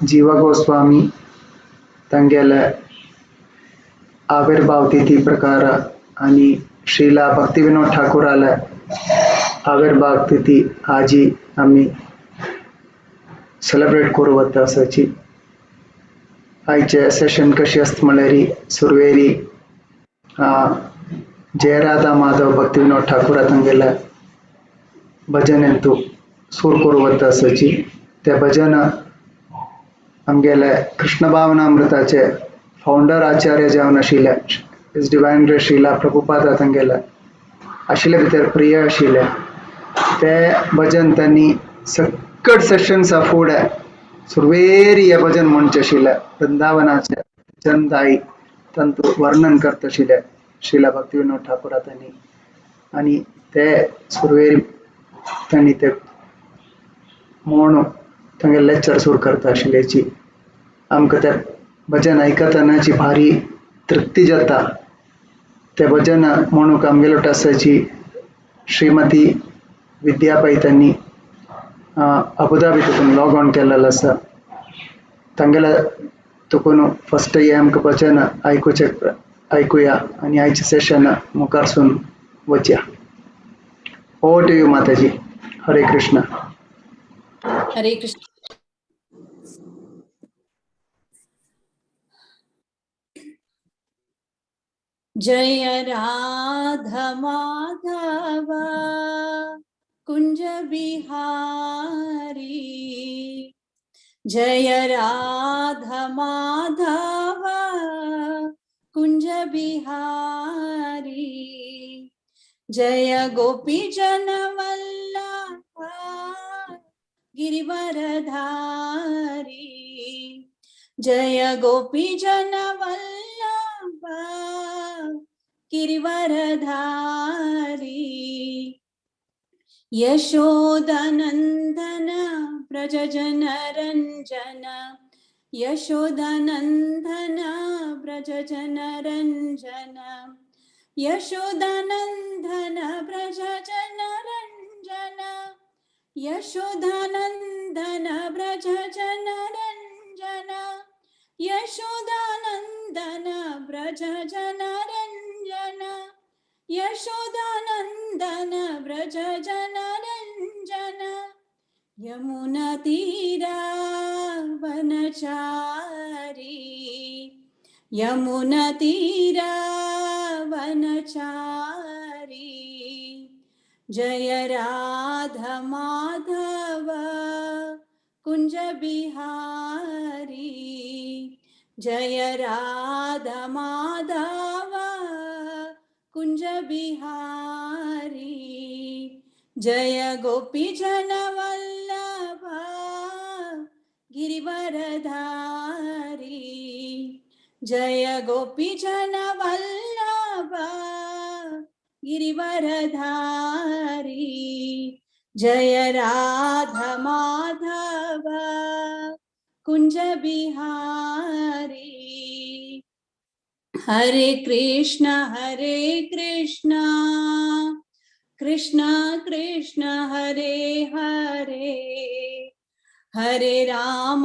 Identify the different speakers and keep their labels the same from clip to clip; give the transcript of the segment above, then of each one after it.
Speaker 1: जीवा गोस्वामी तांगेले आविर्भाव तिथी प्रकार आनी श्रीला भक्तिविनोद ठाकुराले आविर्भाव तिथी आजी आमी सेलेब्रेट करूं वता आसाची. आयचे सेशन कशी आसता म्हणल्यार सुरवेरी जयराधा माधव भक्तिविनोद ठाकुरा तांगेले भजन हेतू सूर करूं वता आसाची. ते भजन आमगेले कृष्ण भावनामृताचे फावंडर आचार्य जावन आशिल्ले his divine grace Srila Prabhupada तांगेले आशिल्ले भितर प्रिय आशिल्ले ते भजन तांणी सकट सेशन्सा फुडें सुरवेरी हे भजन म्हणचें आशिल्लें. वृंदावनाचे चंदाई तांतू वर्णन करता आशिल्ले श्रीला भक्तिविनोद ठाकुरा तांणी आनी ते सुरवेरी तांणी ते म्हणून तांगेले लेक्चर सुरू करता आशिल्ल्याची आमकां ते भजन आयकतनाची भारी तृप्ती जाता. ते भजन म्हणूंक आमगेलो आसाची श्रीमती विद्या पै तांणी अबुधाबी तितून लॉग ऑन केलेलो आसा. तांगेले तुकून फस्ट हे आमकां भजन आयकुचें आयकुया आनी आयचें सेशन मुखारसून वचया. Over to you Mataji. Hare Krishna.
Speaker 2: Hare Krishna. Jai Radha Madhava Kunj Bihari. Jai Radha Madhava Kunj Bihari. Jai Gopi Jan Vallabh Girivaradhari. Jai Gopi Jan Vallabh Girivaradhari. Yashodanandan Braj Jan Ranjan. Yashodanandan Braj Jan Ranjan. Yashodanandan Braj Jan Ranjan. Yashodanandan Braj Jan Ranjan. Yashodanandan Braj Jan Ranjan. Yashodanandan Braj Jan Ranjan. Yamuna तीरा वनचारी. यमुना तीरा वनचारी. जय राधा माधव कुंज बिहारी. जय राधा माधव कुंज बिहारी. जय गोपी जन वल्लभ गिरिवरधारी. जय गोपी जन वल्लभ गिरिवरधारी. जय राधा माधव कुंज बिहारी. हरे कृष्ण कृष्ण कृष्ण हरे हरे. हरे राम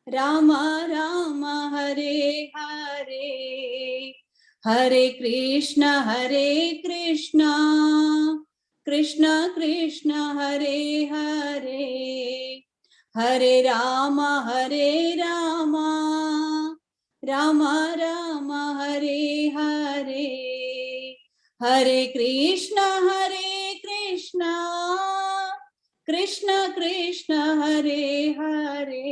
Speaker 2: राम राम हरे हरे. हरे कृष्ण कृष्ण कृष्ण हरे हरे. हरे राम राम राम हरे हरे. हरे कृष्ण कृष्ण कृष्ण हरे हरे.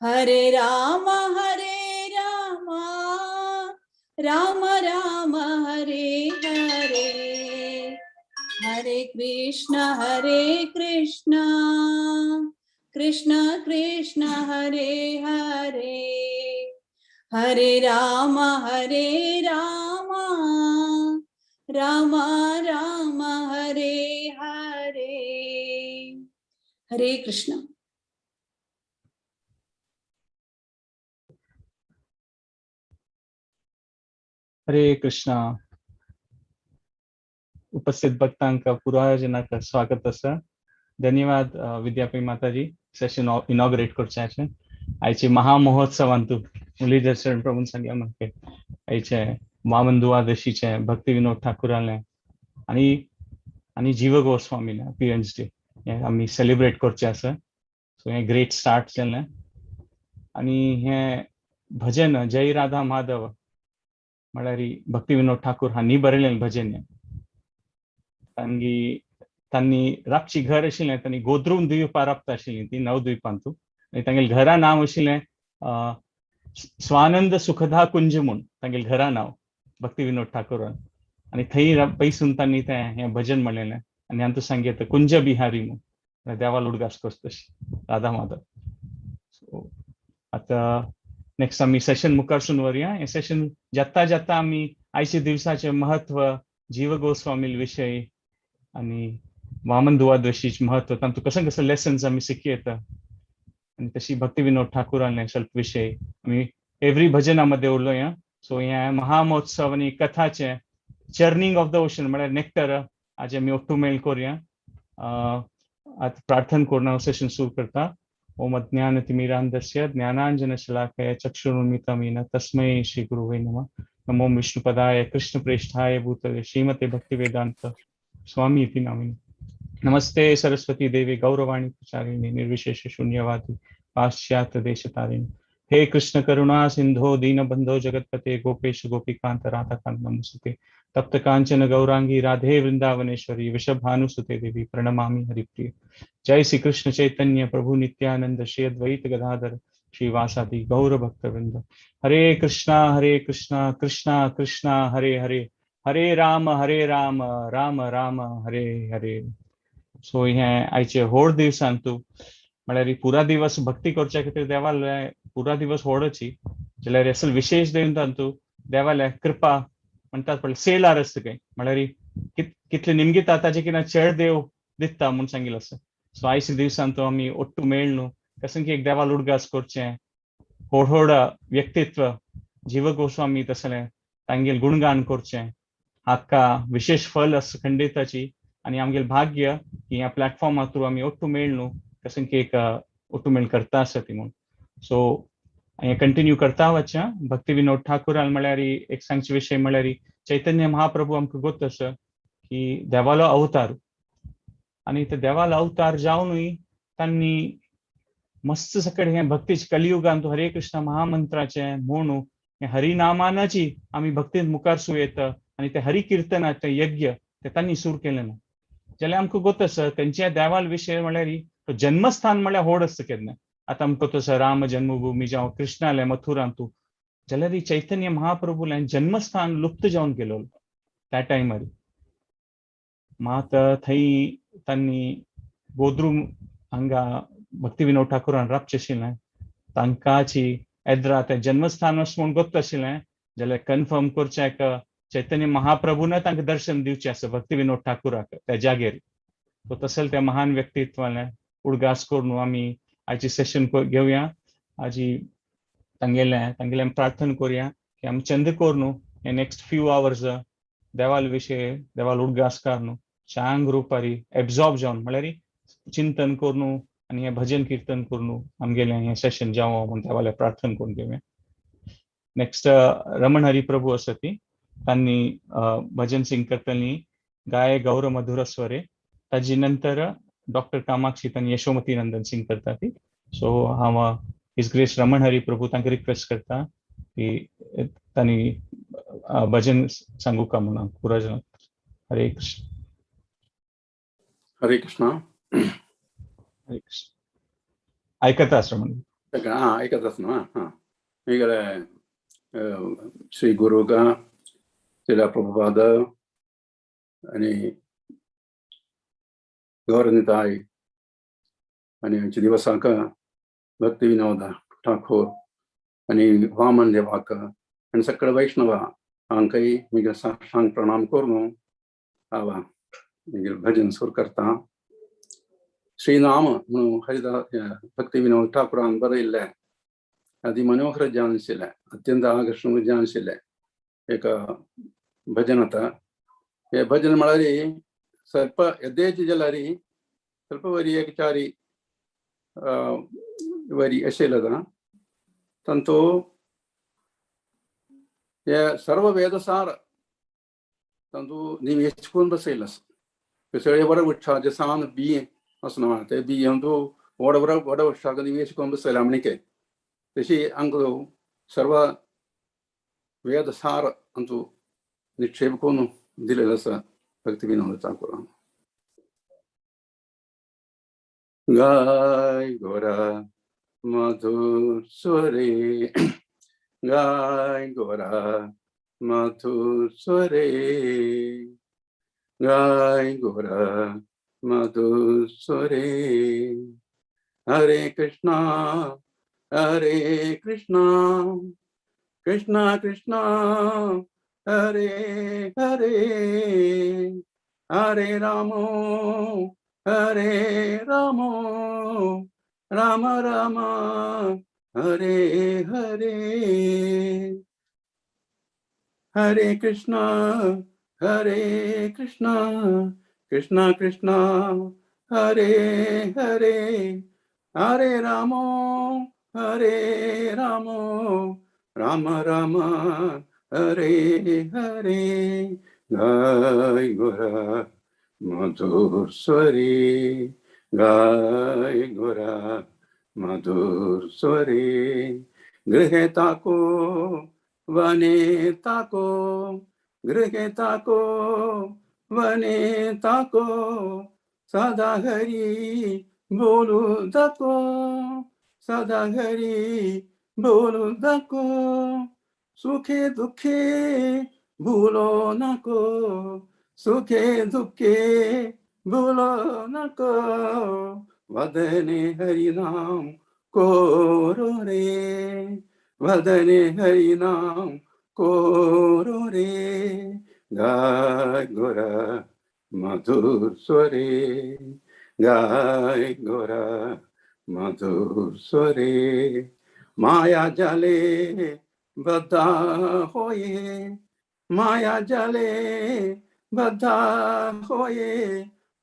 Speaker 2: हरे राम राम राम हरे हरे. हरे कृष्ण कृष्ण कृष्ण हरे हरे. हरे राम राम राम हरे हरे. हरे कृष्ण.
Speaker 3: हरे कृष्णा. उपस्थित भक्तांका पुराजनाक स्वागत आसा. धन्यवाद विद्यापी माताजी Seshan inaugurate करचें आयचे महामहोत्सवांतू मुरलीधर शरण प्रभून सांगल्या म्हाका आयचे वामन दुवादशीचे भक्ती विनोद ठाकूराले आनी आनी जीव गोस्वामीले अपियरन्स डे हें आमी सेलिब्रेट करचें आसा. सो हें ग्रेट स्टार्ट जालें. आनी हें भजन जय राधा माधव म्हळ्यार भक्ती विनोद ठाकूर हांणी बरयलें भजन हें. तांगी तांणी राबची घर आशिल्लें, तांणी गोद्रुम द्वीपार राबता आशिल्लीं ती नवद्वीपांतू. आनी तांगेलें घरा नांव आशिल्लें स्वानंद सुखदा कुंज म्हूण तांगेलें घरा नांव भक्ती विनोद ठाकूरान. आनी थंय पैसून तांणी तें हें भजन म्हणलेलें. आनी हांतू सांगीत कुंज बिहारी म्हूण देवा उडगास करता तशी राधा माधव. सो आतां नेक्स्ट आमी सेशन मुखारसून व्हरया. हें सेशन जाता जाता आमी आयच्या दिवसाचें म्हत्व, जीव गोस्वामील विशय आनी वामन दुवादशीचें म्हत्व, तातूंत कसले कसले लेसन्स आमी शिकी येता आनी तशी भक्ती विनोद ठाकूराले स्वल्प विशय आमी एवरी भजना मदें उलोवया. सो हें महामहोत्सव आनी कथाचें चर्निंग ऑफ the ocean म्हळ्यार नेक्टर आज आमी ఒట్టు मेळ करुया. आतां प्रार्थना करून हांव सेशन सुरू करता. ओम अज्ञानतिमिरान्धस्य ज्ञानाञ्जनशलाकया चक्षुरुन्मिलितं येन तस्मै श्री गुरुवे नमः. नमो विष्णुपदाय कृष्णप्रेष्ठाय भूतले श्रीमते भक्तिवेदांत स्वामी इति नामिने. नमस्ते सरस्वती देवी गौरवाणी प्रचारिणी निर्विशेष शून्यवादी पाश्चात्य देशतारिणी. हे कृष्ण करुणा सिंधो दीनबंधो जगतपते गोपेश गोपीकांत राधाकांत नमोस्तुते. तप्त कांचन गौरांगी राधे वृंदावनेश्वरी वृषभानुसुते देवी प्रणमामि हरिप्रिय. जय श्री कृष्ण चैतन्य प्रभु नित्यानंद श्री अद्वैत गदाधर श्रीवासादि गौर भक्त वृंद. हरे कृष्णा कृष्णा कृष्णा हरे हरे, हरे राम राम राम हरे हरे. सो हें आयचे होड दिवसांतू म्हळ्यार पुरा दिवस भक्ती करच्या खातीर देवाले पुरा दिवस होडची जाल्यार असल विशेष देवन तांतू देवाले कृपा म्हणटात पळय सेलार आसता खंय म्हळ्यार कितले निमगिता ताजे कितें चेड देव दिता म्हूण सांगिल्लें आसा. सो आयच्या दिवसांतू आमी ఒట్టు मेळ न्हू कसं की एक देवाल उडगास करचें, होड होड व्यक्तित्व जीव गोस्वामी तसलें तांगेल गुणगान करचें, हाका विशेष फल आसा खंडिताची. आनी आमगेलें भाग्य की ह्या प्लॅटफॉर्मा थ्रू आमी ఒట్టు मेळ न्हू कसं की एक ఒట్టు मेळ करता आसा ती म्हूण. सो हें कंटिन्यू करता वचचें. भक्ती विनोद ठाकूरान म्हळ्यार एक सांगचे विशय म्हळ्यार चैतन्य महाप्रभू आमकां गोत आसा की देवालो अवतार आनी ते देवालो अवतार जावनूय तांणी मस्त सकड हें भक्तीच कलियुगांत हरे कृष्ण महामंत्राचें म्हणू हें हरिनामानाची आमी भक्तीन मुखार सू येता आनी ते हरि किर्तनाचें यज्ञ ते तांणी सूर केलें ना. जाल्यार आमकां गोत आसा तेंच्या देवाल विशय म्हळ्यार तो जन्मस्थान म्हळ्यार होड आसता केन्ना. आतां आमकां तसो राम जन्मभूमी जावं कृष्णालें मथुरांतू जाल्यार चैतन्य महाप्रभूलें जन्मस्थान लुप्त जावन गेलो त्या टायमार. मात थंय तांणी गोद्रुम हांगा भक्ती विनोद ठाकूरान राबचें आशिल्लें तांकांची एद्रा तें जन्मस्थान अशें म्हूण गोत्त आशिल्लें जाल्यार कन्फर्म करचें चैतन्य महाप्रभून तांकां दर्शन दिवचें आसा भक्ती विनोद ठाकूराक त्या जागेर. सो तशें त्या महान व्यक्तित्वालें उडगास करून आमी आयची सेशन घेवया. आजी तांगेलें तांगेलें प्रार्थना करुया की आमी चंद करून हे नेक्स्ट फ्यू आवर्स देवाल विशय देवाल उडगास न्हू चांग रुपारी एब्जॉर्ब जावन म्हळ्यार चिंतन करून आनी हें भजन किर्तन करून आमगेलें हें सेशन जावं म्हूण देवालें प्रार्थना करून घेवया. नेक्स्ट रमण हरी प्रभू आसा ती तांणी भजन सिंग करतली गाय गौर मधुर स्वरे. ताजी नंतर डॉक्टर कामाक्षी तांणी यशोमती नंदन सिंग करता ती. सो हांव his grace Raman Hari Prabhu तांकां रिक्वेस्ट करता की तांणी भजन सांगू का म्हणून पुरा जण. हरे कृष्ण.
Speaker 4: हरे कृष्ण.
Speaker 3: हरे कृष्ण. आयकता आसा म्हणून
Speaker 4: हां आयकत आसा न्हू. हां मागीर श्री गुरुका श्रीला प्रभुपाद आनी गौरनिताय आनी आमच्या दिवसांक भक्ती विनोद ठाकूर आनी वामन देवाक आनी सगळे वैष्णवा हांकांय मागीर साष्टांग प्रणाम करून हांव मागीर भजन सुरू करता. श्रीनाम म्हणून हरिदास भक्ती विनोद ठाकुरान बरयल्लें अति मनोहर जावन आशिल्लें, अत्यंत आकर्शण जावन आशिल्लें एक भजन आतां. हे भजन म्हळ्यार सर्प यथेच जाल्यार ಸ್ವಲ್ಪ वरी एक चारी वरी अशें आतां तांतू हे सर्व वेदसार तांतू निवेश करून बसयलें आसा. सगळे वड वृक्षाचे सान बिये असो ना ते बिये तूं व्हड व्हड वड वृक्षाक निवेश करून बसयला म्हणके तशी आमकां सर्व वेदसार अंतू निक्षेप करून दिलेलो आसा भक्ती विनोद ठाकूरान. गाय गोरा मधुर स्वरे, गाय गोरा मधुर स्वरे, गाय गोरा मधुर स्वरे. हरे कृष्णा हरे कृष्णा कृष्णा कृष्णा हरे हरे, हरे राम हरे राम राम राम हरे हरे. हरे कृष्णा हरे कृष्णा कृष्णा कृष्णा हरे हरे, हरे राम हरे राम राम राम हरे हरे. गाय गोरा मधुर स्वरे, गाय गोरा मधुर स्वरे. गृहे ताको वने ताको, गृहे ताको वने ताको, सदा हरी बोलू दाको, सदा हरी बोलू दाको. सुखे दुखे भूलो नको, सुखे दुखे भूलो नको, वदने हरिनाम कोरो रे, वदने हरिनाम कोरो रे. गाय गोरा मधुर स्वरे, गाय गोरा मधुर स्वरे. माया जाले बद्धा होये, माया जाले बद्धा होये,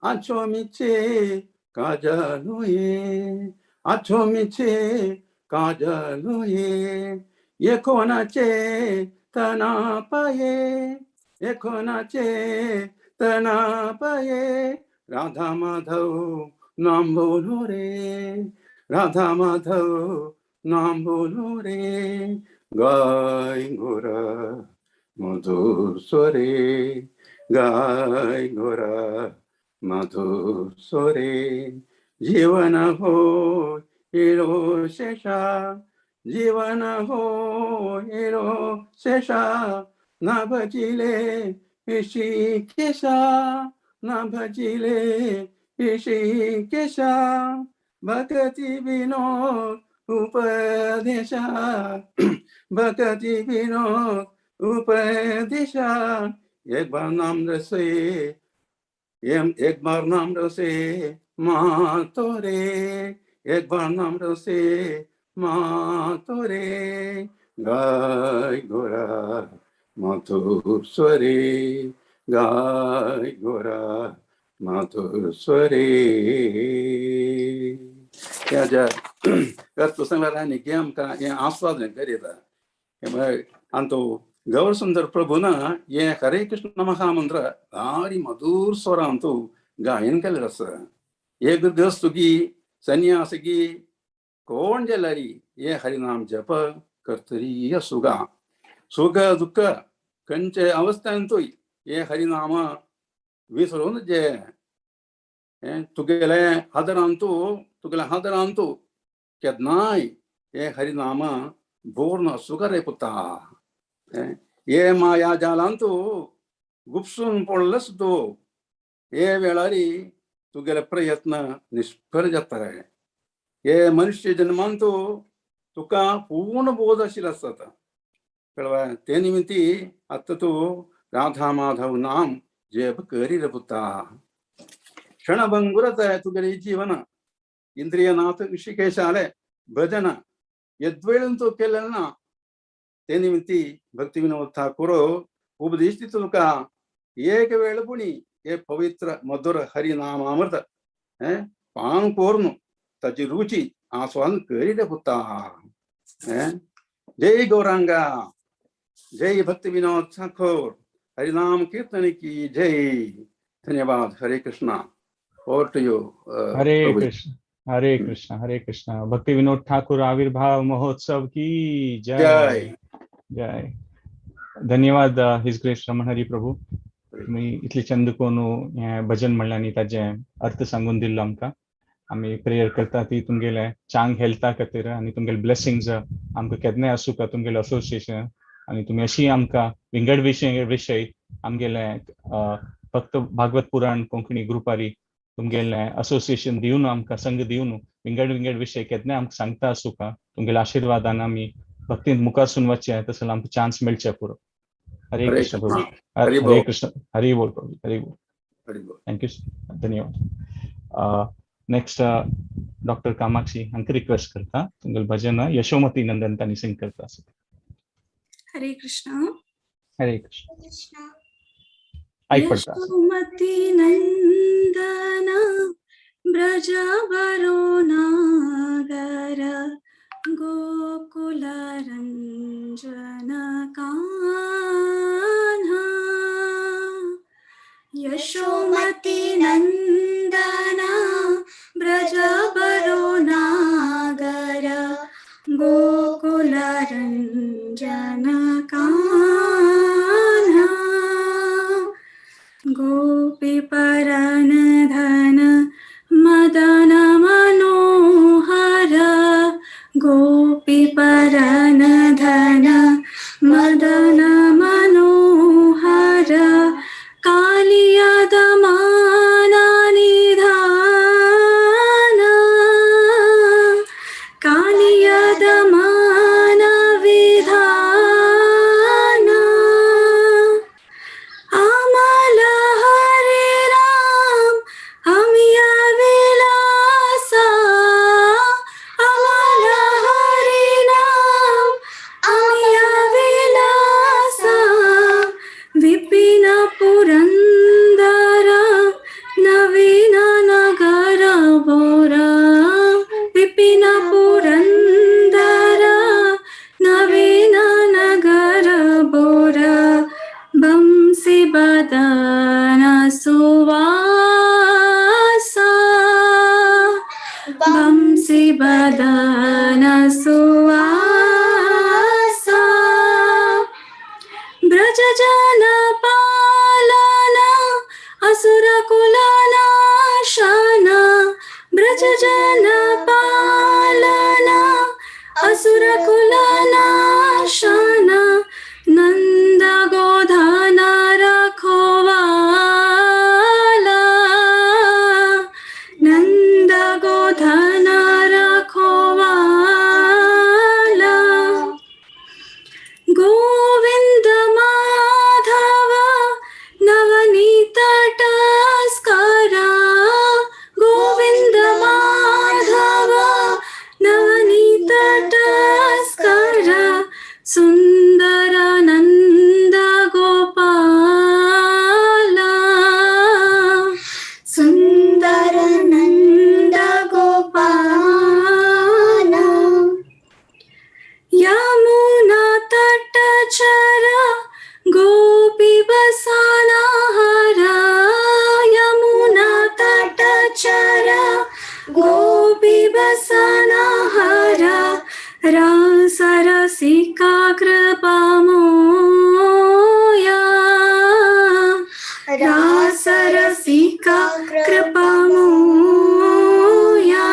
Speaker 4: आछो मिछे काजलोये, आछो मिछे काजलोये. ये कोणाचे तना पाये, ये कोणाचे तना पाये, राधा माधव नाम बोलो रे, राधा माधव नाम बोलो रे. गाय गोरा मधुर स्वरे, गाय गोरा मधुर स्वरे. जीवन हो इलो शेषा, जीवन हो इलो शेषा, ना भजिले ऋषिकेशा, ना भजिले ऋषिकेशा. भक्ति विनोद उपदेशा, भक्ति विनोद उपदेशा. एक बार नाम रसे, एक बार नाम रसे मातोरे, एक बार नाम रसे मातोरे. गाय गोरा मधुर स्वरे, गाय गोरा मधुर स्वरे. ह्या ज्या प्रसंगार आनी की आमकां हें आस्वादन करीता आनी तो गौरसुंदर प्रभु ना हे हरे कृष्ण महामंत्र भारी मधुर स्वरान तो गायन केल्लें आसा. एक गृहस्थुकी सन्यासकी कोण जाल्यार हे हरिनाम जप करतरी सुगा सुख दुःख खंयचे अवस्थेंतूय हे हरिनाम विसरून जे तुगेले आदरांतू तुगेले आदरांतू केन्नाय हे हरिनाम पूर्ण सुखरे पुता. हे माया जालांतू गुपसून पडलेच तूं हे वेळारी तुगेले प्रयत्न निष्फळ जातले. हे मनुष्य जन्मांतू तुका पूर्ण बोध आशिल्लो आसता कळवा. ते निमित्ती आतां तूं राधा माधव नाम जप करी रे पुता. क्षणभंगुरत तुगेले जीवन इंद्रियनाथ ऋषिकेशाले भजन यद्वेळंतू केलें ना. ते निमित्ती भक्ती विनोद ठाकूर उपदेश दिता तुका एक वेळ पुणी हे पवित्र मधुर हरिनामामृत पान करून ताची रुची आस्वादन करी रे पुता. जय गौरांगा, जय भक्ति विनोद ठाकुर, हरिनाम कीर्तन की जय. धन्यवाद. Hare Krishna. Over to you.
Speaker 3: Hare Krishna Hare Krishna Hare Krishna. Bhakti Vinod Thakur आविर्भाव महोत्सव की जय.
Speaker 4: जय.
Speaker 3: जय. धन्यवाद his grace Raman Hari Prabhu, तुमी इतले चंद करून हें भजन म्हणलें आनी ताजें अर्थ सांगून दिल्लो आमकां. आमी प्रेयर करता ती तुमगेले चांग हेल्था खातीर आनी तुमगेले ब्लेसिंग्स आमकां केन्नाय आसूं का तुमगेलें असोसिएशन, आनी तुमी अशी आमकां विंगड विशय विशय आमगेले फक्त भागवत पुराण कोंकणी ग्रुपारी तुमगेलें असोसिएशन दिवन आमकां संघ दिवन विंगड विंगड विशय केन्नाय आमकां सांगता आसूं का. तुमगेल्या आशिर्वादान आमी भक्तीन मुखार वचचें तसो आमकां चान्स मेळचे पुरो. हरे
Speaker 4: हरे
Speaker 3: कृष्ण प्रभू.
Speaker 4: हरी
Speaker 3: हरे
Speaker 4: बोल.
Speaker 3: कृष्ण. हरी बोल प्रभू, हरी बोल.
Speaker 4: हरी बोल.
Speaker 3: Thank you, धन्यवाद. नेक्स्ट डॉक्टर कामाक्षी हांकां रिक्वेस्ट करता तुमगेलें भजन यशोमती नंदन तांणी सिंग करता.
Speaker 2: हरे कृष्ण.
Speaker 3: हरे कृष्ण.
Speaker 5: कृष्ण.
Speaker 3: आयक पडटा.
Speaker 2: यशोमती नंदन ब्रज बरो नागर गोकुल रंजन कान्हा. यशोमती नंदन ब्रज बरो नागर गोकुल रंजन कान्हा. गोपी परन धन मदन मनोहर, गोपी परन धन मदन मनोहर, कालिया दमाना निधान, कालिया दमाना विधान. आम्हाला हरे राम आम्ही विलासा, आम्हाला हरे नाम आम्ही विलासा. विपिन पुरंदर नवीन नगर बोरा, विपिन पुरंदर नवीन नगर बोरा, बंसी बदन सुवासा, बंसी बदन सुवासा. ब्रज जन पालना असुर कुल नाशना, ब्रज जन पालना असुर कुल नाशना, नंद गोधन रखोवाला, नंद गोधन रखोवाला. गोविंद माधव नवनीत तस्करा, गोविंद माधव नवनीत तस्करा, सुंदर नंद गोपाला,
Speaker 5: सुंदर नंद गोपाला.
Speaker 2: यमुना तटचर गोपी बसाना हरा, यमुना तटचर गोपी बसाना हरा, रास रसिका कृपा मोया, रास रसिका कृपा मोया.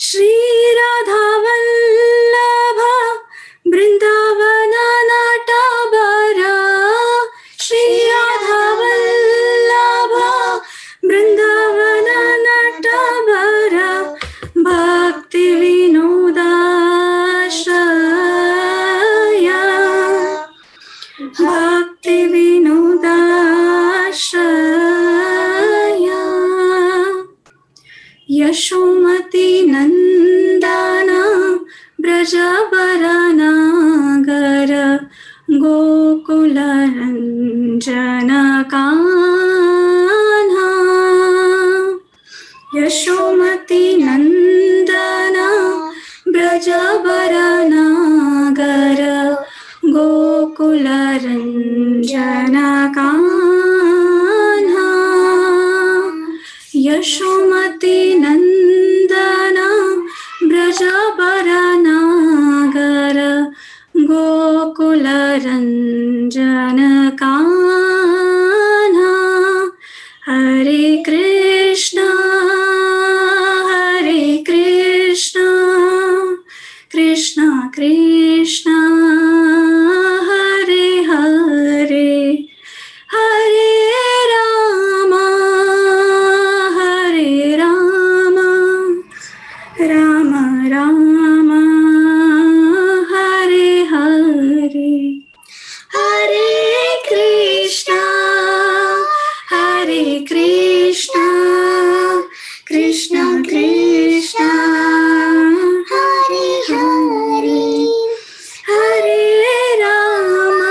Speaker 2: श्री राधा वल्लभ वृंदावन नटबरा, श्री राधा वल्लभ वृंदावन नटबरा, भक्ति विनोदाश्रया, भक्ति विनोदाश्रया. यशोमती नंदन ब्रज नागर गोकुल रंजन कान्हा. यशोमती नंदन ब्रजवर नागर गोकुल रंजन कान्हा। यशोमती नंदन ब्रजवर नागर गोकुल रंजन कान्हा। हरे कृष्ण हरे कृष्ण कृष्ण कृष्ण हरे हरे, हरे राम हरे राम राम राम हरे हरे। हरे कृष्ण हरे कृष्ण कृष्ण कृष्ण हरे हरे, हरे राम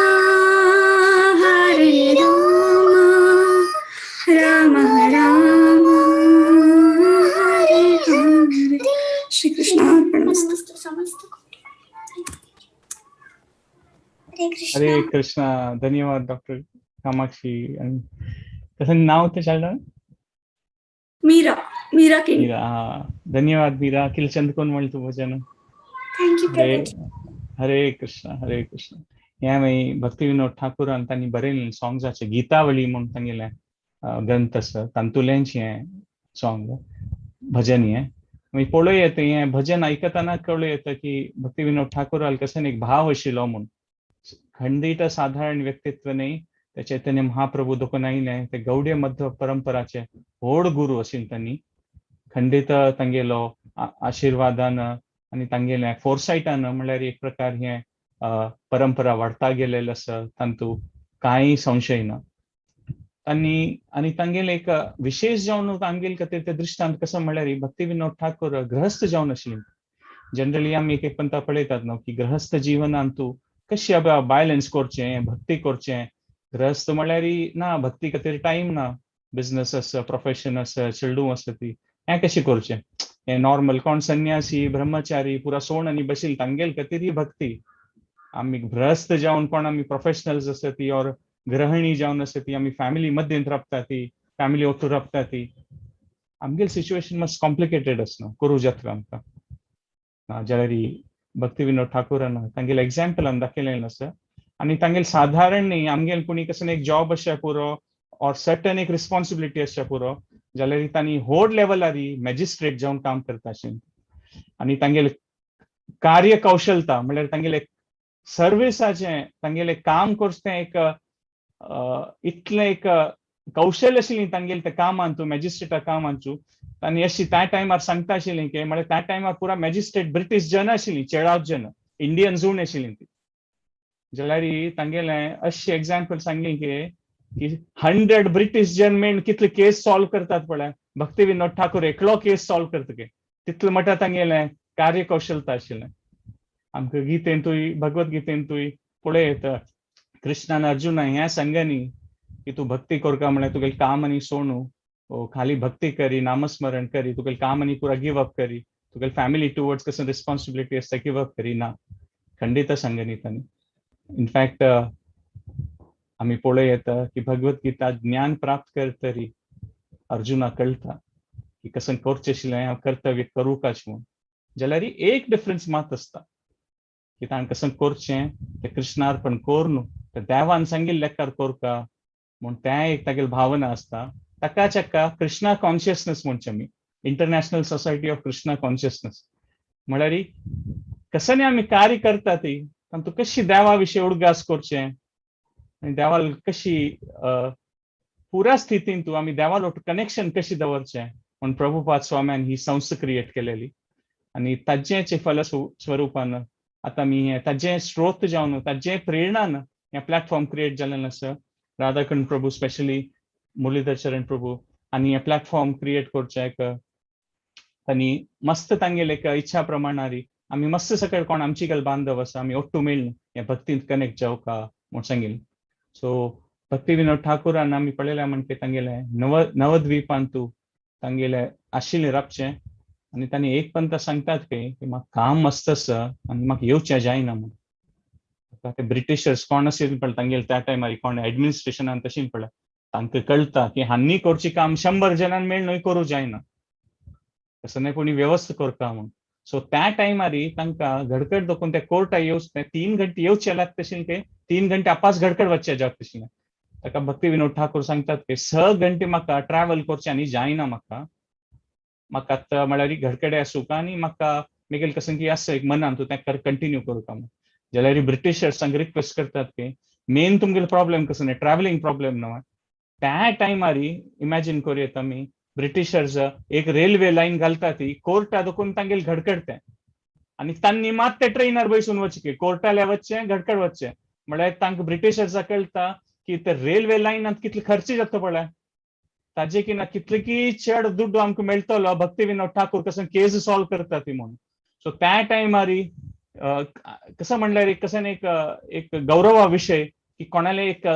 Speaker 2: हरे राम राम राम हरे हरे। श्री कृष्ण अर्पणमस्तु।
Speaker 5: समस्त हरे कृष्ण।
Speaker 3: हरे कृष्णा। धन्यवाद डॉक्टर कामाक्षी। आणि कसं नाव ते चाललं?
Speaker 2: मीरा, मीरा किंग।
Speaker 3: मीरा, हा, धन्यवाद मीरा। किल चंद कोण म्हणतो भजन।
Speaker 5: Thank you.
Speaker 3: हरे
Speaker 5: प्रभू।
Speaker 3: हरे कृष्ण हरे कृष्ण। ह्या मागीर भक्ती विनोद ठाकूरान तांणी बरयल्लें सॉंग्साचें गीतावळी म्हूण तांगेलें ग्रंथ आसा, तातूंतलेंच हें सॉंग भजन हें। मागीर पळोवं येता, हें भजन आयकतना कळूं येता की भक्ती विनोद ठाकूराल कसो एक भाव आशिल्लो म्हूण। खंडीत साधारण व्यक्तित्व न्ही, ते चैतन्य महाप्रभू देखून आयले, ते गौडीय मध्य परंपराचे व्हड गुरू आशिल्ले तांणी। खंडीत तांगेलो आशिर्वादान आनी तांगेल्या फोरसायटान म्हणल्यार एक प्रकार हें परंपरा वाडता गेलेले आसा, तातूंत कांय संशय ना। तांणी आनी तांगेले एक विशेष जावन आमगेले खातीर ते दृश्टांत कसो म्हणल्यार भक्ती विनोद ठाकूर गृहस्थ जावन आशिल्ले। जनरली आमी एक एक पंथा पळयतात न्हू की गृहस्थ जिवनान तूं कशी बॅलन्स करचें, भक्ती करचें। गृहस्थ म्हणल्यार ना, भक्ती खातीर टायम ना, बिजनस आसा, प्रोफेशन आसा, चेडूं आसा, ती हें कशें करचें। हें नॉर्मल कोण संन्यासी ब्रह्मचारी पुरा सोण आनी बशील तांगेल खातीर ही भक्ती। आमी गृहस्थ जावन कोण आमी प्रोफेशनल्स आसा ती और गृहिणी जावन आसा ती, आमी फॅमिली मध्येंत राबता ती, फॅमिली ओतून राबता ती, आमगेल सिच्युएशन मातशें कॉम्प्लिकेटेड आसना करूं जाता आमकां। जाल्यार भक्ती विनोद ठाकूरान तांगेले एग्जाम्पल आमी दाखयलें आसा। आनी तांगेल साधारण न्ही, आमगेल कोणी कसो एक जॉब आसच्या पुरो और सर्टन एक रिस्पॉन्सिबिलिटी आसच्या पुरो, जाल्यार तांणी व्हड लेवलार मॅजिस्ट्रेट जावन काम करता आशिल्लें। आनी तांगेले कार्य कौशलता म्हणल्यार तांगेले सर्विसाचें, तांगेलें काम करचें तें एक इतलें एक कौशल्य आशिल्लें तांगेलें तें कामांतू, मॅजिस्ट्रेटा कामांतू। आनी अशी त्या टायमार सांगता आशिल्लें की म्हळ्यार त्या टायमार पुरा मॅजिस्ट्रेट ब्रिटीश जन आशिल्ली, चेडावत जन, इंडियन जून आशिल्ली ती। जाल्यार तांगेलें अशें एग्जाम्पल सांगलें की 100 ब्रिटीश जन मेन कितले केस सॉल्व करतात पळय, भक्ती विनोद ठाकूर एकलो केस सॉल्व करता की तितलें म्हटल्यार तांगेलें कार्यकौशलता आशिल्लें। आमकां गीतेंतूय, भगवत गीतेंतूय पळय येता कृष्णान अर्जुना ह्या सांगनी की तूं भक्ती करका म्हळ्यार तुगेलें काम आनी सोणू, खाली भक्ती करी, नामस्मरण करी, तुगेलें काम आनी पुरा गिव अप करी, तुगेलें फॅमिली टुवर्ड्स कसं रिस्पॉन्सिबिलिटी आसता गिव अप करी ना, खंडीत सांगनी तांणी। इनफॅक्ट आमी पळय येता की भगवत गीता ज्ञान प्राप्त करतरी अर्जुना कळटा की कसं करचें आशिल्लें हांव कर्तव्य करूं काश म्हूण। जाल्यार एक डिफरन्स मात आसता की ताणें कसं करचें तें कृष्णार्पण करून तें देवान सांगिल्लें लेखार करका म्हूण तें एक तागेली भावना आसता। ताका चक्का कृष्णा कॉन्शियसनस म्हणचे आमी, international society of Krishna consciousness म्हळ्यार कसं आमी कार्य करता ती तातूंत कशी देवा विशीं उडगास करचें आनी देवाल कशी पुरा स्थितींत आमी देवाल कनेक्शन कशी दवरचें म्हूण प्रभुपाद स्वाम्यान ही संस्था क्रिएट केलेली। आनी ताजें फल स्वरुपान आतां आमी हें ताजें स्रोत जावन ताजें प्रेरणान हें प्लॅटफॉर्म क्रिएट जाल्लें आसा। राधाकर्ण प्रभू स्पेशली, मुरलीधर चरण प्रभू आनी हें प्लॅटफॉर्म क्रिएट करचें एक तांणी मस्त तांगेले एक इच्छा प्रमाणारी आमी मस्त सकयल कोण आमची गल बांधव आसा आमी ओट्टू मेळून हे भक्तींत कनेक्ट जावका म्हूण सांगिल्लें। सो भक्ती विनोद ठाकूरान आमी पळयल्या म्हणटे तांगेले नवद्वीपांतू तांगेले आशिल्ले राबचे आनी तांणी एक पंत सांगतात की म्हाका काम मस्त आसा आनी म्हाका येवचें जायना म्हूण. ते ब्रिटिशर्स कोण आशिल्ले पळय तांगेले त्या टायमार कोण एडमिनिस्ट्रेशनान तशें पळय तांकां कळटा की हांनी करची काम 100 जाणांक मेळून करूं जायना, तसं नाही कोणी व्यवस्था करता म्हूण. सो त्या टायमार तांकां घडकड दोकून त्या कोर्टा येवचे 3 घंटे येवचे लागता तशें की 3 घंटे आपास घडकड वचचे जाता तशें. ताका भक्ती विनोद ठाकूर सांगतात की 6 घंटे म्हाका ट्रॅव्हल करचें आनी जायना म्हाका, म्हाका आतां म्हळ्यार घडकडे आसूं का आनी म्हाका मेगेल कसं की आसा एक मनान तूं तें कंटिन्यू करूं का म्हूण. जाल्यार ब्रिटिशर्सांक रिक्वेस्ट करतात की मेन तुमगेलो प्रॉब्लेम कसो न्ही ट्रॅव्हलिंग प्रॉब्लेम न्हय. त्या टायमार इमॅजीन करूं येता आमी ब्रिटिशर्स एक रेल्वे लायन घालता ती कोर्टा दोकून तांगेल घडकडते आनी तांणी मात ते ट्रेनार बसून वचचे कोर्टाल्या वचचें घडकड वचचें. म्हळ्यार तांकां ब्रिटिशर्साक कळटा की ते रेल्वे लायनांत कितले खर्च जाता पळय ताजे की ना कितले की चड दुड्डू आमकां मेळटलो भक्ती विनोद ठाकूर कसं केस सॉल्व करता ती म्हणून. सो त्या टायमार कसं म्हणल्यार एक कसं एक एक गौरवा विशय की कोणाले एक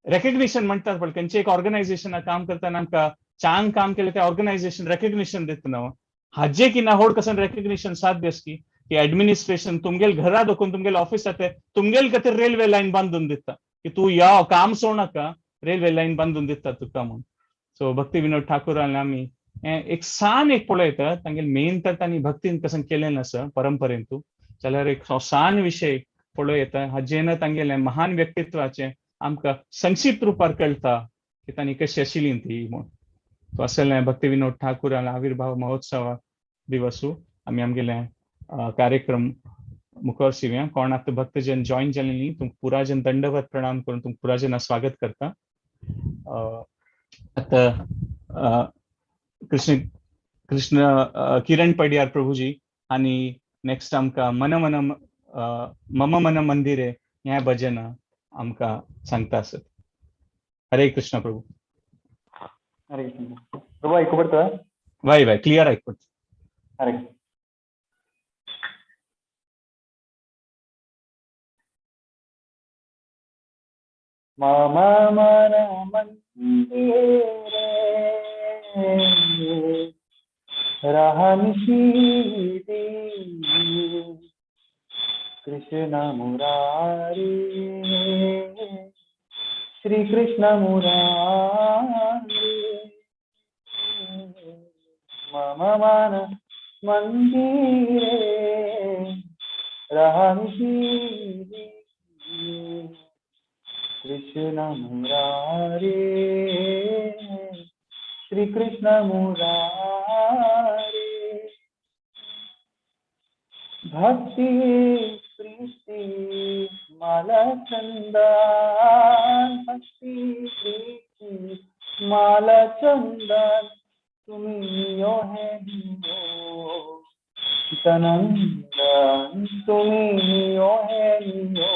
Speaker 3: रेकग्निशन म्हणतात पळय खंयचे एक ऑर्गनायझेशनाक काम करतना आमकां चांग काम केलें ते ऑर्गनायझेशन रेकग्निशन दिता न्हू. हाजे की ना होड कसं रेकग्निशन साध्य आसा की एडमिनिस्ट्रेशन तुमगेल घरा दोकून तुमगेल ऑफिसात तुमगेल खातीर रेल्वे लायन बांदून दिता की तूं या काम सोड नाका रेल्वे लायन बांदून दिता तुका म्हूण. सो भक्ती विनोद ठाकूरान आमी एक सान एक पळयता तांगेल मेन तर तांणी भक्तीन कसं केलें नासा परंपरेन तूं जाल्यार एक सान विशय पळोवं येता हाजेन तांगेलें महान व्यक्तित्वाचें आमकां संक्षिप्त रुपार कळटा की तांणी कशी आशिल्ली ती म्हूण. तो आसलें भक्ती विनोद ठाकूरान आविर्भाव महोत्सव दिवसू आमी आमगेले कार्यक्रम मुखार शिवया. कोण आतां भक्तजन जॉईन जाले न्ही तुमकां पुराजन दंडवत प्रणाम करून तुमकां पुराजना स्वागत करता. आतां कृष्ण कृष्ण किरण पडियार प्रभुजी आनी नेक्स्ट आमकां मन मन मम मन मंदिरे हें भजन आमकां सांगता आसत. हरे कृष्ण प्रभू.
Speaker 6: हरे कृष्ण प्रभू. ऐकू पडतं?
Speaker 3: वय वय क्लियर ऐकू पडतं.
Speaker 6: हरे. मम मन मंदिरे रहनिशीदी कृष्ण मुरारी श्री कृष्ण मुरारी. मम मन मंदिरे रहनिशीदी कृष्ण मुरारी श्री कृष्ण मुरारी. भक्ति प्रीति माला चंदन भक्ति प्रीति माला चंदन तुम्ही यो है नियो चितानंदन तुम्ही यो है नियो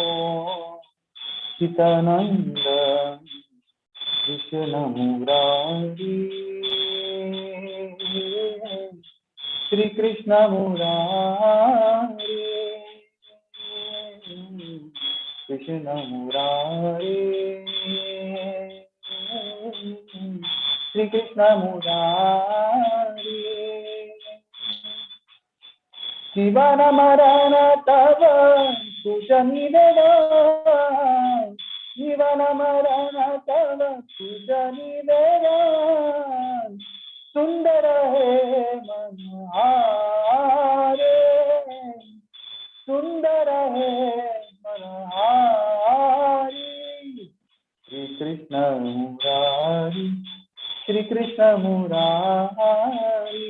Speaker 6: चितानंदन कृष्ण मुरारी श्री कृष्ण मुरारी कृष्ण मुरारी श्री कृष्ण मुरारी. जीवन मरण तव तुझ निवेदन जीवन मरण तव तुझ निवेदन सुंदर हे मनहारे सुंदर हे मनहारी श्री कृष्ण मुरारी श्री कृष्ण मुरारी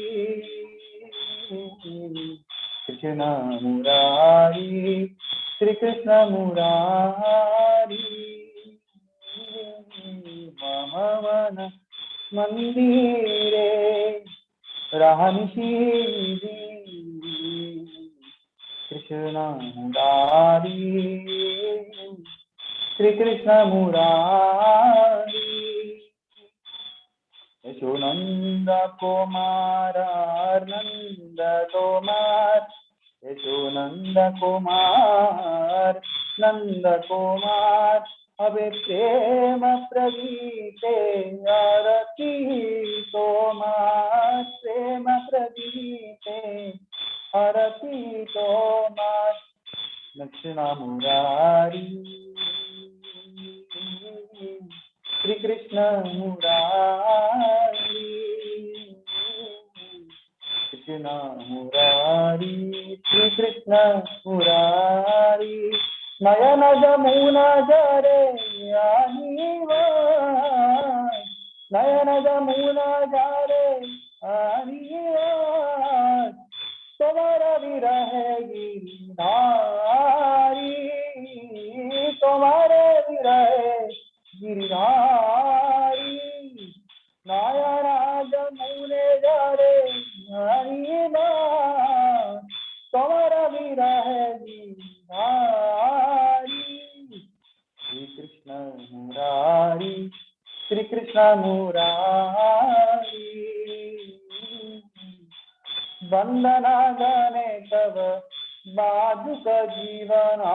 Speaker 6: कृष्ण मुरारी श्री कृष्ण मुरारी. मम मन मंदिरे रहनिशीदी कृष्ण मुरारी श्री कृष्ण मुरारी. यशोनंद कुमार नंद कुमार यशोनंद कुमार नंद कुमार अबे प्रेम प्रदीपे आरती तोमार, प्रेम प्रदीपे आरती तोमार। दक्षिणा मुरारी श्री कृष्ण मुरारी, कृष्ण मुरारी श्री कृष्ण मुरारी। नयन जमुना जरे आनिवार, नयन जमुना जरे आनिवार, तुम्हारा विरह गिरधारी, तुम्हारे विरह गिरधारी। नयन जमुने जरे आनिवार, तुम्हारा विरह गिरधारी। श्री कृष्ण मुरारी श्री कृष्ण मुरारी। वंदना गणे तव बाजुक जीवना,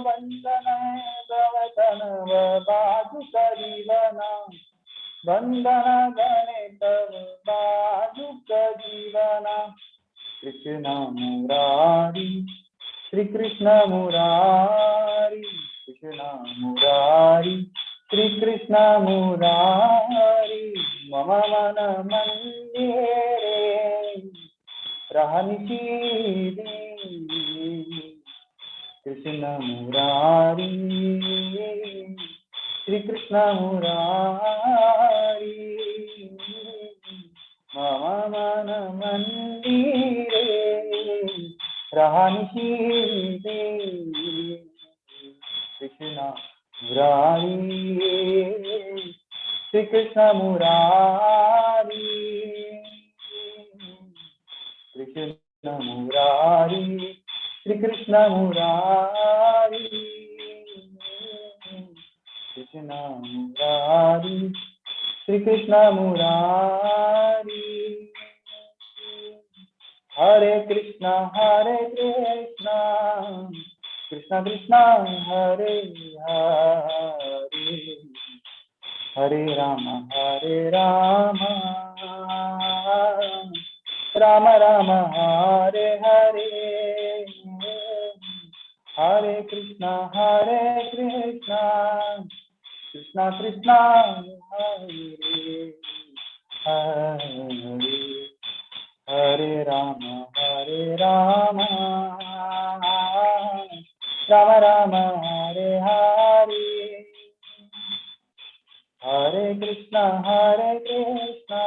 Speaker 6: वंदना तव तनव बाजुक जीवना, वंदना गणे तव बाजुक जीवना। कृष्ण मुरारी श्री कृष्ण मुरारी, कृष्ण मुरारी श्री कृष्ण मुरारी। मम मन मंदिरे रहनिशी, कृष्ण मुरारी श्री कृष्ण मुरारी। मम मन मंदिरे रहनिशी, कृष्ण मुरारी श्री कृष्ण मुरारी, कृष्ण मुरारी श्री कृष्ण मुरारी, कृष्ण मुरारी श्री कृष्ण मुरारी। हरे कृष्णा हरे कृष्णा कृष्णा कृष्णा हरे हरे, हरे राम हरे राम राम राम हरे हरे। हरे कृष्णा हरे कृष्णा कृष्णा कृष्णा हरे हरे, हरे राम हरे राम राम राम हरे हरे। हरे कृष्णा हरे कृष्णा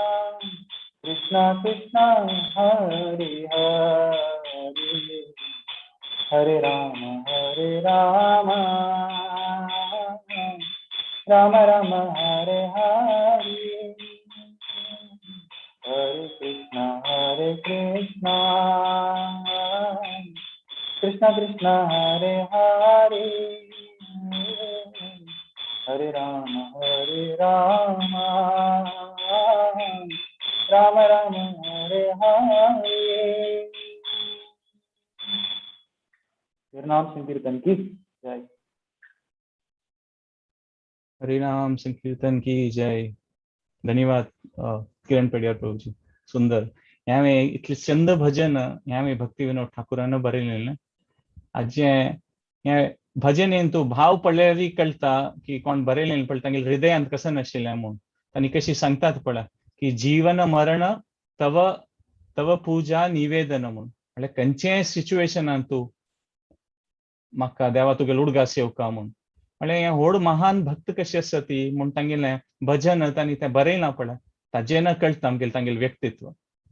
Speaker 6: कृष्णा कृष्णा हरे हरे, हरे राम हरे राम राम राम हरे हरे। हरे कृष्णा हरे कृष्णा कृष्णा कृष्णा हरे हरे, हरे राम हरे राम राम राम हरे हरे। हरिनाम संकीर्तन की जय।
Speaker 3: हरिनाम संकीर्तन की जय। धन्यवाद किरण पेडियार प्रभुजी, सुंदर। ह्यावें इतलें चंद भजन ह्यावें भक्ती विनोद ठाकुरान बरयलेलें। आजे हें भजन येन तूं भाव पडल्यारय कळटा की कोण बरयलें पळय तांगेले हृदयांत कसं नाशिल्लें म्हूण. तांणी कशी सांगतात पळय की जीवन मरण तव तव पूजा निवेदन म्हूण. म्हळ्यार खंयचेय सिच्युएशनान तूं म्हाका देवा तुगेलो उडगास येवका म्हूण. म्हळ्यार हें व्हड महान भक्त कशें आसा ती म्हूण तांगेलें भजन तांणी तें बरयलां पळय ताजें न कळटा आमगेलें तांगेलें व्यक्तित्व.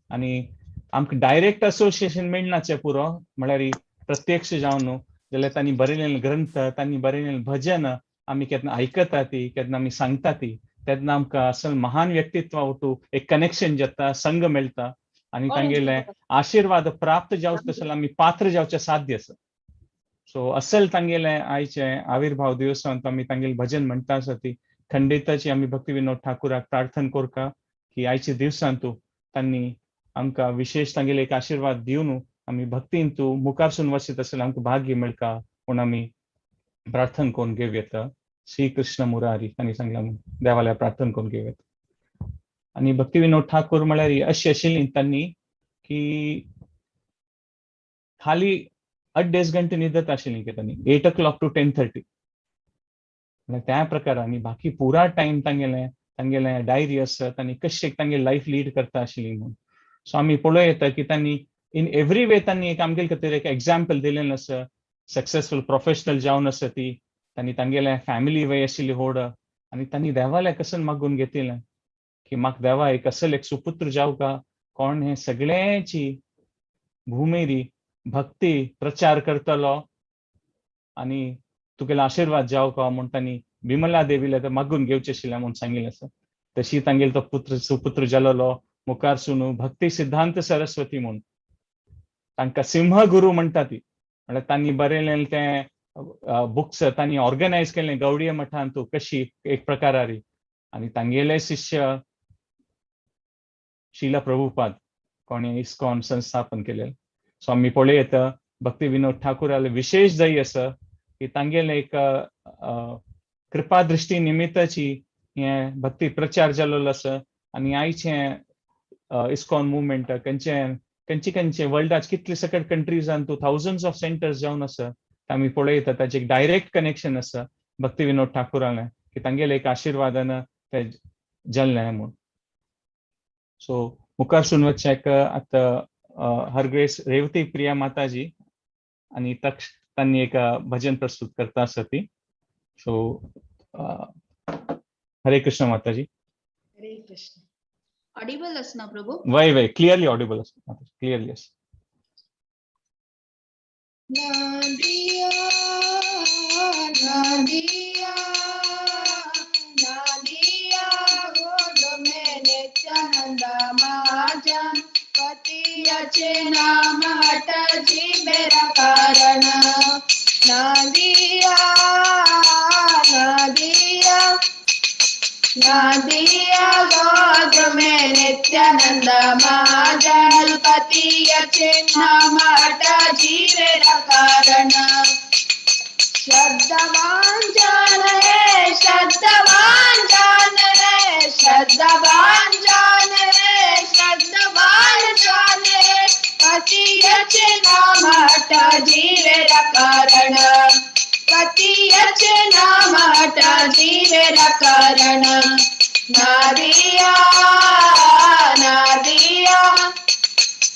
Speaker 3: आनी आमकां डायरेक्ट असोसिएशन मेळनाचें पुरो, म्हळ्यार प्रत्यक्ष जावन न्हू, जाल्यार तांणी बरयलेले ग्रंथ, तांणी बरयलेले भजन आमी केन्ना आयकता ती, केन्ना आमी सांगता ती, तेन्ना आमकां असल महान व्यक्तित्वा वटू एक कनेक्शन जाता, संग मेळटा आनी तांगेले आशिर्वाद प्राप्त जावचे तशें आमी पात्र जावचें साध्य आसा. सो असल तांगेले आयचे आविर्भाव दिवसांत आमी तांगेले भजन म्हणटा आसा ती खंडिताची आमी भक्ती विनोद ठाकुराक प्रार्थना करता की आयच्या दिवसांत तांणी आमकां विशेष तांगेले एक आशिर्वाद दिवन आमी भक्तीन तूं मुखारसून वचत असेल आमकां भाग्य मेळटा म्हूण आमी प्रार्थना करून घेवं येता. श्री कृष्ण मुरारी तांणी सांगला म्हूण देवाल्या प्रार्थना करून घेवत. आनी भक्ती विनोद ठाकूर म्हळ्यार अशी आशिल्ली तांणी की खाली अड्डेच घंटे न्हिदत आशिल्ली की तांणी 8 o'clock to 10:30 म्हळ्यार त्या प्रकार. आनी बाकी पुरा टायम तांगेले तांगेले डायरी आसा, तांणी कशें तांगे लायफ लीड करता आशिल्ली म्हूण. सो आमी पळोवं येता की तांणी इन एवरी वे तांणी एक आमगेले खातीर एक एग्जाम्पल दिलेलें आसा. सक्सेसफूल प्रोफेशनल जावन आसा ती, तांणी तांगेले फॅमिली वे आशिल्ली होड, आनी तांणी देवाले कसन मागून घेतिल्लें की म्हाका देवा एक असल एक सुपुत्र जावं का कोण हे सगळ्यांची भुमेरी भक्ती प्रचार करतलो आनी तुगेलो आशिर्वाद जावं का म्हूण तांणी बिमला देवीला ते मागून घेवचें आशिल्लें म्हूण सांगिल्लें आसा. तशी तांगेलो तो पुत्र सुपुत्र जालोलो मुखार सुनू भक्ती सिद्धांत सरस्वती म्हूण, तांकां सिंह गुरु म्हणटा ती. म्हळ्यार तांणी बरयलें तें बुक्स तांणी ऑर्गनायज केलें गौडीय मठांत कशी एक प्रकारारी. आनी तांगेले शिष्य शिला प्रभुपाद कोणी इस्कॉन संस्थापन केलें. सो आमी पळयता भक्ती विनोद ठाकूराले विशेश जाय आसा की तांगेले एक कृपा दृष्टी निमित्ताची हें भक्ती प्रचार जालोलो आसा. आनी आयचें इस्कॉन मुवमेंट खंयचे खंयचे खंयचे वर्ल्डाच कितले सकट कंट्रीजान तूं थावजंड्स ऑफ सेंटर्स जावन आसा, आमी पळयता ताचें एक डायरेक्ट कनेक्शन आसा भक्ती विनोद ठाकूरालें की तांगेले एक आशिर्वादान तें जाल्लें म्हूण. सो मुखार सून वचचें आतां हर ग्रेस रेवती प्रिया माताजी आनी तक्ष तांणी एक भजन प्रस्तुत करता आसा ती. सो हरे कृष्ण माताजी.
Speaker 7: हरे कृष्ण. ऑडिबल ना प्रभु?
Speaker 3: वय वय क्लियरली ऑडिबल आसा, क्लियरली आसा.
Speaker 7: नादिया नादिया नादिया गोद में नित्यानंद महाजन पतियाचे नाम हटाजी मेरा कारण. नादिया नादिया नादिया गोद में नित्यानंद महाजन पतियाचे नाम हटाजी मेरा कारण. श्रद्धावान जान है, श्रद्धावान जान है, श्रद्धावान जान है, श्रद्धावान जान है, पतियाचे नाम हटा जीवेरा कारण. पतियाचे नाम हटा जीवेरा कारण. नादिया नादिया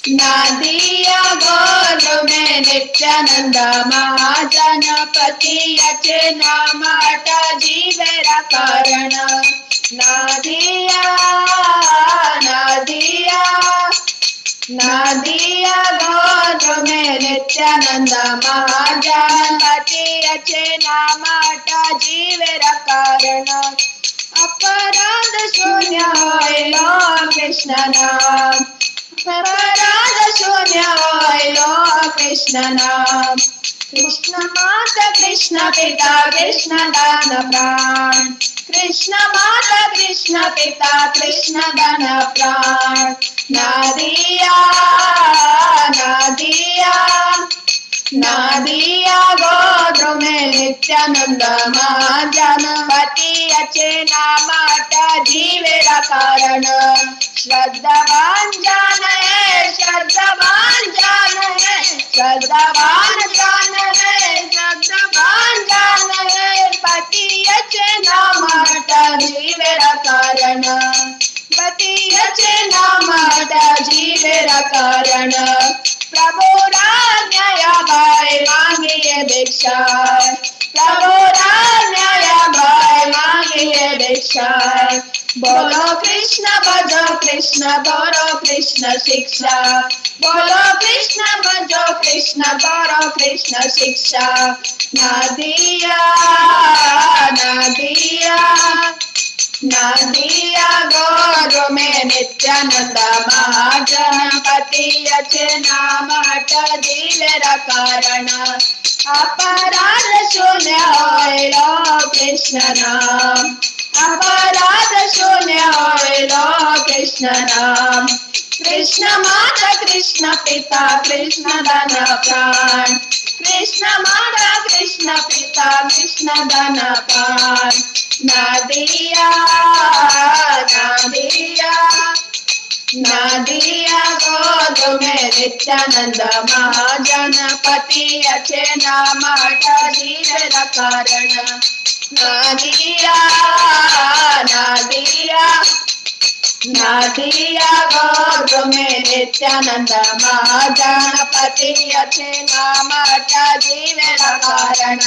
Speaker 7: नादिया गोद में नित्यानंद महाजन पतियाचे नाम हटा जीवेरा कारण. नादिया नादिया नादिया गोद में नित्यानंद महाजन पतियाचे नाम हटा जीवेरा कारण. अपराध शून्य होयलो कृष्ण नाम, अपराध शून्य होयलो कृष्ण नाम. कृष्ण माता कृष्ण पिता कृष्ण दान प्राण, कृष्ण माता कृष्ण पिता कृष्ण दान प्राण. नादिया नादिया नादिया गोद में नित्यानंद महाजन पतियाचे नाम हटा जीवेरा कारण. श्रद्धावान जान है, श्रद्धावान जान है, श्रद्धावान जान है, श्रद्धावान जान है, पतियाचे नाम हटा जीवेरा कारण. पतियाचे नाम हटा जीवेरा कारण. प्रभु रान्याया बाय मांगिए भिक्षा, प्रभु रान्याया बाय मांगिए भिक्षा. बोलो कृष्ण भजो कृष्ण बोलो कृष्ण शिक्षा, बोलो कृष्ण भजो कृष्ण बोलो कृष्ण शिक्षा. नादिया नादिया नादिया गोद में नित्यानंद महाजन पतियाचे नाम हटा दिलेरा कारण. अपराध शून्य होयलो कृष्ण नाम, अपराध शून्य होयलो कृष्ण नाम. कृष्ण माता कृष्ण पिता कृष्ण धन प्राण, कृष्ण माता कृष्ण पिता कृष्ण धन पान। नदिया नदिया नदिया गोद में नित्यानंद महाजनपति अचे नाम जीव कारण। नदिया नदिया नदिया गोद में नित्यानंद महागणपति अचे नाम जीव कारण।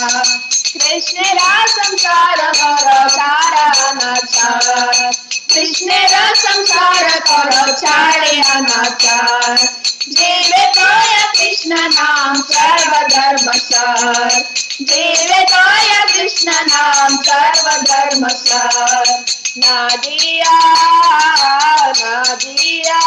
Speaker 7: कृष्ण संसार करो सारा अनाचार, कृष्ण संसार करो चारे अनाचार। जीवे तोय कृष्ण नाम सर्वधर्म सार, जीवे तोय कृष्ण नाम सर्वधर्म सार। नदिया नदिया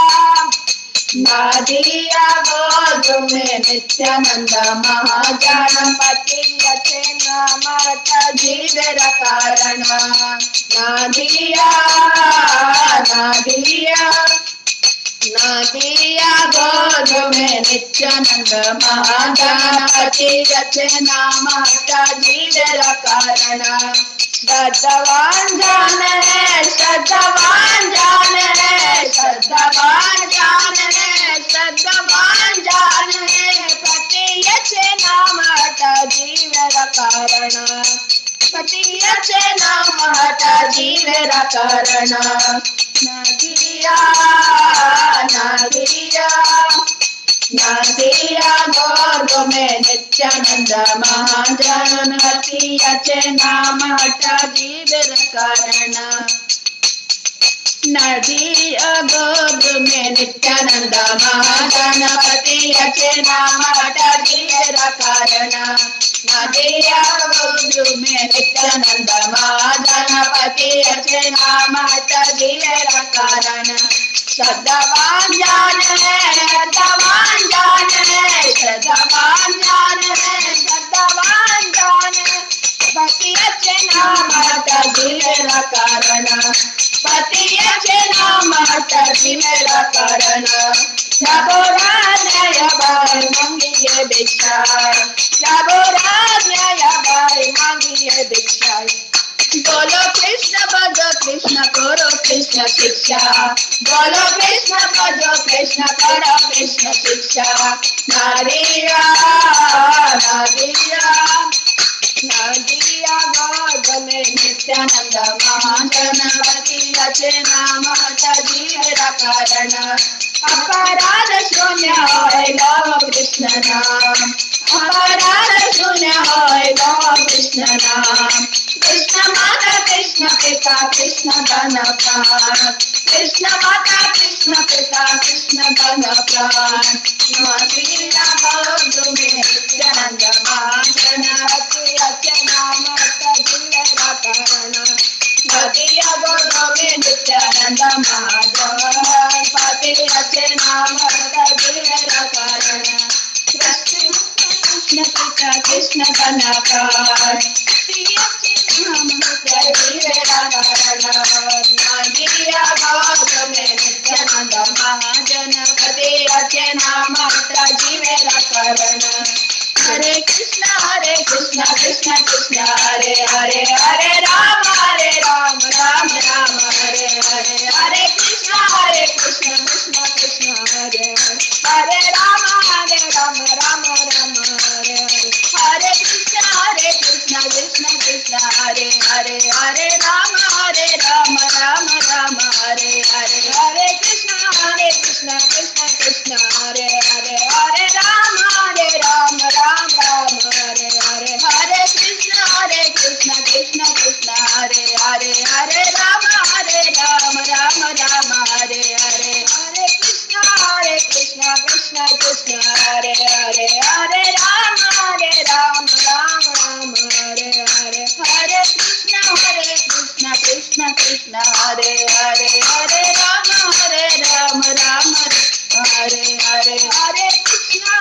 Speaker 7: नदिया गोद में नित्यानंद महागणपति अचे नाम जीव कारण। नदिया नदिया नदिया गोद में नित्यानंद महागणपति अचे नाम जीव कारण। श्रद्धावान जान है, श्रद्धावान जान है, श्रद्धावान जान है, श्रद्धावान जान है। पति अचे नाम जीव कारण, पति अचे नाम जीव कारण। नदिया नदिया नदिया गोद में नित्यानंद महागणपति अचे नाम जीव कारण। नदिया गोद में नित्यानंद महागणपति अचे नाम जीव कारण। नदिया गोद में नित्यानंद महागणपति अचे नाम जीव कारण। श्रद्धावान जान है, श्रद्धावान जान है, श्रद्धावान जान है, श्रद्धावान जान है। पति अचे नाम जीव कारण, पति अचे नाम जीव कारण। प्रभु राजय बाई मांगिए भिक्षा, प्रभु राजय बाई मांगिए भिक्षा। बोलो कृष्ण भजो कृष्ण करो कृष्ण शिक्षा, बोलो कृष्ण भजो कृष्ण करो कृष्ण शिक्षा। नदिया नदिया नदिया गोद में नित्यानंद महागणपति अचे नाम जीव कारण। अपराध शून्य होय लो कृष्ण नाम, अपराध शून्य होय लो कृष्ण नाम। कृष्ण माता कृष्ण पिता कृष्ण धन प्राण, कृष्ण माता कृष्ण पिता कृष्ण धन प्राण। नदिया गोद में नित्यानंद महागणपति अचे नाम जीव कारण। नदिया गोद में नित्यानंद महागणपति अचे नाम जीव कारण। कृष्ण कृष्ण पिता कृष्ण धन प्राण, नदिया गोद में नित्यानंद महागणपति अचे नाम जीव कारण। हरे कृष्ण कृष्ण कृष्ण हरे हरे, हरे राम राम राम हरे हरे। हरे कृष्ण कृष्ण कृष्ण हरे हरे, हरे राम राम राम हरे हरे। हरे कृष्ण कृष्ण कृष्ण हरे हरे, हरे राम राम राम हरे हरे। हरे कृष्ण कृष्ण कृष्ण हरे हरे, हरे राम राम राम हरे हरे। हरे कृष्ण कृष्ण कृष्ण हरे हरे, हरे राम राम राम हरे हरे। हरे कृष्ण कृष्ण कृष्ण हरे हरे, हरे राम राम राम हरे हरे। हरे कृष्ण कृष्ण कृष्ण हरे हरे, हरे राम राम हरे हरे।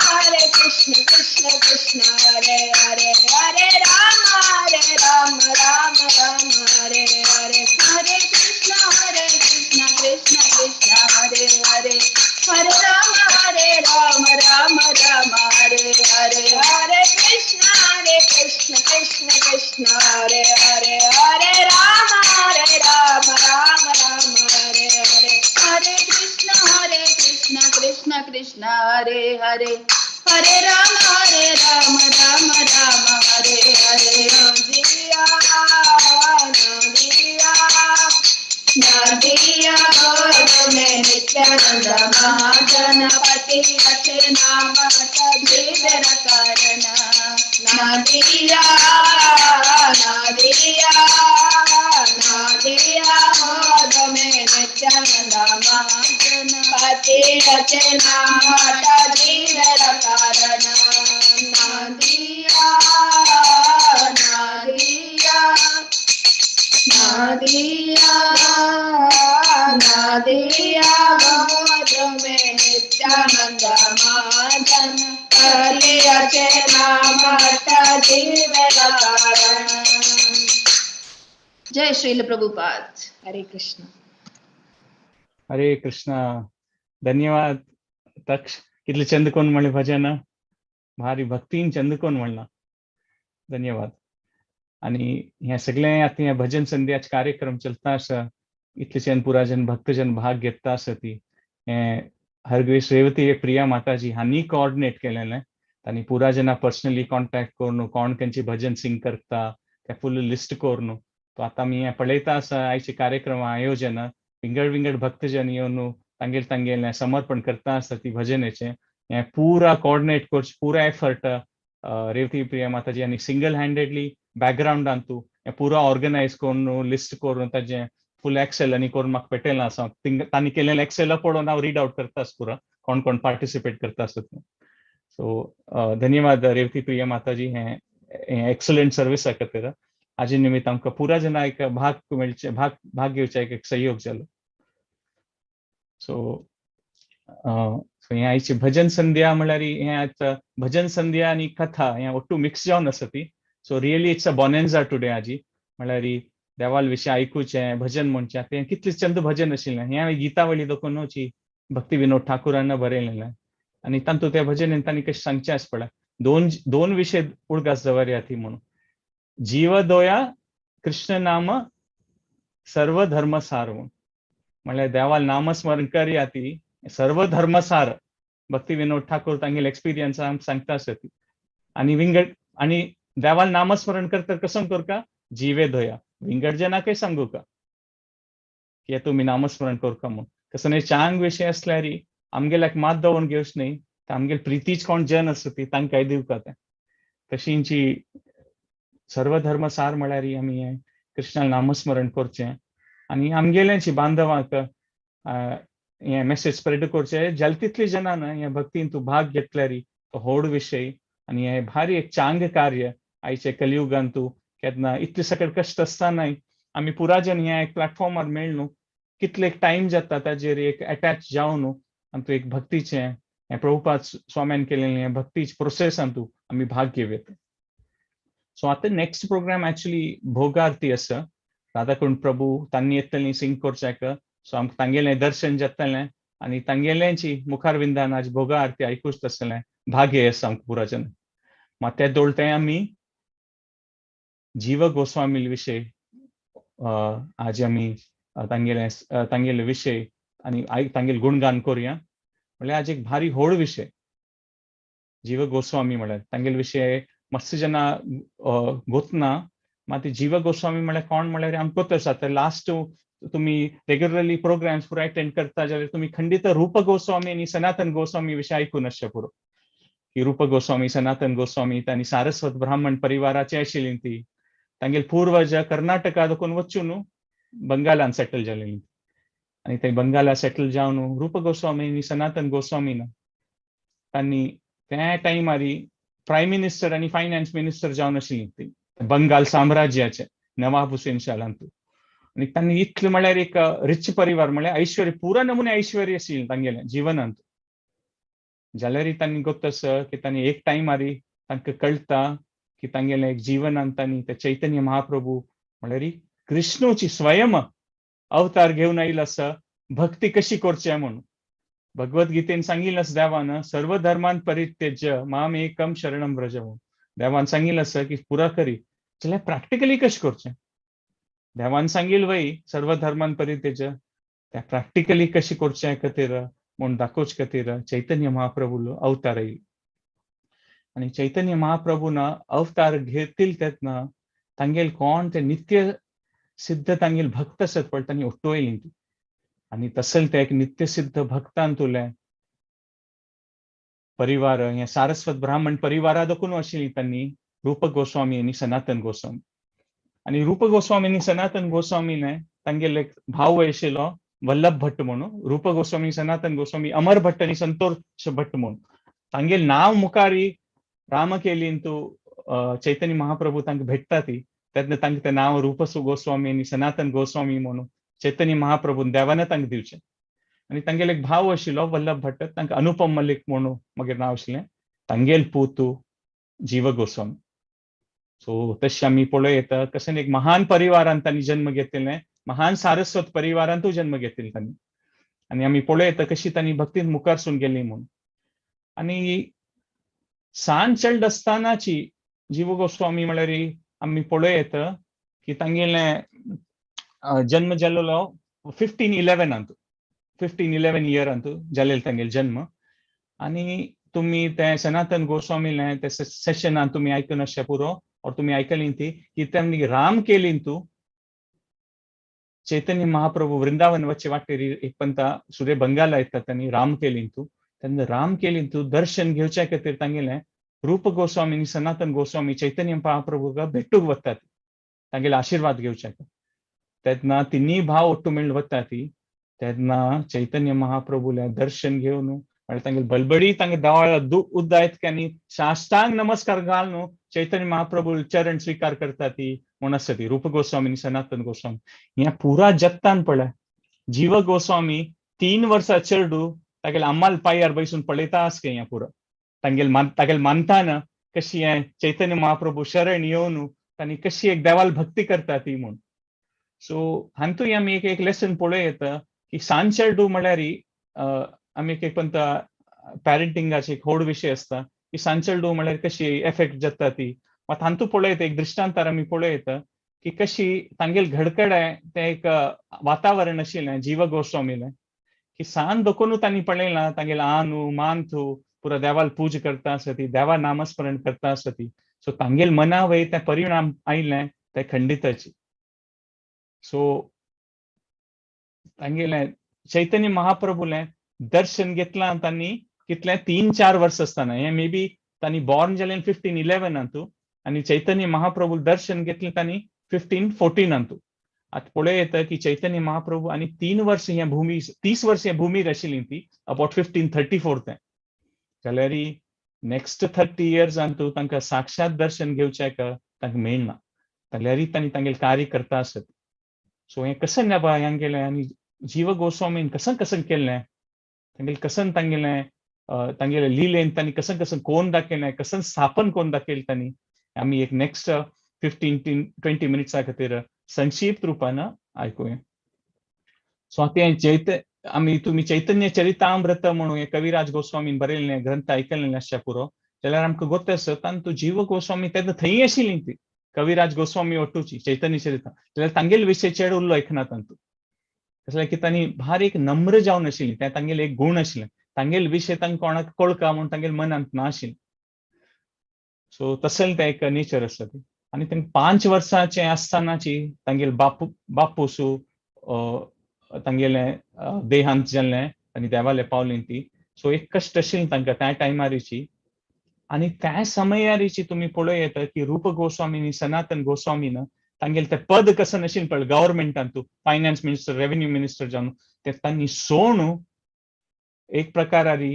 Speaker 7: हरे कृष्ण कृष्ण कृष्ण हरे हरे, हरे राम राम राम हरे हरे। हरे कृष्ण कृष्ण कृष्ण हरे हरे, हरे राम राम राम राम हरे हरे। हरे कृष्ण कृष्ण कृष्ण हरे हरे, हरे राम राम राम हरे हरे। हरे कृष्ण कृष्ण कृष्ण हरे हरे, हरे राम राम राम हरे हरे। नदिया नदिया नदिया गोद में नित्यानंद महागणपति अचे नाम जीवन कारण। नदिया नदिया नदिया गोद में नित्यानंद महागणपति अचे नाम जीवन कारण। नदिया नदिया नदिया नदिया गोद में नित्यानंद महागणपति अचे नाम जीवन कारण। जय श्रील प्रभुपाद। हरे कृष्ण।
Speaker 3: हरे कृष्ण। धन्यवाद तक्ष, कितले चंद कोण म्हणले भजन, भारी भक्तीन चंद कोण म्हणला, धन्यवाद। आणि ह्या सगळे आतां ह्या भजन संध्याचे कार्यक्रम चलता आसा, इतले चंद पुराजन भक्तजन भाग घेता आसा ती हें हरग्रेस रेवती प्रिया माताजी हांणी कोऑर्डिनेट केलेलें। तांणी पुरा जना पर्सनली कॉन्टॅक्ट करून कोण खंयची भजन सिंग करता ते फुल लिस्ट करून तो आतां आमी हें पळयता आसा आयचे कार्यक्रम आयोजन विंगड विंगड भक्तजन येवन तांगेले तांगेलें समर्पण करता आसा ती भजनेचें हें पुरा कोऑर्डिनेट करचें पुरा एफर्ट रेवती प्रिया माताजी आनी सिंगल हँडेडली बॅकग्रावंडान तूं हें पुरा ऑर्गनायज करून लिस्ट करून ताजें फूल एक्सेल आनी करून म्हाका पेटयलां आसा। तांणी केलेलें एक्सेल पळोवन हांव रीड आवट करता पुरा कोण कोण पार्टिसिपेट करता आसत। सो धन्यवाद रेवती प्रिया माताजी हें एक्सलंट सर्विसा खातीर। हाजे निमित्त आमकां पुरा जना एक भाग मेळचे भाग भाग घेवचे एक सहयोग जालो। सो सो हें आयची भजन संध्या म्हणल्यार हें आतां भजन संध्या आनी कथा हें ಒಟ್ಟು मिक्स जावन आसा ती। So really it's a bonanza today आजी म्हणल्यार देवाल विशय आयकुचें भजन म्हणचें तें कितलें चंद भजन आशिल्लें हें हांवें गीतावळी देखूनची भक्ती विनोद ठाकुरान बरयलेलें आनी तातूंत त्या भजन तांणी कशें सांगचें आसा पळय दोन दोन विशय उडगास दवरया ती म्हणून जीवदोया कृष्ण नाम सर्व धर्मसार म्हणून म्हणल्यार देवाल नामस्मरण करया ती सर्व धर्मसार भक्ती विनोद ठाकूर तांगेले एक्सपिरियन्स आमकां सांगता आसा ती। आनी विंगड आनी देवाल नामस्मरण करता कसं करका जीवे धोया विंगड जनाकय सांगू का की तुमी नामस्मरण करका म्हणून कसं न्ही चांग विशय आसल्यार आमगेल्याक मात दवरून घेवच न्ही तर आमगेले प्रितीच कोण जन आसा ती तांकांय दिवका तें। तशींची सर्वधर्मसार म्हळ्यार आमी हें कृष्णाक नामस्मरण करचें आनी आमगेल्यांची बांधवांक हें मेसेज स्प्रेड करचें जाल तितली जनां ह्या भक्तीन तूं भाग घेतल्यार तो व्हड विशय आनी हें भारी एक चांग कार्य आयचे कलियुगान तूं केन्ना इतले सकट कश्ट आसतनाय आमी पुराजन ह्या एक प्लॅटफॉर्मार मेळ्ळू कितले एक टायम जाता ताजेर एक एटॅच जावन आनी तूं एक भक्तीचें हें प्रभुपाद स्वाम्यान केलेलें हें भक्तीचे प्रोसेसान तूं आमी भाग घेवया। सो आतां नेक्स्ट प्रोग्राम एक्चुअली भोगारती आसा राधाकुंड प्रभू तांणी येतलीं सिंग करच्याक। सो आमकां तांगेलें दर्शन जातलें आनी तांगेल्यांची मुखारविंदान आज भोगा आरती आयकूच आसतलें भाग्य आसा आमकां पुराजन। मात ते दोळते आमी जीव गोस्वामी विशय आज आमी तांगेले तांगेले विशय आनी तांगेले गुणगान करुया म्हणल्यार आज एक भारी व्हड विशय जीव गोस्वामी म्हळ्यार तांगेले विशय मस्त जेन्ना गोतना मात जीव गोस्वामी म्हळ्यार कोण म्हळ्यार आमकां गोत आसा। तर लास्ट तुमी रेग्युलरली प्रोग्राम्स पुरो अटेंड करता जाल्यार तुमी खंडीत रूप गोस्वामी आनी सनातन गोस्वामी विशय आयकून आसचें पुरो की रूप गोस्वामी सनातन गोस्वामी तांणी सारस्वत ब्राह्मण परिवाराचे आशिल्ली ती तांगेले पूर्वज कर्नाटका देखून वचून बंगालान सेटल जालेली आनी ते बंगाला सेटल जावन रूप गोस्वामी आनी सनातन गोस्वामीन तांणी त्या टायमार प्रायम मिनिस्टर आनी फायनान्स मिनिस्टर जावन आशिल्ली ती बंगाल साम्राज्याचे नवाब हुसेन शालांतू आनी तांणी इतलें म्हळ्यार एक रिच परिवार म्हळ्यार ऐश्वर्य पुरा नमुने ऐश्वर्य आशिल्लें तांगेलें जिवनांत। जाल्यार तांणी गोत आसा की तांणी एक टायमार तांकां कळटा की तांगेलें एक जिवनांत तांणी ते चैतन्य महाप्रभू म्हळ्यार कृष्णूची स्वयं अवतार घेवन आयलो आसा भक्ती कशी करची म्हणून भगवद्गीतेन सांगिल्लें आसा देवान, सर्व धर्मान परित्यज्य माम एकम शरणम व्रज. देवान सांगिल्लें आसा की पुरा करी, जाल्यार प्रॅक्टिकली कशें करचें? देवान सांगिल्लें वय सर्व धर्मान परित्यज्य, त्या प्रॅक्टिकली कशें करचें खातीर म्हूण दाखोवचे खातीर चैतन्य महाप्रभूलो अवतार येयलो. आनी चैतन्य महाप्रभून अवतार घेतील तेन्ना तांगेल कोण ते नित्य सिद्ध तांगेल भक्त आसत पळय, तांणी ओट्टोयली ती. आनी तसल ते एक नित्य सिद्ध भक्तान तुले परिवार, हे सारस्वत ब्राह्मण परिवारा दखून आशिल्ली तांणी रूप गोस्वामी आनी सनातन गोस्वामी. आनी रूप गोस्वामी आनी सनातन गोस्वामीने तांगेले एक भाव आशिल्लो वल्लभ भट्ट म्हणून. रूप गोस्वामी, सनातन गोस्वामी, अमर भट्ट आनी संतोष भट्ट म्हणून तांगेल नांव मुखारी रामकेलीन तूं चैतन्य महाप्रभू तांकां भेटता ती, तेन्ना तांकां तें नांव रूप गोस्वामी आनी सनातन गोस्वामी म्हणून चैतन्य महाप्रभून देवान तांकां दिवचें. आनी तांगेल एक भाव आशिल्लो वल्लभ भट्ट, तांकां अनुपम मल्लीक म्हणून मागीर नांव आशिल्लें. तांगेल पूतू जीव गोस्वामी. सो तशें आमी पळोवं येता कशें एक महान परिवारान तांणी जन्म घेतिल्लें, महान सारस्वत परिवारांतूय जन्म घेतिल्लो तांणी. आनी आमी पळोवं येता कशी तांणी भक्तीन मुखार गेली म्हूण. आनी सान चल्ड आसतनाची जीव गोस्वामी म्हळ्यार आमी पळोवं येता की तांगेलें जन्म जाल्लो 1511, 1511 इयरांत जालेलो तांगेलो जन्म. आनी तुमी ते सनातन गोस्वामीलें ते सेशनान तुमी आयकून आसचें पुरो, और तुमी आयकली ती की तांणी राम केलीन तूं चैतन्य महाप्रभू वृंदावन वच्चे वाटेर एक पंता सूर्य बंगाला येता, तांणी राम केलीन तूं, तेन्ना राम केलीन तूं दर्शन घेवच्या खातीर तांगेलें रूप गोस्वामी आनी सनातन गोस्वामी चैतन्य महाप्रभूक भेटूंक वतात, तांगेले आशिर्वाद घेवच्याक. तेन्ना तिन्ही भाव ಒಟ್ಟು मेळून वता ती, तेन्ना चैतन्य महाप्रभूलें दर्शन घेवन म्हळ्यार तांगेले बलबडी तांगे दोळ्या उद्दायत आनी साष्टांग नमस्कार घालून चैतन्य महाप्रभू चरण स्वीकार करता ती म्हूण आसा ती रूप गोस्वामी आनी सनातन गोस्वामी. ह्या पुरा जगतान पळय जीव गोस्वामी 3 वर्सां चेडू तागेले अम्माल पांयार बैसून पळयता आसके. ह्या पुरा तांगेल तागेल मानताना कशी हें चैतन्य महाप्रभू शरण येवन तांणी कशी एक देवाल भक्ती करता ती म्हूण. सो हातूंत आमी एक एक लेसन पळोवं येता की सान चेडू म्हळ्यार आमी एक एक पंत पॅरेंटिंगाचे एक व्हड विशय आसता की सान चेडू म्हळ्यार कशी एफेक्ट जाता ती. मात हातूंत पळोवं येता, एक दृश्टांतार आमी पळोवं येता की कशी तांगेल घडकडे तें एक वातावरण आशिल्लें जीव गोस्वामीलें की सान दखून तांणी पळयलां तांगेले आनू मानथू पुरा देवाल पूजा करता आसा ती, देवा नामस्मरण करता आसा ती. सो तांगेल मना वयर तें परिणाम आयलें ते खंडिताची. सो तांगेलें चैतन्य महाप्रभूलें दर्शन घेतलां तांणी कितलें 3-4 वर्स आसतना, हें मे बी तांणी बॉर्न जालें 1511 आनी चैतन्य महाप्रभू दर्शन घेतलें तांणी 1514. आतां पळोवं येता की चैतन्य महाप्रभू आनी 3 वर्स ह्या भूमी, 30 वर्स ह्या भूमीर आशिल्ली ती अबाउट 1534 तें. जाल्यार नेक्स्ट 30 इयर्सांतू तांकां साक्षात दर्शन घेवच्याक तांकां मेळना, जाल्यार तांणी तांगेलें कार्य करता आसत. सो हें कशें नेबा हांगेलें आनी जीव गोस्वामीन कशें कशें केल्लें, तांगेलें कशें तांगेलें तांगेले लिलेन तांणी कशें कशें कोण दाखयलें, कशें स्थापन कोण दाखयलें तांणी, आमी एक नेक्स्ट 15-20 मिनिट्सा खातीर संक्षिप्त रुपान आयकुया. सो आतां हें आमी तुमी चैतन्य चरितामृत म्हणून हे कविराज गोस्वामीन बरयल्लें ग्रंथ आयकल्लें आसच्या पुरो, जाल्यार आमकां गोत आसा तांतू जीव गोस्वामी तेन्ना थंय आशिल्ली ती कविराज गोस्वामी ओटूची चैतन्य चरिता, जाल्यार तांगेले विशय चेड उरलो आयकना तांतू. कसलें की तांणी भार एक नम्र जावन आशिल्ली, तें तांगेले एक गूण आशिल्लें, तांगेले विशय तांकां कोणाक कळका म्हूण तांगेले मनांत ना आशिल्लें. सो तसलें तें एक नेचर आसा ती. आनी तांकां 5 वर्सांचें आसतनाची तांगेले बापूसू तांगेलें देहांत जाल्लें आनी देवाले पावलीं ती. सो एक कश्ट आशिल्लें तांकां त्या टायमारीची. आनी त्या समयारीची तुमी पळोवं येता की रूप गोस्वामी आनी सनातन गोस्वामीन तांगेलें तें पद कसं नाशिल्लें पळय गव्हर्मेंटान तूं फायनान्स मिनिस्टर रेव्हेन्यू मिनिस्टर जावन ते तांणी सोणू एक प्रकारारी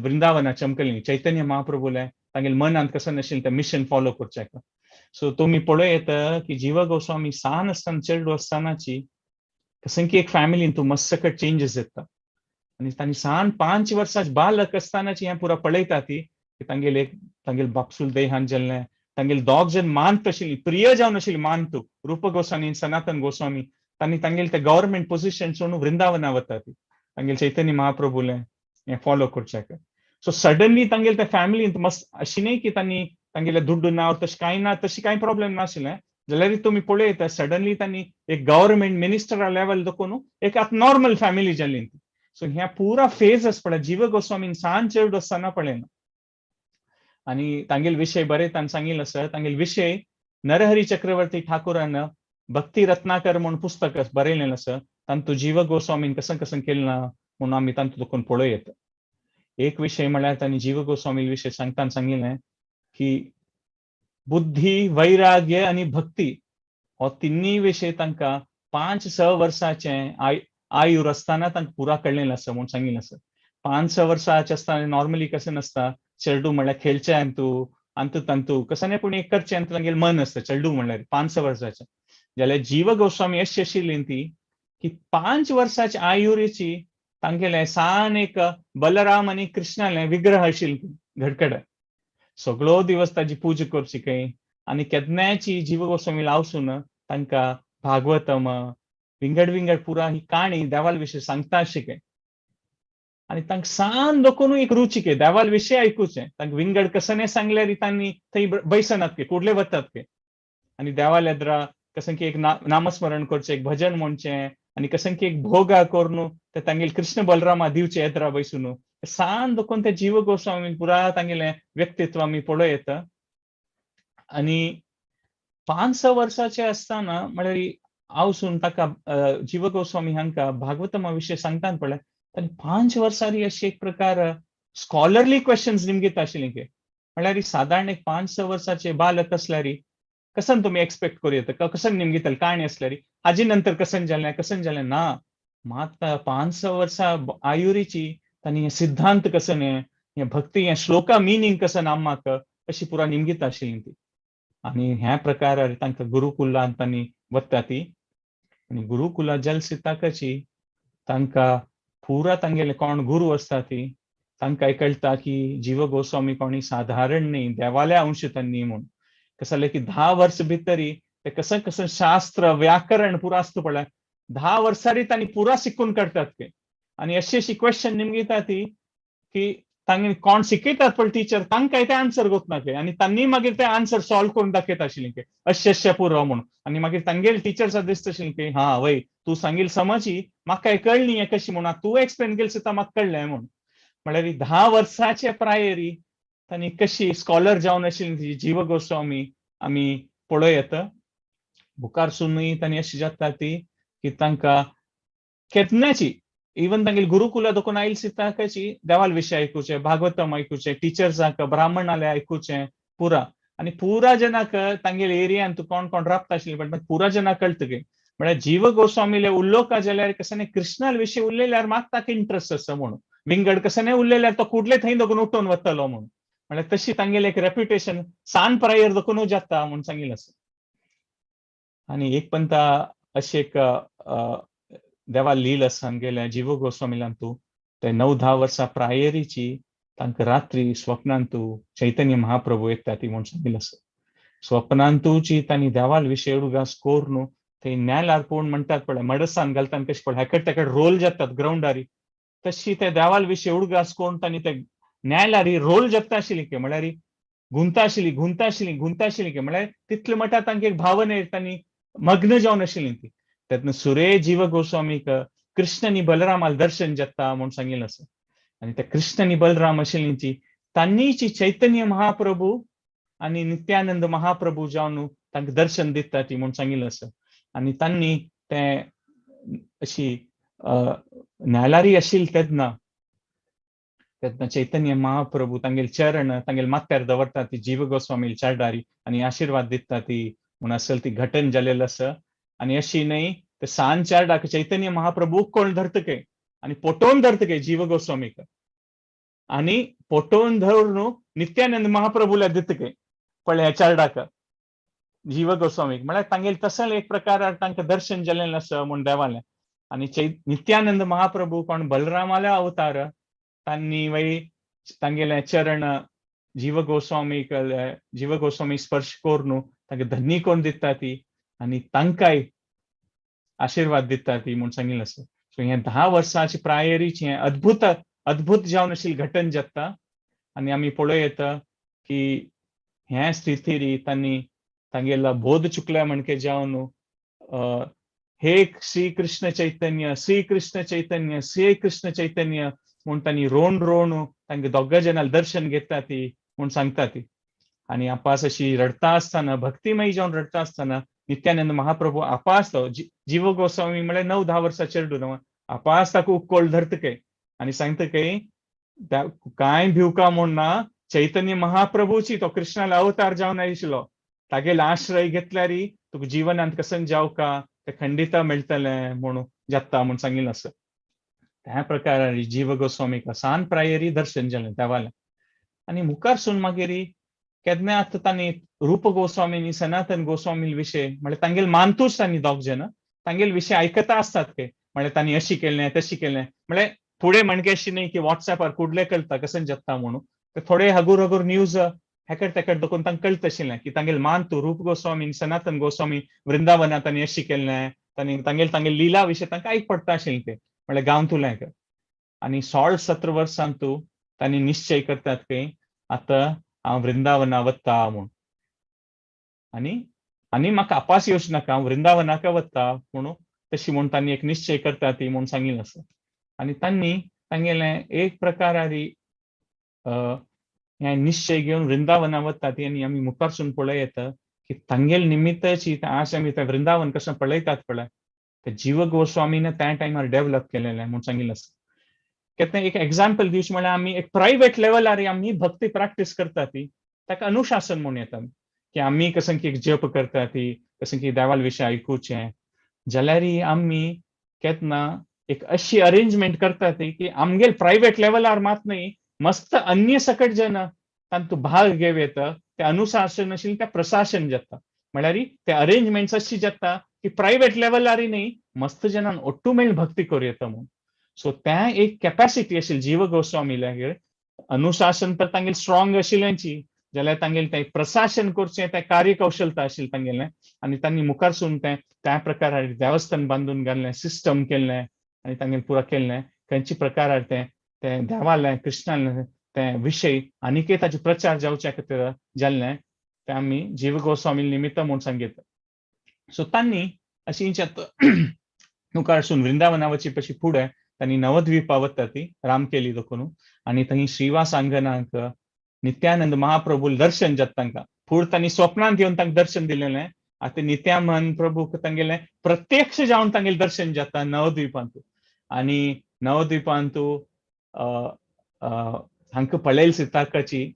Speaker 3: वृंदावना चमकली चैतन्य महाप्रभूलें तांगेले मनांत कसं नाशिल्लें तें मिशन फॉलो करचें. सो तुमी पळोवं येता की जीव गोस्वामी सान आसतना चेडू आसतनाची कसं की एक फॅमिलीन तूं मस्त सकट चेंजीस येता आनी तांणी सान 5 वर्सां बालक आसतनाची हें पुरा पळयता ती की तांगेले तांगेले बापसूल देहान जाल्लें, तांगेले दोग जण मानत आशिल्ली, प्रिय जावन आशिल्ली मानतू रूप गोस्वामी आनी सनातन गोस्वामी, तांणी तांगेले ते गव्हर्मेंट पोझिशन सोडून वृंदावना वता ती तांगेले चैतन्य महाप्रभूलें हें फॉलो करच्याक. सो सडनली तांगेले त्या फॅमिलींत मस्त अशी न्ही की तांणी तांगेले दुड्डू ना, तशें कांय ना, तशी कांय प्रॉब्लेम नाशिल्लें. जाल्यार तुमी पळयता, सडनली तांणी एक गव्हर्मेंट मिनिस्टरा लेवल दाखोवन एक आतां नॉर्मल फॅमिली जाली. सो ह्या पुरा फेज आसा पळय, जीव गोस्वामीन सान चेडू आसतना पळयना. आनी तांगेले विशय बरयताना सांगिल्लें आसा, तांगेले विशय नरहरी चक्रवर्ती ठाकुरान भक्ती रत्नाकर म्हूण पुस्तक बरयलें आसा. तांतू जीव गोस्वामीन कसं कसं केलें ना म्हणून आमी तांतू देखून पळोवं. एक विशय म्हळ्यार तांणी जीव गोस्वामी विशय सांगताना सांगिल्लें की बुद्धी, वैराग्य आनी भक्ती हो तिन्ही विशय तांकां 5-6 वर्साचे आयुर आसतना तांकां पुरा कळ्ळें आसा म्हूण सांगिल्लें आसा. 5-6 वर्साचे आसतना नॉर्मली कशें नासता, चेडू म्हणल्यार खेळचें अंतू अंतू तांतू कसं नाही, पूण एक करचें अंतू तांगेलें मन आसता चेडू म्हणल्यार 5-6 वर्साचें. जाल्यार जीव गोस्वामी अशी आशिल्ली ती की 5 वर्साच्या आयुरीची तांगेलें सान एक बलराम आनी कृष्णालें विग्रह आशिल्लें घडकड, सगळो दिवस ताजी पूजा करची खंय. आनी केन्नाची जीव गोस्वामी लावसून तांकां भागवतम विंगड विंगड पुरा ही काणी देवाल विशय सांगता अशी खंय. आनी तांकां सान देखून एक रुची के देवाल विशय आयकुचें. तांकां विंगड कसं सांगल्यार तांणी थंय बैसनात के, कुडले वतात के. आनी देवाल येद्रा कसं की एक नामस्मरण करचें, एक भजन म्हणचें आनी कसं की एक भोगा करून ते तांगेले कृष्ण बलरामा दिवचे येद्रा बैसून. सान देखून ते जीव गोस्वामी पुरा तांगेलें व्यक्तित्व आमी पळोवं येता. आनी 5-6 वर्साचे आसतना म्हळ्यार हांवसून ताका जीव गोस्वामी हांकां भागवतमा विशय सांगताना पळय, तांणी 5 वर्सांनी अशे एक प्रकार स्कॉलरली क्वेश्चन्स निमगीत आशिल्ले की म्हळ्यार सादारण एक 5-6 वर्साचे बालक आसल्यार कसन तुमी एक्सपेक्ट करूं येता, कसन निमगितले काणी आसल्यार हाजे नंतर कसन जालें कसन जालें ना. मात 5-6 वर्सां आयुरीची तांणी हे सिद्धांत कसन हे भक्ती हे श्लोका मिनींग कसन आम्माक अशी पुरा निमगीत आशिल्ली ती. आनी ह्या प्रकारार तांकां गुरुकुलांत तांणी वता ती. आनी गुरुकुला जलसिताकाची तांकां पुरा तांगेले कोण गुरू आसता ती तांकां कळटा की जीव गोस्वामी कोणी साधारण न्ही, देवाल्या अंश तांणी म्हूण. कसं जालें की 10 वर्स भितरी ते कसं कसं शास्त्र व्याकरण पुरा आसता पळय, 10 वर्सांनी तांणी पुरा शिकून काडटात ते. आनी अशी अशी क्वेश्चन निमगिता ती की तांणी कोण शिकयतात पळय टिचर तांकां ते आन्सर गोतना ते. आनी तांणी मागीर ते आन्सर सॉल्व करून दाखयता आशिल्लें की अशें अशें पुरो म्हणून. आनी मागीर तांगेले टिचर्स दिसता आशिल्लें की हा वय तूं सांगील समजी म्हाका कळ्ळी हें कशी म्हणून, तूं एक्सप्लेन केलें सुद्दां म्हाका कळ्ळें म्हणून. म्हळ्यार 10 वर्साचे प्रायरी तांणी कशी स्कॉलर जावन आशिल्ली जीव गोस्वामी आमी पळोवं येता. मुखार सुनूय तांणी अशी जाता ती की तांकां केन्नाची इवन तांगेले गुरुकुला देखून आयल सुद्दां कशी देवाल विशय आयकुचें, भागवतम आयकुचें, टिचर्सांक ब्राह्मणाले आयकुचें पुरा. आनी पुरा जनाक तांगेले एरियान तूं कोण कोण राबता आशिल्ले पण पुरा जनाक कळटा की म्हळ्यार जीव गोस्वामीले उल्लोका जाल्यार कसं न्ही कृष्णाल विशय उलयल्यार म्हाका ताका इंट्रस्ट आसा म्हणून, विंगड कसं न्ही उलयल्यार तो कुडले थंय देखून उठोवन वतलो म्हणून. म्हळ्यार तशी तांगेले एक रेप्युटेशन सान प्रायर देखून जाता म्हूण सांगिल्लें आसा. आनी एक पंता अशें एक देवा लील आसा आमगेल्या जीव गोस्वामीलान तूं ते 9-10 वर्सां प्रायरीची तांकां रात्री स्वप्नांतू चैतन्य महाप्रभू येता ती म्हूण सांगिल्लें आसा. स्वप्नांतूची तांणी देवाल विशय उडगास करून ते न्यायालयार पळोवन म्हणटात पळय मडसान घालता कशें पळय हेकड तेकड रोल जातात ग्रावंडारी, तशी ते देवाल विशय उडगास करून तांणी ते न्यायालयारी रोल जाता आशिल्ली की म्हळ्यार गुंता आशिल्ली गुंता आशिल्ली गुंता आशिल्ली की म्हळ्यार तितले म्हणटा तांकां एक भावने तांणी मग्न जावन आशिल्ली ती. तेन्ना सुरे जीव गोस्वामीक कृष्ण आनी बलरामाल दर्शन जाता म्हूण सांगिल्लें आसा. आनी ते कृष्ण आनी बलराम आशिल्ली ती तांणीची चैतन्य महाप्रभू आनी नित्यानंद महाप्रभू जावन तांकां दर्शन दिता ती म्हूण सांगिल्लें आसा. आनी तांणी ते अशी न्यायालयारी आशिल्ली तेन्ना तेन्ना चैतन्य महाप्रभू तांगेले चरण तांगेले माथ्यार दवरता ती जीव गोस्वामी चारडारी आनी आशिर्वाद दिता ती म्हूण असल ती घटन जालेलें आसा. आनी अशी न्हय ते सान चारडाक चैतन्य महाप्रभू कोण धरतके आनी पोटोवन धरतके जीव गोस्वामीक आनी पोटोवन धरून नित्यानंद महाप्रभूला दितके पळय ह्या चारडाक जीव गोस्वामीक. म्हळ्यार तांगेले तसलें एक प्रकार तांकां दर्शन जालेलें आसा म्हूण देवालें. आनी नित्यानंद महाप्रभू कोण बलरामाले अवतार तांणी वय तांगेले चरण जीव गोस्वामीक जीव गोस्वामी स्पर्श करून तांकां धन्य करून दिता ती आनी तांकांय आशिर्वाद दिता ती म्हूण सांगिल्लें आसा. सो हें 10 वर्सांची प्रायरीची हें अद्भुत अद्भुत जावन अशी घटन जाता आनी आमी पळोवं येता की ह्या स्थितीरी तांणी तांगेलो बोध चुकल्या म्हणके जावन हे श्री कृष्ण चैतन्य, श्री कृष्ण चैतन्य, श्री कृष्ण चैतन्य म्हूण तांणी रोण रोण तांगे दोगा जाणां दर्शन घेता ती म्हूण सांगता ती. आनी आपास अशी रडता आसतना, भक्तिमयी जावन रडता आसतना नित्यानंद महाप्रभू आपास तो जीव गोस्वामी म्हळ्यार 9-10 वर्सां चेडूं न्हू, आपास ताका उक्कोळ धरता काय आनी सांगता काय कांय भिवका म्हूण ना, चैतन्य महाप्रभूची तो कृष्णाला अवतार जावन आयिल्लो, तागेलो आश्रय घेतल्यार तुका जिवनांत कसन जावका ते खंडिता मेळटलें म्हणून जाता म्हूण सांगिल्लें आसा. त्या प्रकारान जीव गोस्वामीक सान प्रायरी दर्शन जालें देवालें. आनी मुखारसून मागीर केन्ना आतां तांणी रूप गोस्वामी आनी सनातन गोस्वामी विशय म्हळ्यार तांगेले मानतूच तांणी दोग जण तांगेले विशय आयकता आसतात ते, म्हळ्यार तांणी अशी केलें तशी केलें, म्हळ्यार फुडें म्हणके अशी न्ही की वॉट्सएपार कुडले कळटा कशें जाता म्हणून, ते थोडे हगूर हगूर न्यूज हेकड तेकड दोकून तांकां कळटा आशिल्लें की तांगेले मानतू रूप गोस्वामी आनी सनातन गोस्वामी वृंदावनांत तांणी अशी केलें, तांणी तांगेले तांगेले लिला विशय तांकां आयक पडटा आशिल्लें ते, म्हळ्यार गांवतुलें. आनी 16-17 वर्सां तूं तांणी निश्चय करतात की आतां हांव वृंदावना वता म्हूण, आनी आनी म्हाका आपास येवच नाका, हांव वृंदावनाक वता म्हणून तशी म्हूण तांणी एक निश्चय करता ती म्हूण सांगिल्लें आसा. आनी तांणी तांगेलें एक प्रकारारी हें निश्चय घेवन वृंदावना वता ती. आनी आमी मुखारसून पळय येता की तांगेले निमित्ताची आज आमी तें वृंदावन कशें पळयतात पळय, ते जीव गोस्वामीन त्या टायमार डेवलप केलेलें म्हूण सांगिल्लें आसा. केन्ना एक एग्जाम्पल दिवचें म्हळ्यार आमी एक प्रायवेट लेवलार आमी भक्ती प्रॅक्टीस करता ती, ताका अनुशासन म्हूण येता की आमी कसं की एक जप करता ती, कसं की देवाल विशय आयकुचें जाल्यार आमी केन्ना एक अशी अरेंजमेंट करता ती की आमगेल प्रायवेट लेवलार मात न्ही, मस्त अन्य सकट जन तांतू भाग घेवं येता, ते अनुशासन आशिल्लें तें प्रशासन जाता, म्हळ्यार ते अरेंजमेंट्स अशी जाता की प्रायवेट लेवलारय न्ही मस्त जनान ഒट्टू मेळ भक्ती करूं येता म्हूण. सो त्या एक कॅपॅसिटी आशिल्ली जीव गोस्वामील्यागेर, अनुशासन तर तांगेले स्ट्रॉंग आशिल्ल्याची, जाल्यार तांगेलें तें प्रशासन करचें तें कार्यकौशलता आशिल्लें तांगेलें. आनी तांणी मुखारसून तें त्या प्रकारार देवस्थान बांदून घाल्लें, सिस्टम केल्लें आनी तांगेलें पुरा केल्लें खंयचे प्रकारार तें तें देवालें कृष्णालें तें विशय आनीकय ताचे प्रचार जावच्या खातीर जाल्लें तें आमी जीव गोस्वामी निमित्त म्हूण सांगता. सो तांणी अशींच मुखारसून वृंदावना वची पशी फुडें तांणी नवद्वीपा वता ती रामकेली दखून, आनी थंय श्रीवास आंगणाक नित्यानंद महाप्रभू दर्शन जाता तांकां. फुडें तांणी स्वप्नांत येवन तांकां दर्शन दिलेलें, आतां नित्यानंद प्रभूक तांगेलें प्रत्यक्ष जावन तांगेलें दर्शन जाता नवद्वीपांत. आनी नवद्वीपांत हांकां पळयल सीताकाची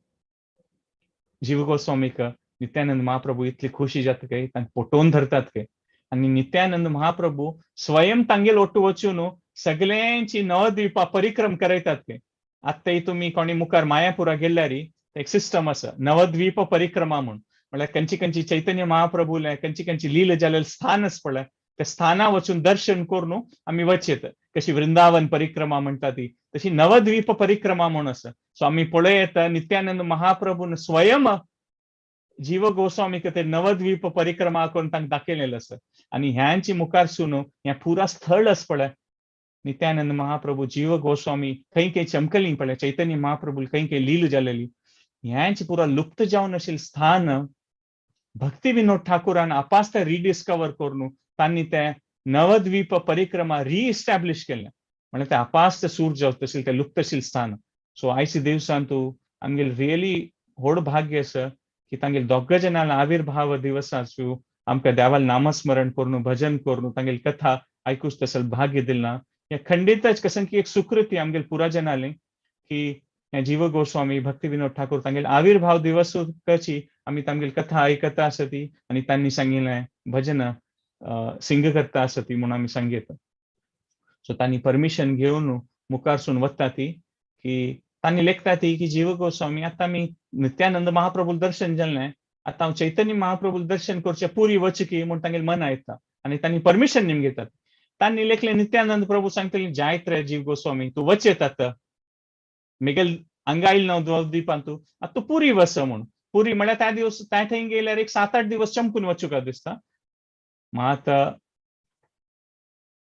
Speaker 3: जीव गोस्वामीक नित्यानंद महाप्रभू इतली खुशी जाता काय तांकां पोटोवन धरतात काय. आनी नित्यानंद महाप्रभू स्वयं तांगेल ओट्टू वचून सगळ्यांची नवद्वीपा परिक्रम करयतात ते. आतांय तुमी कोणी मुखार मायापुरा गेल्यार एक सिस्टम आसा नवद्वीप परिक्रमा म्हूण, म्हळ्यार खंयची खंयची चैतन्य महाप्रभूले खंयची खंयची लीला जालेलें स्थान आसा पळय त्या स्थाना वचून दर्शन करून आमी वचयेत. कशी वृंदावन परिक्रमा म्हणटा ती तशी नवद्वीप परिक्रमा म्हूण आसा. सो आमी पळय येता नित्यानंद महाप्रभून स्वयं जीव गोस्वामीक ते नवद्वीप परिक्रमा करून तांकां दाखयलेलें आसा. आनी ह्यांची मुखारसून हें पुरा स्थळ आसा पळय नित्यानंद महाप्रभू जीव गोस्वामी खंय खंय चमकली पळय चैतन्य महाप्रभू खंय खंय लील जालेली ह्यांची पुरा लुप्त जावन आशिल्लें स्थान भक्ती विनोद ठाकूरान आपास ते रिडिस्कवर करून तांणी ते नवद्वीप परिक्रमा रिइस्टॅब्लिश केलें, म्हळ्यार ते आपास ते सूर जावत आशिल्लें ते लुप्त आशिल्लें स्थान. सो आयच्या दिवसान तूं आमगेले रियली व्हड भाग्य आसा की तांगेले दोग जाणां आविर्भाव दिवसाचो आमकां देवाल नामस्मरण करून भजन करून तांगेली कथा आयकूच तसो भाग्य दिलां. हें खंडीतच कसं की एक सुकृती आमगेले पुरा जनाले की हें जीव गोस्वामी भक्ती विनोद ठाकूर तांगेले आविर्भाव दिवस कची आमी तांगेली कथा आयकता आसा ती आनी तांणी सांगिल्लें भजन सिंग करता आसा ती म्हूण आमी सांगयता. सो तांणी परमिशन घेवन मुखारसून वता ती की तांणी लेखता ती की जीव गोस्वामी आतां आमी नित्यानंद महाप्रभू दर्शन जालें, आतां हांव चैतन्य महाप्रभू दर्शन करचें पुरी वचकी म्हूण तांगेले मना येता आनी तांणी परमिशन निम घेतात. तांणी लेखलें नित्यानंद प्रभू सांगतले जायत रे जीव गोस्वामी तूं वचयत आतां मेगेल हांगा आयल न्हू नवद्वीपान तूं आतां तूं पुरी वच म्हूण. पुरी म्हळ्यार त्या दिवस त्या थंय गेल्यार एक 7-8 दिवस चमकून वचूंक दिसता. मात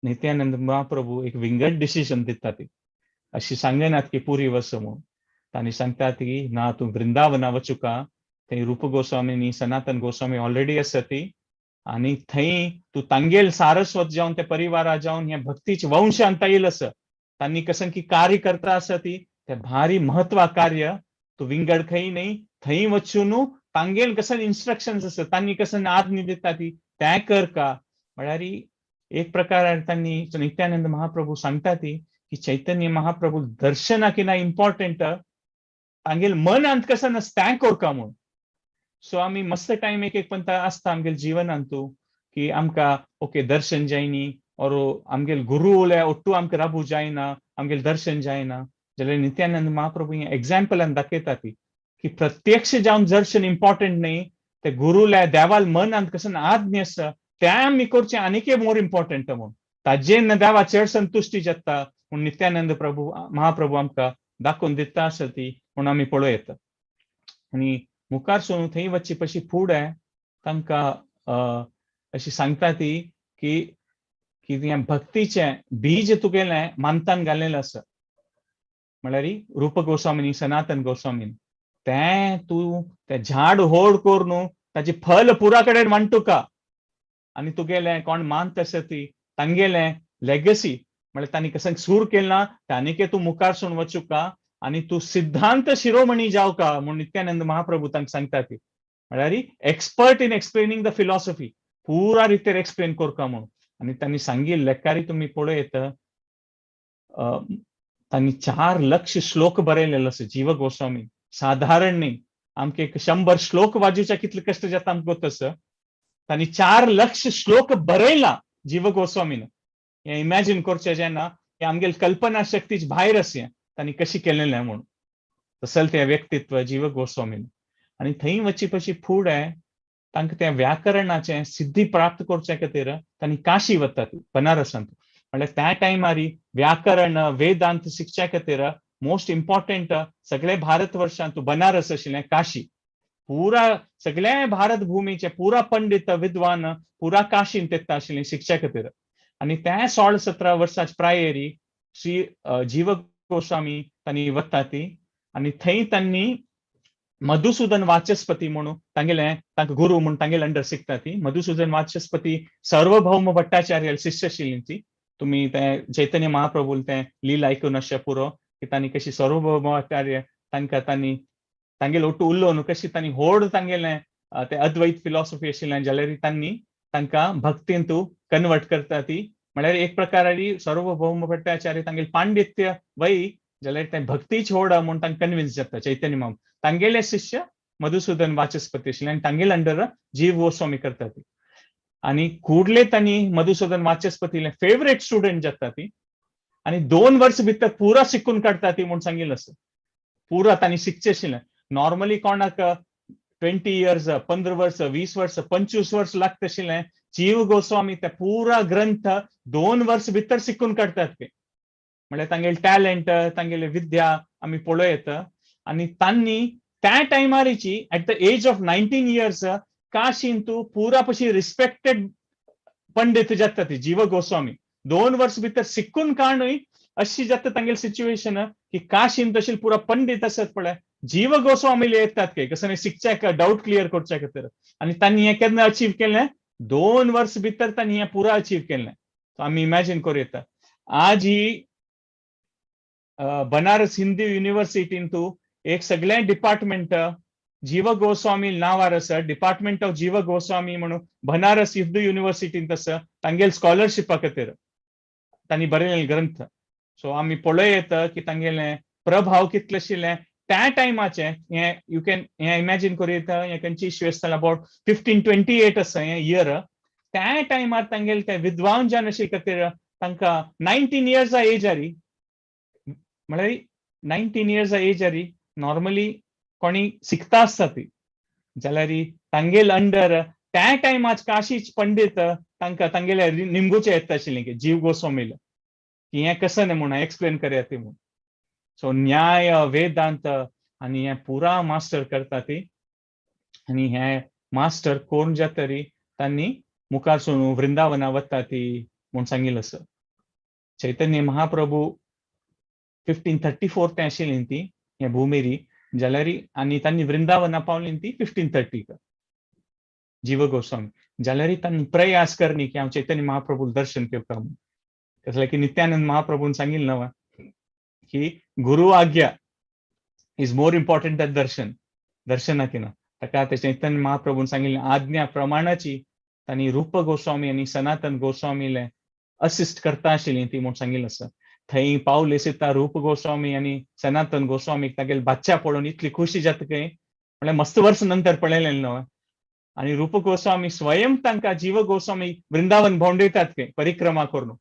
Speaker 3: नित्यानंद महाप्रभू एक विंगड डिसिजन दिता ती अशी सांगनात की पुरी वस म्हूण. तांणी सांगतात की ना, तूं वृंदावना वचुका, थंय रूप गोस्वामी, सनातन गोस्वामी ऑलरेडी आसा ती आनी थंय तूं तांगेल सारस्वत जावन त्या परिवारा जावन ह्या भक्तीचे वंशांत येयल आसा. तांणी कसं की कार्य करता आसा ती ते भारी महत्वा कार्य, तूं विंगड खंय न्ही, थंय वचून तांगेल कसं इन्स्ट्रक्शन्स आसा, तांणी कसं आज्ञा दिता ती तें कर का. म्हळ्यार एक प्रकार तांणी नित्यानंद महाप्रभू सांगता ती की चैतन्य महाप्रभू दर्शना की ना इम्पॉर्टंट, तांगेल मनांत कसं नासता तें करका म्हूण. सो आमी मस्त टायम एक एक पंत आसता आमगेल जिवनांतू की आमकां ओके दर्शन जायनी और आमगेल गुरु उल्या ओट्टू आमकां राबू जायना, आमगेल दर्शन जायना. जाल्यार नित्यानंद महाप्रभू हें एग्जाम्पलान दाखयता ती की प्रत्यक्ष जावन दर्शन इम्पॉर्टंट न्ही, ते गुरुल्या देवाल मनांत कसं आज्ञा आसा तें आमी करचें आनीकय मोर इम्पॉर्टंट म्हूण. ताजेन देवा चड संतुश्टी जाता म्हूण नित्यानंद प्रभू महाप्रभू आमकां दाखोवन दिता आसा ती म्हूण आमी पळोवं येता. आनी मुखार सोडून थंय वचची पशी फुडें तांकां अशी सांगता ती की की हें भक्तीचें बीज तुगेलें मानतान घालेलें आसा, म्हळ्यार रूप गोस्वामीनी, सनातन गोस्वामीन, तें तूं तें झाड होड करून ताचे फल पुरा कडेन वांटुका आनी तुगेलें कोण मानत आसा ती तांगेलें लेगसी, म्हळ्यार तांणी कसं सूर केलें ना ताणें तूं मुखार सून वचुका आनी तूं सिद्धांत शिरोमणी जावका म्हूण नित्यानंद महाप्रभू तांकां सांगता ती. म्हळ्यार expert in explaining the philosophy, पुरा रितेर एक्सप्लेन करका म्हूण. आनी तांणी सांगिल्लें लेखारी तुमी पळयत, तांणी 4 लक्ष श्लोक बरयलेले आसा जीव गोस्वामी. साधारण न्ही, आमकां एक 100 श्लोक वाजूच्या कितले कश्ट जाता आमकां गोत आसा. तांणी 4 लक्ष श्लोक बरयला जीव गोस्वामीन. हें इमॅजिन करचें जेन्ना हें आमगेल कल्पना शक्तीच भायर आसा तांणी कशी केलेलें म्हूण. तसलें तें व्यक्तित्व जीव गोस्वामीन. आनी थंय वची पशी फुडें तांकां त्या व्याकरणाचें सिद्धी प्राप्त करचे खातीर तांणी काशी वतात, बनारसांत. म्हळ्यार त्या टायमार व्याकरण वेदांत शिकच्या खातीर मोस्ट इम्पॉर्टंट सगळे भारत वर्षांत बनारस आशिल्लें, काशी. पुरा सगळ्या भारत भूमीचे पुरा पंडित विद्वान पुरा काशीन येता आशिल्ले शिकच्या खातीर. आनी त्या 16-17 वर्साच्या प्रायेरी श्री जीव गोस्वामी तांणी वता ती आनी थंय तांणी मधुसूदन वाचस्पती म्हणून तांगेले तांकां गुरु म्हूण तांगेले अंडर शिकता ती. मधुसूदन वाचस्पती सार्वभौम भट्टाचार्य शिष्य आशिल्ली ती. तुमी ते चैतन्य महाप्रभूल ते लीला आयकून अशें पुरो की तांणी कशी सार्वभौमाचार्य तांकां तांणी तांगेले ओट्टू उलोवन कशी तांणी होड तांगेले ते अद्वैत फिलॉसॉफी आशिल्लें, जाल्यार तांणी तांकां भक्तींतू कन्वर्ट करता ती. म्हळ्यार एक प्रकारारी सार्वभौम भट्टाचार्य तांगेले पांडित्य वय जाल्यार ते भक्तीच होड म्हूण तांकां कन्विन्स जाता चैतन्य महाप्रभू. तांगेले शिष्य मधुसूदन वाचस्पती आशिल्ले आनी तांगेले अंडर जीव गोस्वामी करता ती. आनी कुडले तांणी मधुसूदन वाचस्पतीले फेवरेट स्टुडंट जाता ती आनी 2 वर्स भितर पुरा शिकून काडटा ती म्हूण सांगिल्लें आसा. पुरा तांणी शिकचें आशिल्लें. नॉर्मली कोणाक 20 इयर्स, 15 वर्स, 20 वर्स, 25 वर्स लागता आशिल्लें, जीव गोस्वामी ते पुरा ग्रंथ 2 वर्स भितर शिकून काडटात ते. म्हळ्यार तांगेले टॅलंट, तांगेले विद्या आमी पळोवं येता. आनी तांणी त्या टायमारीची at the age of 19 years काशींतू पुरा पशी रिस्पेक्टेड पंडित जाता ती जीव गोस्वामी. 2 वर्स भितर शिकून काडूय अशी जाता तांगेली सिच्युएशन की काशीन तशी पुरा पंडित आसत पळय, जीव गोस्वामी येतात काय कसं शिकच्याक, डाऊट क्लिअर करच्या खातीर. आनी तांणी हें केन्ना अचीव केलें? 2 वर्स भितर तांणी हें पुरा अचीव केलें. आमी इमॅजिन करूं येता, आज ही बनारस हिंदू युनिव्हर्सिटींतू एक सगळें डिपार्टमेंट जीव गोस्वामी नांवार आसा, डिपार्टमेंट ऑफ जीव गोस्वामी म्हणून बनारस हिंदू युनिव्हर्सिटींत आसा, तांगेल स्कॉलरशिपा खातीर तांणी बरयलेले ग्रंथ. सो आमी पळोवं येता की तांगेले प्रभाव कितले आशिल्ले त्या टायमाचे. हें you can हें इमॅजीन करूं येता, हें खंयची इश्यू आसतले, अबाउट 1528 आसा हें इयर. त्या टायमार तांगेले ते विद्वान जावन आशिल्ले खातीर तांकां 19 इयर्सा एज आरी, म्हळ्यार 19 इयर्सा एज आरी नॉर्मली कोणी शिकता आसता ती, जाल्यार तांगेल अंडर त्या टायमार काशीच पंडित तांकां तांगेले निमगुचे येता आशिल्ले की जीव गोस्वामीले की हें कसं न्ही म्हूण एक्सप्लेन करया ती म्हूण. सो न्याय, वेदांत आनी हें पुरा मास्टर करता ती. आनी हे मास्टर कोण जातरी तांणी मुखार सोडून वृंदावना वता ती म्हूण सांगिल्लें आसा. चैतन्य महाप्रभू. 1534 ते आशिल्ली ती हे भूमेरी जाल्यार आनी तांणी वृंदावना पावली ती 1530 जीव गोस्वामी. जाल्यार तांणी प्रयास करणी की हांव चैतन्य महाप्रभू दर्शन घेवपा म्हणून. कसलें की नित्यानंद महाप्रभून सांगिल्लें न्हू की गुरु आज्ञा is more important than darshan. दर्शनाकी ना ताका ते चैतन्य महाप्रभून सांगिल्लें आज्ञा प्रमाणाची तांणी रूप गोस्वामी आनी सनातन गोस्वामीले असिस्ट करता आशिल्ली ती म्हूण सांगिल्लें आसा. थंय पावले सिता रूप गोस्वामी आनी सनातन गोस्वामीक तागेले बादशा पळोवन इतली खुशी जाता काय म्हणल्यार मस्त वर्स नंतर पळयलें न्हू. आनी रूप गोस्वामी स्वयं तांकां जीव गोस्वामी वृंदावन भोंवडयतात काय परिक्रमा करून.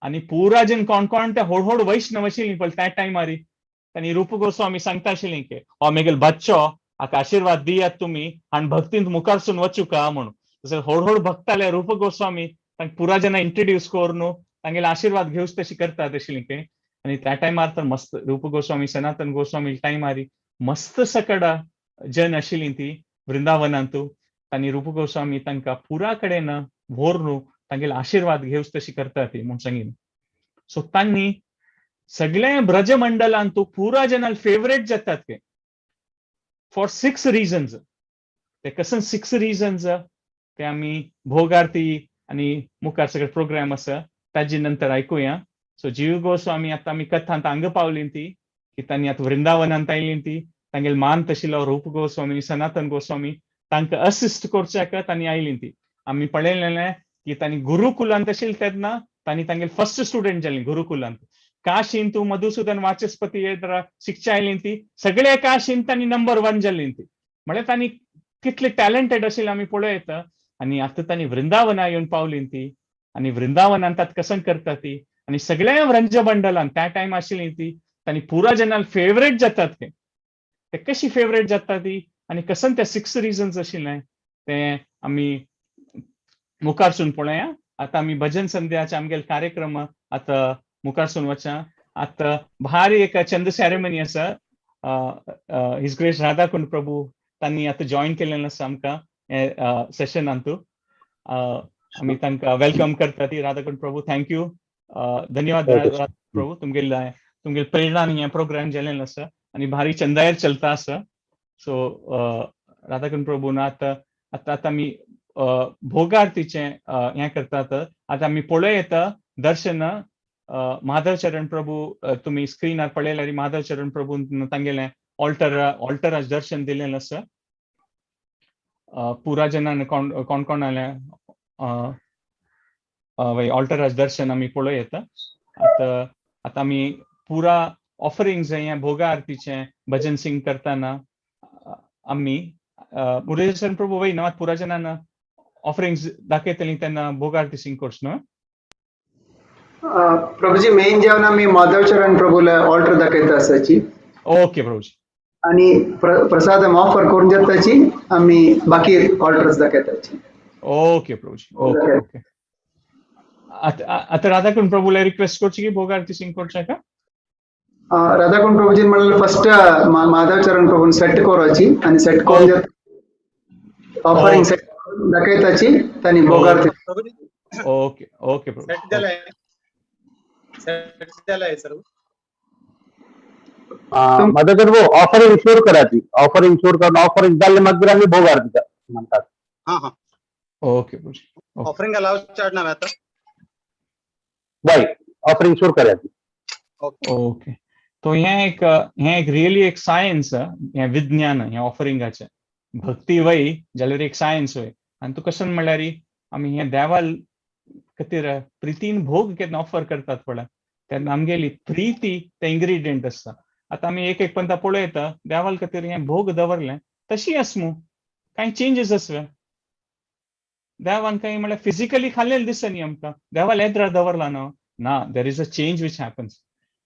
Speaker 3: आनी पुरा जन कोण कोण ते होड होड वैष्णव आशिल्ली पळय त्या टायमार तांणी रूप गोस्वामी सांगता आशिल्ली की हो मेगेल बच्चो हाका आशिर्वाद दियात तुमी आनी भक्तींत मुखारसून वचूका म्हणून. तशें होड होड भक्ताले रूप गोस्वामी तांकां पुरा जना इंट्रोड्यूस करून तांगेले आशिर्वाद घेवच तशी करतात आशिल्ली की. आनी त्या टायमार तर मस्त रूप गोस्वामी सनातन गोस्वामी टायमार मस्त सकडा जन आशिल्ली ती वृंदावनांतू. तांणी रूप गोस्वामी तांकां पुरा कडेन व्हरून तांगेले आशिर्वाद घेवच तशी करतात ती म्हूण सांगीन. सो तांणी सगळे ब्रजमंडलांतू पुरा जनाल फेवरेट जातात ते फॉर 6 रिजन्स. ते कसन 6 रिजन्स ते आमी भोगारती आनी मुखार सगळे प्रोग्राम आसा ताजे नंतर आयकुया. सो जीव गोस्वामी आतां आमी कथांत हांगा पावली ती की तांणी आतां वृंदावनांत आयली ती तांगेले मान तशिलो रूप गोस्वामी सनातन गोस्वामी तांकां असिस्ट करच्याक तांणी आयली ती. आमी पळयलें की तांणी गुरुकुलांत आशिल्ले तेन्ना तांणी तांगेले फर्स्ट स्टुडंट जाली गुरुकुलांत. काशीन तूं मधुसूदन वाचस्पती शिक्षा आयली ती सगळे काशीन तांणी नंबर 1 जाली ती. म्हळ्यार तांणी कितले टॅलंटेड आशिल्ले आमी पळोवं येता. आनी आतां तांणी वृंदावना येवन पावली ती आनी वृंदावनांत आतां कसन करता ती आनी सगळ्या व्रंजमंडलान त्या टायम आशिल्ली ती तांणी पुरा जनाल फेवरेट जातात ते. ते कशी फेवरेट जाता ती आनी कसन ते 6 रिजन्स आशिल्ले ते आमी मुखारसून पळोवया. आतां आमी भजन संध्याचे आमगेले कार्यक्रम आतां मुखारसून वचा. आतां भारी एक चंद सेरेमनी आसा. His grace Radhakund प्रभू तांणी आतां जॉईन केलेलें आसा आमकां सेशनांतू. आमी तांकां welcome करता ती. राधाकुंड प्रभू thank you, धन्यवाद राधा प्रभू, तुमगेले तुमगेले प्रेरणा हें प्रोग्राम जालेलें आसा आनी भारी चंदायर चलता आसा. सो राधाकुंड प्रभू आतां आतां आतां आमी भोगारतीचें हें करतात. आतां आमी पळोवं येता दर्शन माधवचरण प्रभू तुमी स्क्रिनार पळयल्यार माधवचरण प्रभू तांगेलें ऑल्टराक दर्शन दिलेलें आसा. पुरा जनान कोण कोण कोणालें ऑल्टराक दर्शन आमी पळोवं येता. आतां आतां आमी पुरा ऑफरिंग्स हें भोगा आरतीचें भजन सिंग करतना आमी मुरलीचरण प्रभू वय न्हू पुरा जनान ऑफरिंग्स दाखयतली तेन्ना भोग आरती सिंग कोर्स न्हू.
Speaker 1: प्रभूजी मेन जेवण आमी माधवचरण प्रभूला ऑल्टर दाखयता आसाची.
Speaker 3: ओके प्रभूजी.
Speaker 1: आनी प्रसादम ऑफर करून जाताची आमी बाकी ऑल्टर्स दाखयताची.
Speaker 3: Okay Prabhuji, okay okay. आतां राधाकुंड प्रभूला रिक्वेस्ट करची की भोग आरती सिंग करच्या का?
Speaker 1: राधाकुंड प्रभूजीन म्हणल्यार फर्स्ट माधवचरण प्रभून सेट करोची आनी सेट करून ऑफरिंग सेट दाखयताची तांणी भोग आरती.
Speaker 3: Okay okay Prabhu.
Speaker 8: सेट जालाय, सेट जालाय सर.
Speaker 9: माधवचरण प्रभू ऑफरिंग सुरू कराची. ऑफरिंग सुरू करून ऑफरिंग जाल्ले मागीर आमी भोग आरती म्हणतात.
Speaker 8: हां हां
Speaker 3: ओके प्रभूजी.
Speaker 8: ऑफरिंग अलाव चढणार आता
Speaker 9: बाय ऑफरिंग सुरू कराची.
Speaker 3: ओके. तो हें एक रियली एक सायन्स, हें विज्ञान हें ऑफरिंगाचें. भक्ती वय जाल्यार एक सायन्स वय. आनी तूं कशें म्हणल्यार आमी हें देवाल खातीर प्रितीन भोग केन्ना ऑफर करतात पळय तेन्ना आमगेली प्रिती तें इंग्रिडियंट आसता. आतां आमी एक एक पंता पळयता देवाल खातीर हें भोग दवरलें तशी आस मू कांय चेंजीस आसवे देवान कांय म्हणल्यार फिजिकली खाल्लेलें दिसना आमकां देवाल येद्रा दवरला न्हू ना. There is a change which happens.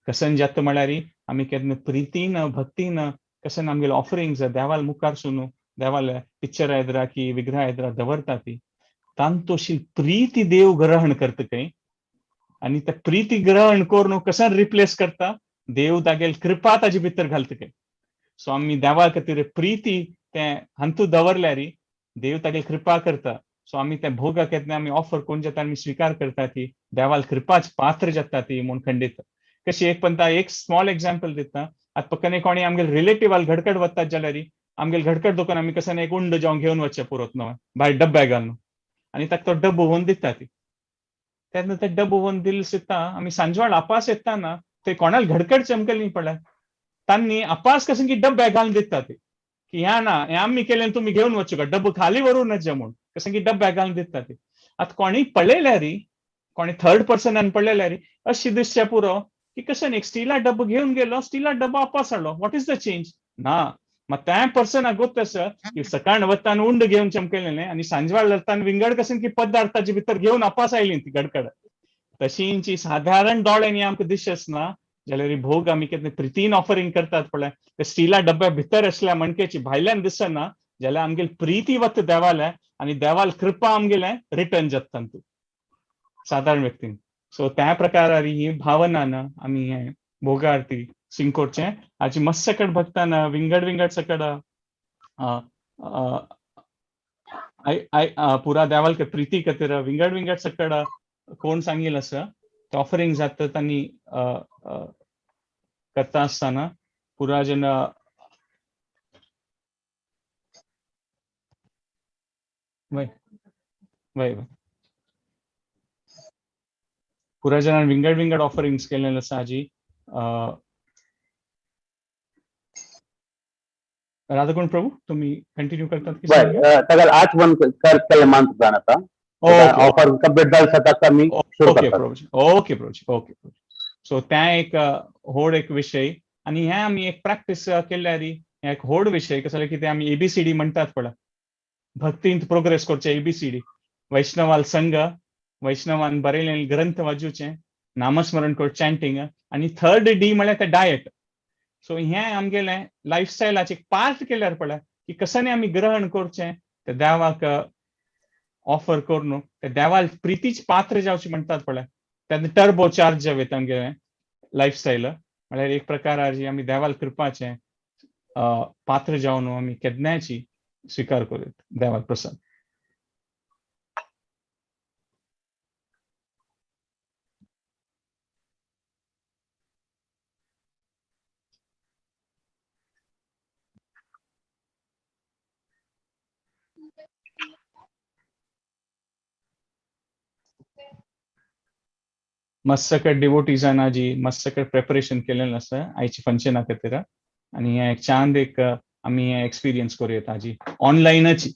Speaker 3: कसन जाता म्हणल्यार आमी केन्ना प्रितीन भक्तीन कसन आमगेले ऑफरिंग्स देवाल मुखार सुनू देवाल पिक्चर येद्रा की विग्रह येद्रा दवरता ती तांतोशी प्रीती देव ग्रहण करता खंय आनी त्या प्रीती ग्रहण करून कसन रिप्लेस करता देव तागेल कृपा ताजे भितर घालता खंय. सो आमी देवा खातीर प्रीती तें हांतू दवरल्यार देव तागेल कृपा करता. सो आमी त्या भोगा केन्ना आमी ऑफर करून जाता आमी स्विकार करता ती देवाल कृपाच पात्र जाता ती म्हूण खंडीत. कशी एक पंता एक स्मॉल एग्जाम्पल दिता. आतां पक्कने कोणी आमगेले रिलेटिव्ह घडकड वतात जाल्यार आमगेले घडकड दुकान आमी कसं एक उंड जावन घेवन वचचें पुरोत न्हय भायर डब्ब्या घालून आनी ताका तो डब्बो व्हरून दिता ती. तेन्ना ते डब्बो व्हरून दिल सुद्दां आमी सांजवाळ आपास येताना ते कोणाक घडकड चमकली पळय तांणी आपास कसं की डब्ब्या घालून दिता ते की ह्या ना हें आमी केलें तुमी घेवन वचू का डब्बो खाली व्हरूं नजे म्हूण कसं की डब्ब्या घालून दिता ते. आतां कोणी पळयल्यार कोणी थर्ड पर्सनान पळयल्यार अशी दिसचें पुरो की कशें एक स्टिला डब्बो घेवन गेलो, स्टिला डब्बो आपास हाडलो, what is the change ना. मग त्या पर्सनाक गोत आसा की सकाळ वतान उंड घेवन चमकयलें आनी सांजवाळ वतान विंगड कशें की पदार्थाचे भितर घेवन आपास आयली ती गडकड. तशींची साधारण दोळ्यांनी आमकां दिशच ना जाल्यार भोग आमी कितें प्रितीन ऑफरिंग करतात पळय ते स्टिला डब्या भितर आसल्या मणक्याची भायल्यान दिसना जाल्यार आमगेली प्रिती वता देवाले आनी देवाल कृपा आमगेले रिटर्न जाता तूं साधारण व्यक्तीन. सो त्या प्रकारार ही भावना ना आमी हे भोगारती सिंकोरचें हाची मस्त सकट भक्तान विंगड विंगड सकट पुरा देवाल प्रिती खातीर विंगड विंगड सकट कोण सांगील आसा ते ऑफरिंग जाता तांणी करता आसतना पुरा जेन्ना वय वय पुरा जणांनी विंगड विंगड ऑफरिंग्स केलेले आसा हाजी. राधाकुंड प्रभू तुम्ही कंटिन्यू करतात की?
Speaker 9: आज बंद केले मान आता ऑफर कंप्लीट जाल जाता मी सुरू
Speaker 3: ओके
Speaker 9: करतात.
Speaker 3: Prabhuji, okay Prabhuji, okay Prabhuji. So त्या एक होड एक विशय आनी हे आमी एक प्रॅक्टीस केल्यार एक होड विशय कसो की ते आमी एबीसीडी म्हणटात पळय भक्तींत प्रोग्रेस करचे एबीसीडी वैष्णवाल संघ वैष्णवान बरयलेले ग्रंथ वाजूचे नामस्मरण कर चॅन्टिंग आनी थर्ड डी म्हळ्यार ते डायट. सो हें आमगेलें लायफस्टायलाचे एक पार्ट केल्यार पळय की कशाने आमी ग्रहण करचें ते देवाक ऑफर करून ते देवाल प्रितीच पात्र जावचे म्हणटात पळय तेन्ना टर्बो चार्ज जावं आमगेलें लायफस्टायल म्हळ्यार एक प्रकाराची आमी देवाल कृपाचें पात्र जावन आमी केन्नाची स्विकार करूं देवाल प्रसाद. मस्त सकट डिवोटीजान जी मस्त सकट प्रेपरेशन केलेलें आसा आयची फंक्शना खातीर आनी हें एक चांद एक आमी हें एक्सपिरियन्स करूं येता जी ऑनलायनच.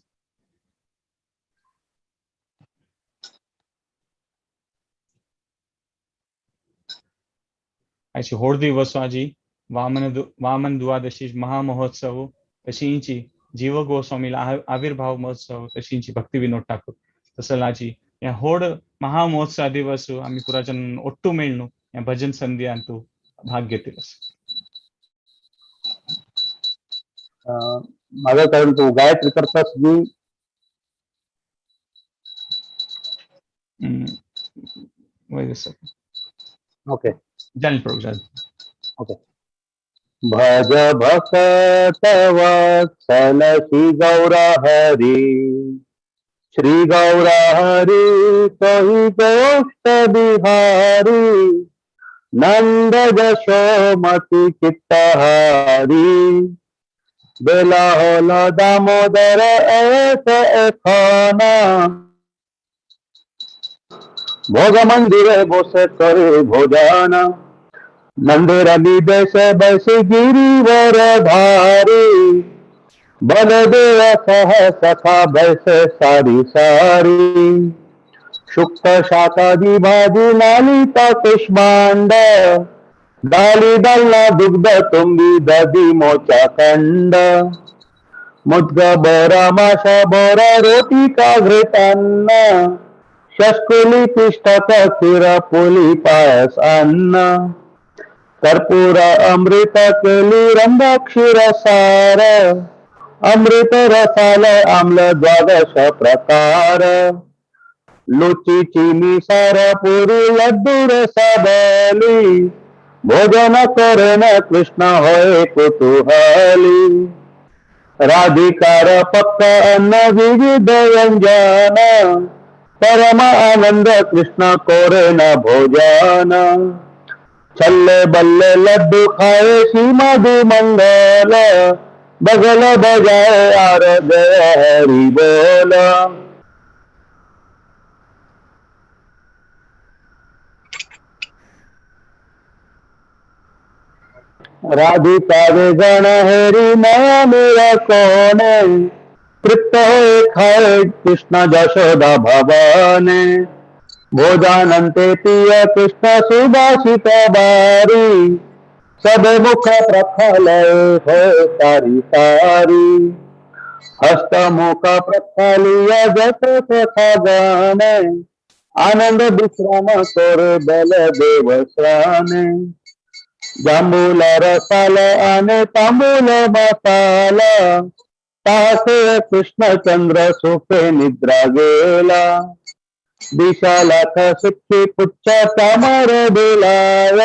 Speaker 3: आयची होड दिवस आजी वामन द्वादशी महामहोत्सव तशींची जीव गोस्वामीला आविर्भाव महोत्सव तशींची भक्ती विनोद ठाकूर तसं आजी ह्या होड महामहोत्सव दिवस आमी पुराजन ಒಟ್ಟು मेळनु ह्या भजन संध्यांतु भाग घेतील.
Speaker 9: माझं कारण तू गायत्री करतास मी ओके
Speaker 3: जालें प्रभू जालें.
Speaker 9: ओके. भज भक्त वत्सल श्री गौरा हरी श्री गौरा हरी कही गोष्ट बिहारी नंद जशोमती चित्तहारी बेला होलो दामोदर ऐस एखाना भोग मंदिरे बोसे करे भोजन नंदेरानी बेस बैसे गिरीवर धारी बलदेव सह सखा बैसे सारी सारी शुक्त शाकादी भाजी लालिता कुष्मांड डाली दल्ला दुग्ध तुम्बी दधी मोचा कंड मुद्ग बोरा माशा बोरा रोटी का घृतान्न शस्कुली पिष्टक खीर पुली पायस अन्न कर्पूर अमृत केली रंग क्षीर सार अमृत रसाल आम्ल द्वादश प्रकार लुची चिनी सार पुरी लड्डू रसबली भोजन करेन कृष्ण होय कुतूहली राधिकार पक्क अन्न विविध व्यंजन परम आनंद कृष्ण कोरेन भोजन छल्ले बल्ले लड्डू खाए श्री मधु मंगल, बगल बजाए are जय हरि बोल। राधिका वे गण हेरी माया मेरा कौन, तृप्त हो खाए कृष्ण जशोदा भवाने। भोजानंते पिय कृष्ण सुभाषित बारी, सब मुख प्रफल हो सारी सारी। हस्त मुख प्रफलिय जत सखा गाने, आनंद विश्राम कर बल देव श्राने। जांभूल रसाल आने तांबूल मसाला, तासे कृष्णचंद्र सुखे निद्रा गेला। दिशा लाख सुखी पुच्छ चामर बोलाय,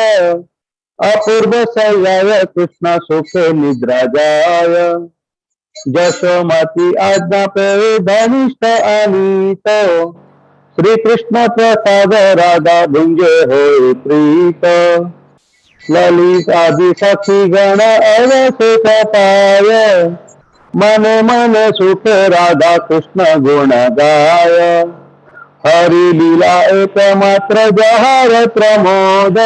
Speaker 9: अपूर्व सयाय कृष्ण सुखे निद्रा जाय। जशोमती आज्ञा पे धनिष्ठ अनित, श्री कृष्ण प्रसाद राधा भुंजे होय प्रीत। ललित आदि सखी गण अवशेष पाय, मन मन सुख राधा कृष्ण गुण गाय। हरि लीला एक मात्र जहार प्रमोद,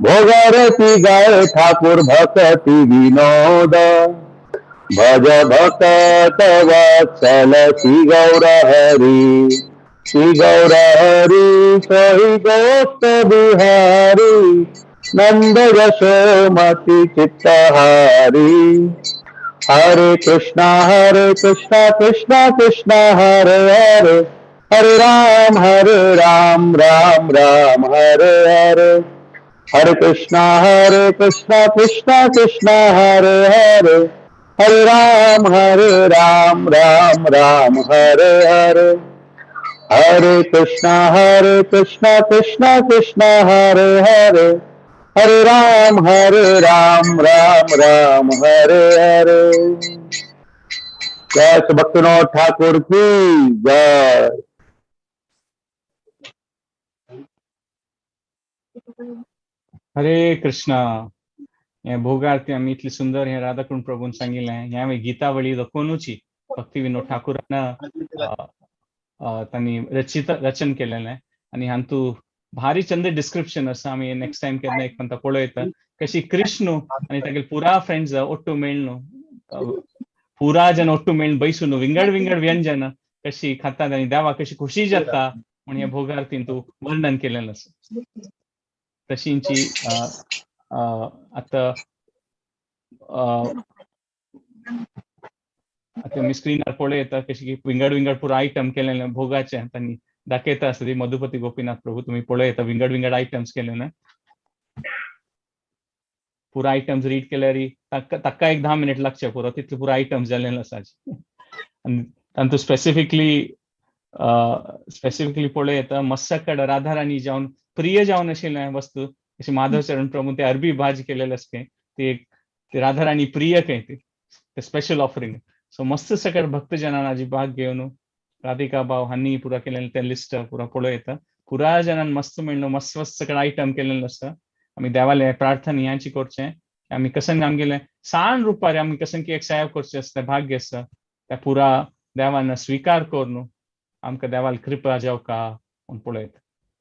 Speaker 9: भोगारती गाय ठाकुर भक्ति विनोद। भज भक्त वत्सल श्री गौर हरि, श्री गौर हरि सही गोस्त बिहारी। नंद यशोमति चित्तहारी। हरे कृष्णा कृष्णा कृष्णा हरे हरे, हरे राम राम राम हरे हरे। हरे कृष्णा कृष्णा कृष्णा हरे हरे, हरे राम राम राम हरे हरे। हरे कृष्णा कृष्णा कृष्णा हरे हरे, हरे राम राम राम हरे हरे। जय भक्तिविनोद ठाकुर की जय।
Speaker 3: हरे कृष्णा। हे भोगारती आमी इतली सुंदर हे राधाकुंड प्रभून सांगिल्लें। हें हांवें गीतावळी दाखोवनुची भक्ती विनोद ठाकुरान तांणी रचन केलेलें आनी हातूंत भारी चंद डिस्क्रिप्शन आसा। आमी नेक्स्ट टायम केन्ना एक पंता पळयता कशी कृष्ण आनी तागेले पुरा फ्रेंड्स ಒಟ್ಟು मेळ्ळू, पुरा जन ಒಟ್ಟು मेळ्ळ बैसून विंगड विंगड व्यंजन कशी खातात आनी देवा कशी खुशी जाता म्हण हे भोगारतीन तूं वर्णन केलेलें आसा। तशींची आतां आतां आमी स्क्रिनार पळयता कशी की विंगड विंगड पुरा आयटम केलेले भोगाचे तांणी दाखयता आसता ती मधुपती गोपीनाथ प्रभू तुमी पळयता विंगड विंगड आयटम्स केले ना। पुरा आयटम्स रीड केल्यार ताका एक 10 मिनट लागचे पुरो तितले पुरा आयटम्स जाल्ले आसा। आनी तातूंत स्पेसिफिकली पळयता मस्सकड राधाराणी जावन प्रिय जावन आशिल्लें वस्तू अशी माधवचरण प्रभू ते अरबी भाजी केलेले आसा ती एक राधाराणी प्रिय खंय ती स्पेशल ऑफरिंग। सो मस्त सकट भक्तजनान आजी भाग घेवन राधिका भाव हांणी पुरा केलेलें तें लिस्ट पुरा पळयता। पुरा जनान मस्त मेळ्ळो मस्त मस्त सकट आयटम केलेलो आसा। आमी देवाले प्रार्थना ह्यांची करचें आमी कसंग आमगेलें सान रुपार आमी कसंग की एक सेवा करचें आसता भाग्य आसा त्या पुरा देवान स्विकार करून आमकां देवाल कृपा जावका म्हूण पळयता।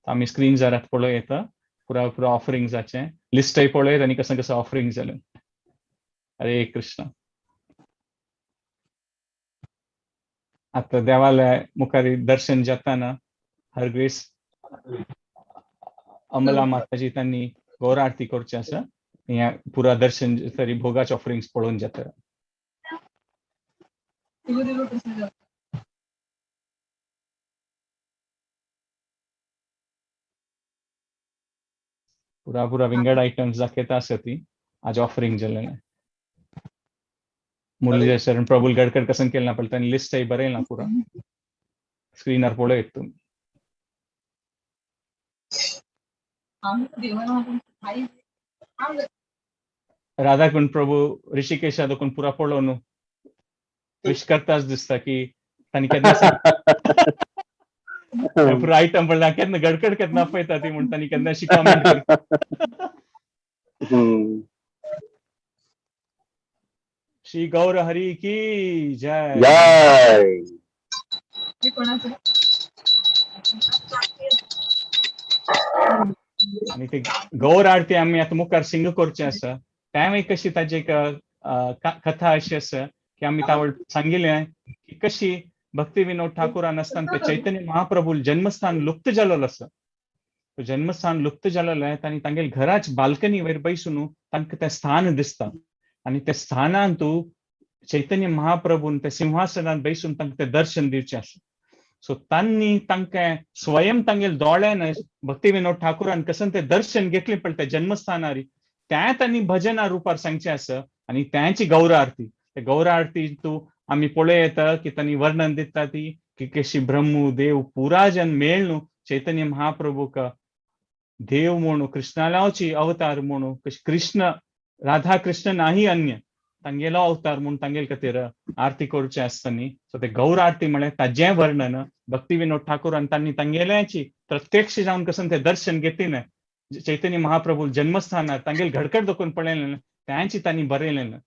Speaker 3: आमी स्क्रीन जारात पळयता पुरा पुरा ऑफरिंग्साचें लिस्टय पळयत आनी कसं कसं ऑफरिंग जालें। हरे कृष्ण। आतां देवाले मुखार दर्शन जाताना हरग्रेस अमला माताजी तांणी गौर आरती करची आसा। हें पुरा दर्शन तरी भोगाचे ऑफरिंग्स पळोवन जाता। पुरा पुरा विंगड आयटम्स दाखयता आसा ती आज ऑफरिंग जालेलें। मुरलीधर शरण प्रभुल गडकर कसं केलें ना पळय तांणी लिस्टय बरयलां ना पुरा स्क्रिनार पळयत तुमी। राधाकुंड प्रभू ऋषिकेशा दोकून पुरा पळोवन विश करताच दिसता की तांणी केन्ना पुरो आयटम पडला केन्ना गडकड केन्ना आपयता ती म्हणटा न्ही केन्ना अशी कॉमेंट करता. श्री गौर हरी की जय.
Speaker 9: जय.
Speaker 3: आनी ते गौर आरती आमी आतां मुखार सिंग करचें आसा, तें एक कशी ताजी एक कथा अशी आसा की आमी तावळ सांगिल्लें की कशी भक्ती विनोद ठाकूरान आसतना ते चैतन्य महाप्रभू जन्मस्थान लुप्त जालोलो आसा. तो जन्मस्थान लुप्त जालोलें आनी तांगेले घराच बाल्कनी वयर बैसून तांकां तें स्थान दिसता आनी त्या स्थानान तूं चैतन्य महाप्रभून ते सिंहासनान बैसून तांकां तें दर्शन दिवचें आसा. सो तांणी तांकां स्वयं तांगेले दोळ्यान भक्ती विनोद ठाकूरान कसन ते दर्शन घेतलें पण त्या जन्मस्थानारी त्या तांणी भजना रुपार सांगचें आसा आनी त्यांची गौर आरती. ते गौर आरती तूं आमी पळय येता की तांणी वर्णन दिता ती की कशी ब्रह्म देव पुरा जन मेळ्ळू चैतन्य महाप्रभूक देव म्हणू कृष्णालावची अवतार म्हणू कशी कृष्ण राधा कृष्ण नाही अन्य तांगेलो अवतार म्हूण तांगेल खातीर आरती करचे आसता न्ही. सो ते गौर आरती म्हळ्यार ताजें वर्णन भक्ती विनोद ठाकूरान तांणी तांगेल्याची प्रत्यक्ष जावन कसन ते दर्शन घेतलें चैतन्य महाप्रभू जन्मस्थानार तांगेल घडकड दाखोवन पळयलें त्यांची तांणी बरयलें.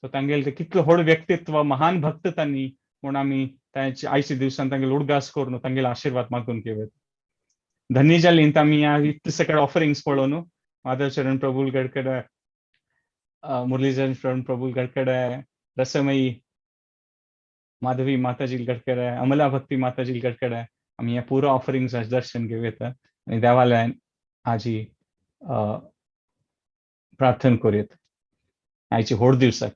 Speaker 3: सो तांगेल ते कितलें व्हड व्यक्तित्व महान भक्त तांणी म्हूण आमी तांचे आयच्या दिवसान तांगेल उडगास करून तांगेले आशिर्वाद मागून घेवया. धन्य जाली आमी ह्या इतले सगळे ऑफरिंग्स पळोवन माधवचरण प्रभू गडकड, मुरलीचरण प्रभू गडकड, रसमयी माधवी माताजी गडकड, अमला भक्ती माताजी गडकड, आमी ह्या पुरो ऑफरिंग्स दर्शन घेवया आनी देवालयान आजी प्रार्थना करूयात आयचे व्हड दिवसाक.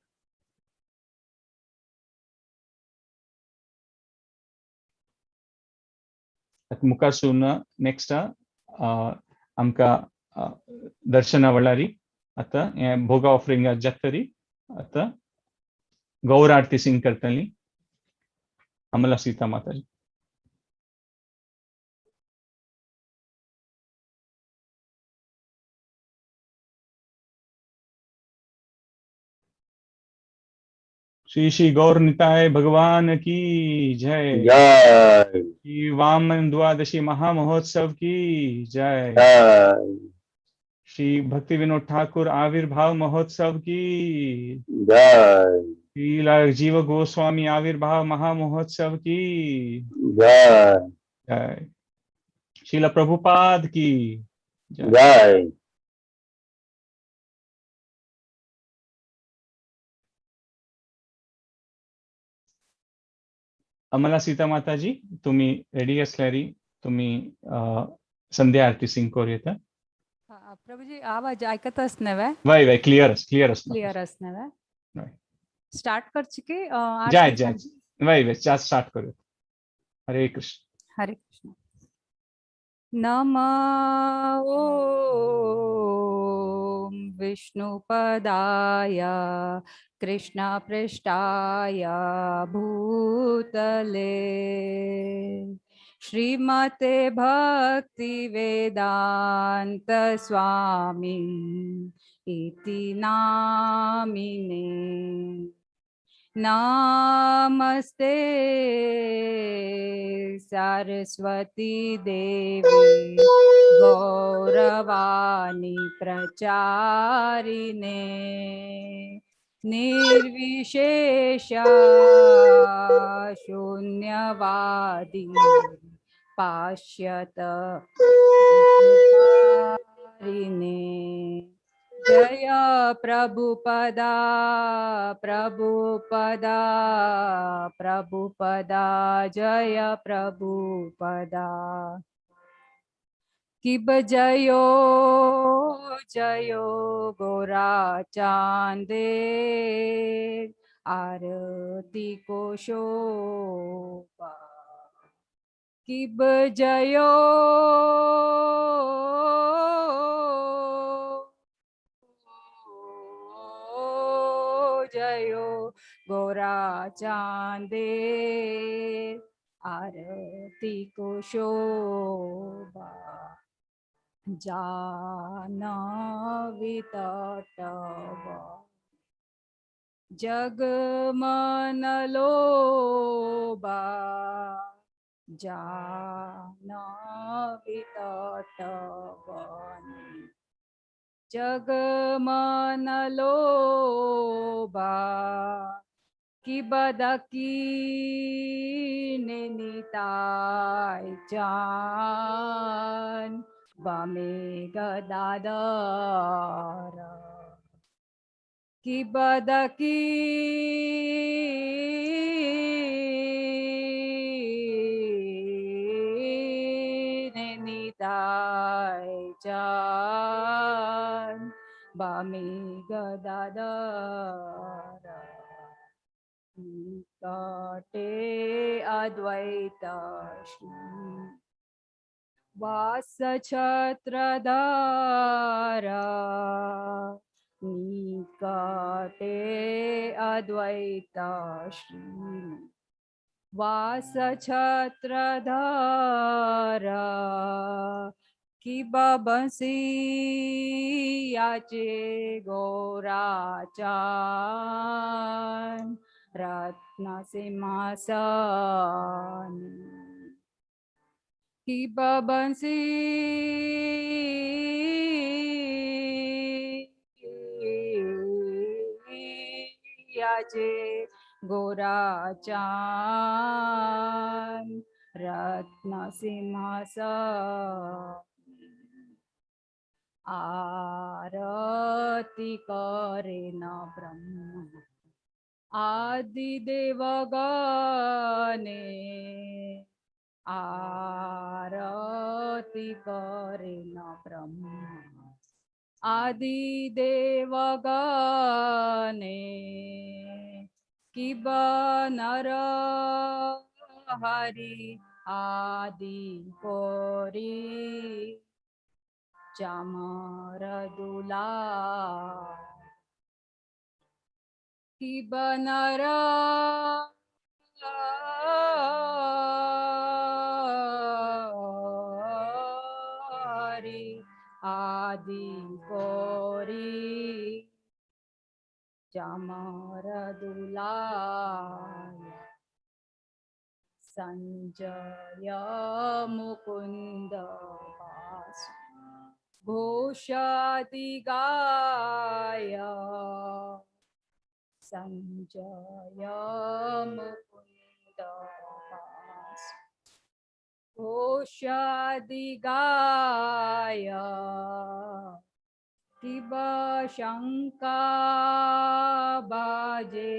Speaker 3: मुखारसून नेक्स्ट आमकां दर्शना वेळारी आतां हें भोगा ऑफरिंग जातरी आतां गौर आरती सिंग करतली अमला सीता माताजी. श्री श्री गौर निताय भगवान की जय.
Speaker 9: जय.
Speaker 3: श्री वामन द्वादशी महामहोत्सव की जय.
Speaker 9: जय.
Speaker 3: श्री भक्ति विनोद ठाकुर आविर्भाव महोत्सव की
Speaker 9: जय.
Speaker 3: श्री जीव गोस्वामी आविर्भाव महामहोत्सव की
Speaker 9: जय.
Speaker 3: जय. श्रील प्रभुपाद की जय.
Speaker 9: जय.
Speaker 3: अमला सीता माताजी तुम्ही रेडी असल्यारी तुम्ही संध्या आरती सिंग करूया.
Speaker 10: प्रभुजी आवाज ऐकतच नव्हे?
Speaker 3: वय वय क्लियर क्लियर
Speaker 10: क्लियर नव्हे. स्टार्ट करची की
Speaker 3: जय जय वय वय चार स्टार्ट करूया. हरे कृष्ण.
Speaker 10: हरे कृष्ण. नम ओम विष्णुपदाय कृष्णपृष्ठाय भूतले श्रीमते भक्तिवेदांत स्वामी इति नामिने. नमस्ते सरस्वती देवी गौरवाणी प्रचारिणे निर्विशेष शून्यवादी पाश्यत तारिणे. जय प्रभुपदा प्रभुपदा प्रभुपदा जय प्रभुपदा. किब जयो जयो गोरा चांदे आरती को शोभा. किब जयो जयो गोरा चांदे आरती को शोभा. जानवी तटव जगमन लोबा जाह्नवी तटवने जगमन लोभा की बदकी निताय चान बमे गदाधर की बदकी निताय चान बमे गदाधर निकटे अद्वैत श्री वासछत्रधार निकटे अद्वैत श्री वासछत्रधार की बंसीयाचे गोराचान रत्न सिंहासन की बंसी याचे गोराचान रत्न सिंहासन आरती करे न ब्रह्म आदि देवगणे आरती करे न ब्रह्म आदि देवगणे की नर हरि आदि कोरी चामर दुला की बनर हरि आदि कोरी चामर दुलाय संजय मुकुंद वासु घोषादि गाय संजय मुकुंद वासु घोषादि गाय किब शंका बाजे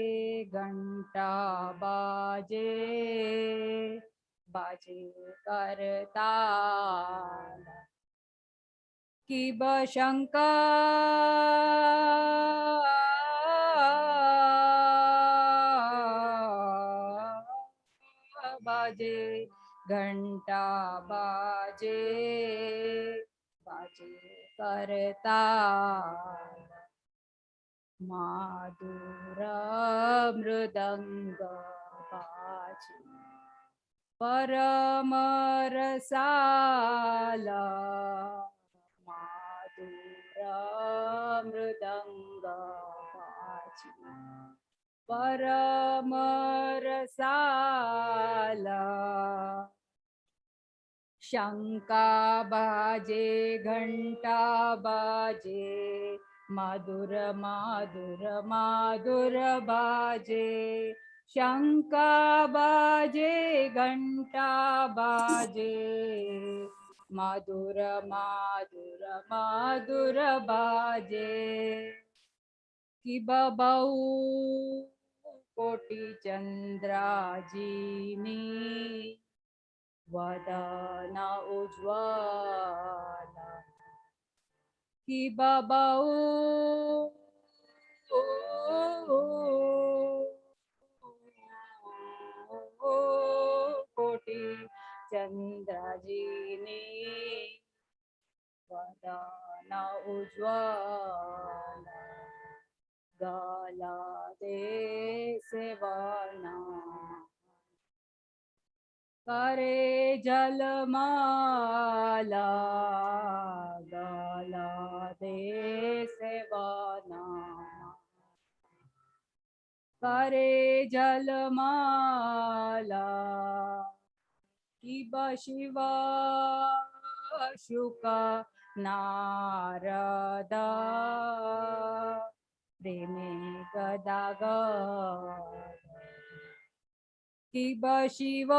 Speaker 10: घंटा बाजे बाजे करताल किब शंका बाजे घंटा बाजे बाजे करताल माधुर मृदंग बाजे परम रसाला माधुर मृदंग बाजे परम रसाला शंका बाजे घंटा बाजे मधुर मधुर मधुर बाजे शंका बाजे घंटा बाजे मधुर मधुर मधुर बाजे कि बबऊ कोटि चंद्राजीनी वदन उज्ज्वल कि बबऊ कोटि चंद्राजीनी वदन उज्ज्वल गला दे सेवना करे जलमाला गला दे सेवना करे जलमाला। किब शिव शुक नारद प्रेमे गदागद किब शिव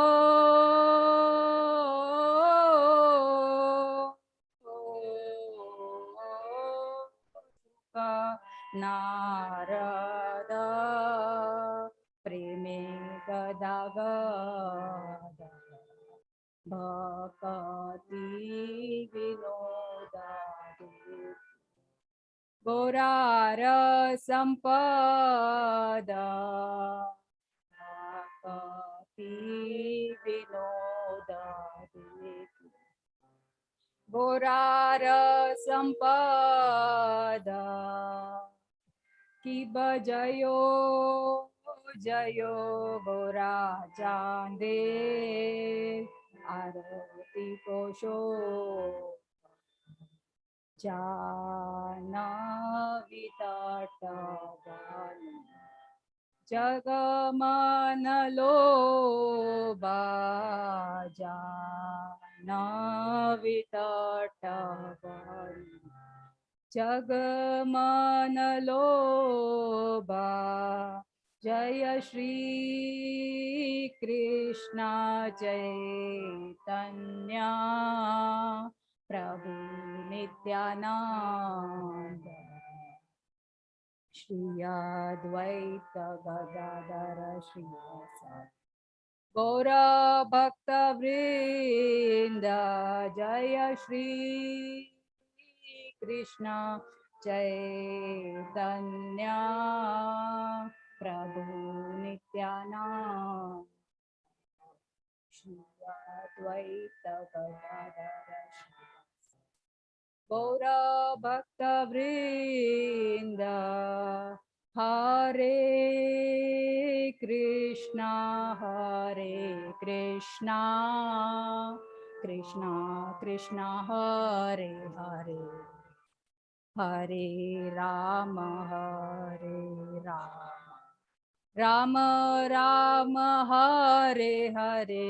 Speaker 10: शुक नारद प्रेमे गदागद भक्ति विनोद गोरार संपद भक्ति विनोद गोरार संपद किब जयो जयो गोरा चांदे आरती कोशो जाह्नवी तटवन जगमन लोभा जाह्नवी तटवन जगमन लोभा जय श्री कृष्ण चैतन्य प्रभु नित्यानंद श्री अद्वैत गदाधर श्री गौर भक्त वृंद जय श्री कृष्ण चैतन्य प्रभु नित्यानंद श्री अद्वैत गदाधर श्री गौर भक्त वृंद हरे कृष्णा कृष्णा कृष्णा हरे हरे हरे राम राम राम हरे हरे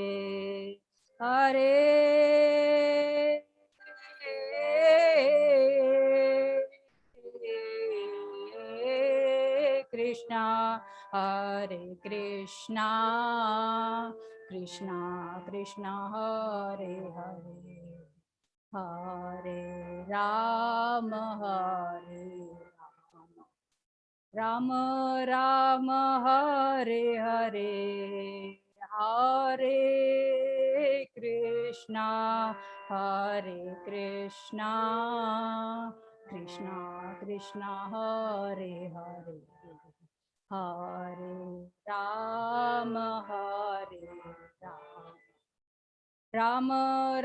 Speaker 10: हरे कृष्णा हरे कृष्णा कृष्णा कृष्णा हरे हरे हरे राम राम राम हरे हरे हरे कृष्णा कृष्णा कृष्णा हरे हरे हरे राम राम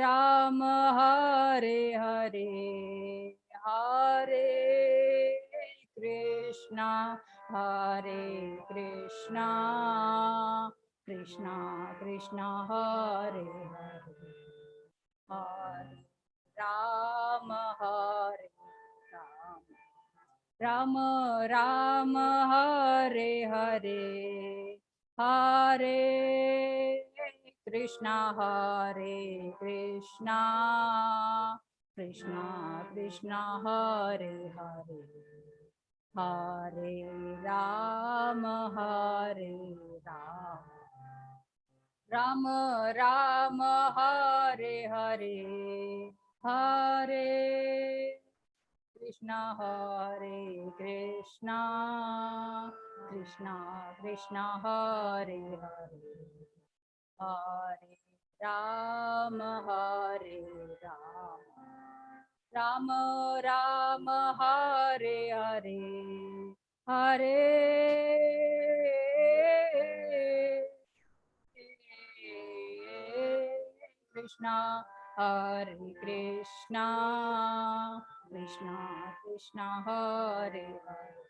Speaker 10: राम हरे हरे हरे कृष्णा कृष्णा कृष्णा हरे हरे हरे राम राम राम हरे हरे हरे कृष्णा कृष्णा कृष्णा हरे हरे हरे राम राम राम हरे हरे हरे कृष्णा कृष्णा कृष्णा हरे हरे हरे राम राम राम हरे हरे हरे कृष्णा हरे Krishna Krishna Krishna Hare Hare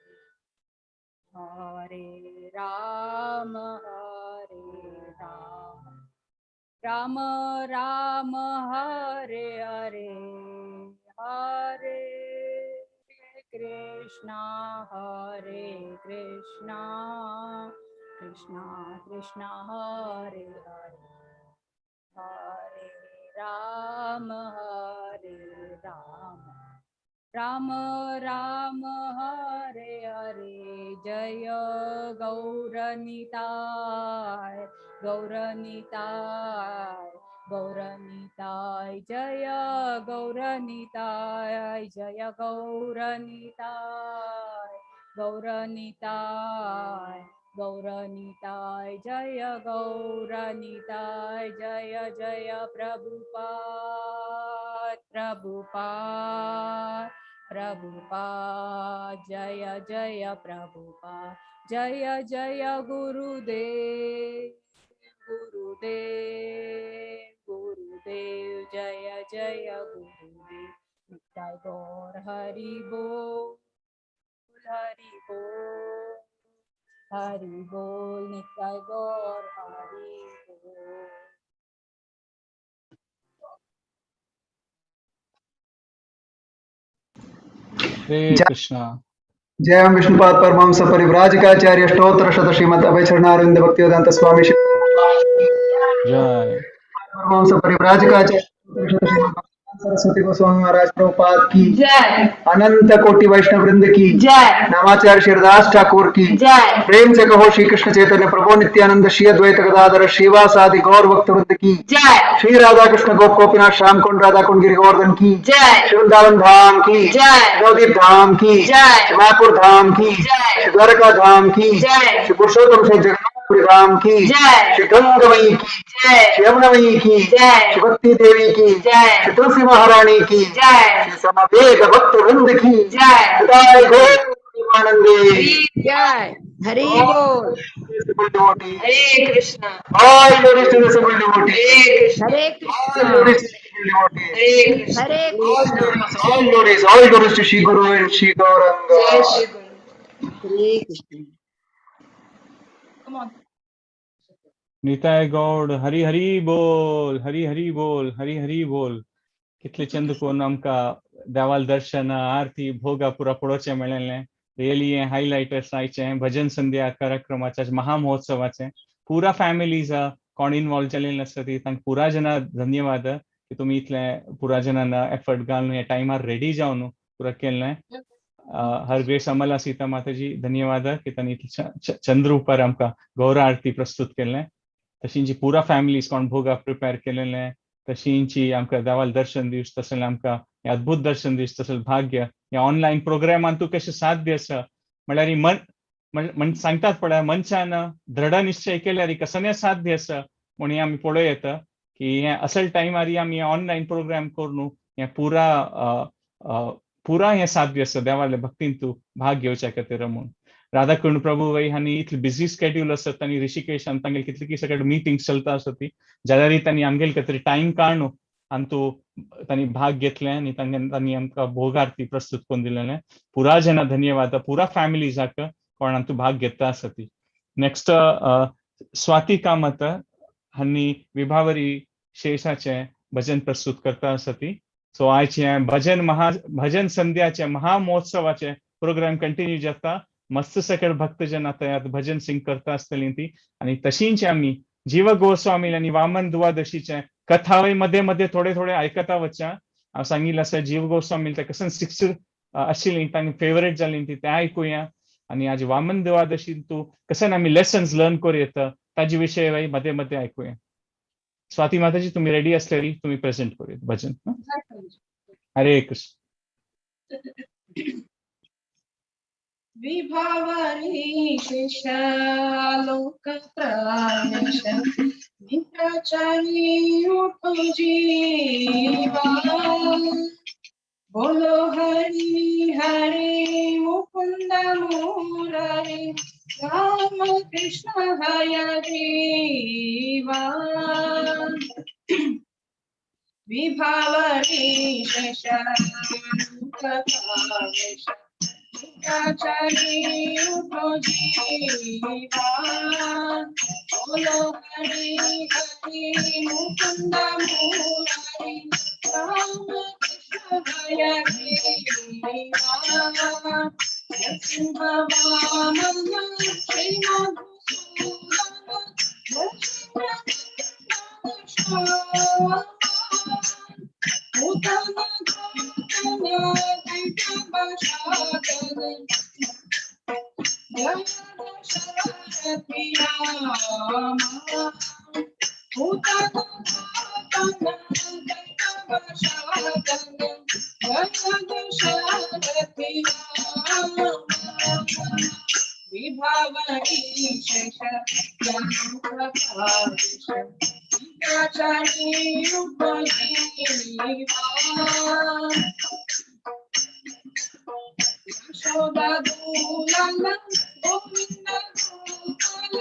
Speaker 10: Hare Ram Ram Ram Hare Hare Hare Krishna Krishna Krishna Hare Hare Hare Ram Hare Ram Ram Ram Hare Hare. Jai Gaur Nitai Gaur Nitai Gaur Nitai Jai Gaur Nitai Jai Gaur Nitai Gaur Nitai Gaur Nitai Jai Gaur Nitai Jai Jai Prabhupada Prabhupada Prabhupada Jai Jai Prabhupada Jai Jai Gurudev Gurudev Gurudev Jai Jai Gurudev. Nitai Gaur Hari बोल हरि बोल हरि बोल निताय गौर हरि बोल।
Speaker 3: हरे कृष्णा।
Speaker 1: जय ओम विष्णुपाद परमहंस परिव्राजकाचार्य स्तोत्र शत श्रीमद अभय चरणारविंद भक्ति वेदांत स्वामी श्री
Speaker 3: जय।
Speaker 1: परमहंस परिव्राजकाचार्य स्तोत्र शत श्रीमद सरस्वती गोस्वामी महाराज प्रभुपाद की
Speaker 7: जय।
Speaker 1: अनंत कोटि वैष्णव वृंद की
Speaker 7: जय।
Speaker 1: नामाचार्य श्रीदास ठाकुर की
Speaker 7: जय।
Speaker 1: प्रेम से कहो श्री कृष्ण चैतन्य प्रभु नित्यानंद श्री अद्वैत गदाधर श्रीवासादि गौर भक्त वृंद की
Speaker 7: जय।
Speaker 1: श्री राधा कृष्ण गोप गोपीनाथ श्याम कुंड राधा कुंड गिरि गोवर्धन की
Speaker 7: जय।
Speaker 1: श्री वृंदावन धाम की
Speaker 7: जय।
Speaker 1: नवदीप धाम की
Speaker 7: जय।
Speaker 1: श्री मायापुर धाम की
Speaker 7: जय।
Speaker 1: श्री द्वारका धाम की
Speaker 7: जय।
Speaker 1: श्री पुरुषोत्तम श्री जगन्नाथपुरी धाम की
Speaker 7: जय।
Speaker 1: श्री गंगमयी की
Speaker 7: जय।
Speaker 1: श्री यमुनामयी की
Speaker 7: जय।
Speaker 1: श्री भक्ति देवी की
Speaker 7: जय।
Speaker 1: श्री तुलसी महारानी की
Speaker 7: जय।
Speaker 1: श्री समवेत भक्त वृंद की
Speaker 7: जय।
Speaker 1: जय। गौर आनंदे
Speaker 7: जय। हरि बोल।
Speaker 1: Hare
Speaker 7: Krishna.
Speaker 1: All glories to the assembled devotees.
Speaker 7: Hare
Speaker 1: All glories to the assembled devotees.
Speaker 7: Hare
Speaker 1: All glories, all glories, all glories to Shri Guru and Shri Gauranga.
Speaker 7: Jai Shri Guru.
Speaker 11: Hare Krishna.
Speaker 7: Come on.
Speaker 3: Nitai Gaur Hari Hari बोल हरी हरी बोल हरी हरी बोल। कितले चंद कोन आमकां देवाल दर्शन आरती भोगा पुरा पळोवचें मेळ्ळें। रियली हें हायलायटर्स आयचें भजन संध्या कार्यक्रमाचें महामहोत्सवाचें पुरा फॅमिलीज कोण इनवॉल्व जालेली आसता ती तांकां पुरा जना धन्यवाद की तुमी इतले पुरा जणांना एफर्ट घालून ह्या टायमार रेडी जावन पुरा केल्लें। हर ग्रेस अमला सीता माताजी धन्यवाद की तांणी इतले चंद्र उपर आमकां गौर आरती प्रस्तुत केल्लें। तशींची पुरा फॅमिलीज कोण भोगा प्रिपेर केलेलें तशींची आमकां देवाल दर्शन दिवस तशें आमकां हें अद्भुत दर्शन दिवस तशें भाग्य ह्या ऑनलायन प्रोग्रामान तूं कशें साध्य आसा म्हळ्यार मन म्हण सांगतात पळय मनशान दृढ निश्चय केल्यार कसलें साध्य आसा म्हूण हें आमी पळोवं येता की हें असल टायमार आमी ऑनलायन प्रोग्राम करून हें पुरा पुरा हें साध्य आसा देवाले भक्तीन तूं भाग घेवच्या खातीर म्हूण। राधाकुंड प्रभु वय हांणी इतली बिजी स्केड्यूल आसत आनी ऋषिकेशान तांगेले कितली सगळे मिटिंग्स चलता आसत ती जाल्यारय तांणी आमगेले खातीर टायम काडून आनी तूं तांणी भाग घेतलें आनी तांणी आमकां भोग आरती प्रस्तुत करून दिलेलें। पुरा जना धन्यवाद पुरा फॅमिलीजाक कोण आनी तूं भाग घेता आसा ती। नेक्स्ट स्वाती कामत हांणी विभावरी शेषाचें भजन प्रस्तुत करता आसा ती। सो आयचें भजन महा भजन संध्याचें महामहोत्सवाचें प्रोग्राम कंटिन्यू जाता। मस्त सकळ भक्तजन आतां भजन सिंग करता आसतली ती आनी तशींच आमी जीव गोस्वामी आनी वामन दुवादशीचें कथावय मध्ये मध्ये थोडे थोडे आयकता वच्चा। हांव सांगिल्लें आसा जीव गोस्वामी ते कसन सिक्स आशिल्ली तांणी फेवरेट जाली ती तें आयकुया आनी आज वामन दुवादशी तूं कसन आमी लेसन्स लर्न करूं येता ताजे विशय मध्ये मध्ये आयकुया। स्वाती माताजी तुम्ही रेडी असलेली तुम्ही प्रेझेंट करूया भजन। हरे कृष्ण।
Speaker 12: विभावरी शेषालोक प्राणेश मित्राचारी उठो जीवा बोलो हरि हरि मुकुंद मुरारी राम कृष्ण हय देवा। विभावरी शेषालोक प्राणेश मित्राचारी उठो जीवा बोलो हरि हरि मुकुंद मुरारी राम कृष्ण हय देवा। नरसिंह वामन श्री मधुसूदन नरसिंह रामा पूतन घातन कैटभ शातन जय दशरथि रामा पूतन घातन कैटभ शातन जय दशरथि रामा विभावरी शेष यशोदा दुलाल गोविंद गोपाल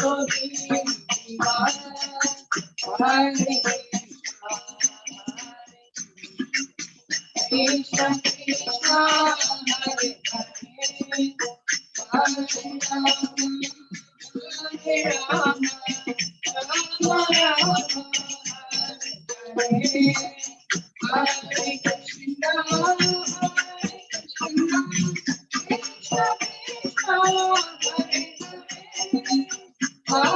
Speaker 12: जीवा हरे कृष्ण कृष्ण हरे हरे हरे राम हरे राम राम राम हरे हरे कृष्ण हरे कृष्ण कृष्ण कृष्ण हरे हरे हरे राम हरे राम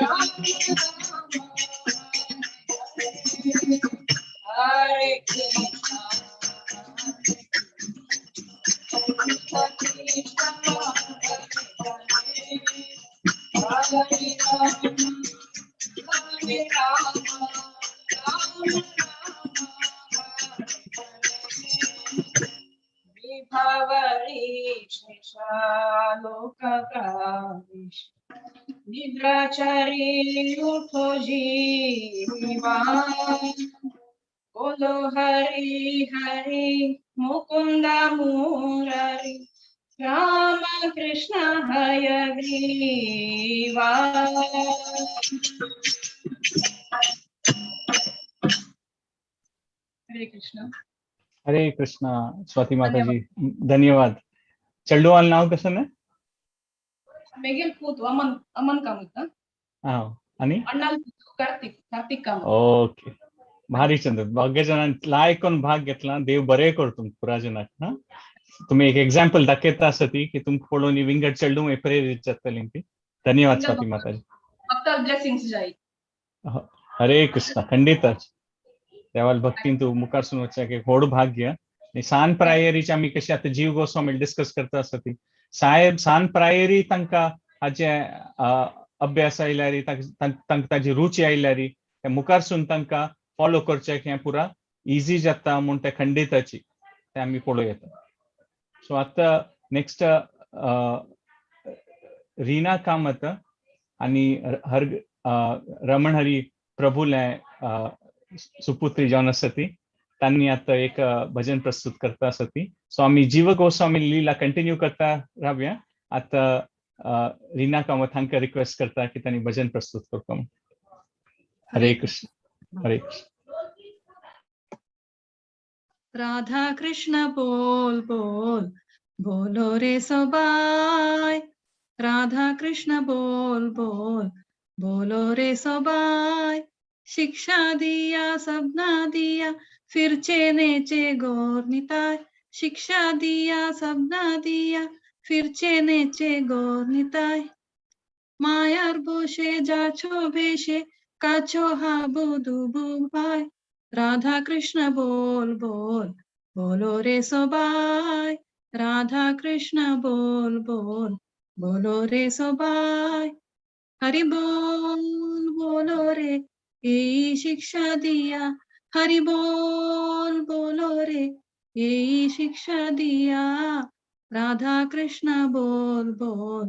Speaker 12: राम राम हरे कृष्ण कृष्ण कृष्ण हरे हरे हरे राम हरे राम राम राम हरे विभावरी लोककारीश निद्राचारी उठो जीवा बोलो हरि हरि मुकुंद मुरारी राम कृष्ण हयग्रीवा। हरे कृष्ण।
Speaker 3: हरे कृष्ण स्वाति माता जी, धन्यवाद। चेल्डुवाल नाव कसं ना?
Speaker 7: मेगेल पूत अमन अमन कामत
Speaker 3: हा आणि
Speaker 7: अण्णाल कार्तिक कार्तिक कामत।
Speaker 3: ओके, भारी चंद्र भाग्यजनान लायक भाग घेतला, देव बरे कर तुमकां पुराजनाक। हा तुम्ही एक एक्झाम्पल दाखयता आसा ती की तुमकां पळोवन विंगड चेडूं प्रेरीत जातली ती। धन्यवाद स्वाती माताजी।
Speaker 7: फक्त ब्लेसिंग्स जाय।
Speaker 3: हरे कृष्ण। खंडितच देवाल भक्तीन तूं मुखार सून वचपाक एक व्हड भाग्य। आनी सान प्रायरीचे आमी कशें आतां जीव गोस्वामी डिस्कस करता आसा ती साहेब सान प्रायरी तांकां हाजे अभ्यास आयल्यार तांकां ताजी रुची आयल्यार ते मुखार सून तांकां फॉलो करचें हें पुरा इजी जाता म्हूण ते खंडिताची ते आमी पळोवं येता। सो आतां नेक्स्ट रीना कामत आनी हर रमण हरी प्रभुले सुपुत्री जावन आसा ती तांणी आतां एक भजन प्रस्तुत करता आसा ती। सो आमी जीव गोस्वामी लीला कंटिन्यू करता रावया। आतां रीना कामत हांकां रिक्वेस्ट करता की तांणी भजन प्रस्तुत करता म्हूण। हरे कृष्ण हरे कृष्ण।
Speaker 13: राधा कृष्ण बोल बोल बोलो रे सोबाय, राधा कृष्ण बोल बोल बोलो रे सोबाय। शिक्षा दिया सबना दिया फिर चेने चे गौर निताय, शिक्षा दिया सबना दिया फिर चेने चे गौर निताय। मायार बोशे जाछो भेषे काछो हाबू दुबू भाई, राधा कृष्ण बोल बोल बोलो रे सोबाय, राधा कृष्ण बोल बोल बोलो रे सोबाय। हरि बोल बोलो रे यही शिक्षा दिया, हरि बोल बोलो रे यही शिक्षा दिया, राधा कृष्ण बोल बोल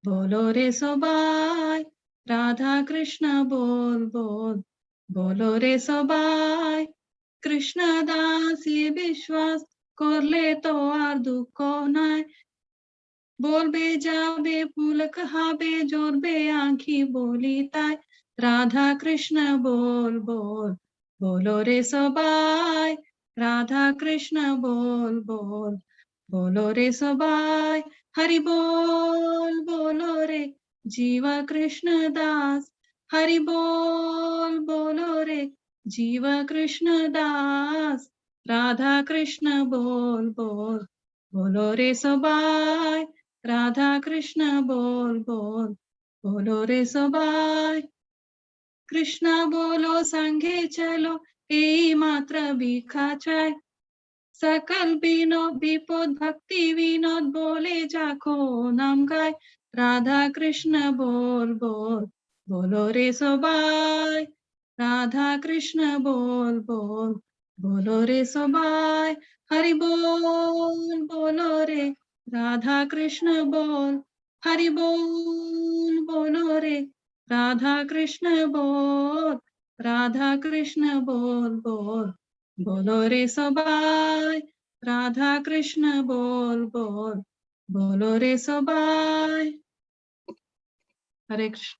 Speaker 13: बोलो रे सोबाय, राधा कृष्ण बोल बोल बोलो रे सोबाय। कृष्ण दास ये विश्वास करले तो are दुख नाय, बोलबे जाबे फूल कहाबे जोरबे आंखी बोली ताय, राधा कृष्ण बोल बोल बोलो रे सोबाय, राधा कृष्ण बोल बोल बोलो रे सोबाय। हरि बोल बोलो रे जीवा कृष्ण दास, हरि बोल बोलो रे जीवा कृष्ण दास, राधा कृष्ण बोल बोल बोलो रे सोबाय, राधा कृष्ण बोल बोल बोलो रे सोबाय। कृष्णा बोलो संगे चलो एई मात्र भिखा चाय, सकल विनोद विपद भक्ति विनोद बोले जाको नाम गाय, राधा कृष्ण बोल बोल बोलो रे सोबाय, राधा कृष्ण बोल बोल बोलो रे सोबाय। हरि बोल बोलो रे राधा कृष्ण बोल, हरि बोल बोलो रे राधा कृष्ण बोल, राधा कृष्ण बोल बोल बोलो रे सोबाय, राधा कृष्ण बोल बोल बोलो रे सबाय। हरे कृष्ण।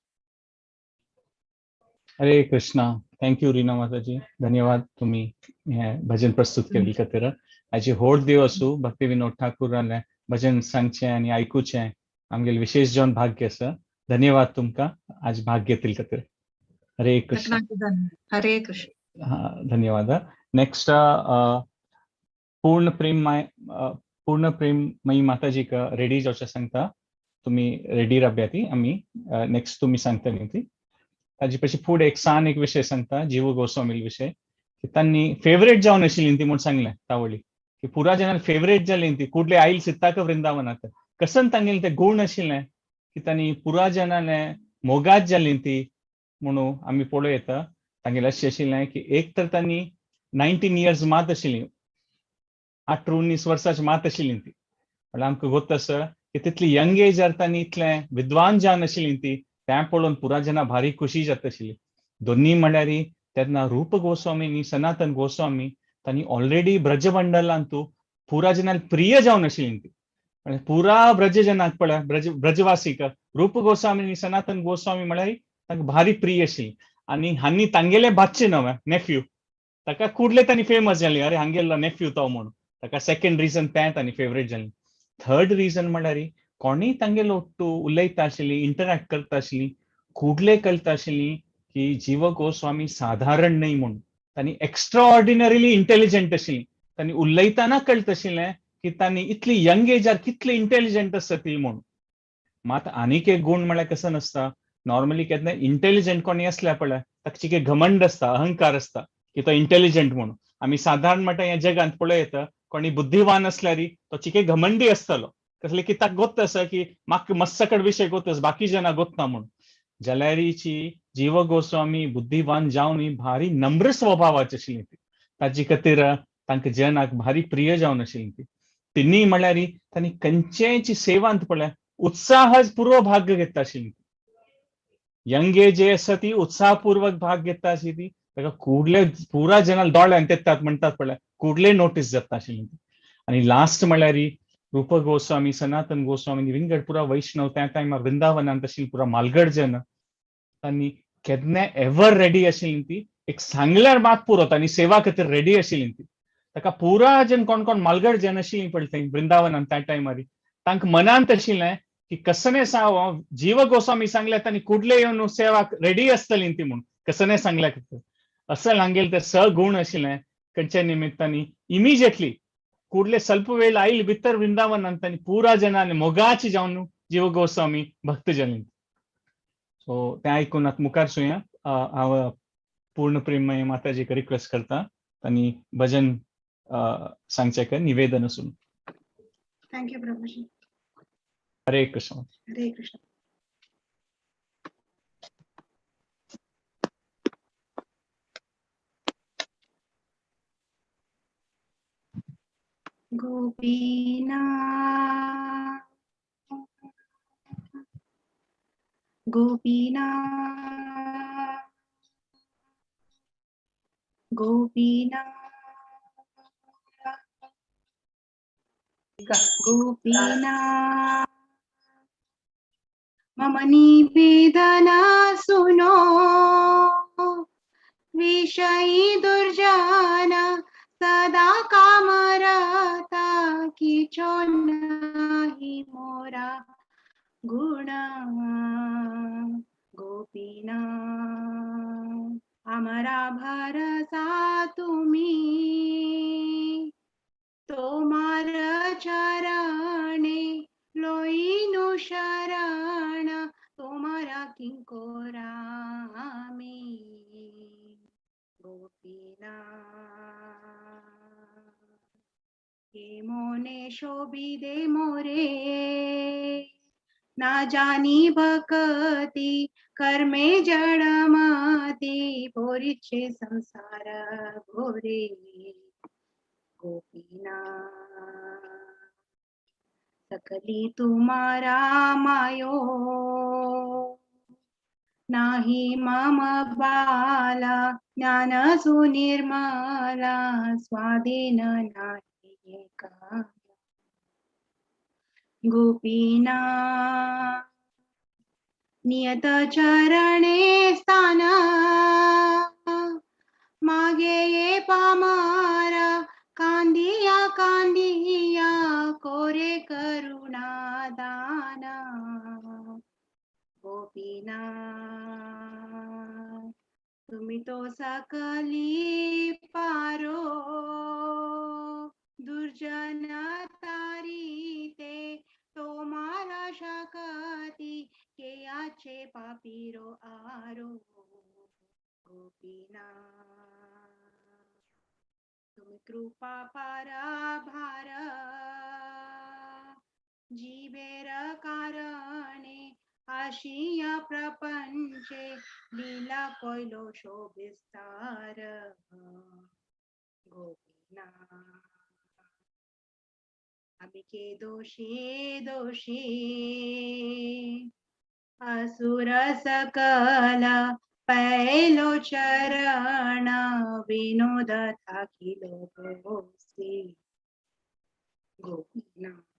Speaker 3: हरे कृष्णा। Thank you Reena माताजी, धन्यवाद तुम्ही हे भजन प्रस्तुत केल्ले खातीर। आयची होड देव आसूं भक्ती विनोद ठाकूराले भजन सांगचें आनी आयकुचें आमगेले विशेष जावन भाग्य आसा। धन्यवाद तुमकां आज भाग घेतिल्ले खातीर। हरे कृष्ण।
Speaker 13: हरे कृष्ण।
Speaker 3: हा, धन्यवाद। नेक्स्ट पूर्ण प्रेम पूर्ण प्रेममयी माताजीक रेडी जावचें सांगता, तुमी रेडी राबया ती आमी नेक्स्ट तुमी सांगतली ती। ताजी पशी फुडें एक सान एक विशय सांगता, जीव गोस्वामी विशय की तांणी फेवरेट जावन आशिल्ली ती म्हूण सांगलें तावळी की पुरा जनान फेवरेट जाली ती कुडले आयल सित्ताक वृंदावनात कसन तांगेले ते गुण आशिल्ले की तांणी पुरा जनाले मोगात जाली ती म्हणून आमी पळोवं येता। तांगेलें अशें आशिल्लें की एक तर तांणी 19 इयर्स मात आशिल्ली, 18-19 वर्सांची मात आशिल्ली ती, म्हळ्यार आमकां गोत आसा की तितली यंग एजार तांणी इतलें विद्वान जावन आशिल्ली ती, तें पळोवन पुरा जना भारी खुशी जाता आशिल्ली। दोन्ही म्हळ्यार तेन्ना रूप गोस्वामी न्ही सनातन गोस्वामी तांणी ऑलरेडी ब्रजमंडलांतू पुरा जनान प्रिय जावन आशिल्ली ती, पुरा ब्रजजनाक पळय ब्रजवासीक रूप गोस्वामी न्ही सनातन गोस्वामी म्हळ्यार तांकां भारी प्रिय आशिल्ली। आनी हांणी तांगेले भाचचे नवे नेफ्यू ताका कुडले तांणी फेमस जाली, अरे हांगेलो नेफ्यू तो म्हणून ताका सेकंड रिजन तें तांणी फेवरेट जाली। थर्ड रिजन म्हळ्यार कोणीय तांगेलो ಒಟ್ಟು उलयता आशिल्ली, इंटरॅक्ट करता आशिल्ली, कुडले कळटा आशिल्ली की जीव गोस्वामी साधारण न्हय म्हूण, तांणी एक्स्ट्रा ऑर्डिनरीली इंटेलिजंट आशिल्ली। तांणी उलयतना कळटा आशिल्लें की तांणी इतली यंग एजार कितले इंटेलिजंट आसता ती म्हूण। मात आनीक एक गुण म्हळ्यार कसो नासता, नॉर्मली केन्ना इंटेलिजंट कोणी आसल्यार पळय ताका चिके घमंड आसता, अहंकार आसता की तो इंटेलिजंट म्हणून। आमी साधारण म्हणटा ह्या जगांत पळय येता कोणी बुद्धिवान आसल्यार तो चिके घमंडी आसतलो, कसले की ताका गोत आसा की म्हाका मस्सकड विशय गोत आसा बाकी जना गोत ना म्हणून। जाल्यारीची जीव गोस्वामी बुद्धिवान जावन भारी नम्र स्वभावाची आशिल्ली ती, ताजी खातीर तांकां जनाक भारी प्रिय जावन आशिल्ली ती। तिन्ही म्हळ्यार तांणी खंयचेय सेवांत पळय उत्साह पूर्व भाग घेता आशिल्ली। यंग एज आसा ती उत्साहपूर्वक भाग घेता आशिल्ली ती, ताका कुडले पुरा जनाल दोळ्यान तेतात म्हणटात पळय कुडले नोटीस जाता आशिल्ली ती। आनी लास्ट म्हळ्यार रूप गोस्वामी सनातन गोस्वामी विंगड पुरा वैष्णव त्या टायमार वृंदावनांत आशिल्ली पुरा मालगड जन तांणी केन्ना एवर रेडी आशिल्ली ती, एक सांगल्यार मात पुरो तांणी सेवा खातीर रेडी आशिल्ली ती। ताका पुरा जन कोण कोण मालगड जन आशिल्ली पळय थंय वृंदावनांत त्या टायमार तांकां मनांत आशिल्लें की कसने साव जीव गोस्वामी सांगल्या तांणी कुडले येवन सेवा रेडी आसतली ती म्हूण कसने सांगल्या खातीर असल हांगेले ते सगुण आशिल्लें खंयच्या निमित्तांनी इमिजिएटली कुडले ಸ್ವಲ್ಪ वेळ आयल भितर वृंदावनांत तांणी पुरा जनान मोगाची जावन जीव गोस्वामी भक्त जाली। सो तें आयकून आतां मुखार सुया हांव पूर्ण प्रेममय माताजीक रिक्वेस्ट करता तांणी भजन सांगचें निवेदन आसून।
Speaker 2: Thank you Prabhuji.
Speaker 3: Hare Krishna.
Speaker 2: Hare Krishna. Gopina Gopina Gopina Gopina मम निवेदना सुनो विषयी दुर्जना सदा कामरता किछो नाही मोरा गुण गोपीना आमरा भरसा तुम्ही तोमार चरणे लोईनु शरण तोमारा किंकोरा आमी गोपीना हे मोने शोभिदे मोरे ना जानी भक्ति कर्मे जड़माती पोरिचे संसार भोरे गोपीना सकली तुम्हारा मायो नाही मम बाला ज्ञान सुनिर्मला स्वाधीन नाही का गोपीनाथ नियत चरणे स्थान मागे ये पामारा कांदिया कांदिया कोरे करुणा दान गोपीनाथ तुम्ही तो सकली पारो दुर्जन तारीते तुम्हारा शकती के आचे पापीरो आरो गोपीनाथ तुम्ही कृपा पारा भार जीवेर कारणे आशिया प्रपंचे लीला कोयलो शोभिस्तार गोपीनाथ आम्ही के दोषी दोषी असुर सकल पैलो चरण विनोद थाकिलो गोसी गोपीनाथ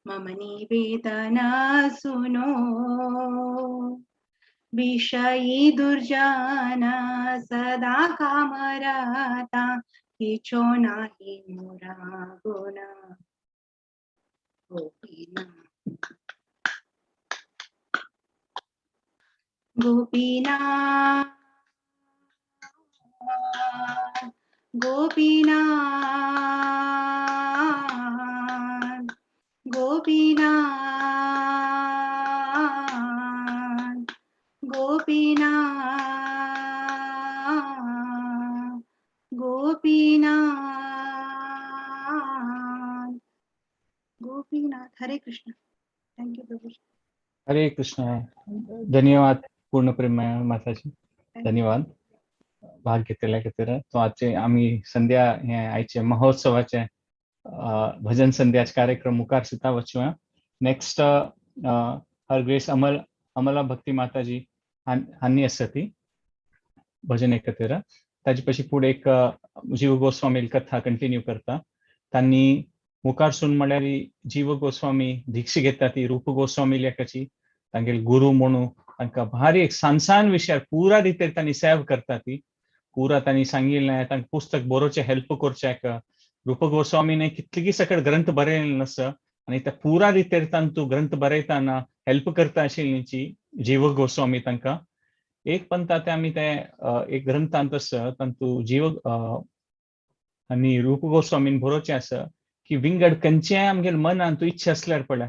Speaker 2: मम निवेदन सुनो विषयी दुर्जन सदा कामरता किछो नाही मोरा गुण गोपीनाथ गोपीनाथ गोपीनाथ गोपीनाथ गोपीनाथ गोपीनाथ गोपीनाथ। हरे Krishna. Thank you Prabhu.
Speaker 3: Hare Krishna. धन्यवाद पूर्ण प्रेम माताजी, धन्यवाद भाग घेतल्या खातीर। तो आजचे आमी संध्या हे आयचे महोत्सवाचे भजन संध्याचे कार्यक्रम मुखार सुद्दां वचुया। नेक्स्ट हर ग्रेस अमल अमला भक्ती माताजी हांनी आसा ती भजन खातीर। ताजे पशी फुडें एक जीव गोस्वामी कथा कंटिन्यू करता। तांणी मुखारसून म्हणल्यार जीव गोस्वामी दीक्षा घेता ती रूप गोस्वामी लेखाची तांगेले गुरु म्हणून तांकां भारी एक सान सान विशयार पुरा रितीर तांणी सेव करता ती पुरा तांणी सांगिल्लें तांकां पुस्तक बरोवचें हेल्प करच्याक। रूप गोस्वामीने कितलीं सकट ग्रंथ बरयलें आसा आनी त्या पुरा रितीर तांतू ग्रंथ बरयतना हेल्प करता आशिल्ली जीव गोस्वामी तांकां। एक पंथा ते आमी ते एक ग्रंथांत आसा तांतू जीव आनी रूप गोस्वामीन बरोवचें आसा की विंगड खंयच्याय आमगेले मनान तूं इच्छा आसल्यार पळय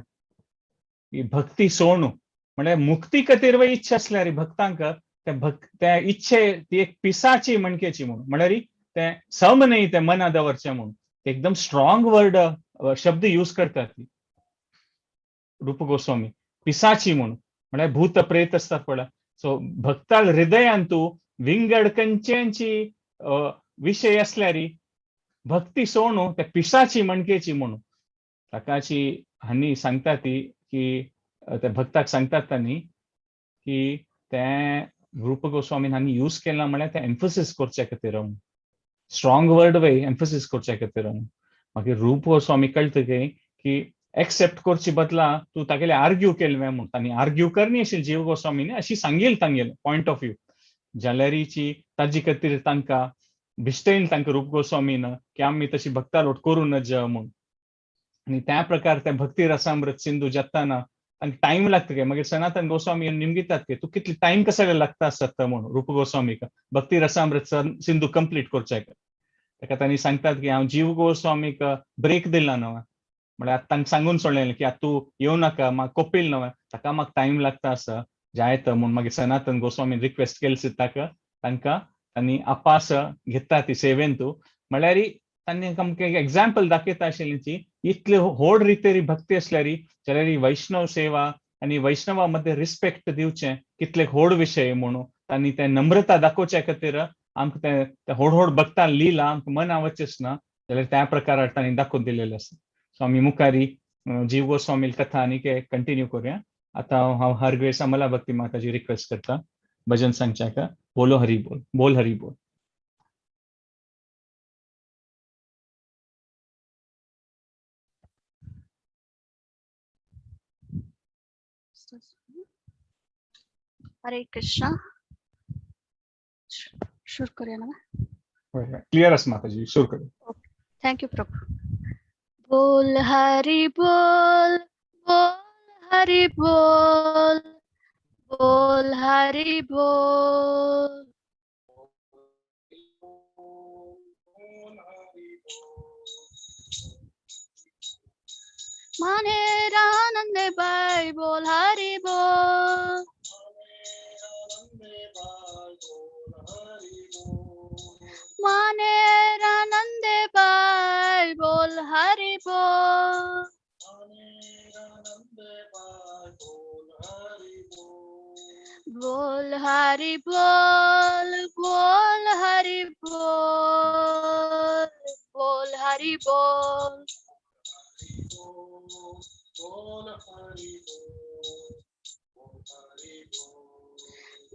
Speaker 3: ही भक्ती सोणू म्हळ्यार मुक्ती खातीर वय इच्छा आसल्यार भक्तांक त्या त्या इच्छे ती एक पिसाची म्हणकेची म्हणून म्हळ्यार तें सम न्ही तें मना दवरचें म्हणून एकदम स्ट्रॉंग वर्ड शब्द यूज करतात ती रूप गोस्वामी पिसाची म्हणून म्हळ्यार भूत प्रेत आसतात पळय। सो भक्ताल हृदयान तूं विंगड खंयच्यांची विशय आसल्यार भक्ती सोणू त्या पिसाची म्हणकेची म्हणून ताकाची हांणी सांगता ती की त्या भक्ताक सांगतात तांणी की तें रूप गोस्वामीन हांणी यूज केला म्हळ्यार तें एम्फसिस करच्या खातीर स्ट्रॉंग वर्ड वय एम्फसिस करच्या खातीर। मागीर रूप गोस्वामी कळटा की एक्सेप्ट करची बदला तूं तागेले आर्ग्यू केलें म्हूण तांणी आर्ग्यू करनी आशिल्ली जीव गोस्वामीन अशी सांगील तांगेले पॉयंट ऑफ व्यू जाल्यारीची ताजी खातीर तांकां भिश्टयन तांकां रूप गोस्वामीन की आमी तशी भक्ता लोट करूं नज म्हूण। आनी त्या प्रकार त्या भक्ती रसामृत सिंधू जाताना तांकां टायम लागता काय मागीर सनातन गोस्वामी निमगितात की तूं कितली टायम कसो लागता आसता म्हणून रूप गोस्वामीक भक्ती रसामृत सिंधू कंप्लीट करच्याक। ताका तांणी सांगतात की हांव जीव गोस्वामीक ब्रेक दिला न्हय म्हळ्यार आतां तांकां सांगून सोडलें की आतां तूं येवं नाका म्हाका कोपील न्हय ताका म्हाका टायम लागता आसा जायत म्हूण। मागीर सनातन गोस्वामीन रिक्वेस्ट केली ताका तांकां तांणी अपास घेता ती सेवेन तूं म्हळ्यार तांणी आमकां एक एग्जाम्पल दाखयता आशिल्ली ती इतले व्हड रितेरी भक्ती आसल्यार जाल्यार वैष्णव सेवा आनी वैष्णवा मदें रिस्पेक्ट दिवचें कितले व्हड विशय म्हणून तांणी तें नम्रता दाखोवच्या खातीर आमकां तें व्हड व्हड भक्तान लिला आमकां मना वचेच ना जाल्यार त्या प्रकारार तांणी दाखोवन दिलेलें आसा। सो आमी मुखारी जीव गोस्वामी कथा आनी कंटिन्यू करूया। आतां हांव हर ग्रेस अमला भक्ती माताजी रिक्वेस्ट करता भजन सांगच्याक। बोलो हरी बोल, बोल हरी बोल।
Speaker 2: हरे कृष्णा. सुरू करूया ना?
Speaker 3: क्लियर आसा माताजी, सुरू करूया.
Speaker 2: Thank you Prabhu. बोल हरी बोल, बोल हरी बोल, बोल हरी बोल. माने आनंद बाई बोल हरी बोल. माने आनंद बाई बोल हरी बोल. बोल हरी बोल, बोल हरी बोल, बोल हरी बोल.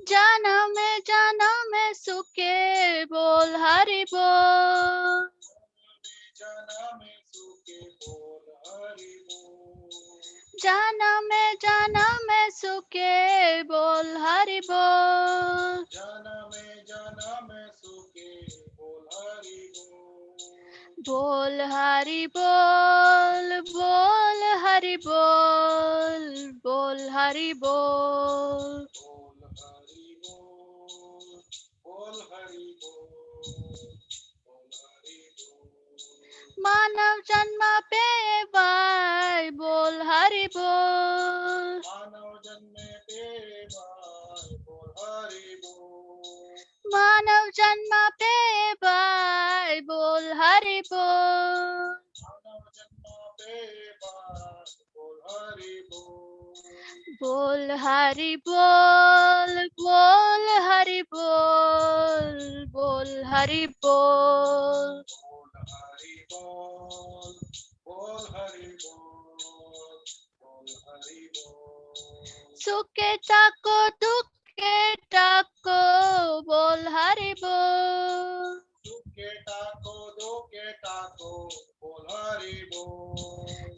Speaker 2: जन्म जन्म सुखे बोल हरि बोल. जन्म जन्म सुखे बोल हरि बोल. बोल हरि बोल, बोल हरि बोल, बोल हरि बोल. मानव जन्म पे बाय बोल हरि बोल. मानव जन्म पे बाय बोल हरि बोल. बोल हरि बोल, बोल हरि बोल, बोल हरि बोल. सुखे टाको दुखे टाको बोल हरि बोल.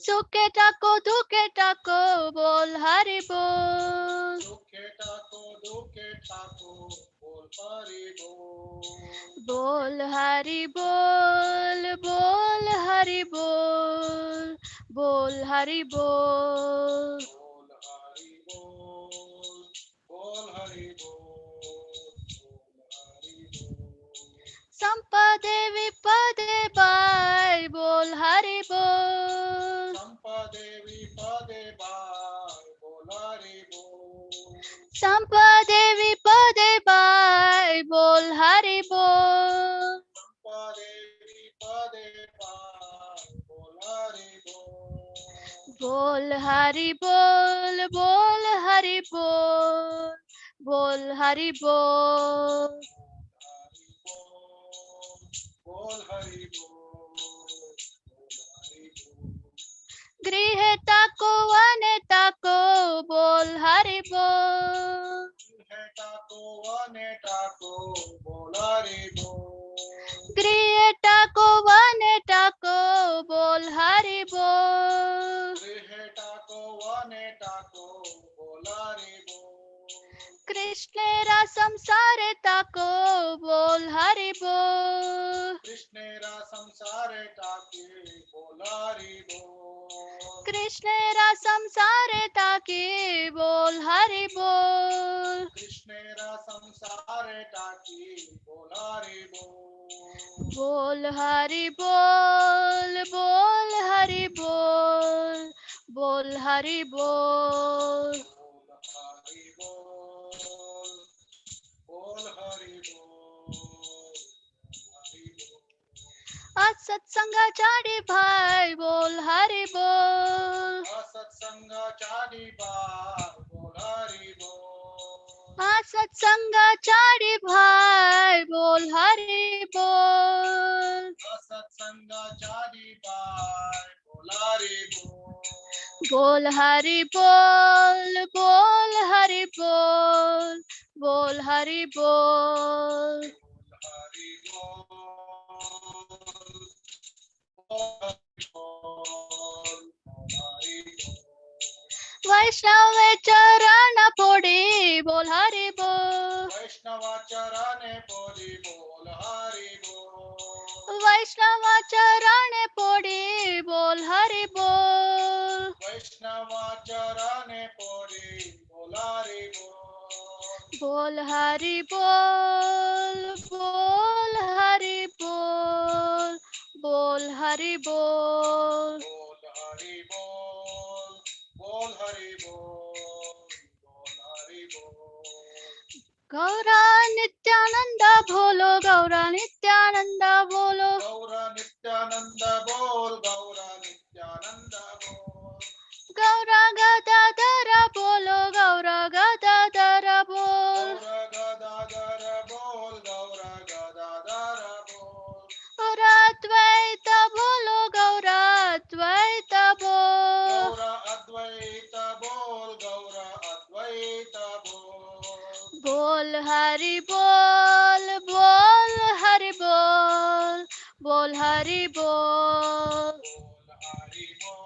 Speaker 2: सुखे टाको दुखे टाको बोल हरि बोल. बोल हरि बोल, बोल हरि बोल, बोल हरि बोल. संपदे विपदे बाय बोल हरि बोल. संपदे विपदे बाय बोल हरि बोल. बोल हरि बोल, बोल हरि बोल, बोल हरि बोल. गृह ताको वने ताको बोल हरि बोल. गृह टाको वने टाको बोल हरि बोल. कृष्णेरा संसार ताको बोल हरि बोल. कृष्णेरा संसार ताके बोल हरि बोल. बोल हरि बोल, बोल हरि बोल, बोल हरि बोल. असत्संगाचारी भाई बोल हरि बोल. असत्संगाचारी भाई बोल हरि बोल. बोल हरि बोल, बोल हरि बोल, बोल हरि बोल. वैष्णव चरण पोडी बोल हरि बोल.
Speaker 8: वैष्णवाचरणे पोडी बोल हरि बोल.
Speaker 2: वैष्णवाचरण पोडी बोल हरि बोल.
Speaker 8: वैष्णवाचरणे पोडी बोल हरि बोल.
Speaker 2: बोल हरि बोल बोल हरि बोल बोल हरि बोल.
Speaker 8: बोल हरि बोल बोल हरि बोल बोल हरि बोल.
Speaker 2: गौरा नित्यानंद बोलो गौरा नित्यानंद बोलो.
Speaker 8: गौरा नित्यानंद बोल गौरा नित्यानंद बोल.
Speaker 2: गौरा गदाधर बोलो गौरा गदाधर बोल.
Speaker 8: गौरा गदाधर बोल गौरा गदाधर बोल.
Speaker 2: गौरा अद्वैत बोलो गौरा अद्वैत बोल.
Speaker 8: गौरा अद्वैत बोल गौरा अद्वैत बोल.
Speaker 2: बोल हरि बोल बोल हरि बोल बोल हरि बोल.
Speaker 8: बोल हरि बोल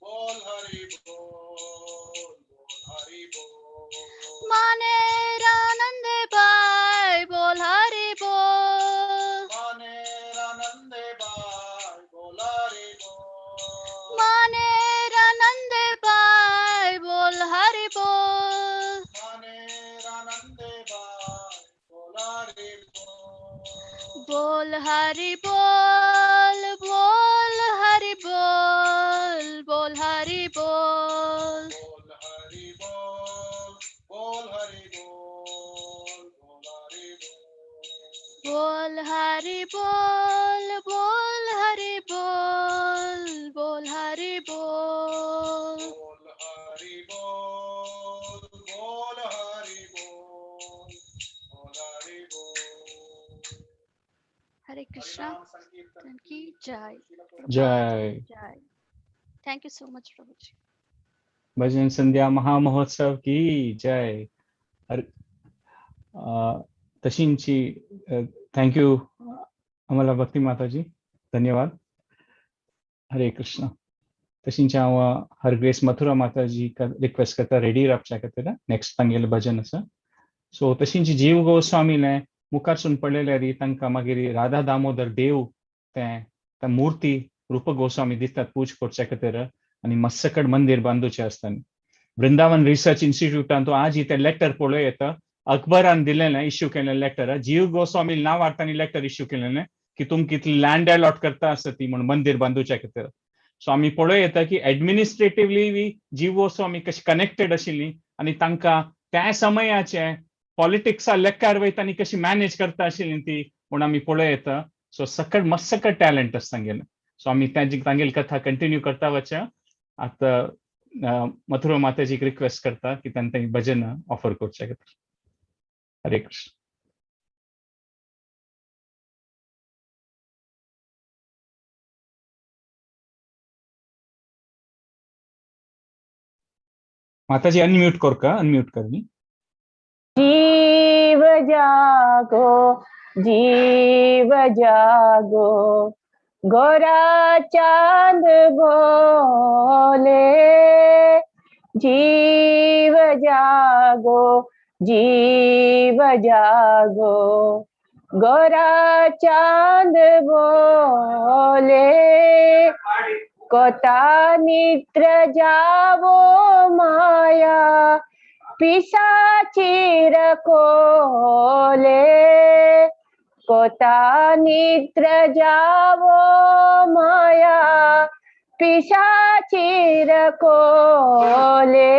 Speaker 8: बोल हरि बोल बोल हरि बोल.
Speaker 2: मानेर आनंद बाय बोल हरि बोल.
Speaker 8: मानेर आनंद बाय बोल हरि बोल.
Speaker 2: मानेर आनंद बाय बोल हरि बोल.
Speaker 8: मानेर आनंद बाय बोल हरि बोल.
Speaker 2: बोल हरि बोल बोल हरि बोल बोल हरि बोल.
Speaker 8: बोल हरि बोल बोल हरि बोल बोल हरि बोल.
Speaker 2: बोल हरि बोल बोल हरि बोल बोल हरि बोल.
Speaker 8: बोल हरि बोल बोल हरि बोल बोल हरि बोल.
Speaker 2: हरे कृष्णा
Speaker 8: हरिनाम संकीर्तन
Speaker 2: की जय.
Speaker 3: जय.
Speaker 2: जय. Thank you so much Prabhuji.
Speaker 3: भजन संध्या महामहोत्सव की जय. तशींची thank you आम्हाला भक्ती माताजी, धन्यवाद. हरे कृष्ण. तशींचे हांव हरग्रेस मथुरा माताजी रिक्वेस्ट करता रेडी रावच्या खातीर नेक्स्ट तांगेलें भजन आसा. सो तशींची जीव गोस्वामीले मुखारसून पळयल्यार तांकां मागीर राधा दामोदर देव ते मूर्ती रूप गोस्वामी दिसतात पूज करच्या खातीर आनी मस्सकड मंदीर बांदूचें आसता. वृंदावन रिसर्च इन्स्टिट्यूटान तो आज ते लेटर पळोवं येता, अकबरान दिलेलें इश्यू केलें लेटर, जीव गोस्वामी नांवार तांणी लेटर इश्यू केलेलें की तुमकां इतली लँड अलॉट करता आसा ती म्हूण मंदीर बांदूच्या खातीर. सो आमी पळोवं येता की एडमिनिस्ट्रेटिवली जीव गोस्वामी कशी कनेक्टेड आशिल्ली आनी तांकां त्या समयाचे पॉलिटिक्सा लेक्कार वयता आनी कशी मॅनेज करता आशिल्ली ती म्हूण आमी पळोवं येता. सो सकट मस्सकट टॅलंट आसा तांगेलें. सो आमी तांगेली कथा कंटिन्यू करता वचया. आतां मथुरा माताजीक रिक्वेस्ट करता की तांकां भजन ऑफर करच्या खातीर. हरे कृष्ण. माताजी अनम्यूट कर का, अनम्यूट करनी.
Speaker 12: जीव जागो जीव जागो गोरा चांद बोले. जीव जागो जीव जागो गोरा चांद बोले. कोता निद्र जावो माया पिशाचीर कोले. कोता निद्र जावो माया पिशाचीर कोले.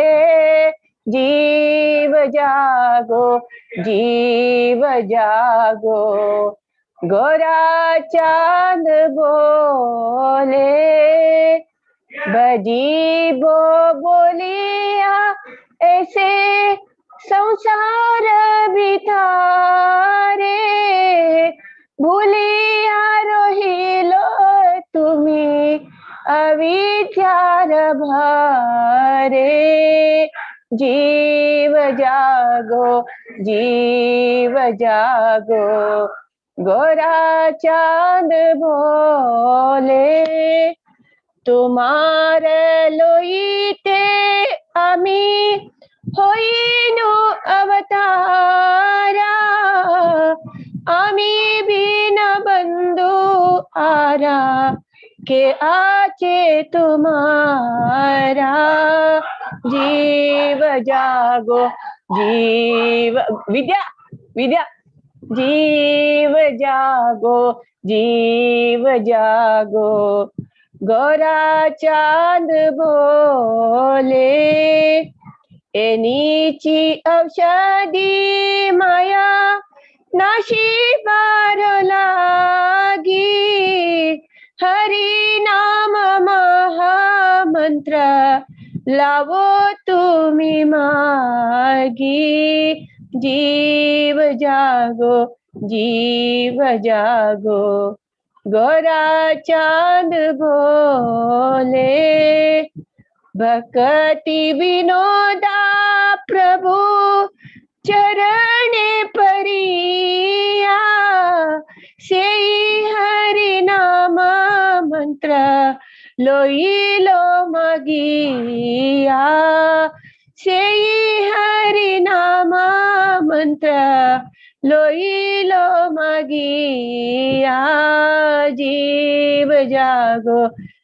Speaker 12: जीव जागो जीव जागो गोरा चांद बोले. बजी बो बोलिया ऐसे संसार बिथारे. भूलिया रोहिलो तुम्ही अविद्यार भारे. जीव जागो जीव जागो गोरा चांद भोले। तुम्हारे लोईते আমি হইনু অবতারা, আমি বিনা বন্ধু আরা কে আছে তোমারা। জীব জাগো জীব বিদ্যা বিদ্যা জীব জাগো জীব জাগো গোরা চাঁদ বলে, এনিচি ঔষধি মায়া নাশিবার লাগি, হরি নাম মহামন্ত্র লাভো তুমি মাগি। জীব জাগো জীব জাগো গোরা চাঁদ বলে, ভক্তি বিনোদা প্রভু চরণে परिया, सेई हरि नाम मंत्र लोई लो मागिया, सेई हरि नाम मंत्र लोई लो मागिया। जीव जागो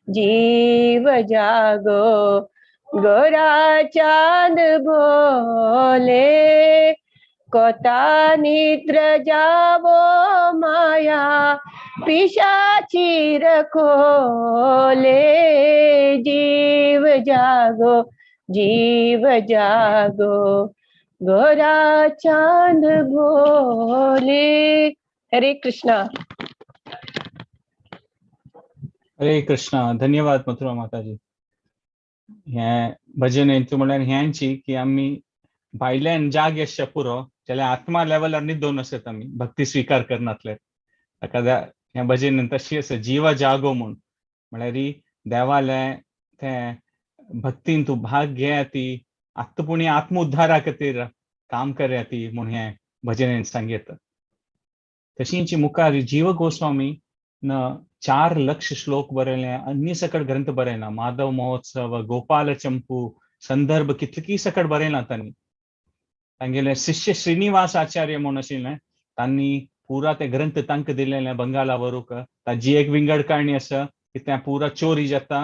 Speaker 12: जीव जागो गोरा चांद बोले, कोता निद्र जावो माया पिशाचीर खोले। जीव जागो जीव जागो गोरा चांद बोले। हरे कृष्णा।
Speaker 3: हरे कृष्णा। धन्यवाद मथुरा माताजी। हें भजन हेतू म्हणल्यार ह्यांची की आमी भायल्यान जाग येशा पुरो जाल्यार आत्मा लेवलार न्हिदोन आसत आमी भक्ती स्विकार करनातले। ताका हें भजन तशी आसा जीवा जागो म्हूण, म्हळ्यार देवालें तें भक्तीन तूं भाग घे ती आत्त पुणी आत्मउद्धारा खातीर काम करया ती म्हूण हें भजनेन सांगयता। तशींच मुखार जीव गोस्वामी न 4 लक्ष श्लोक बरयले, अन्य सकट ग्रंथ बरयला, माधव महोत्सव, गोपाल चंपू, संदर्भ कितकी सकट बरयला तांणी। तांगेले शिष्य श्रीनिवास आचार्य म्हूण आशिल्ले तांणी पुरा ते ग्रंथ तांकां दिलेले बंगाला व्हरूंक। ताजी एक विंगड काणी आसा की तें पुरा चोरी जाता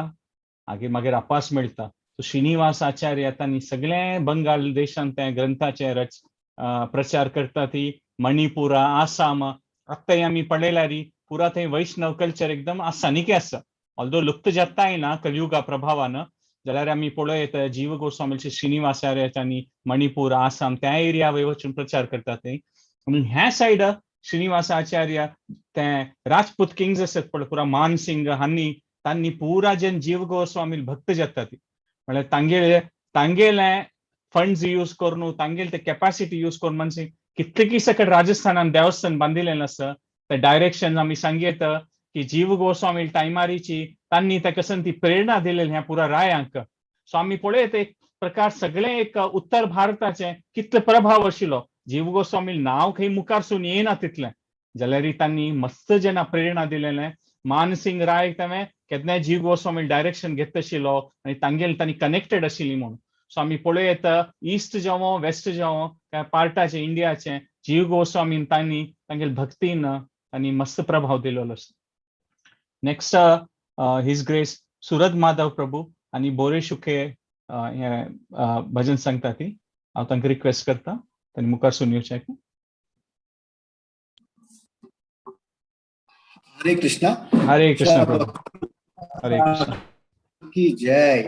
Speaker 3: मागीर अपास मेळटा। सो श्रीनिवास आचार्य तांणी सगळे बंगाल देशांत त्या ग्रंथाचे प्रचार करता ती मणिपुरा, आसाम आतांय आमी पळयल्यार पुरा थंय वैष्णव कल्चर एकदम आसानिके आसा। ऑल्दो लुप्त जाताय ना कलयुगा प्रभावान, जाल्यार आमी पळयत जीव गोस्वामीचे श्रीनिवासार्य तांणी मणिपूर, आसाम त्या एरिया वयर वचून प्रचार करतात ते। ह्या सायड श्रीनिवास आचार्य ते राजपूत किंग्स आसत पळय पुरा मानसिंग हांणी तांणी पुरा जन जीव गोस्वामी भक्त जाता ती, म्हळ्यार तांगेले तांगेले फंड्स यूज करून तांगेले ते कॅपॅसिटी यूज करून मानसिंग कितलेकी सकट राजस्थानान देवस्थान बांदिल्लें आसा। ते डायरेक्शन आमी सांगयत की जीव गोस्वामी टायमारीची तांणी ताका ती प्रेरणा दिलेली ह्या पुरा रायांक। सो आमी पळयत एक प्रकार सगळे एक उत्तर भारताचे कितले प्रभाव आशिल्लो। जीव गोस्वामी नांव खंय मुखार सून येना तितलें, जाल्यार तांणी मस्त जेन्ना प्रेरणा दिलेलें। मानसिंग राय ताणें केन्नाय जीव गोस्वामी डायरेक्शन घेत आशिल्लो आनी तांगेले तांणी कनेक्टेड आशिल्ली म्हूण। सो आमी पळयत ईस्ट जावं वेस्ट जावं काय पार्टाचे इंडियाचे जीव गोस्वामीन तांणी तांगेले भक्तीन तांणी मस्त प्रभाव दिलेलो आसा। Next his grace Surat Madhav Prabhu आनी बोरे शुके हे भजन सांगता ती हांव तांकां रिक्वेस्ट करता तांणी मुखार सून येवचें।
Speaker 14: हरे कृष्णा।
Speaker 3: हरे कृष्णा प्रभु। हरे कृष्णा
Speaker 14: की जय।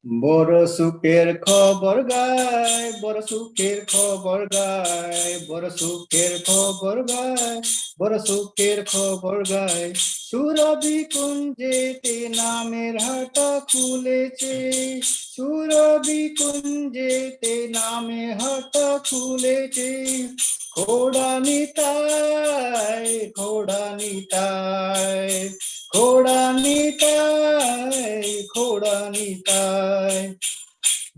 Speaker 14: বড় সুখের খবর গায়, বড় সুখের খবর গায়, বড় সুখের খবর গায়, বড় সুখের খবর গায়। সুরভি কুঞ্জেতে নামের হাটা খুলেছে, সুরভি কুঞ্জেতে নামে হাটা খুলেছে। খোড়া নিতাই, খোড়া নিতাই, খোড়া নিতাই, খোড়া নিতাই।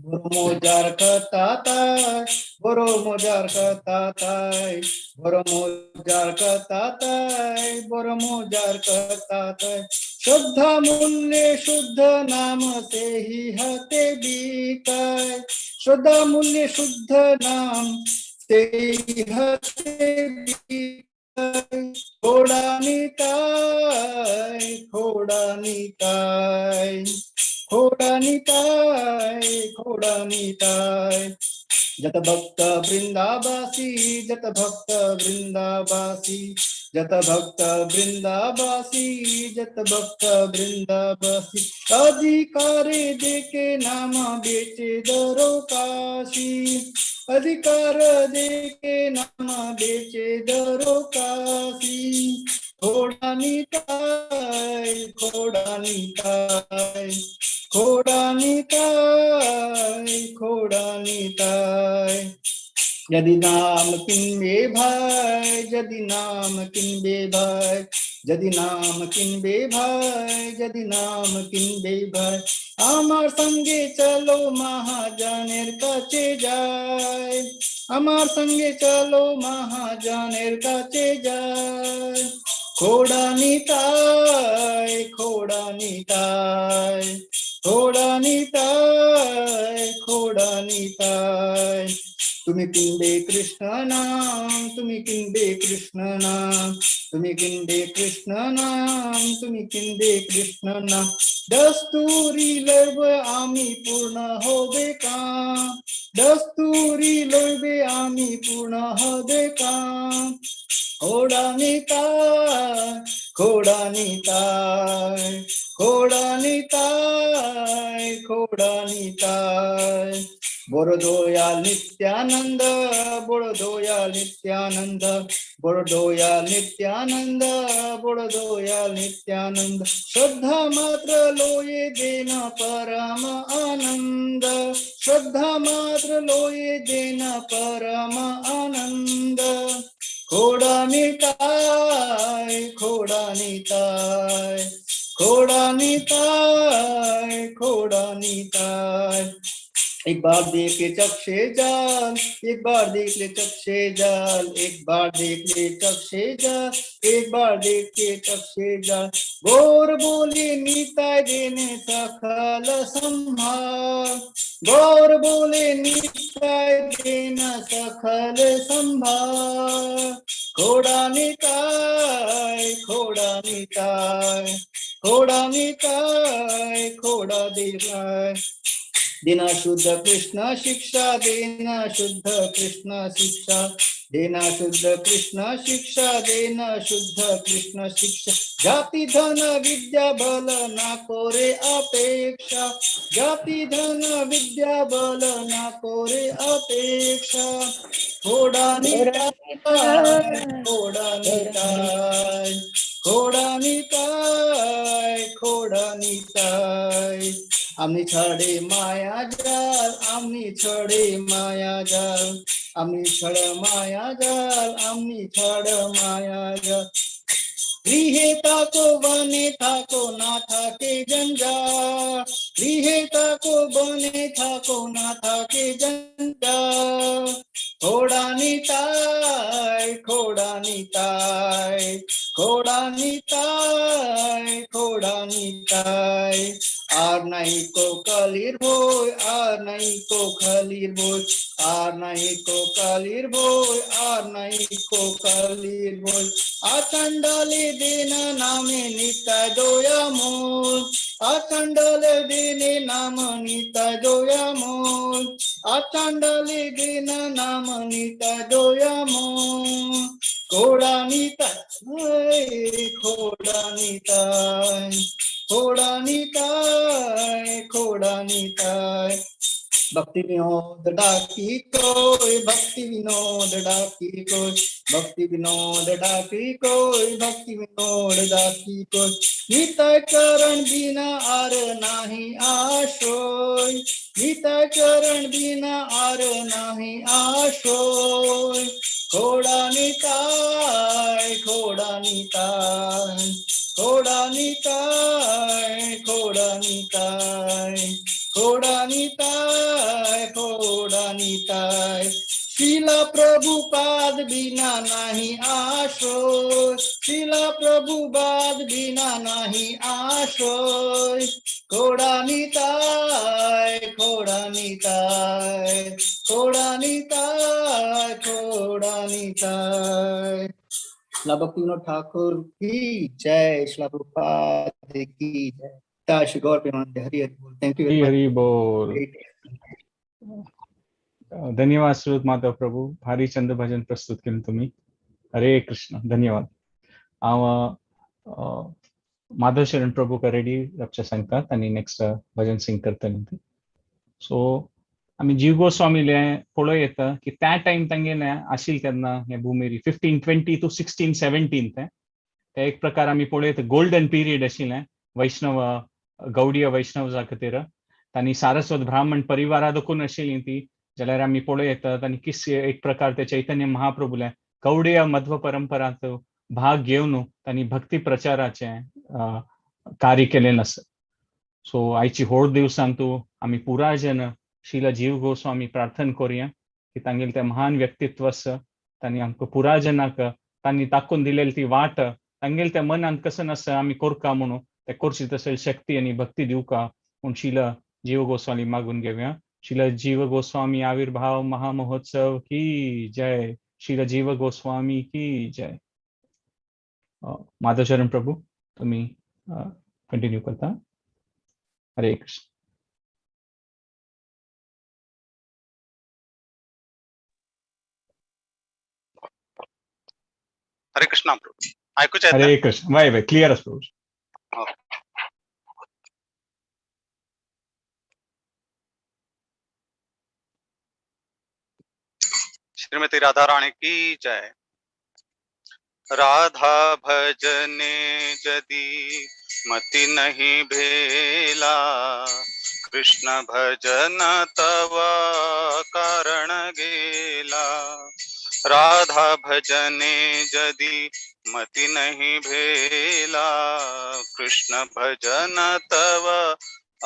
Speaker 14: বড় মজার কথা তাই, বড় মজার কথা তাই, বড় মজার কথা তাই, বড় মজার কথা তাই। শ্রদ্ধা মূল্যে শুদ্ধ নাম সেহি হাতে বিকায়, শ্রদ্ধা মূল্যে শুদ্ধ নাম সেই হাতে বিকায়। খোড়া নিতাই, খোড়া নিতাই, খোড়া নিতাই, খোড়া নিতাই। যত ভক্ত বৃন্দাবাসী, যত ভক্ত বৃন্দাবাসী, যত ভক্ত বৃন্দাবাসী, যত ভক্ত বৃন্দাবাসী। অধিকারে দেখে নাম বেচে দরো কাশী, অধিকার দেখে নাম বেচে দরো কাশী। খোড়া নিতাই, খোড়া নিতাই, খোড়া নিতাই, খোড়া নিতাই। যদি নাম কিনবে ভাই, যদি নাম কিনবে ভাই, যদি নাম কিনবে ভাই, যদি নাম কিনবে ভাই, আমার সঙ্গে চলো মহাজনের কাছে যাই, আমার সঙ্গে চলো মহাজনের কাছে যাই। খোড়া নিতাই, খোড়া নিতাই, খোড়া নিতাই, খোড়া নিতাই। তুমি কিনবে কৃষ্ণ নাম, তুমি কিনবে কৃষ্ণ নাম, তুমি কিনবে কৃষ্ণ নাম, তুমি কিনবে কৃষ্ণ নাম। দস্তুরি লইবে আমি পূর্ণ হবে কাম, দস্তুরি লইবে আমি পূর্ণ হবে কাম। খোড়া নিতাই, খোড়া নিতাই, খোড়া নিতাই, খোড়া নিতাই। বড় দয়াল নিত্যানন্দ, বড় দয়াল নিত্যানন্দ, বড় দয়াল নিত্যানন্দ, বড় দয়াল নিত্যানন্দ। শ্রদ্ধা মাত্র লয়ে দেন পরম আনন্দ, শ্রদ্ধা মাত্র লয়ে দেন পরম আনন্দ। খোড়া নিতাই, খোড়া নিতাই, খোড়া নিতাই, খোড়া নিতাই। एक बार देख ले चक्षे जाल, एक बार देख ले चक्षे जाल, एक बार देख ले चक्षे जाल, एक बार देख के चक्षे जाल। गौर बोले नीताय देने सकल संभाल, गौर बोले नीताय देना सकल संभाल। खोड़ा निताय, खोड़ा निताय, खोड़ा निताय, खोड़ा दिलाय। देना शुद्ध कृष्ण शिक्षा, देना शुद्ध कृष्ण शिक्षा, देना शुद्ध कृष्ण शिक्षा, देना शुद्ध कृष्ण शिक्षा। जाति धन विद्या बल ना कोरे अपेक्षा, जाति धन विद्या बल ना कोरे अपेक्षा। खोड़ा निताय, खोड़ा निताय, खोड़ा निताय, खोड़ा निताय। আমি ছড়ে মায়া জাল, আমি ছড়ে মায়া জাল, আমি ছড় মায়া জাল, আমি ছড় মায়া জাল। গৃহে থাকো বনে থাকো না থাকে জঞ্জাল, গৃহে থাকো বনে থাকো না থাকে জঞ্জাল। খোড়া নিতাই, খোড়া নিতাই, খোড়া নিতাই, খোড়া নিতাই। আর নাই কো কালির বই, আর নাই কো খালির বই, আর নাই কো কালির বই, আর নাই কো কালির বই। আচণ্ডালে দেন নামে নিতাই দয়াময়, আচণ্ডালে দেনে নাম নিতাই দয়াময়, আচণ্ডালে দেন নাম নিতাই দয়াময়। খোড়া নিতাই, খোড়া নিতাই, খোড়া নিতাই, খোড়া নিতাই। भक्ति विनोद डाकी कोई, भक्ति विनोद डाकी कोई, भक्ति विनोद डाकी कोई, भक्ति विनोद डाकी कोई। निताय चरण बिना are नाही आशोय, निताय चरण बिना are नाही आशोय। खोड़ा निताय, खोड़ा निताय, खोड़ा निताय, खोड़ा निताय, खोड़ा निताय, खोड़ा निताय। शिला प्रभुपाद बिना नहीं आशो, शिला शिला प्रभुपाद बिना नाही आश्रय। खोड़ा निताय खोड़ा निताय खोड़ा निताय खोड़ा निताय। श्रील भक्ति विनोद ठाकुर की जय, श्रील प्रभुपाद की जय। श्री गौर प्रेमानंद हरि हरि बोल। Thank you
Speaker 3: Hari
Speaker 14: very much.
Speaker 3: Hari बोल। धन्यवाद श्रुत माधव प्रभू, भारी चंद भजन प्रस्तुत केलें तुमी। हरे कृष्ण, धन्यवाद। हांव माधव शरण प्रभू रेडी रावचे सांगतात आनी नेक्स्ट भजन सिंग करतले ती। सो आमी जीव गोस्वामीले पळोवं येता की त्या टायम तांगेले आशिल्ले तेन्ना हे भुमेरी 1520 टू 1617 ते ते एक प्रकार आमी पळोवं येता गोल्डन पिरियड आशिल्लें वैष्णव गौडीय वैष्णवजा खातीर। तांणी सारस्वत ब्राह्मण परिवारा देखून आशिल्ली ती, जाल्यार आमी पळोवं येता तांणी किस एक प्रकार ते चैतन्य महाप्रभुले गौडीय मध्व परंपरांत भाग घेवन तांणी भक्ती प्रचाराचें कार्य केलें आसा। सो आयची होड दिवसांतू आमी पुराय जन श्रील जीव गोस्वामी प्रार्थना करुया की तांगेलें तें महान व्यक्तित्व आसा, तांणी आमकां पुराय जनाक तांणी दाखोवन दिलेली ती वाट तांगेले त्या मनांत कसं आसा आमी करका म्हणून ते करची तसली शक्ती आनी भक्ती दिवका म्हूण श्रील जीव गोस्वामी मागून घेवया। श्रील जीव गोस्वामी आविर्भाव महामहोत्सव की जय, श्रील जीव गोस्वामी की जय। माधवचरण प्रभू तुम्ही कंटिन्यू करता। हरे कृष्ण।
Speaker 8: हरे कृष्णा प्रभू, ऐकूच येता?
Speaker 3: हरे कृष्ण। वय वय क्लियर आसा प्रभू।
Speaker 8: श्रीमती राधा रानी की जय। राधा भजने जदि मति नहीं भेला, कृष्ण भजन तव कारण गेला। राधा भजने जदि मति नहीं भेला, कृष्ण भजन तव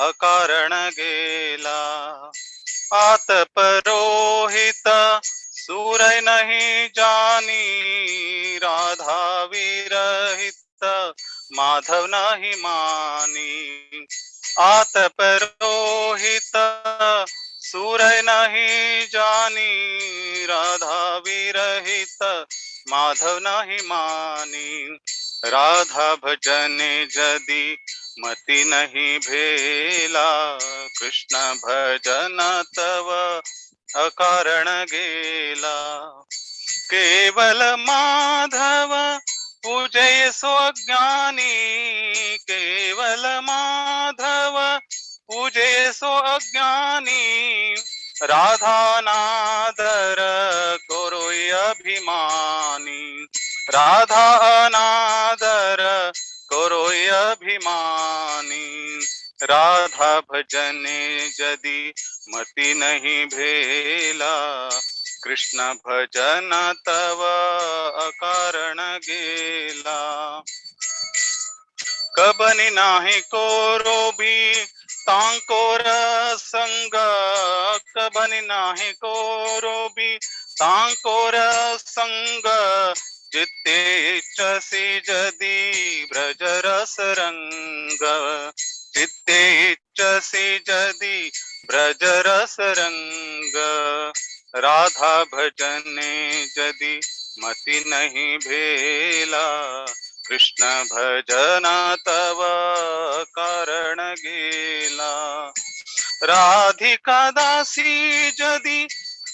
Speaker 8: अकारण गेला। आत परोहित सूरय नहीं जानी, राधा विरहित माधव नहीं मानी। आत परोहित सूरय नहीं जानी, राधा विरहित माधव नहीं मानी। राधा भजने जदि मति नहीं भेला, कृष्ण भजन तव अकारण गेला। केवल माधव पूजय सो अज्ञानी, केवल माधव पूजय सो अज्ञानी। राधा नादर करो अभिमानी, राधा अनादर करो अभिमानी। राधा भजने जदि मति नहीं भेला, कृष्ण भजन तव अकारण गेला। कबनि नाही कोरो भी तांकोर संग, कबनि नाही कोरो भी तांकोर संग। जिते इच्छसि जदि ब्रज रस रंग, चित्ते इच्छसि जदि ब्रज रस रंग। राधा भजने जदि मति नहीं भेला, कृष्ण भजन तव कारण गेला। राधिका दासी जदि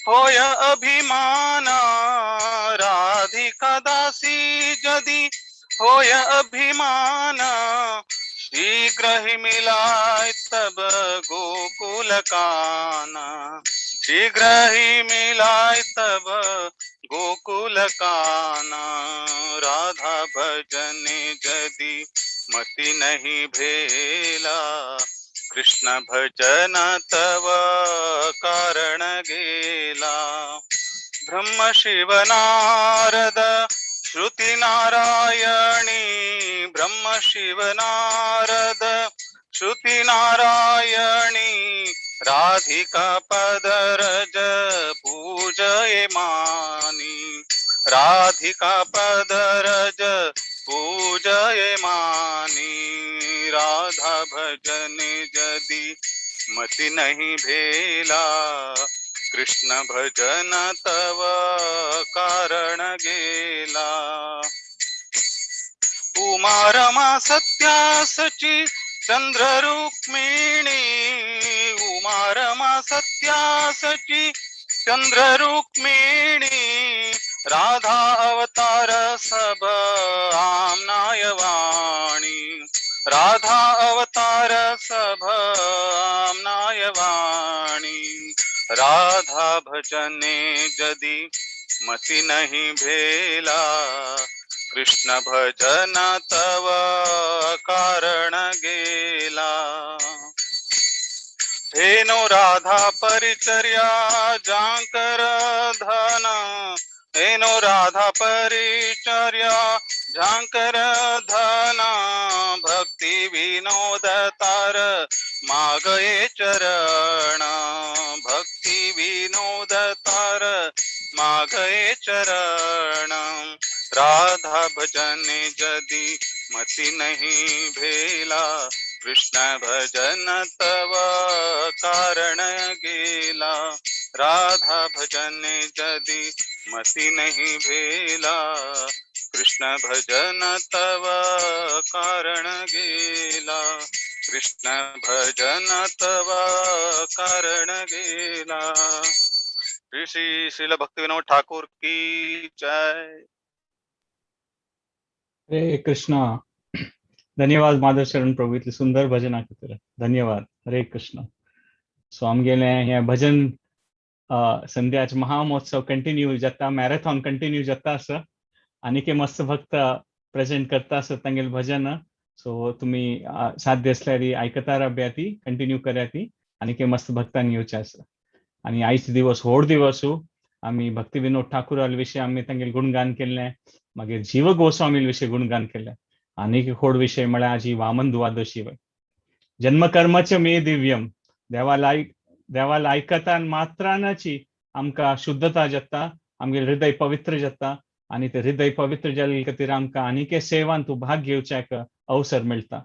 Speaker 8: होय अभिमाना, राधिका दासी जदि होय अभिमाना। शीघ्र ही मिलाय तब गोकुल काना, शीघ्र ही मिलाय तब गोकुल काना। राधा भजने जदि मति नहीं भेला, कृष्ण भजन तव कारण गेला। ब्रह्म शिव नारद श्रुति नारायणी, ब्रह्म शिव नारद श्रुति नारायणी। राधिका पद रज पूजय मानी, राधिका पद रज
Speaker 15: पूजय मानी। राधा भजन जदि मति नहीं भेला, कृष्ण भजन तव कारण गेला। उमा रमा सत्या सची चंद्र रुक्मिणी, उमा रमा सत्या सची चंद्र रुक्मिणी। राधा अवतार सब आमनाय वाणी, राधा अवतार सब आमनाय वाणी। राधा भजने जदि मति नहीं भेला, कृष्ण भजन तव कारण गेला। हेनो राधा परिचर्या जांकर धन, हेनो राधा परिचर्या झांकर धन। भक्ति विनोद तार मागये चरण, भक्ति विनोद तार मागये चरण। राधा भजन जदि मति नहीं भेला, कृष्ण भजन तव कारण गेला। राधा भजन जदि मति नहीं भेला, कृष्ण भजन तव कारण गेला। कृष्ण भजन तव कारण गेला। श्री श्री श्रील भक्ति विनोद ठाकुर की जय।
Speaker 3: हरे कृष्णा। धन्यवाद माधव शरण प्रभू, इतले सुंदर भजना खातीर धन्यवाद। हरे कृष्ण। सो आमगेले हें भजन संध्याचे महामहोत्सव कंटिन्यू जाता, मॅरेथॉन कंटिन्यू जाता आसा। आनीक मस्त भक्त प्रेजेंट करता आसा तांगेले भजन। सो तुमी साध्य आसल्यार आयकता राबया, ती कंटिन्यू करा ती। आनीक मस्त भक्तांनी येवचें आसा। आनी आयज दिवस व्हड दिवस, आमी भक्ती विनोद ठाकुरा विशय आमी तांगेले गुणगान केल्लें, मागीर जीव गोस्वामी विशय गुणगान केल्लें। आनीक व्हड विशय म्हळ्यार आजी वामन दुवादशी वय। जन्मकर्मच मे दिव्यम, देवाला आयकता मात्रानाची आमकां शुद्धता जाता, आमगेलें हृदय पवित्र जाता। आनी ते हृदय पवित्र जाल्ले खातीर आमकां आनीक सेवान तूं भाग घेवच्याक अवसर मेळटा।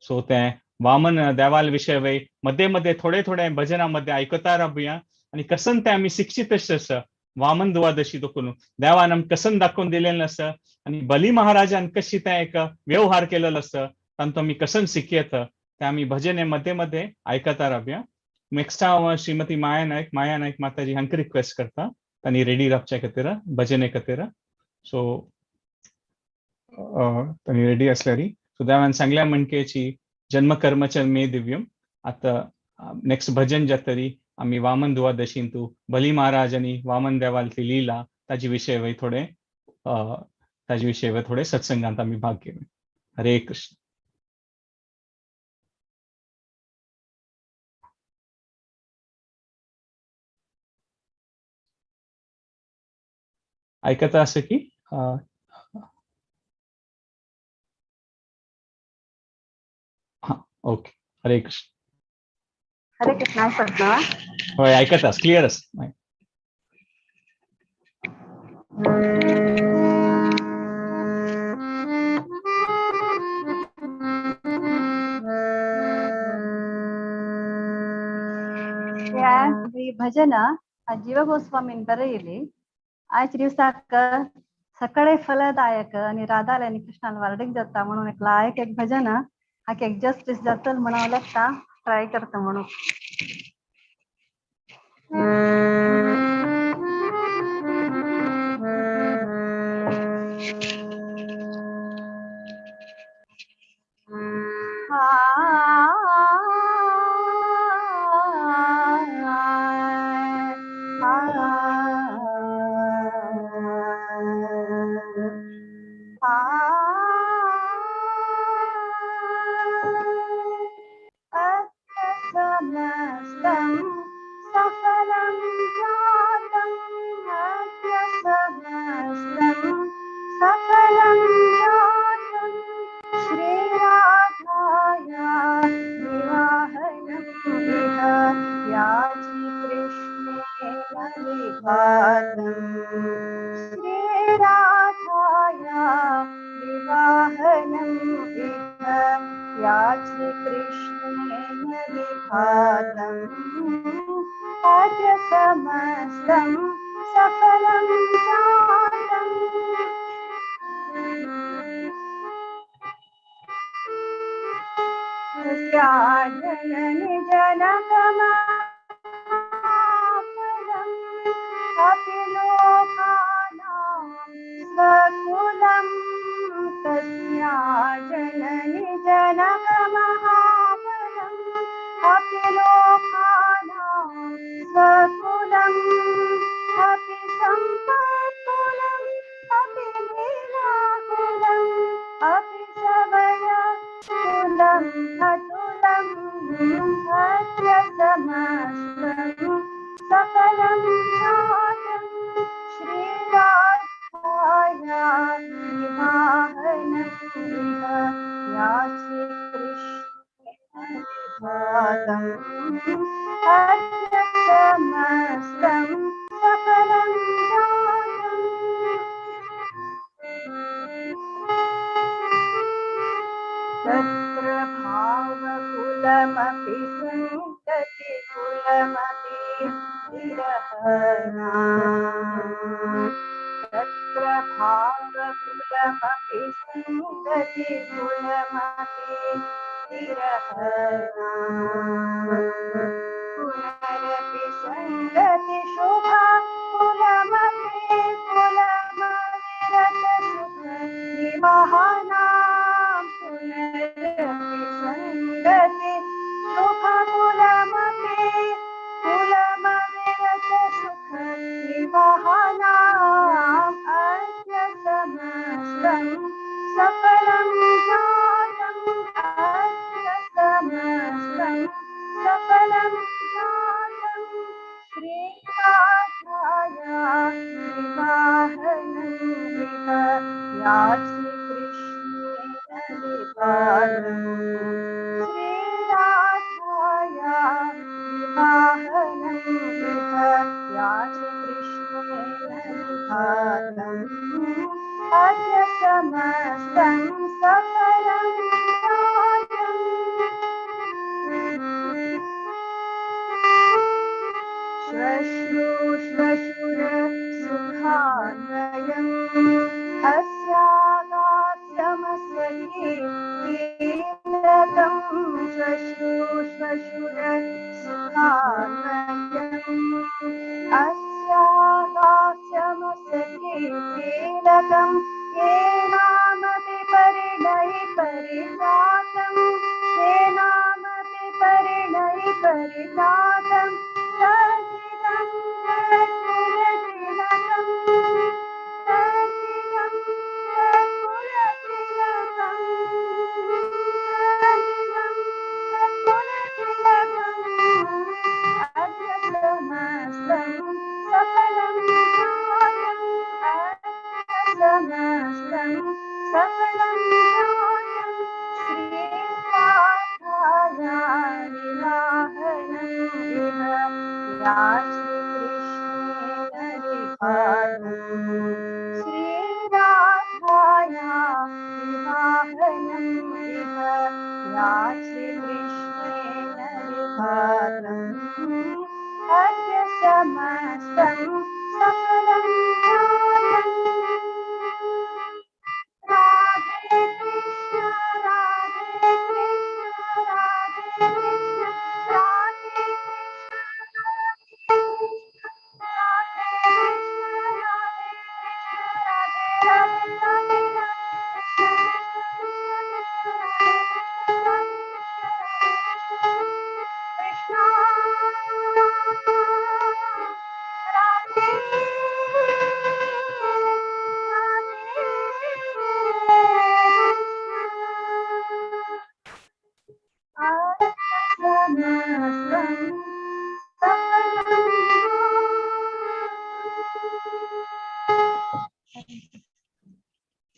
Speaker 3: सो तें वामन देवाल विशय वय मध्ये मध्ये थोडे थोडे भजना मध्ये आयकता राबया। आनी कसन तें आमी शिक्षीत आसा वामन दुवादशी देखून देवान आमकां कसन दाखोवन दिलेलें आसा आनी बली महाराजान कशी तें एक व्यवहार केलेलो आसा तांचो आमी कसन शिकयत तें आमी भजने मध्ये मध्ये आयकता राबया। नेक्स्ट हांव श्रीमती माया नायक, माया नायक माताजी हांकां रिक्वेस्ट करता तांणी रेडी रावच्या खातीर भजने खातीर। सो तांणी रेडी आसल्यार सो देवान सांगल्या म्हणकेची जन्मकर्मच मे दिव्यम। आतां नेक्स्ट भजन जातरी आमी वामन दुवादशींतू बली महाराज आनी वामन देवालची लीला ताजे विशय वय थोडे ताजे विशय वय थोडे सत्संगांत आमी भाग घेवया। हरे कृष्ण। आयकता आसा की हां, ओके। हरे कृष्ण।
Speaker 16: हरे कृष्ण। आयकता?
Speaker 3: हय आयकता, क्लियर आसा।
Speaker 16: ही भजन जीव गोस्वामीन बरयली। आयच्या दिवसाक सकाळी फलदायक आणि राधाला आणि कृष्णाला वार्डीक जाता म्हणून एक लायक एक भजन हाका एक जस्टिस जातल म्हणून हांव लेखता ट्राय करता म्हणून। श्री राधाया विवाह श्रीकृष्णेन विभातम् अद्य समस्तं सफलं जातम्। जननि जनकमापदम् अपि लोकानां स्वकुलं तस्या जननि जनकमहाबलम् अपि लोकानां स्वकुलम् अपि सम्पत्कुलम् अपि लीलाकुलम् अपि सवयकुलम् अतुलम् अद्य समस्तं सकलं जातं श्रीराधाया विवाहनं या श्रीकृष्णेन विभातम् अद्य समस्तं सकलं जातम्। तत्र भावकुलमपि सङ्गतिकुलमपि विरहणा तत्र भावकुलमपि सङ्गतिकुलमपि विरहणा पुनरपि सङ्गतिशोभा कुलमपि कुलमविरतसुखनिवहना पुनरपि सङ्गति शोभाकुलमपि कुलमविरतसुखनिवहनाम् अद्य समस्तं सकलं जातम् अद्य समस्तं सकलं जातम् श्रीराधाया विवाहनं या श्रीकृष्णेन विभातम् श्रीराधाया विवाहनं या श्रीकृष्णेन विभातम् अद्य समस्तं सकलं जातम्। श्वश्रू श्वशुर सुखान्वयम् अस्यागास्यमसखी कीलकं श्वश्रू श्वशुर सुखान्वयम् अस्यागास्यमसखी कीलकं येनामपि परिणयि परिजातं येनामपि परिणयि परिजातं तदिदं तत्कुलतिलकं तदिदं तत्कुलतिलकं तदिदं तत्कुलतिलकम् अद्य समस्तं सकलं जातम् अद्य समस्तं सकलं जातम् श्रीराधाया विवाहनं इह या श्रीकृष्णेन विभातम् श्रीराधाया विवाहनं इह या श्रीकृष्णेन विभातम् अद्य समस्तं सकलं जातम्। राधे कृष्ण राधे कृष्ण राधे कृष्ण राधे कृष्ण राधे कृष्ण राधे कृष्ण राधे राधे राधे कृष्ण कृष्ण कृष्ण राधे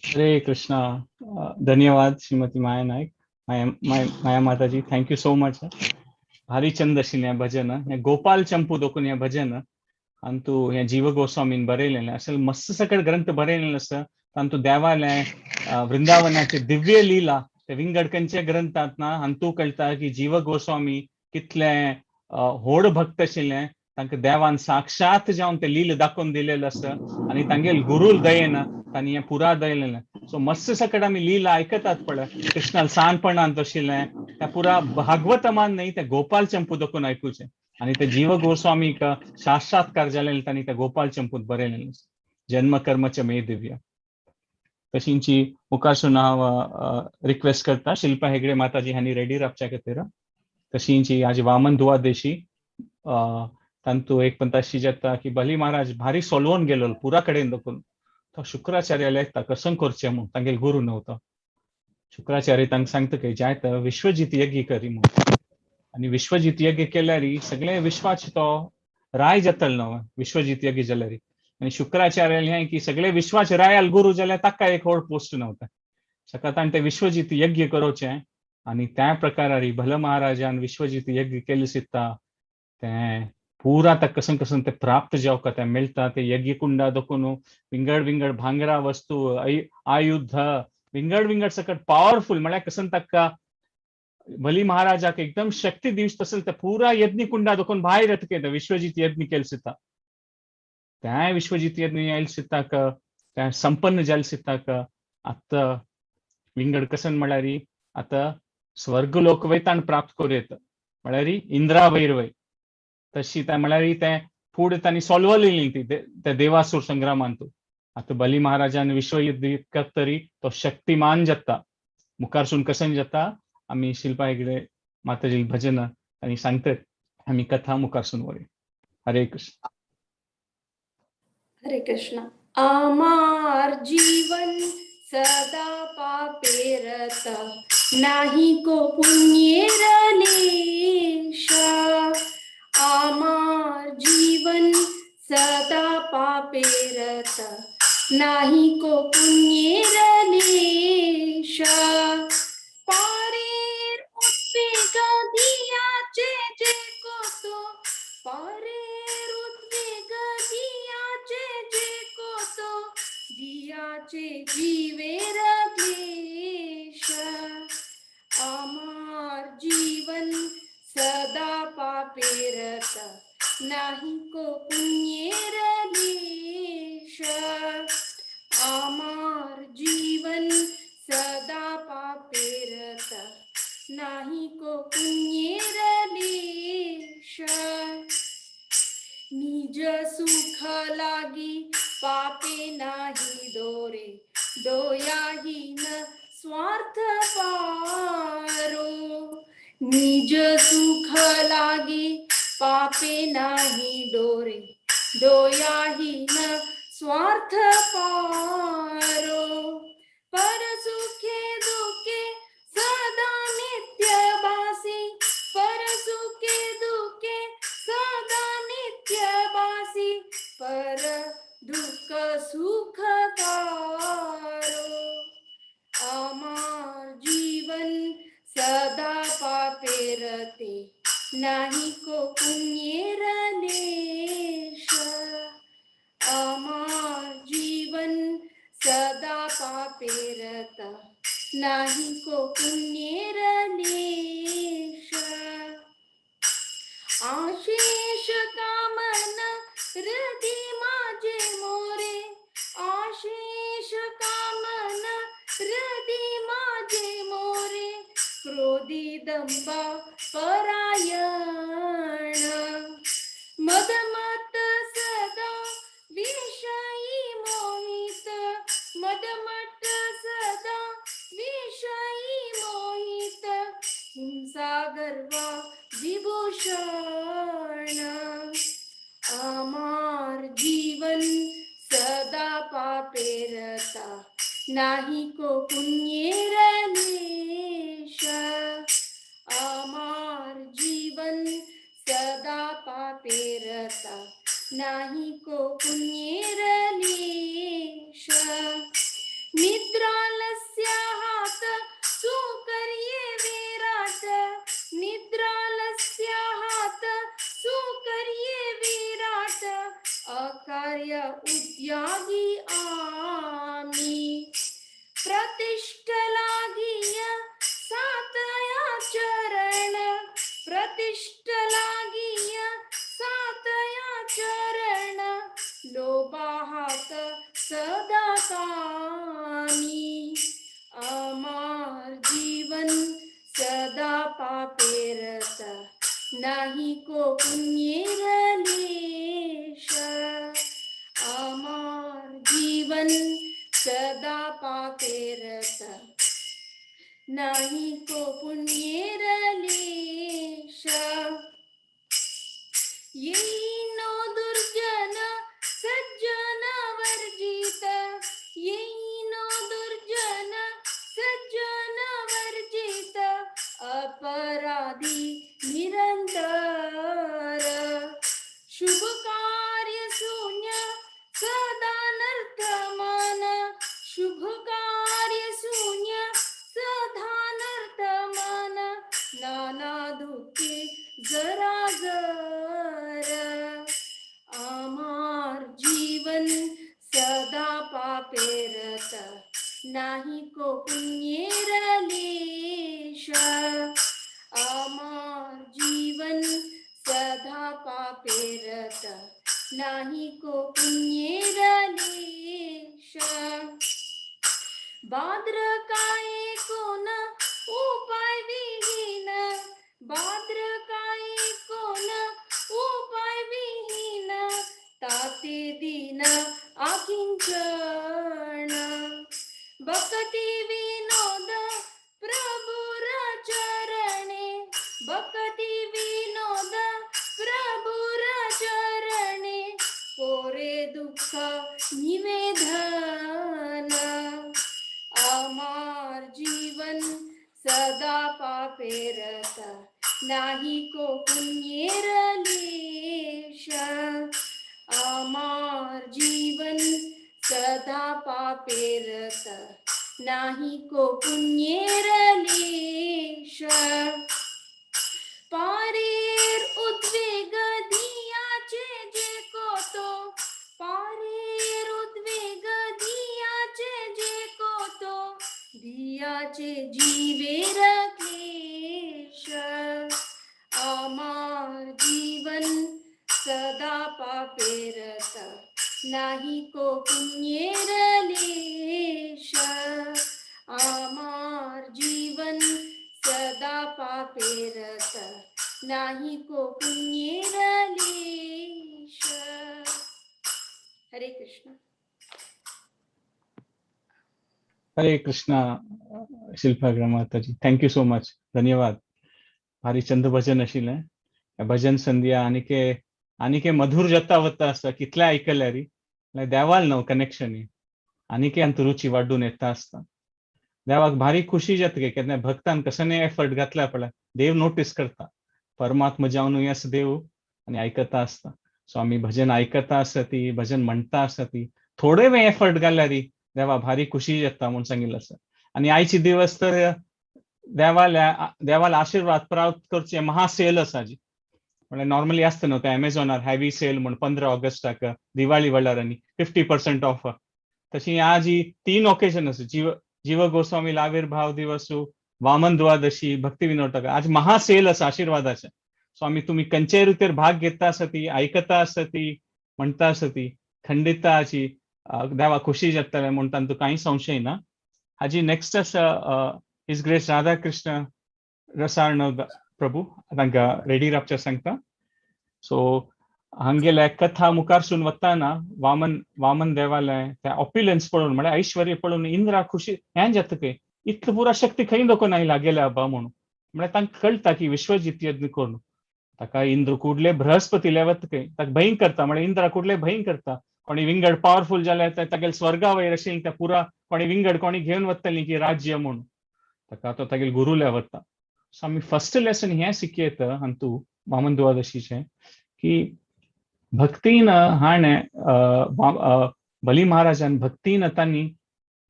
Speaker 3: हरे कृष्णा। धन्यवाद श्रीमती माया नायक, माया माया माया माताजी, thank you so much. भारी चंद आशिल्लें हें भजन, हें गोपाल चंपू दोकून हें भजन आनी तूं हें जीव गोस्वामीन बरयलेलें अशें मस्त सकट ग्रंथ बरयलेले आसा. तातूंत देवालें वृंदावनाचे दिव्य लीला ते विंगड खंयच्या ग्रंथांत ना हांतू कळटा की जीव गोस्वामी कितले व्हड भक्त आशिल्ले. तांकां देवान साक्षात जावन ते लील दाखोवन दिलेलें आसा आनी तांगेल गुरूल दयेन तांणी हें पुरा दयलेलें. सो मस्त सकट आमी लीला आयकतात पळय, कृष्णाल सानपणांत आशिल्लें त्या पुरा भागवतमान न्ही ते गोपाल चंपू दाखोवन आयकुचें आनी ते जीव गोस्वामीक साक्षात्कार जालेले तांणी त्या गोपाल चंपूत बरयलेलें जन्म कर्मच मे दिव्य. तशींची मुखारसून हांव रिक्वेस्ट करता शिल्पा हेगडे माताजी हांणी रेडी रावच्या खातीर. तशींची आज वामन दुवादेशी तांतू एक पण अशी जाता की बली महाराज भारी सोलवून गेलो पुरा कडेन दाखोवन तो शुक्राचार्याला येता कसं करचें म्हूण, तांगेल गुरू नव्हतो. शुक्राचार्य तांकां सांगता की जायत विश्वजीत यज्ञ करी म्हूण आनी विश्वजीत यज्ञ केल्यार सगळे विश्वाच तो राय जातलो न्हय विश्वजीत यज्ञ जाल्यार. आनी शुक्राचार्याले हें की सगळे विश्वाच रायाल गुरू जाल्यार ताका एक व्हड पोस्ट नव्हता. सका ताणें ते विश्वजीत यज्ञ करोचें आनी त्या प्रकारारी भल महाराजान विश्वजीत यज्ञ केले सित्ता तें पुरा ताका कसं कसं ते प्राप्त जावका तें मेळटा. ते यज्ञ कुंडा दाखोवन विंगड विंगड भांगरा वस्तू आयुध विंगड विंगड सकट पावरफुल म्हळ्यार कसं ताका बली महाराजाक एकदम शक्ती दिवच तसं ते पुरा यज्ञ कुंडा दाखोवन भायर येता विश्वजीत यज्ञ केले सित्ता. त्या विश्वजीत यज्ञ येयल सित्ताक त्या संपन्न जाल सित्ताक आतां विंगड कसन म्हळ्यार आतां स्वर्ग लोक वय ताण प्राप्त करूं येता म्हळ्यार इंद्रा वयर वय तशी त्या म्हळ्यार तें फुडें तांणी सोल्वलेली ती त्या देवासूर संग्रामांतू. आतां बली महाराजान विश्वयुद्ध तरी तो शक्तिमान जाता मुखारसून कसन जाता आमी शिल्पा हेगडे माताजी भजन आनी सांगतात आमी कथा मुखारसून वळी. हरे कृष्ण.
Speaker 17: हरे कृष्ण. आमार जीवन सदा पापेरत नाही को पुण्येर लेशा. आमार जीवन सदा पापेरत नाही को पुण्येर लेशा. पारेर उद्वेग दियाचे जे कोतो पारेर उद्वेग दियाचे जे कोतो दियाचे जीवेर क्लेश. आमार जीवन सदा पापेरत नाही को पुण्येर लेश. आमार जीवन सदा पापेरत नाही को पुण्येर लेश. निज सुख लागी पापे नाही दोरे डोयाहीन स्वार्थ पारो. निज सुख लागी पापे नाही डोरे डोयाहीन स्वार्थ पारो. पर सुखे दुखे सदा नित्य बासी पर सुखे दुखे सदा नित्य बासी पर दुःख सुख तारो. आमार जीवन सदा पापेरते नाही को पुण्येर लेश. आमार जीवन सदा पापेरत नाही को पुण्येर लेश. आशेष कामना हृदि माझे मोरे आशेष कामना हृदि माझे मोरे क्रोधी दंबा परायण. मदमत सदा विषयी मोहित मदमत सदा विषयी मोहित हिंसा गर्वा विभूषण. आमार जीवन सदा पापेरता नाही को पुण्येर लेश. आमार जीवन सदा पापेरता नाही को पुण्येर लेश. निद्रालस्य हात सुकर्ये विराट निद्रालस्य हात सुकर्ये विराट अकार्य उद्यागी आमी. प्रतिष्ठ लागिय प्रतिष्ठ लागिय सातया चरण लोभाहात सदा कामी अमार जीवन सदा पापेरत नाही को पुण्येर लेश अमार जीवन सदा पापेरत नाही को पुण्येर लेश येईनो दुर्जन सज्जन वर्जित येईनो दुर्जन सज्जन वर्जित अपराधी निरंतर शुभ कार्य शून्य सदा नर्थ मन शुभ कार्य शून्य सदा नर्थ मन नाना दुःखे जरा जर आमार जीवन सदा पापेरत नाही को पुण्येर लेश आमार जीवन सदा पापेरत नाही को पुण्येर लेश भाद्र काय कोण उपाय विहीन भाद्र काय कोण उपाय विहीन ताते दीन आकिंचन भक्ती विनोद प्रभुर चरणे भक्ती विनोद प्रभुर चरणे कोरे दुःख निवेदन अमार जीवन सदा पापेरत नाही को पुण्येर लेश अमार जीवन सदा पापेरत नाही को पुण्येर लेश पारेर उद्वेग धियाचे जे कोतो पारेर उद्वेग धियाचे जे कोतो धियाचे जीवेर क्लेश अमार जीवन सदा पापेरत नाही को पुण्येर लेश आमार जीवन सदा पापेरत नाही को पुण्येर लेश. हरे कृष्ण.
Speaker 3: हरे कृष्णा. शिल्पा माताजी, thank you so much, धन्यवाद. भारी चंद भजन आशिल्लें. भजन संध्या आनीके आनीके मधुर जाता वता आसता. कितलें आयकल्यार देवाल न्हू कनेक्शन आनीके आमकां रुची वाडून येता आसता. देवाक भारी खुशी जाता गे केन्ना भक्तान कसने एफर्ट घातला पळय, देव नोटीस करता. परमात्मा जावन आसा देव आनी आयकता आसता. सो आमी भजन आयकता आसता ती, भजन म्हणटा आसता ती, थोडे वेळ एफर्ट घाल्यार देवा भारी खुशी जाता म्हूण सांगिल्लें आसा. आनी आयचे दिवस तर देवाल्या देवाला आशिर्वाद प्राप्त करचे महासेल आसा जी. म्हळ्यार नॉर्मली आसता न्हू ते एमेझॉनार हॅवी सेल म्हूण 15 ऑगस्टाक दिवाळी वेळार आनी 50% ऑफ. तशी आज ही 3 ओकेजन आसा. जीव जीव गोस्वामी आविर्भाव दिवस, वामन द्वादशी, भक्ती विनोद ठाकूर, आज महासेल आसा आशिर्वादाचे. सो आमी तुमी खंयच्याय रितीर भाग घेता आसा ती, आयकता आसा ती, म्हणटा आसा ती, खंडिता हाची देवा खुशी जातले म्हूण तांतूं कांय संशय ना. हाजी नेक्स्ट आसा his grace Radhakrishna Rasarnava Prabhu, तांकां रेडी रावच्या सांगता. सो हांगेल्या कथा मुखारसून वताना वामन वामन देवाले त्या ऑप्युलन्स पळोवन, म्हळ्यार ऐश्वर्य पळोवन इंद्रा खुशी हें जाता की इतली पुरा शक्ती खंय दखून आयला गेल्या अब्बा म्हणून. म्हळ्यार तांकां कळटा की विश्वजीत यज्ञ करून ताका इंद्र कुडले बृहस्पती लेवत खंय ताका भंय करता. म्हळ्यार इंद्रा कुडले भंय करता. कोणी विंगड पावरफूल जाल्यार तागेले स्वर्गा वयर आशिल्लें त्या पुरा कोणी विंगड कोणी घेवन वतली की राज्य म्हणून ताका तो तागेले गुरूले वता. सो आमी फर्स्ट लेसन हें शिकयता अंतू वामन द्वादशीचें की भक्तीन हाणें बली महाराजान भक्तीन तांणी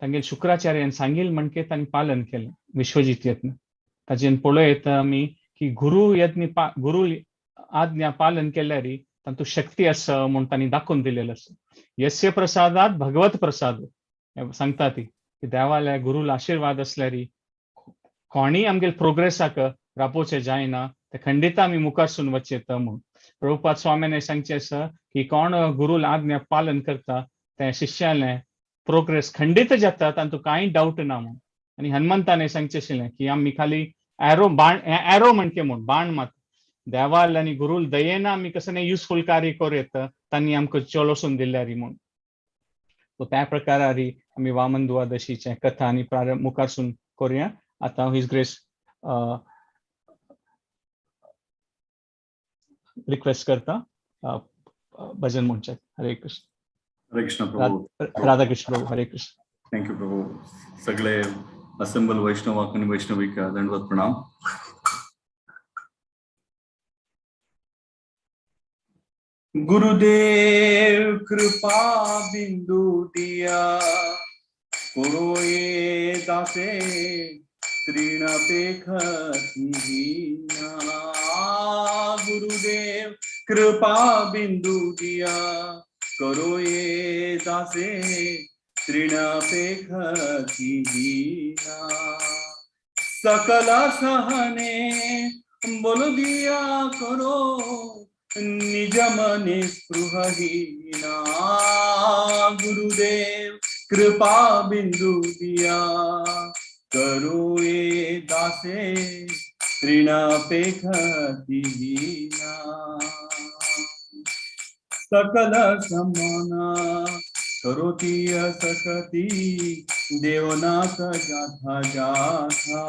Speaker 3: तांगेले शुक्राचार्यान सांगिल म्हणके तांणी पालन केलें विश्वजीत यत्न. ताजेन पळोवं येता आमी की गुरू यज्ञ गुरू आज्ञा पालन केल्यार तातूंत शक्ती आसा म्हूण तांणी दाखोवन दिलेलें आसा. यस्य प्रसादात भगवत प्रसाद सांगता ती की देवाल्या गुरूला आशिर्वाद आसल्यार कोणीय आमगेले प्रोग्रेसाक राबोवचें जायना, ते खंडित आमी मुखारसून वचयेता म्हूण. प्रभुपाद स्वामीने सांगचें आसा की कोण गुरुल आज्ञा पालन करता ते शिष्यालें प्रोग्रेस खंडीत जाता, तातूंत कांय डावट ना म्हूण. आनी हनुमंताने सांगचें आशिल्लें की आमी खाली एरो बाण, एरो म्हणके म्हूण बाण मात देवाल आनी गुरुल दयेन आमी कसं युजफूल कार्य करूं येता, तांणी आमकां चलोसून दिल्यारी म्हूण. सो त्या प्रकारारी आमी वामन दुवादशीचें कथा आनी प्रारंभ मुखारसून करूया. आतां his grace request करता भजन म्हणचे. हरे कृष्ण.
Speaker 18: हरे कृष्ण प्रभू.
Speaker 3: राधा कृष्ण प्रभू. हरे कृष्ण.
Speaker 18: Thank you Prabhu. सगळे असेंबल वैष्णवाक आणि वैष्णवीक दंडवत प्रणाम. गुरुदेव कृपा बिंदु दिया करो ये दासे तृण पेखतीना. गुरुदेव कृपा बिंदु दिया करो ये दासे तृण पेखतीना. सकल सहने बोल दिया करो निज मने स्पृहहीना. गुरुदेव कृपा बिंदु दिया करो ये दासे तृण पेखतीना. सकल समाना करोति असकति देवनाथ जाथा जाथा.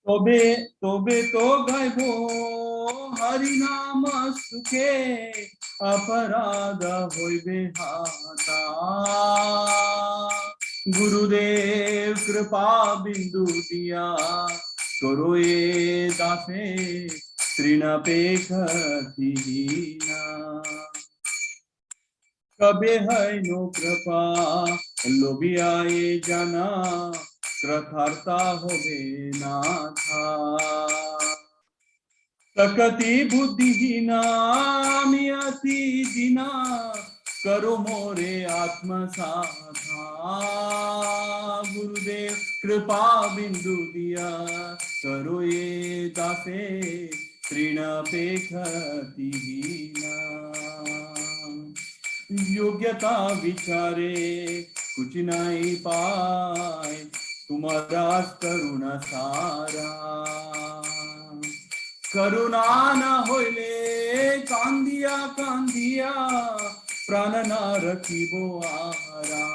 Speaker 18: तोबे तोबे तो गायबो हरि नाम सुखे अपराध होइबे हाता. गुरुदेव कृपा बिंदु दिया करो ये दासे तृण पेखतीना. कबे है नो कृपा लोभियाए जाना कृथार्था होबे नाथा. सकति बुद्धिहीना अति दिना करो मोरे आत्म साधा. गुरुदेव कृपा बिंदु दिया करो ये दासे तृण पेखतीना. योग्यता विचारे कुछ नाही पाय तुम्हारा करुणा सारा. करुणा न होइले कांदिया कांदिया प्राण ना रखिबो आहारा.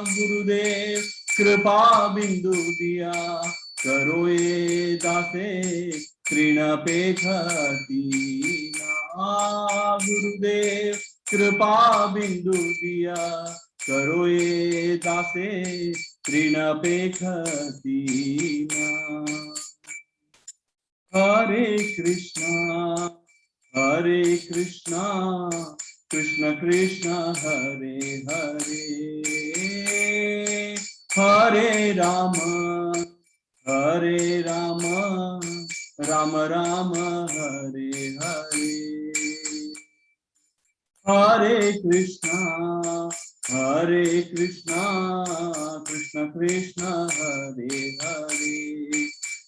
Speaker 18: गुरुदेव कृपा बिंदु दिया करो ये दासे तृण पेखतीना. गुरुदेव कृपा बिंदु दिया करो ये दासे तृण पेखतीना. हरे कृष्णा हरे कृष्णा कृष्ण कृष्ण हरे हरे, हरे राम हरे राम राम राम हरे हरे. हरे कृष्णा हरे कृष्णा कृष्ण कृष्ण हरे हरे,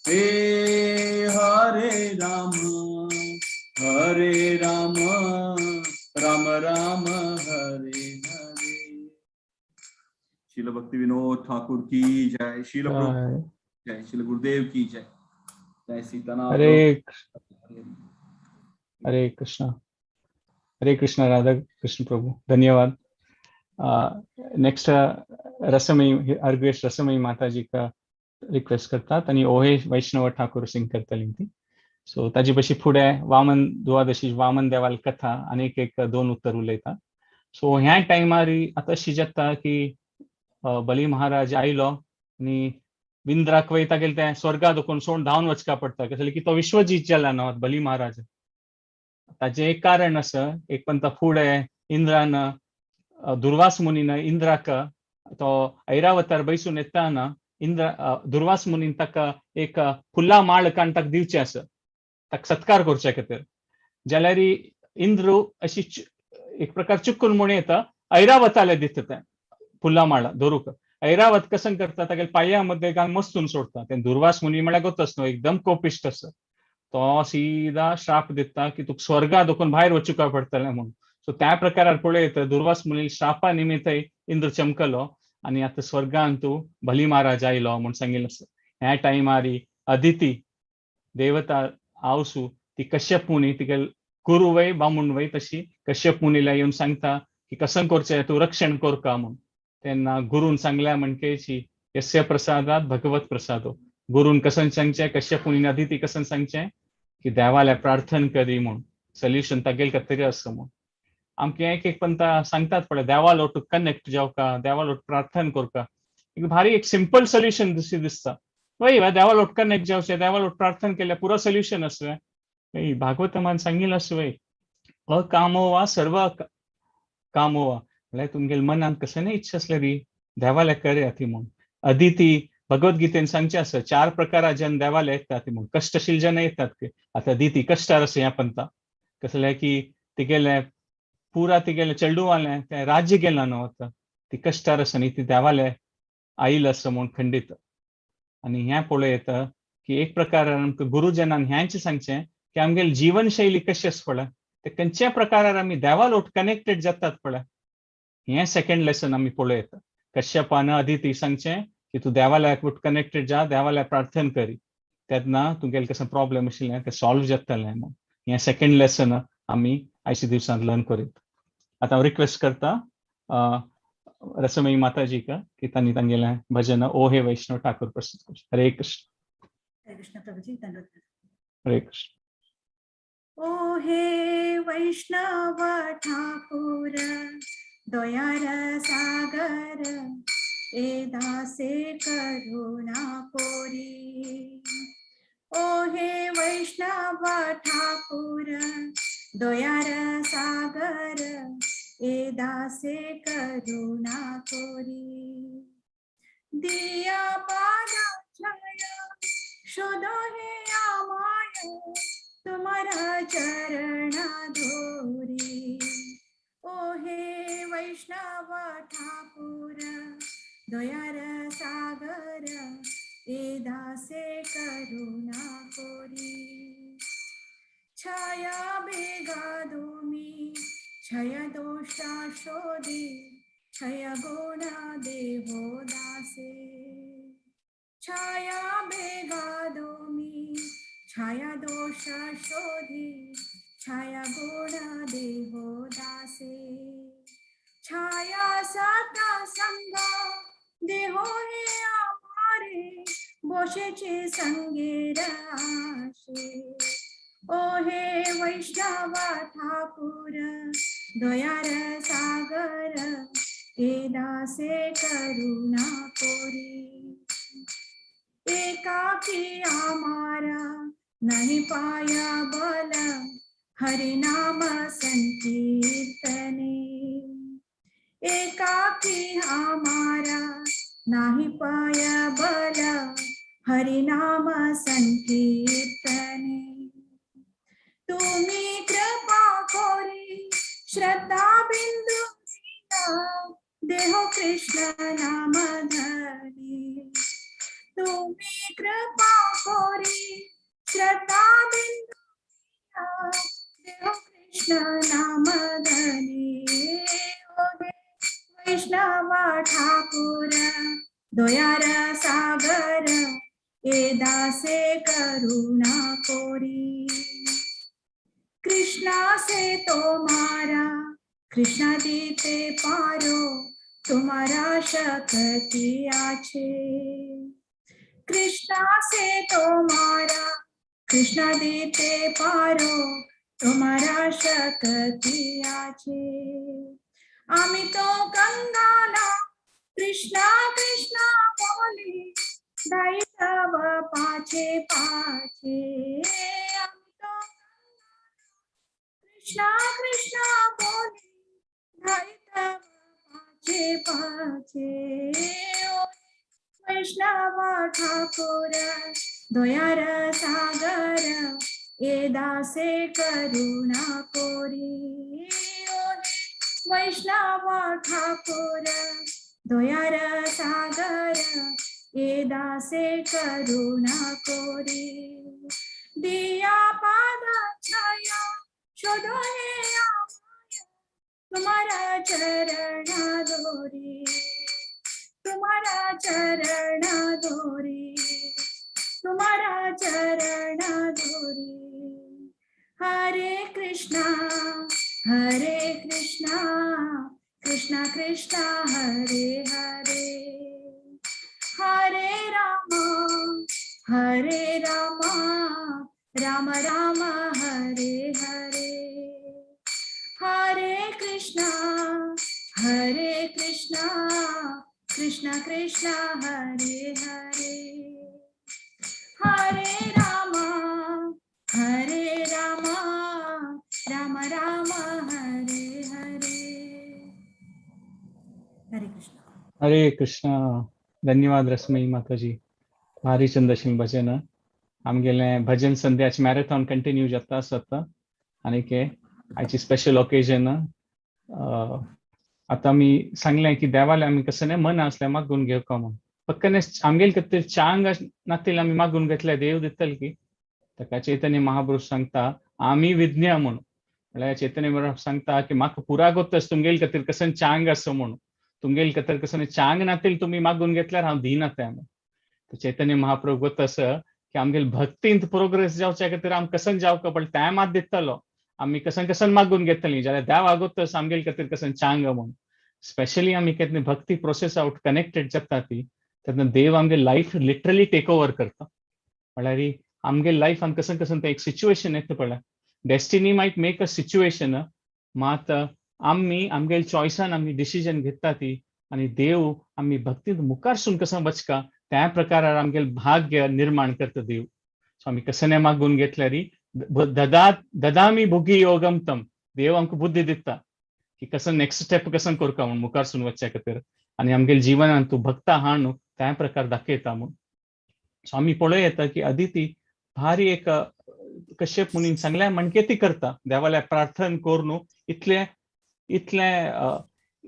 Speaker 18: हे हरे राम हरे राम राम राम हरे हरे. शील भक्ति विनोद ठाकुर की जय. शील प्रभु जय. शील गुरुदेव की जय. जय सीतानाथ.
Speaker 3: हरे हरे कृष्णा. हरे कृष्णा. राधा कृष्ण प्रभु धन्यवाद. नेक्स्ट रसमयी अर्गेश रसमयी माता जी का रिक्वेस्ट करतात आणि ओहे वैष्णव ठाकूर सिंग करतली ती. सो ताजी पशी फुडें वामन दुवादशी वामन देवाल कथा आनी एक एक दोन उत्तर उलयता. सो ह्या टायमार आतां अशी जाता की बली महाराज आयलो आनी विंद्राक वयता गेले तें स्वर्गा दोकून सोड धांवन वचका पडटा, कसले की तो विश्वजीत जाला न्हू बली महाराज. ताजें एक कारण आसा, एक पण तो फुडें इंद्रान दुर्वास मुनीन इंद्राक तो ऐरावतार बैसून येताना इंद्र दुर्वास मुनीन ताका एक फुलां माळ काडून ताका दिवचें आसा, ताका सत्कार करचे खातीर. जाल्यार इंद्र अशी एक प्रकार चुकून म्हूण येता ऐरावताले दिता तें फुलां माळ धरूंक. ऐरावत कसं करता, तागेले पांया मध्ये घालून मस्तून सोडता. ते दुर्वास मुनी म्हळ्यार गोतच न्हू, एकदम कोपिश्ट आसा. तो सीधा श्राप दिता की तुका स्वर्गा दोकून भायर वचुका पडटलें म्हूण. सो त्या प्रकारार पळयत दुर्वास मुनी श्रापा निमित्तय इंद्र चमकलो आनी आतां स्वर्गान तूं बली महाराज आयलो म्हूण सांगिल्लें आसा. ह्या टायमारी अदिती देवता आवसू ती कश्यप मुनी तिगे गुरू वय बामूण वय तशी कश्यप मुनीला येवन सांगता की कसं करचें तूं रक्षण करका म्हूण. तेन्ना गुरून सांगल्या म्हणकेची यस्य प्रसादात भगवत प्रसादो. गुरून कसं सांगचें, कश्यप मुनीन अदिती कसं सांगचें की देवाल्या प्रार्थन करी म्हूण, सोल्युशन तागेल खातीर आसा म्हूण. आमकां एक एक पंता सांगतात पळय देवालोट कनेक्ट जावका, देवालोट प्रार्थन करका. एक भारी एक सिंपल सोल्युशन दिसता. वय देवालोट कनेक्ट जावचें, देवालोट प्रार्थन केल्यार पुरो सोल्युशन आसा. भागवतमान सांगिल्लें आसा वय अकामो वा सर्व कामो वा, म्हळ्यार तुमगेले मनांत कसलेय इच्छा आसल्यार देवाल्या करया ती म्हूण. अदिती भगवद्गीतेन सांगचें आसा 4 प्रकारा जन देवाले येतात ती म्हूण. कश्टशील जन येतात. आतां अदिती कश्टार आसा ह्या पंथा, कसलें की तिगेलें पुरा तिगेलें चेडूवालें तें राज्य गेलां न्हू, आतां ती कश्टार आसा न्ही, ती देवाले आयल आसा म्हूण खंडीत. आनी हें पळयत की एक प्रकारान आमकां गुरुजनान ह्यांच सांगचें की आमगेली जीवनशैली कशी आसा पळय, ते खंयच्या प्रकारार आमी देवालोट कनेक्टेड जातात पळय, हें सेकंड लेसन आमी पळयत. कश्यपान अदिती सांगचें की तूं देवालयाक कनेक्टेड जा, देवालयाक प्रार्थन करी, तेन्ना तुगेलें कसो प्रॉब्लेम आशिल्लें तें सॉल्व जातलें म्हूण. हें सेकंड लेसन आमी आयच्या दिवसांत लर्न करीत. आतां हांव रिक्वेस्ट करता रसमयी माताजीक की तांणी तांगेलें भजन ओ हे वैष्णव ठाकूर प्रस्तुत करचें. हरे कृष्ण.
Speaker 19: हरे कृष्ण प्रभुजी, धन्यवाद.
Speaker 3: हरे कृष्ण.
Speaker 19: ओ हे वैष्णव ठाकुर दयार सागर ए दासे करुणा कोरी. ओ हे वैष्णव ठाकुर दयार सागर ए दासे करुणा कोरी. दिया पादा छाया शोधो हे आमाया तुम्हारा चरण धोरी. ओ हे वैष्णव ठाकुर दयार सागर ए दासे करुणा कोरी. छाया बेगा दोमी छया दोषा शोधी छया गुणा देवो दासे. छाया बेगा दोमी छाया दोषा शोधी छाया गुण देवो दासे. छाया सता संगा देहो हे आमारे बोशेचे संगे राशे. ओ हे वैष्णव ठाकुर दयार सागर ए दासे करुणा कोरी. एकाकी आमारा नहीं पाया बल हरिनाम संकीर्तने. एकाकी आमारा नाही पाया बल हरिनाम संकीर्तने. तुम्ही कृपा कोरी श्रद्धा बिंदु देहो कृष्ण नाम धरी. तुम्ही कृपा कोरी श्रद्धा बिंदु देहो कृष्ण नाम धरी. वैष्णव ठाकुर दयार सागर ए दासे करुणा कोरी. कृष्णा से तुम्हारा कृष्णा दीते पारो तुम्हारा शक्ति आछे. कृष्णा से तुम्हारा कृष्णा दीते पारो तुम्हारा शक्ति आछे. आमी तो कंगाला कृष्णा कृष्णा बोली दाई तव पाछे पाछे. आमी तो कृष्णा कृष्णा बोली दाई तव पाछे पाछे. वैष्णव ठाकुर दयार सागर ए दासे करुणा कोरी. वैष्णव ठाकुर দয়ার সাগর এ দাসে করুণা করি। দিয়া পাদা ছায়া শোধনে আমায় তোমার চরণ ধরি, তোমার চরণ ধরি, তোমার চরণ ধরি। হরে কৃষ্ণ হরে কৃষ্ণ কৃষ্ণ কৃষ্ণ হরে হরে, হরে রাম হরে রাম রাম রাম হরে হরে। হরে কৃষ্ণ হরে কৃষ্ণ কৃষ্ণ কৃষ্ণ হরে হরে, হরে রাম হরে রাম রাম রাম হরে হরে। हरे कृष्ण।
Speaker 3: हरे कृष्ण। धन्यवाद रसमयी माताजी। भारी चंदशील भजन। आमगेलें भजन संध्याचे मॅरेथॉन कंटिन्यू जाता आसता आनीक आयची स्पेशल ओकेजन। आतां आमी सांगलें की देवाले आमी कसलें मन आसलें मागून घेवका म्हूण, फक्त आमगेले खातीर चांग नातील आमी मागून घेतले देव दितले की ताका चैतन्य महापुरुष सांगता आमी विज्ञ म्हूण। म्हळ्यार चैतन्य महापुरुष सांगता की म्हाका पुरा गोत्तस तुमगेले खातीर कसलें चांग आसा म्हूण, तुमगेले खातीर कसलें चांग नातील तुमी मागून घेतल्यार हांव दिना तें म्हूण। चैतन्य महाप्रभू गोत आसा की आमगेले भक्तींत प्रोग्रेस जावच्या खातीर आम कसन जावका पण तें मात दितलो, आमी कसन कसन मागून घेतली जाल्यार देव आगोतस आमगेले खातीर कसन चांग म्हूण। स्पेशली आमी केन्ना भक्ती प्रोसेस आवट कनेक्टेड जाता ती तेन्ना देव आमगे लायफ लिटरली टेक ओवर करता। म्हळ्यार आमगे लायफ आमी कसन कसन तें एक सिच्युएशन येता पळय, destiny might make a situation, मात आमी आमगेले चॉयसान आमी डिसिजन घेता ती आनी देव आमी भक्तींत मुखारसून कसो वचका त्या प्रकारार आमगेले भाग्य निर्माण करता देव। सो आमी कसने मागून घेतल्यार ददामी भुगी योगम तम, देव आमकां बुद्धी दिता की कसं नेक्स्ट स्टेप कसं करका म्हूण मुखारसून वचच्या खातीर आनी आमगेले जिवनान तूं भक्ता आहा न्हू त्या प्रकार दाखयता म्हूण। सो आमी पळोवं येता की अदिती भारी एक कश्यप मुनीन सांगल्या म्हणके ती करता देवाल्या प्रार्थना करून इतले इतले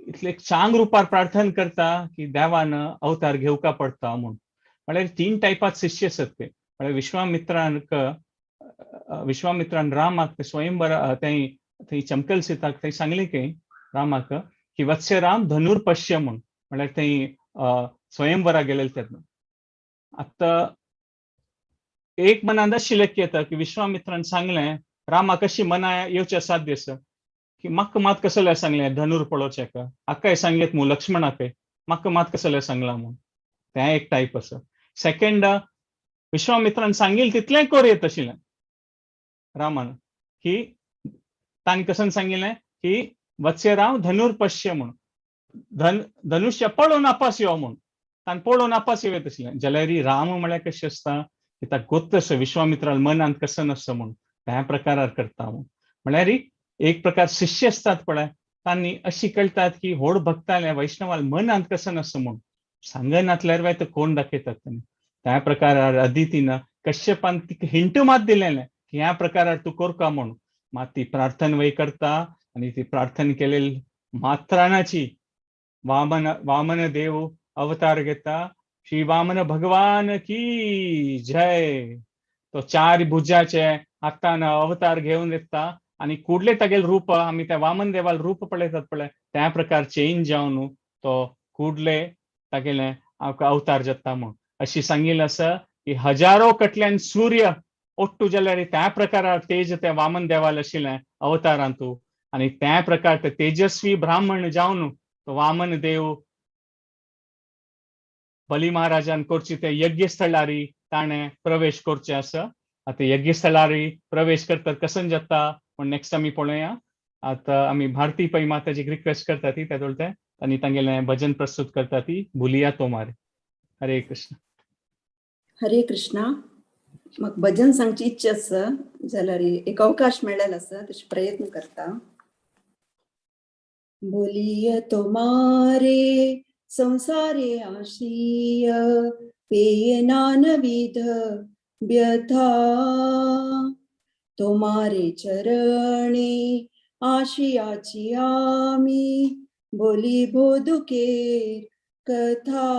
Speaker 3: इतले चांग रुपार प्रार्थना करता की देवान अवतार घेवका पडटा म्हूण। म्हळ्यार तीन टायपात शिष्य आसत ते। म्हळ्यार विश्वामित्रान रामाक स्वयंवर थंय थंय चमकल सीताक थंय सांगलें की रामाक की वत्स्य राम धनुर पश्य म्हूण, म्हळ्यार थंय स्वयंवरा गेलेले तेन्ना। आतां एक मनांत अशी लेख येता की विश्वामित्रान सांगलें रामा कशी मना येवचें साध्य आसा की म्हाका मात कसलें सांगलें धनुर पळोवचें आकाय सांगलें म्हूण लक्ष्मणाकय म्हाका मात कसलें सांगलां म्हूण, तें एक टायप आसा। सेकंड विश्वामित्रान सांगील तितलें कोर येत आशिल्लें रामान की तांणी कसन सांगिल्लें की वत्स्य राम धनुर पश्य म्हूण, धनुष्य पळोवन नापास यो म्हूण, ताणें पळोवन नापास येत आशिल्लें। जाल्यार राम म्हळ्यार कशें आसता की ताका गोत्त आसा विश्वामित्राल मनांत कसं आसता म्हूण त्या प्रकारार करता म्हूण। म्हळ्यार एक प्रकार शिष्य आसतात पळय तांणी अशी कळटात की होड भक्ताले वैष्णवाल मनांत कसं आसता म्हूण सांगनातल्यार वाय तर कोण दाखयतात तांणी। त्या प्रकारार अदितीन कश्यपान तिका हिंट मात दिलेलें की ह्या प्रकारार तूं करका म्हूण, मात ती प्रार्थना वय करता आनी ती प्रार्थना केलेली मात्राणाची वामन वामन देव अवतार घेता। श्री वामन भगवान की जय। तो चार भुजाचे हातान अवतार घेवन येता आनी कुडले तागेले रूप आमी त्या वामन देवाल रूप पळयतात पळय त्या प्रकार चेंज जावन तो कुडले तागेले अवतार जाता म्हूण अशी सांगिल्लें आसा की हजारो कटल्यान सूर्य ओट्टू जाल्यार त्या प्रकारार तेज त्या वामन देवाल आशिल्लें अवतारांतू आनी त्या प्रकार ते तेजस्वी ब्राह्मण जावन तो वामन देव बली महाराजान करची ते यज्ञस्थळारी ताणें प्रवेश करचें आसा। आतां यज्ञस्थळारी प्रवेश करतात कसन जाता पूण नेक्स्ट आमी पळोवया। आतां आमी भारती पै माताजीक रिक्वेस्ट करता ती तेदोळ ते आनी तांगेलें भजन प्रस्तुत करता ती भुलिया तोमार। हरे कृष्ण।
Speaker 11: हरे कृष्णा। म्हाका भजन सांगची इच्छा आसा जाल्यार एक अवकाश मेळ्ळेलो आसा तशें प्रयत्न करता। बोलिय तोमारे संसारे आशिय पेय नानविध व्यथा, तुम्हारे चरणे आशियाची आमी बोली बोधुकेर कथा।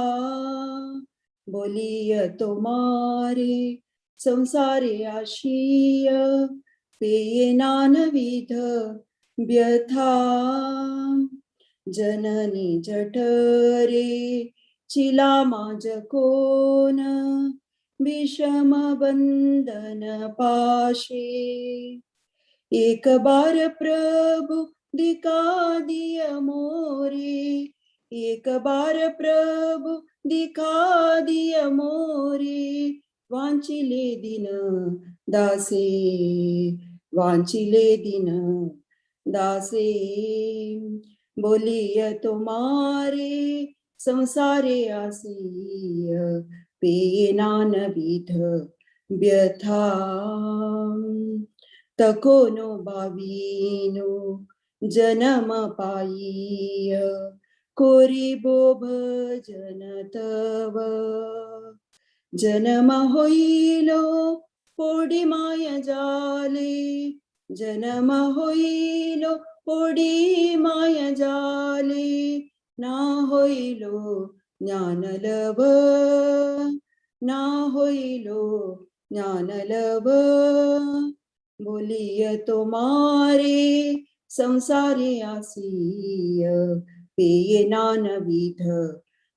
Speaker 11: बोलिय तुम्हारे संसारे आशिय पेये नानविध व्यथा। जननी जठरे चिला माज कोन विषम बंधन पाशे। एक बार प्रभु दिखा दिय मोरे, एक बार प्रभु दिखा दिय मोरे। वांचिले दिन दासे, वांचिले दिन दासे। बोलिय तुम्हारे संसारे आसिय पेये नानविध व्यथा। तकोनो बावीनो जन्म पाईय कोरिबो भजन तव। जन्म होइलो पोडी माय जाले, जन्म होइलो पोडी माय जाले। ना होइलो ज्ञानलभ, ना होइलो ज्ञानलभ। बोलिय तुम्हारे संसारे आसिय पेये नानविध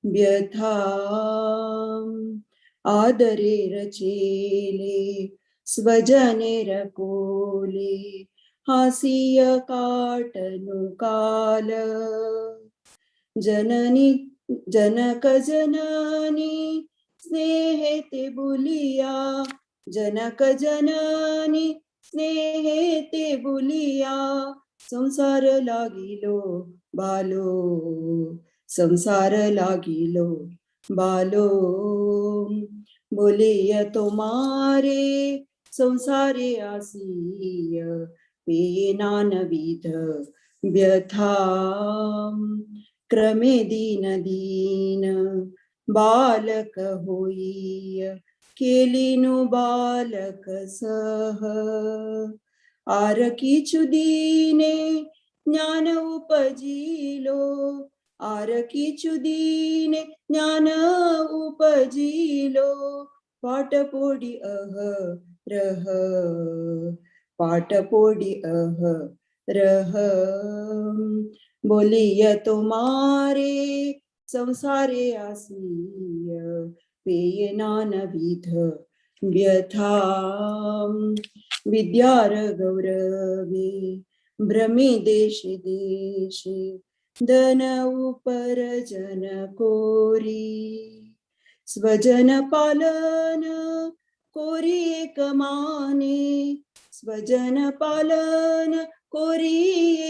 Speaker 11: व्यथा। आदरे रचेले स्वजने रकोले हासिय काटनु काल। जननी जनक जननी स्नेहे बोलिया, जनक जननी स्नेहे बोलिया। संसार लागिलो बालो, संसार लागिलो बालो। बोलिय तुम्हारे संसारे आसिय पेये नानविध व्यथा। क्रमे दीन दीन बालक होईय केलिनु बालक सह। आर किछु दीने ज्ञान उपजीलो, आर किछु दीने ज्ञान उपजीलो। पाट पोडी अह रह, पाट पोडी अह रह। बोलिय तुम्हारे संसारे आसिय पेये नानविध व्यथा। विद्यार गौरवे भ्रमे देशे देशे धन उपर जन कोरी। स्वजन पालन कोरी एक माने, स्वजन पालन कोरी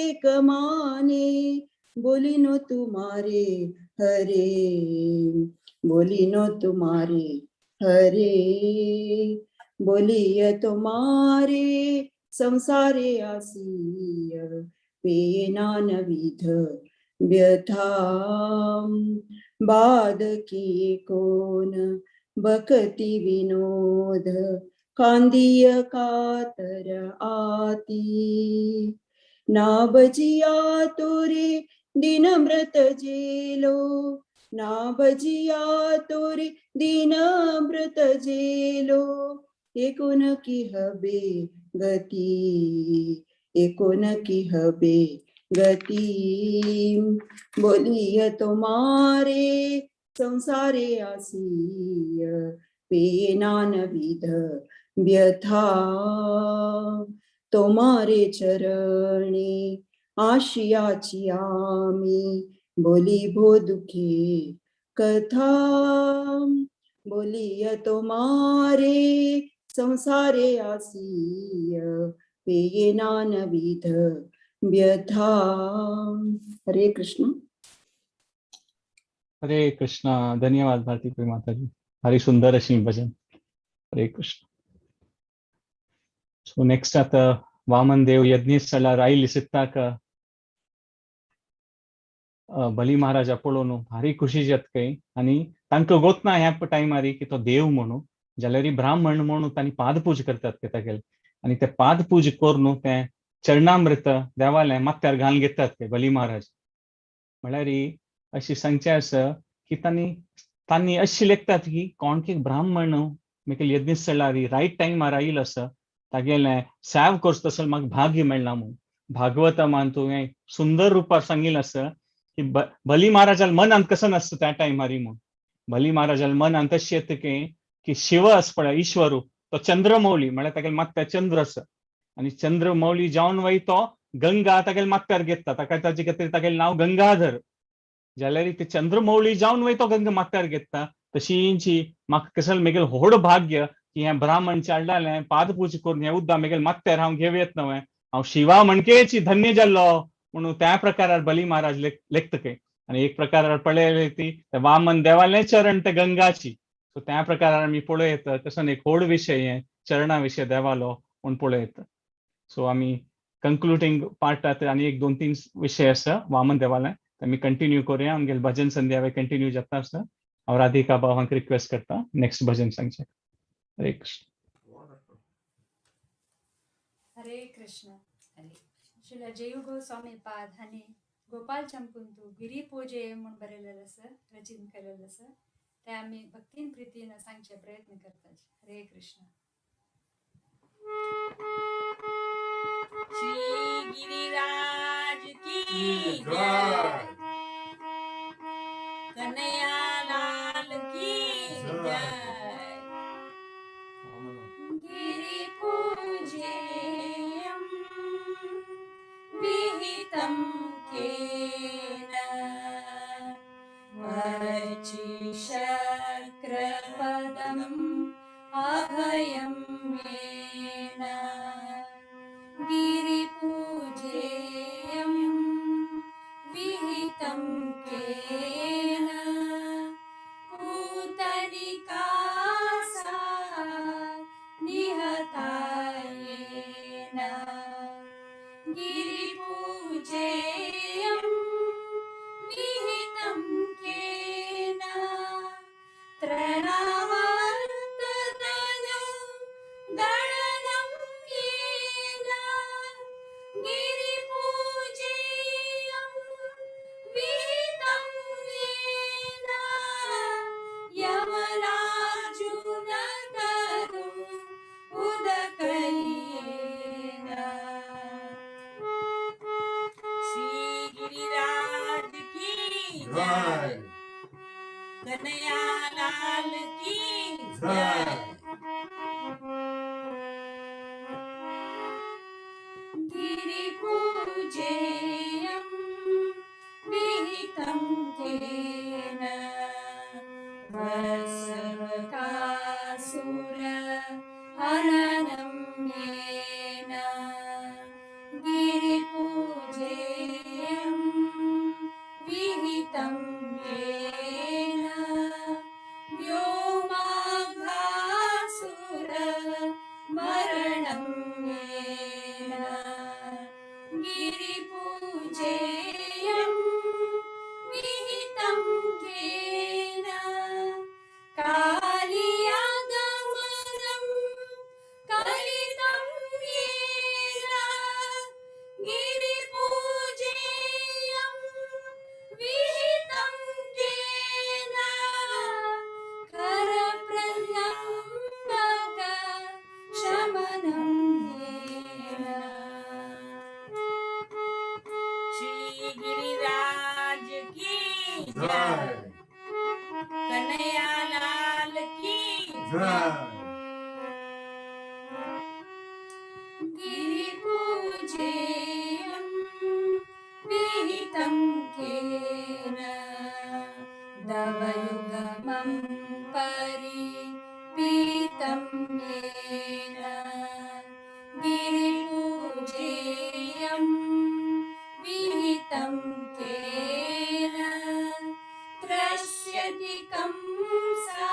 Speaker 11: एक माने। बोलिनो तुम्हारे हरे, बोलिनो तुम्हारे हरे। बोलिय तुम्हारे संसारे आसिय पेये नानविध व्यथा। बाद किए कोन बकति विनोद कांदिय कातर आती। ना बजिया तोरे दिन मृत जेलो, ना बजिया तोरे दिन मृत जेलो। एकोन की हबे गति, एकोन की हबे गति। बोलिय तुम्हारे संसारे आसिय पेये नानविध व्यथा। तुम्हारे चरणे आशियाची आमी बोली भो दुखे कथा। बोलिय तुम्हारे संसारे आसिय पेये नानविध व्यथा। हरे कृष्ण।
Speaker 3: हरे कृष्णा। धन्यवाद भारती प्रिय माताजी, भारी सुंदर अशी भजन। हरे कृष्ण। सो नेक्स्ट आता वामन देव यज्ञस्थळार आयले सित्ताक बली महाराजा पळोवन भारी खुशी जात काय आनी तांकां गोतना ह्या टायमार की तो देव म्हणून जाल्यार ब्राह्मण म्हणून तांणी पादपूज करतात ते तागेले आनी ते पादपूज करून ते चरणामृत देवाले माथ्यार घालून घेतात ते बली महाराज. म्हळ्यार अशी सांगचें आसा की तांणी तांणी अशी लेखतात की कोण की ब्राह्मण मेकेल यज्ञ स्थळारी रायट टायमार आयिल्लो आसा, तागेलें सेव करचो तसो म्हाका भाग्य मेळना म्हूण. भागवतमान तुवें सुंदर रुपार सांगिल्लें आसा की बली महाराजाल मनांत कसो नासता त्या टायमारी म्हूण. बली महाराजाल मनांत अशें येता की शिव आसा पळय, ईश्वरू, तो चंद्रमौली म्हळ्यार तागेले माथ्यार चंद्र आसा आनी चंद्रमौली जावन वय तो गंगा तागेले माथ्यार घेता, ताका ताजे खातीर तागेलें नांव गंगाधर. जाल्यार ते चंद्रमौली जावन वय तो गंगा माथ्यार घेता. तशींची म्हाका कसल मेगेल व्हड भाग्य की हें ब्राह्मण चाडलालें पादपूज करून हें उद्दा मेगेल माथ्यार हांव घेवं येत नवें, हांव शिवा म्हणकेची धन्य जाल्लो म्हणून त्या प्रकारार बली महाराज लेखता खंय. आनी एक प्रकारार पळयले ती वामन देवालें चरण ते गंगाची. सो त्या प्रकारार आमी पळयत तसो एक व्हड विशय हें चरणा विशय देवालो म्हूण पळयत. सो आमी कंक्लुडींग पार्टात आनी एक दोन तीन विशय आसा वामन देवालें, ते आमी कंटिन्यू करुया. आमगेले भजन संध्या कंटिन्यू जाता आसा. हांव राधिका भावांक रिक्वेस्ट करता नेक्स्ट भजन सांगचें. हरे कृष्ण.
Speaker 20: हरे कृष्ण. श्रील जय गोस्वामी पाद हांणी गोपाल चंपूंतु गिरी पूजे म्हूण बरयलेलें आसा, रचीन केलेलें आसा, तें आमी भक्तीन प्रितीन सांगचे प्रयत्न करतात. हरे कृष्ण.
Speaker 19: श्री गिरिराज की जय, कन्हैया लाल की जय.
Speaker 17: गिरि पूजेयं विहितं केन अर्चिशक्रपदम् अभयं येन. गिरिपूजेयं विहितं केन पूतनिकासा निहता येन. गिरिपूजेयं विहितं केन तृणावर्ततनु गणनं येन. गिरिपूजेयं विहितं येन यमराजुनतरु उदकयेन.
Speaker 19: श्री गिरिराज की जय, कन्हैया लाल की जय.
Speaker 17: गिरिपूजेयं विहितं केन वत्सवकासुर हननं येन. गिरिपूजेयं विहितं येन व्योमाघासुर मरणं येन. गिरिपूजेयं विहितं केन कालियागमनं कलितं येन. गिरिपूजेयं विहितं केन करप्रलम्बक शमनं येन.
Speaker 19: श्री गिरिराज की जय, कन्हैया लाल की जय.
Speaker 17: गिरिपूजेयं विहितं केन दवयुगमं परिपीतं येन. गिरिपूजेयं विहितं केन त्रस्यति कंसा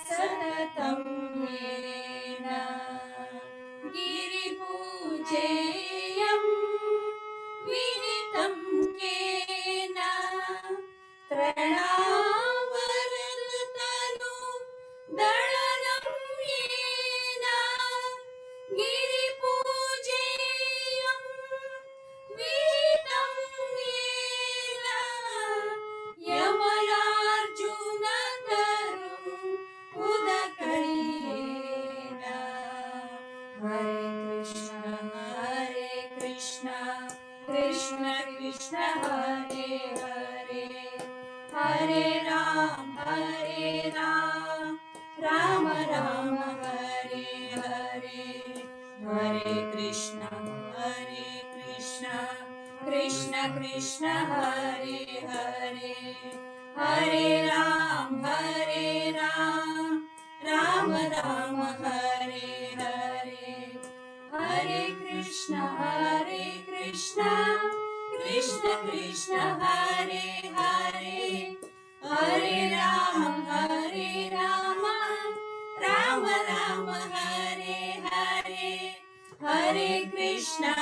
Speaker 17: सततं Krishna Hare Krishna Krishna Krishna Hare Hare Hare Ram Ram Ram Hare Hare Hare Krishna Krishna Krishna Hare Hare Hare Ram Ram Ram Hare Hare Hare Krishna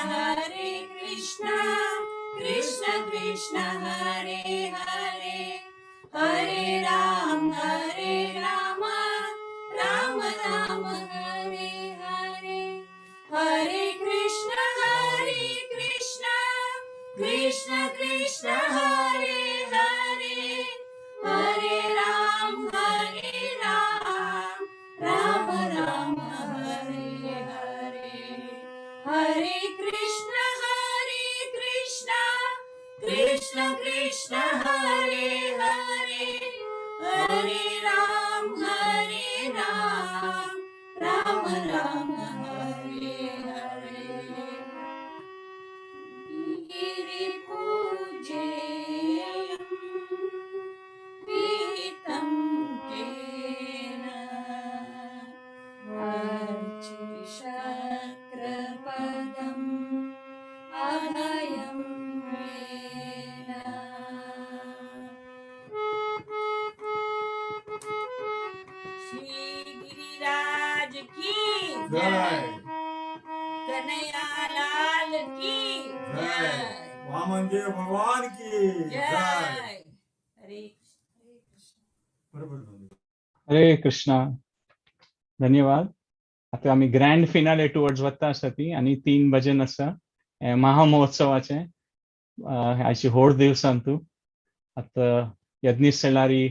Speaker 17: Krishna Krishna Hare Hare Hare Ram Ram Ram Hare Hare Hare Krishna Krishna Krishna Hare Hare Hare Ram Ram Ram Hare Hare Hare Krishna Krishna Krishna Hare Hare Hare Ram Ram Ram Hare Hare गिरि पूजेयं पीतं केन अर्चिशक्रपदम् अभयं येन। श्री गिरिराज की जय, कन्हैया लाल की जय,
Speaker 21: वामन देव भगवान की जय।
Speaker 17: हरे
Speaker 21: बरोबर।
Speaker 3: हरे कृष्णा, धन्यवाद। आता आमी ग्रँड फिनाले टुवर्ड्स वता आसा ती आनी 3 भजन आसा महामहोत्सवाचे आयची होड दिवसांतू। आतां यज्ञ सेलारी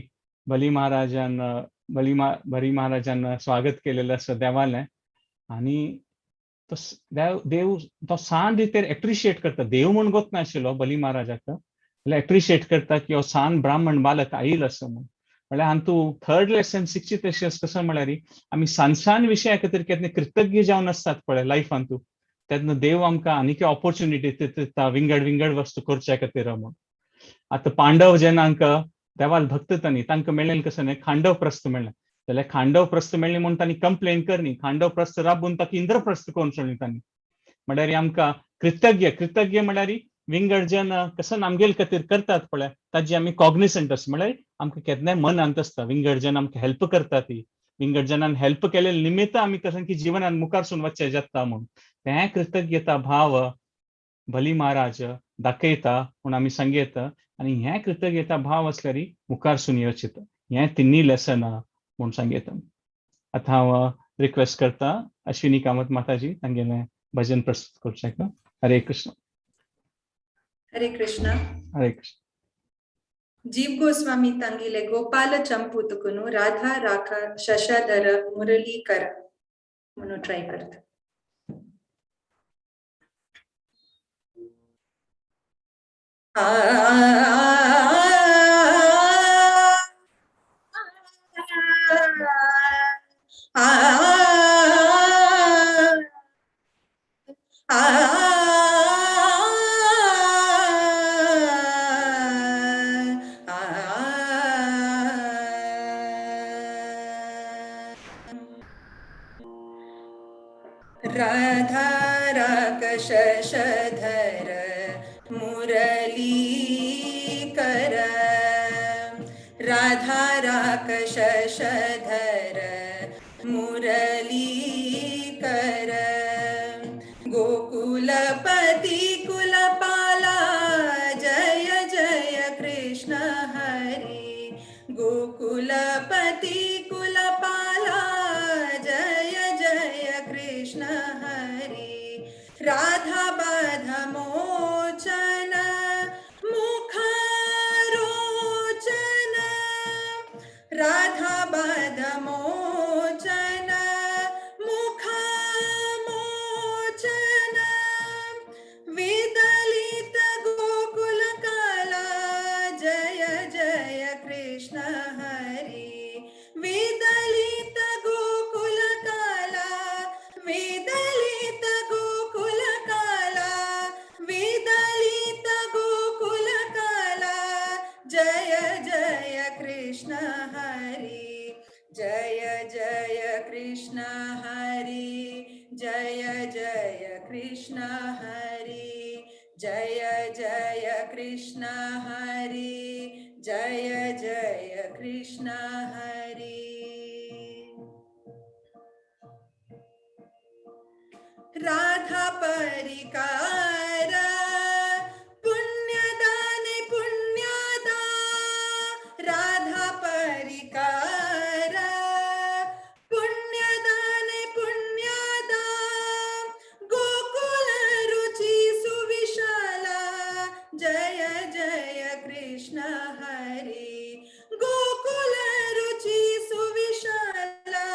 Speaker 3: बली महाराजान बली महाराजान स्वागत केलेलं आसा देवालें आनी तो देव तो सान रितेर एप्रिशिएट करता। देव म्हूण गोत नाशिल्लो बली महाराजाक, जाल्यार एप्रिशिएट करता की हो सान ब्राह्मण बालक आयल आसा म्हूण। म्हळ्यार हातूंत थर्ड लेसन शिकची तशें कसो म्हळ्यार आमी सान सान विशया खातीर केन्ना कृतज्ञ जावन आसतात पळय लायफांतू, तेन्ना देव आमकां आनीक ऑपोर्चुनिटी दिता विंगड विंगड वस्तू करच्या खातीर म्हूण। आतां पांडव जेन्ना आमकां देवाल भक्त तांणी तांकां मेळ्ळें कसो न्ही खांडव प्रस्थ मेळ्ळें, जाल्यार खांडव प्रस्थ मेळ्ळें म्हूण तांणी कंप्लेन करनी, खांडव प्रस्थ राबून ताका इंद्रप्रस्थ करून सोडली तांणी। म्हळ्यार आमकां कृतज्ञ कृतज्ञ म्हळ्यार विंगड जन कसो आमगेल खातीर करतात पळय ताजी आमी कॉग्निसंट आसा। म्हळ्यार आमकां केन्नाय मनांत आसता विंगड जन आमकां हेल्प करता ती, विंगड जनान हेल्प केले निमित्त आमी कसं की जिवनान मुखार वचचें जाता म्हूण तें कृतज्ञता भाव बली महाराज दाखयता म्हूण आमी सांगयता। आनी हें कृतज्ञता भाव आसल्यार मुखार सून येवचें हें तिन्ही लेसन म्हूण सांगयता। आतां हांव रिक्वेस्ट करता अश्विनी कामत माताजी तांगेलें भजन प्रस्तुत करचें। हरे कृष्ण।
Speaker 22: हरे कृष्ण।
Speaker 3: हरे कृष्ण।
Speaker 22: जीव गोस्वामी तांगिले गोपाल चंपुतुकुनु राधा राखा शशधर मुरलीकर म्हणून ट्राय करता। आ आ राधा राग शशधर मुरलीकर राधा राग शशधर मुरलीकर गोकुलपति कुलपाला जय जय कृष्ण हरे गोकुलपति कुलपाला जय जय कृष्ण हरे राधा बाधा मोचन मुखारोचन राधा बाधा मोचन मुखामोचन विदलित गोकुल काला जय जय कृष्ण हरे विदलित गोकुल काला विदलित गोकुल कृष्ण हरि जय जय कृष्ण हरि जय जय कृष्ण हरि। राधा परिकार पुण्यदाने पुण्यदा राधा परिकार पुण्यदाने पुण्यदा गोकुल रुचि सुविशाला जय जय कृष्ण हरि गोकुल रुचि सुविशाला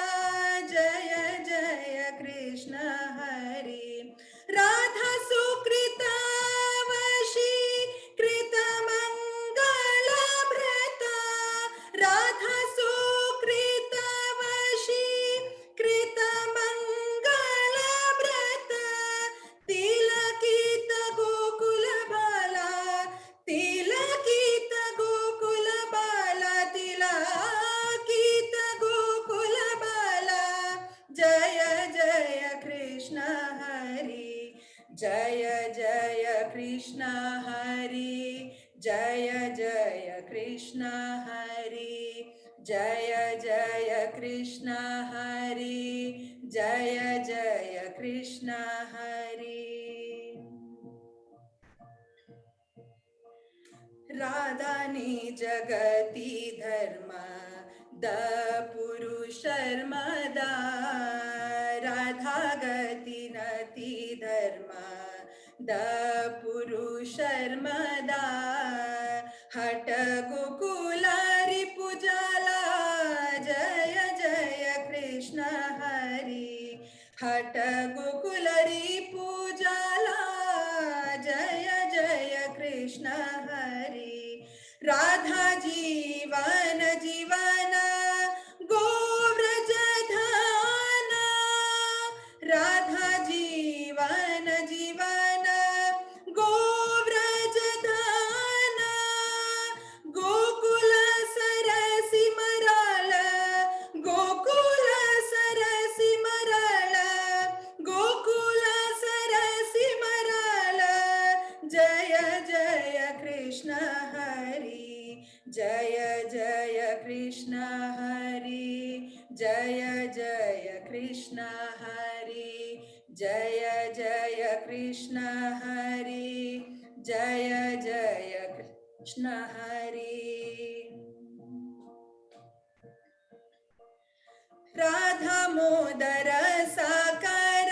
Speaker 22: जय जय कृष्ण हरि। राधा सुकृतावशी कृतमङ्गलव्रता राधा सुकृतावशी कृतमङ्गलव्रता तिलकित गोकुलबाला तिलकित गोकुलबाला तिलकित गोकुलबाला जय जय कृष्ण हरि जय जय कृष्ण हरि जय जय कृष्ण हरि जय जय कृष्ण हरि जय जय कृष्ण हरि। राधानी जगति धर्म the पुरुषर्मदा राधा गति नति धर्म the पुरुषर्मदा हट गोकुलारि पूजाला जय जय कृष्ण हरि हट गोकुलरी पूजाला जय जय कृष्ण हरि। राधा जीवन जीवन गोव्रज धाना राधा जीवन जीवन गोव्रज धाना गोकुल सरसी मराल गोकुल सरसी मराल गोकुल सरसी मराल जय जय कृष्ण हरि जय जय कृष्ण हरि जय जय कृष्ण हरि जय जय कृष्ण हरि जय जय कृष्ण हरि। राधा मोदर साकार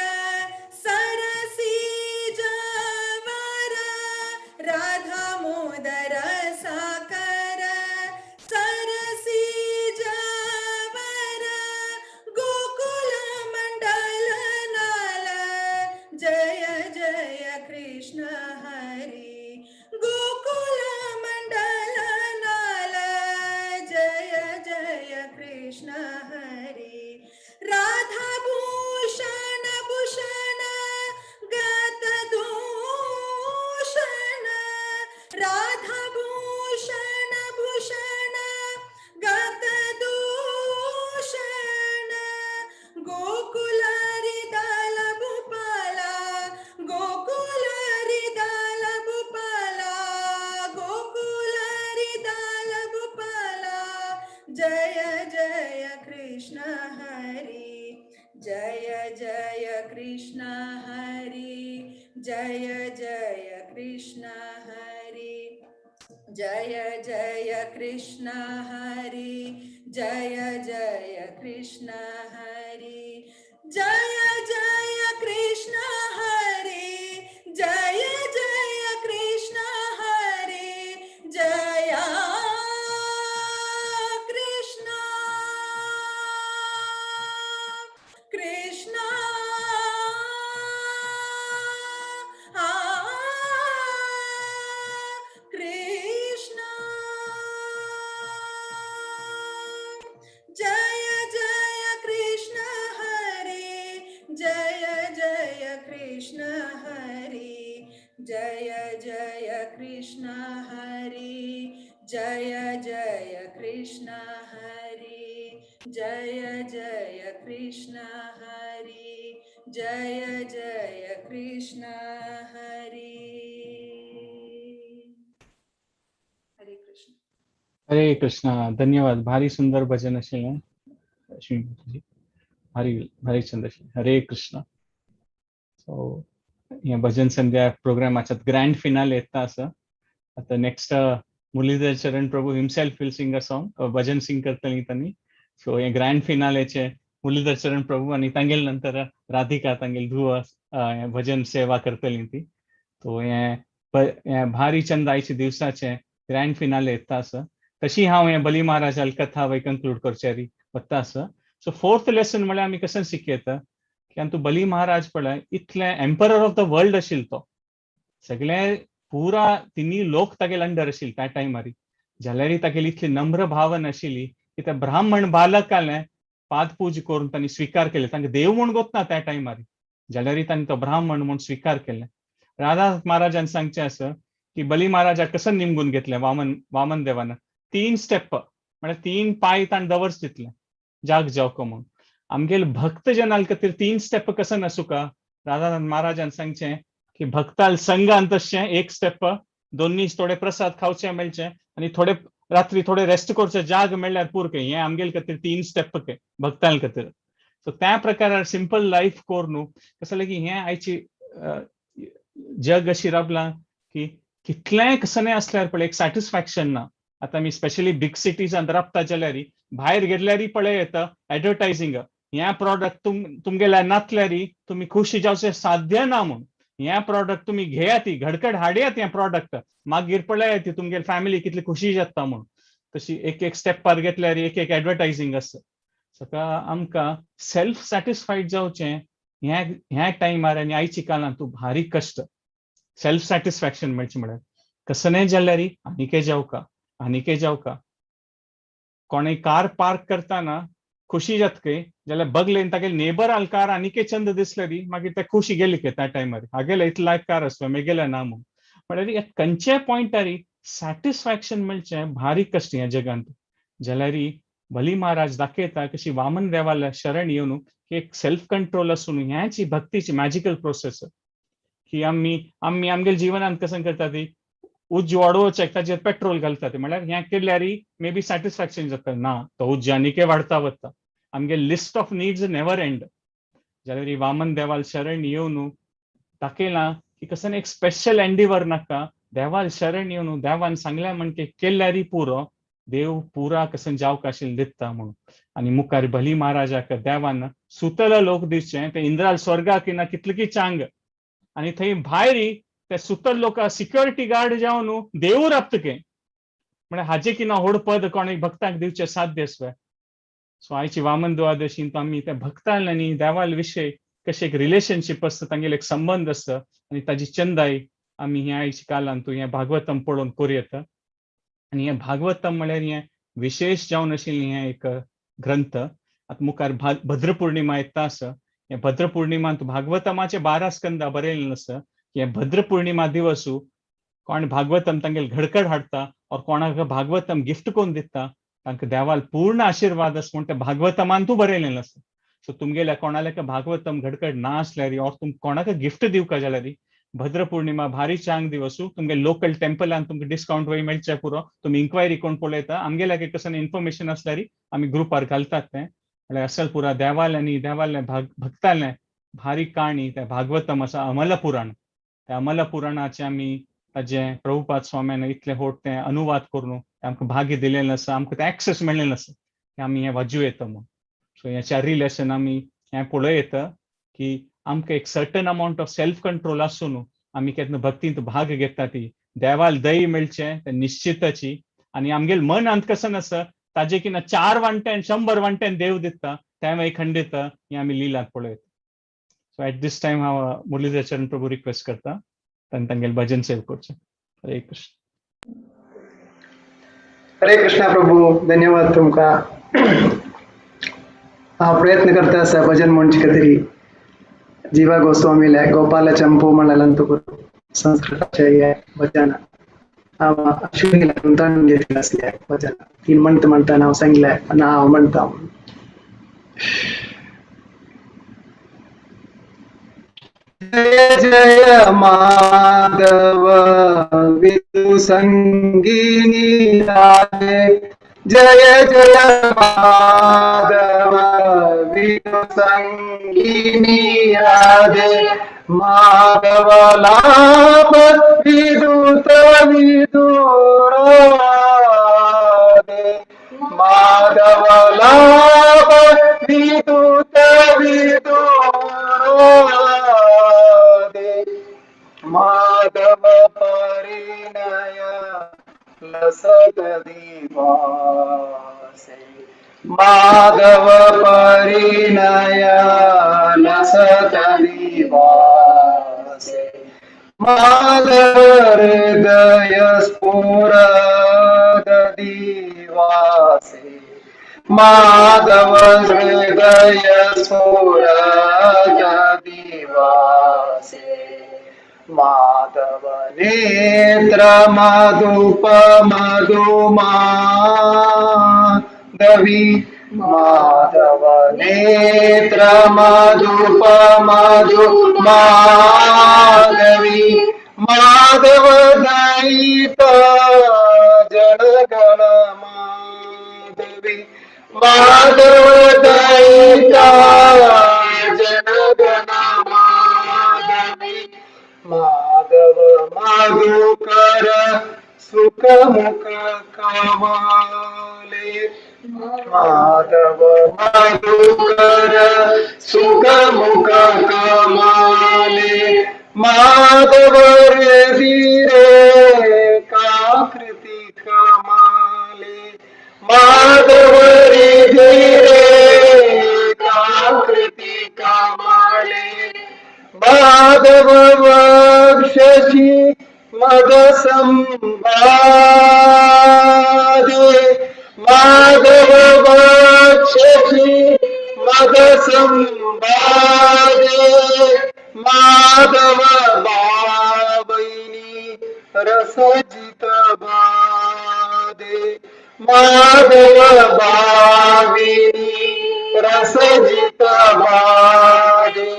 Speaker 22: सरसी जवर राधा मोदर साकर सरसी जवर गोकुल मंडल नाल जय जय कृष्ण हरि गोकुल मंडल नाल जय जय कृष्ण हरि। राधा भूषण भूषण गत दूषण राधा भूषण भूषण गत दूषण गोकुलारी दाल भूपाला गोकुलारी दाल भूपाला गोकुलारी दाल भूपाला जय जय कृष्ण हरि जय जय कृष्ण हरि जय जय कृष्ण हरि जय जय कृष्ण हरि जय जय कृष्ण हरि जय जय कृष्ण हरि जय जय कृष्ण हरि जय कृष्ण कृष्ण कृष्ण जय जय कृष्ण हरि जय जय कृष्ण हरि जय जय कृष्ण हरि जय जय कृष्ण हरि जय जय कृष्ण हरि जय जय कृष्ण हरे. हरे कृष्ण.
Speaker 3: हरे कृष्णा. धन्यवाद. भारी सुंदर भजन आशिल्लें अश्विनी, भारी भारी छंद आशिल्लें. हरे कृष्णा. सो हें भजन संध्या प्रोग्रामाच्या ग्रँड फिनाले येता आसा. आतां next Murlidhar Charan Prabhu himself will sing a song, bhajan sing करतली तांणी. सो हें ग्रँड फिनालेचे मुरलीधर चरण प्रभू आनी तांगेले नंतर राधिका तांगेली धुव हें भजन सेवा करतली ती. सो हें भारी चंद आयच्या दिवसाचे ग्रँड फिनाले येता आसा. तशी हांव हें बली महाराजाल कथा वय कंक्लूड करचे वता आसा. सो फोर्थ लेसन म्हळ्यार आमी कशें शिकयता की आनी तूं बली महाराज पळय इतले एम्परर ऑफ the world आशिल्लो, तो सगळे पुरा तिन्ही लोक तागेले अंडर आशिल्ले त्या टायमार, जाल्यारय तागेली इतली नम्र भावना आशिल्ली की त्या ब्राह्मण बालकाले पादपूज करून तांणी स्विकार केले. तांकां देव म्हूण गोतना त्या टायमार, जाल्यारय तांणी तो ब्राह्मण म्हूण स्विकार केले. राधा महाराजान सांगचें आसा की बली महाराजाक कसं निमगून घेतलें वामन देवान 3 स्टेप म्हळ्यार 3 पांय ताणें दवर्स दितले जाग जावको म्हूण. आमगेले भक्त जनाल खातीर 3 स्टेप कसं नासुका. राधा महाराजान सांगचें की भक्ताल संघान तशें 1 स्टेप, दोन्ही थोडे प्रसाद खावचे मेळचे आनी थोडे रात्री थोडे रेस्ट करचे, जाग मेळ्ळ्यार पुरके. हें आमगेले खातीर 3 स्टेप के भक्तां खातीर. सो त्या प्रकारार सिंपल लायफ करून कसं की हें आयची जग अशी राबलां की कितलेंय कसलें आसल्यार पळय एक सॅटिस्फॅक्शन ना. आतां आमी स्पेशली बिग सिटीजांत राबता जाल्यार भायर गेल्यारय पळय येता एडवर्टायजींग, हें प्रोडक्ट तुमगेल्या नातल्यार तुमी खुशी जावचें साध्य ना म्हूण, हें प्रोडक्ट तुमी घेयात, घडकड हाडयात हें प्रोडक्ट, मागीर पळयात तुमगेली फॅमिली कितली खुशी जाता म्हूण. तशी एक एक स्टेपार घेतल्यार एक एक एडवर्टायजींग आसा. सो आमकां सेल्फ सॅटिस्फायड जावचें ह्या टायमार आनी आयच्या काळांत तूं भारी कश्ट सेल्फ सॅटिस्फॅक्शन मेळचें म्हळ्यार कसलेंय जाल्यार आनीकय जावका आनीकय जावका. कोणें कार पार्क करतना खुशी जाता काय जाल्यार बगलेन तागेले नेबर आल कार आनीकय चंद दिसले री मागीर ते खुशी गेली काय त्या टायमार, हागेले इतले लायक कार आसलो मेगेले ना म्हूण. म्हळ्यार खंयच्याय पॉयंटार सॅटिस्फॅक्शन मेळचें भारी कश्ट ह्या जगांत. जाल्यार बली महाराज दाखयता कशी वामन देवाला शरण येवन एक सेल्फ कंट्रोल आसून ह्याची भक्तीची मॅजिकल प्रोसेस की आमी आमी आमगेले जिवनांत कसं करता ती उज्ज वाडोवचें ताजेर पेट्रोल घालता ते म्हळ्यार हें केल्यार मे बी सॅटिस्फॅक्शन जाता ना, तो उज्ज आनीकय वाडता वता. आमगे list of needs never end. जाल्यार वामन देवाल शरण येवन दाखयलां की कसं एक स्पेशल एंडिवर नाका, देवाल शरण येवन देवान सांगल्या म्हणके केल्यार पुरो, देव पुरा कसं जावक आशिल्लें दिता म्हणून. आनी मुखार बली महाराजाक देवान सुतल लोक दिवचें ते इंद्राल स्वर्गाक ना कितले चांग आनी थंय भायर ते सुतल लोक सिक्युरिटी गार्ड जावन देव राबतके म्हळ्यार हाजे की ना व्हड पद कोणें भक्तांक दिवचें साध्य आसलें. सो आयची वामन द्वादशीन आमी त्या भक्ताल आनी देवाल विशय कशें एक रिलेशनशीप आसता, तांगेले एक संबंद आसता आनी ताजी चंदाय आमी ह्या आयच्या कालांत हें भागवतम पळोवन करूं येता. आनी हें भागवतम म्हळ्यार हें विशेश जावन आशिल्लें हें एक ग्रंथ. आतां मुखार भद्रपौर्णिमा येता आसा. हें भद्रपौर्णिमांत भागवतमाचे 12 स्कंदा बरयल्लें आसा. हें भद्रपौर्णिमा दिवसू कोण भागवतम तांगेले घडकड हाडटा और कोणाक भागवतम गिफ्ट कोण दिता तांकां देवाल पूर्ण आशिर्वाद आसा म्हूण तें भागवतमांतू बरयलें आसा. सो तुमगेल्या कोणाल्या भागवतम घडकड ना आसल्यार और तुम कोणाक गिफ्ट दिवका जाल्यार भद्रपौर्णिमा भारी चांग दिवसू तुमगे लोकल टेम्पलान तुमकां डिस्कावंट वय मेळचे पुरो. तुमी इन्क्वायरी कोण पळयता आमगेल्या कसं इन्फॉर्मेशन आसल्यार आमी ग्रुपार घालतात तें. म्हळ्यार असल पुरा देवाल आनी देवाले भक्तालें भारी काणी तें भागवतम आसा अमलपुराण. त्या अमलपुराणाचें आमी ताजें प्रभुपाद स्वाम्यान इतलें होट तें अनुवाद करून आमकां भाग्य दिलेलें आसा, आमकां तें एक्सेस मेळ्ळें आसा की आमी हें वाजू येता म्हूण. सो हें चारय लेसन आमी हें पळोवं येता की आमकां एक certain amount of self control आसून आमी केन्ना भक्तींत भाग घेता ती देवाल दय मेळचें तें निश्चिताची. आनी आमगेले मनांत कसं आसा ताजे की ना 4 वांट्यान 100 वांट्यान देव दिता तें मागीर खंडीत हें आमी लिलांत पळयता. सो एट these time हांव मुरलीधर चरण प्रभू रिक्वेस्ट करता तांणी तांगेलें भजन सेव करचें. हरे कृष्ण.
Speaker 1: हरे कृष्णा प्रभू, धन्यवाद तुमकां. हांव प्रयत्न करता आसा भजन म्हणचे खातीर. जीवा गोस्वामीले गोपाल चंपू म्हणलें संस्कृताचें हें भजन हांव अश्विनीला गुंताणून घेतलें आसलें भजन. ती म्हणटा म्हणटा हांव सांगलें आनी हांव म्हणटा. जय जय माधव विदु संगिनी राधे। जय जय माधव विदु संगिनी राधे। माधव लाभ विदुत विदुराधे। माधव लाभ विदुत विदुराधे। माधव परिणय लसत दिवासे। माधव परिणय लसत दिवासे। माधव हृदय स्फुरद दिवासे। माधव हृदय स्फुरद दिवासे। माधव नेत्र मधुप मधुमाधवी। माधव नेत्र मधुप मधुमाधवी। माधव दयित जनगण माधवी। माधव दयित जनगण माधवी। माधव मधुकर सुख मुख कमाले। माधव मधुकर सुख मुख कमाले। माधव हृदय काकृति कमाले। माधव हृदय काकृति कमाले। माधव वक्षसि मद संवादे। माधव वक्षसि मद संवादे। माधव बाबैनी रसजित बादे। माधव बाविनी रसजित बादे।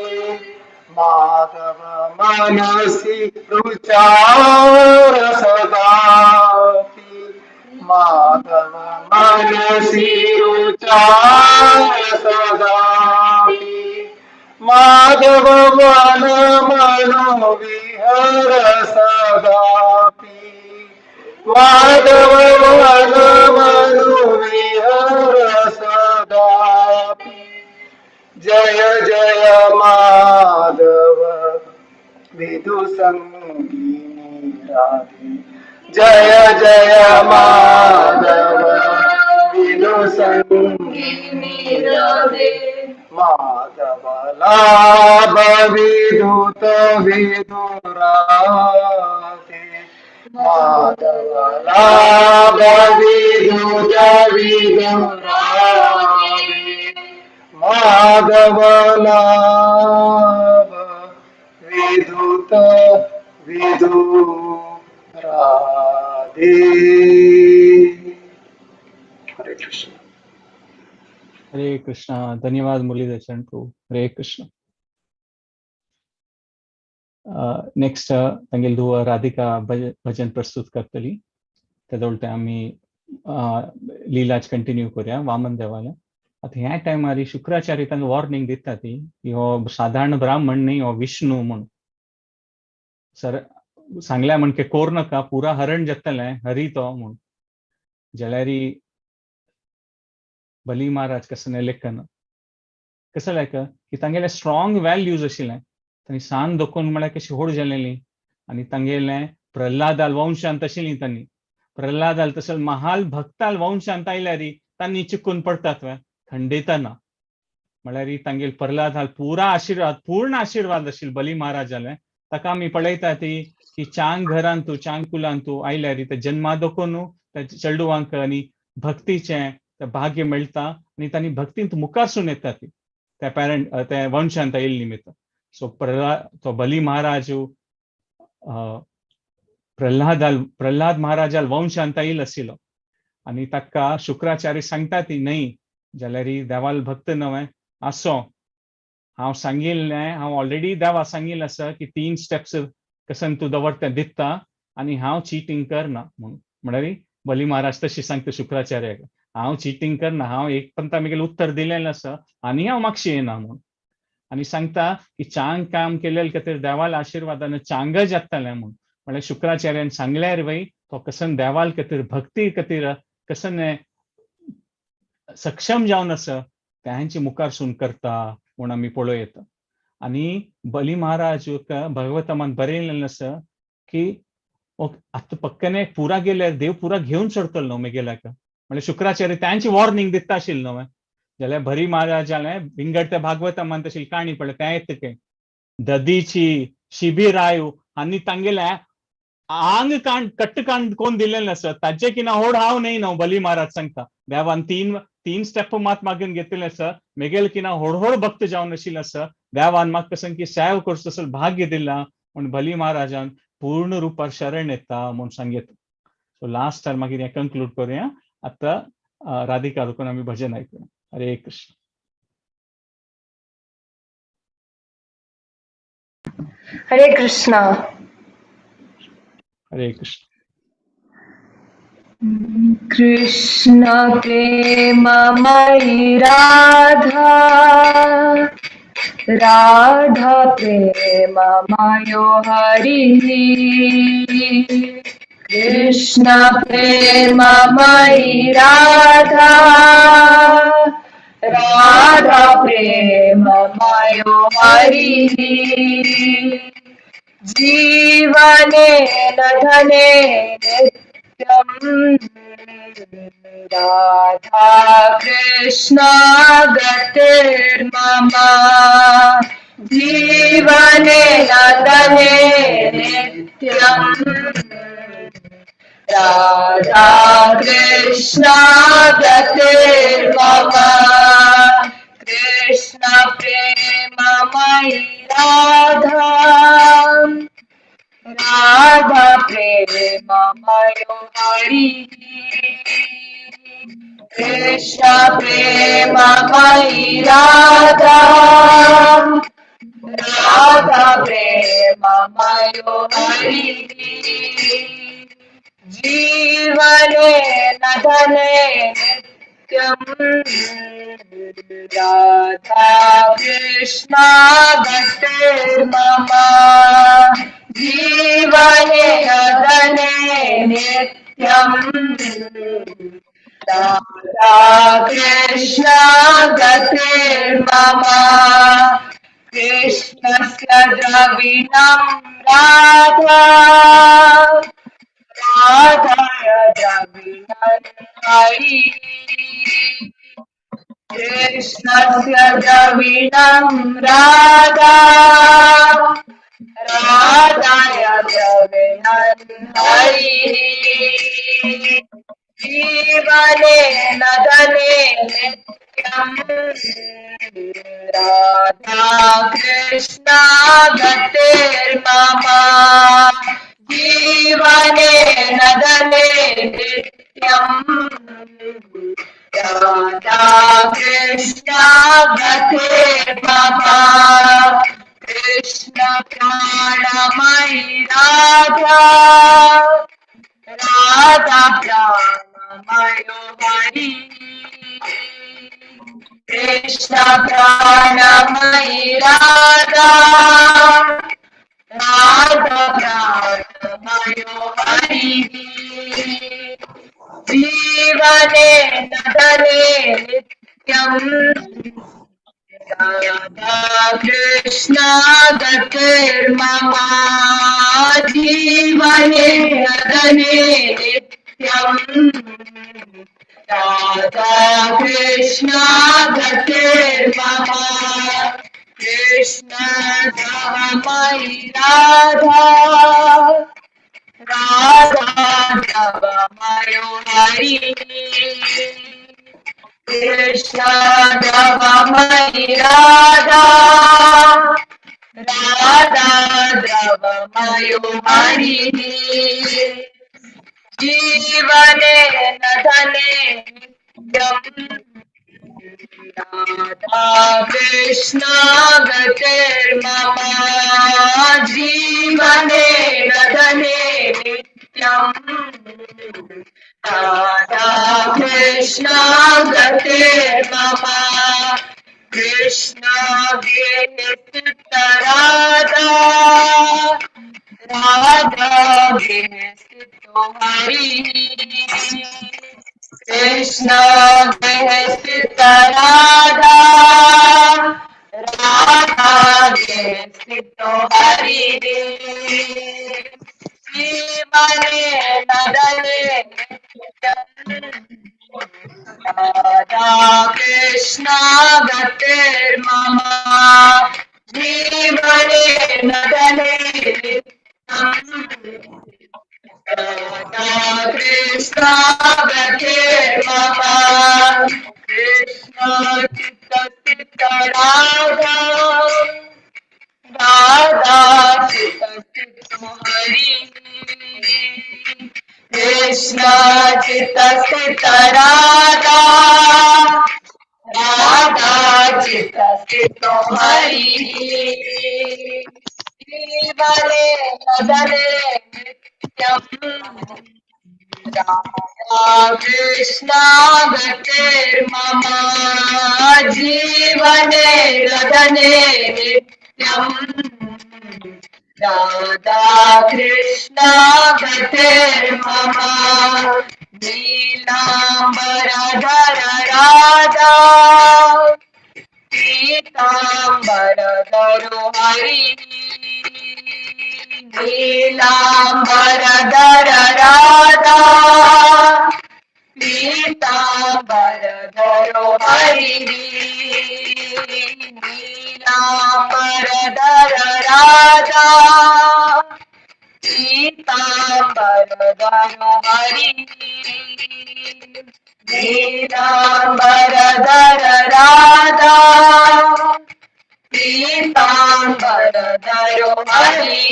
Speaker 1: माधव मनसि रुचार सदापि। माधव मनसि रुचार सदापि। माधव वन मनो विहर सदापि। माधव वन मनो विहर सदापि। जय जय माधव विदु संगिनी राधे। जय जय माधव विदु संगिनी राधे। माधव लाभ विदुत विदुराधे। माधव लाभ विदुत विदुराधे। माधव लाभ विदुत विदुराधे। हरे कृष्ण।
Speaker 3: हरे कृष्णा। धन्यवाद मुरलीधर चरण प्रभु। हरे कृष्ण। नेक्स्ट तांगेली धुव राधिका भजन प्रस्तुत करतली। तेजो उलटे आमी लिलाज कंटिन्यू करूया वामन देवाला। आतां ह्या टायमार शुक्राचार्य तांकां वॉर्निंग दिता ती की हो साधारण ब्राह्मण न्ही, हो विष्णू म्हूण। सर सांगल्या म्हण की कोर नाका, पुरा हरण जातलें हरी तो म्हूण। जाल्यार बली महाराज कसं लेखन कसं लायक की तांगेले स्ट्रॉंग व्हॅल्यूज आशिल्ले। तांणी सान दोखून म्हळ्यार कशी होड जालेली आनी तांगेले प्रल्हादाल वंशांत आशिल्ली तांणी। प्रल्हादाल तशें महाल भक्ताल वंशांत आयल्यार तांणी चिकून पडटात वे खंडितना। म्हळ्यार तांगेल प्रल्हादाल पुरा आशिर्वाद, पूर्ण आशिर्वाद आशिल्लो बली महाराजाले। ताका आमी पळयता ती की चांग घरांत तूं चांग कुलांत तूं आयल्यार ते जन्मा दोखून त्या चेडवांक आनी भक्तीचें भाग्य मेळटा आनी तांणी भक्तींत मुखारसून येता ती त्या पॅरंट त्या वंशांत आयिल्ले निमित्त। सो प्रल्हाद तो बली महाराज प्रल्हाद महाराजाल वंशांत आयिल्लो आशिल्लो आनी ताका शुक्राचार्य सांगता ती न्हय जाल्यार देवाल भक्त नवें आसो हांव सांगिल्लें, हांव ऑलरेडी देवा सांगिल्लें आसा की 3 स्टेप्स कसन तूं दवरता दिता आनी हांव चिटींग करना म्हणून. म्हणल्यार बली महाराज तशी सांगता शुक्राचार्याक, हांव चिटींग करना, हांव एक पंता मेगेलें उत्तर दिलेलें आसा आनी हांव मागशी येना म्हणून. आनी सांगता की चांग काम केलेले खातीर देवाल्या आशिर्वादान चांग जातलें म्हणून. म्हणल्यार शुक्राचार्यान सांगल्यार वय तो कसन देवाल खातीर भक्ती खातीर कसन सक्षम जावन आसा तांचे मुखार सून करता म्हूण आमी पळोवं येता. आनी बली महाराज भगवतमान बरयलें आसा की आतां पक्कने पुरा गेल्यार देव पुरा घेवन सोडतलो न्हू मेगेल्याक. म्हणल्यार शुक्राचार्य तांची वॉर्निंग दिता आशिल्लो न्हू. जाल्यार बरी महाराज जालें विंगड त्या भागवतमान तशी काणी पळय तें येता की ददीची शिबिरायु आनी तांगेल्या आंग कांड कट्ट कांड कोण दिलेलें आसा ताचे किना होड हांव न्हय न्हू. बली महाराज सांगता देवान तीन स्टेप मात मागून घेतिल्लें आसा, मेगेल किना होड होड भक्त जावन आशिल्लें आसा, देवान म्हाका कसं की सेव करचो तसो भाग्य दिला म्हूण बली महाराजान पूर्ण रुपार शरण येता म्हूण सांगता. सो लास्ट टायम मागीर हें कंक्लूड करुया. आतां राधिका रुकून आमी भजन आयकुया. हरे कृष्ण.
Speaker 4: हरे कृष्णा.
Speaker 3: हरे कृष्ण.
Speaker 4: कृष्ण प्रेममयी राधा, राधा प्रेममयो हरि. कृष्ण प्रेममयी राधा, राधा प्रेममयो हरि. जीवनेन धनेन नित्यं राधा कृष्ण गतिर्मम. जीवनेन धनेन नित्यं राधा कृष्ण गतिर्मम. कृष्ण प्रेममयी राधा, राधा प्रेममयो हरि. कृष्ण प्रेममयी राधा, राधा प्रेममयो हरि. जीवनेन धनेन नित्यं राधा कृष्ण गतिर्मम. जीवनेन धनेन नित्यं राधा कृष्ण गतिर्मम. कृष्णस्य द्रविणं राधा, राधाय द्रविणं हरि. कृष्णस्य द्रविणं राधा, राधाय द्रविणं हरि. जीवनेन धनेन नित्यं राधा कृष्ण गतिर्मम. जीवनेन धनेन नित्यं राधा कृष्ण गतिर्मम. कृष्ण प्राणमयी राधा, राधा प्राणमयो हरि. कृष्ण प्राणमयी राधा, राधा प्राणमयो हरि. जीवनेन धनेन नित्यं राधा कृष्ण गतिर्मम. जीवनेन धनेन नित्यं राधा कृष्ण गतिर्मम. कृष्ण धामयी राधा, राधा द्रवमयो हरि. कृष्ण द्रवमयी राधा, राधा द्रवमयो हरि. जीवनेन धनेन नित्यं राधा कृष्ण गतिर्मम जीवने रदने नित्यम्। राधा कृष्ण गतिर्मम कृष्ण गेह राधा राधा गेह स्थितो हरि। कृष्ण गेह स्थित राधा राधा गेह स्थितो हरि। जीवने नदने राधा कृष्ण गतिर्मम जीवने नदने राधा कृष्ण गतिर्मम कृष्ण चित्त स्थित राधा राधा चित्त स्थित हरि। कृष्ण चित्त स्थित राधा राधा चित्त स्थित हरि। जीवने नदने नित्यम् राधा कृष्ण गतिर्मम जीवने रदने नित्यम्। राधा कृष्ण गतिर्मम नीलांबरधर राधा पीतांबरधरो हरि। नीलांबरधर राधा पीतांबरधरो हरि। नीलांबरधर राधा पीतांबरधरो हरि। नीलांबरधर राधा पीतांबरधरो हरि।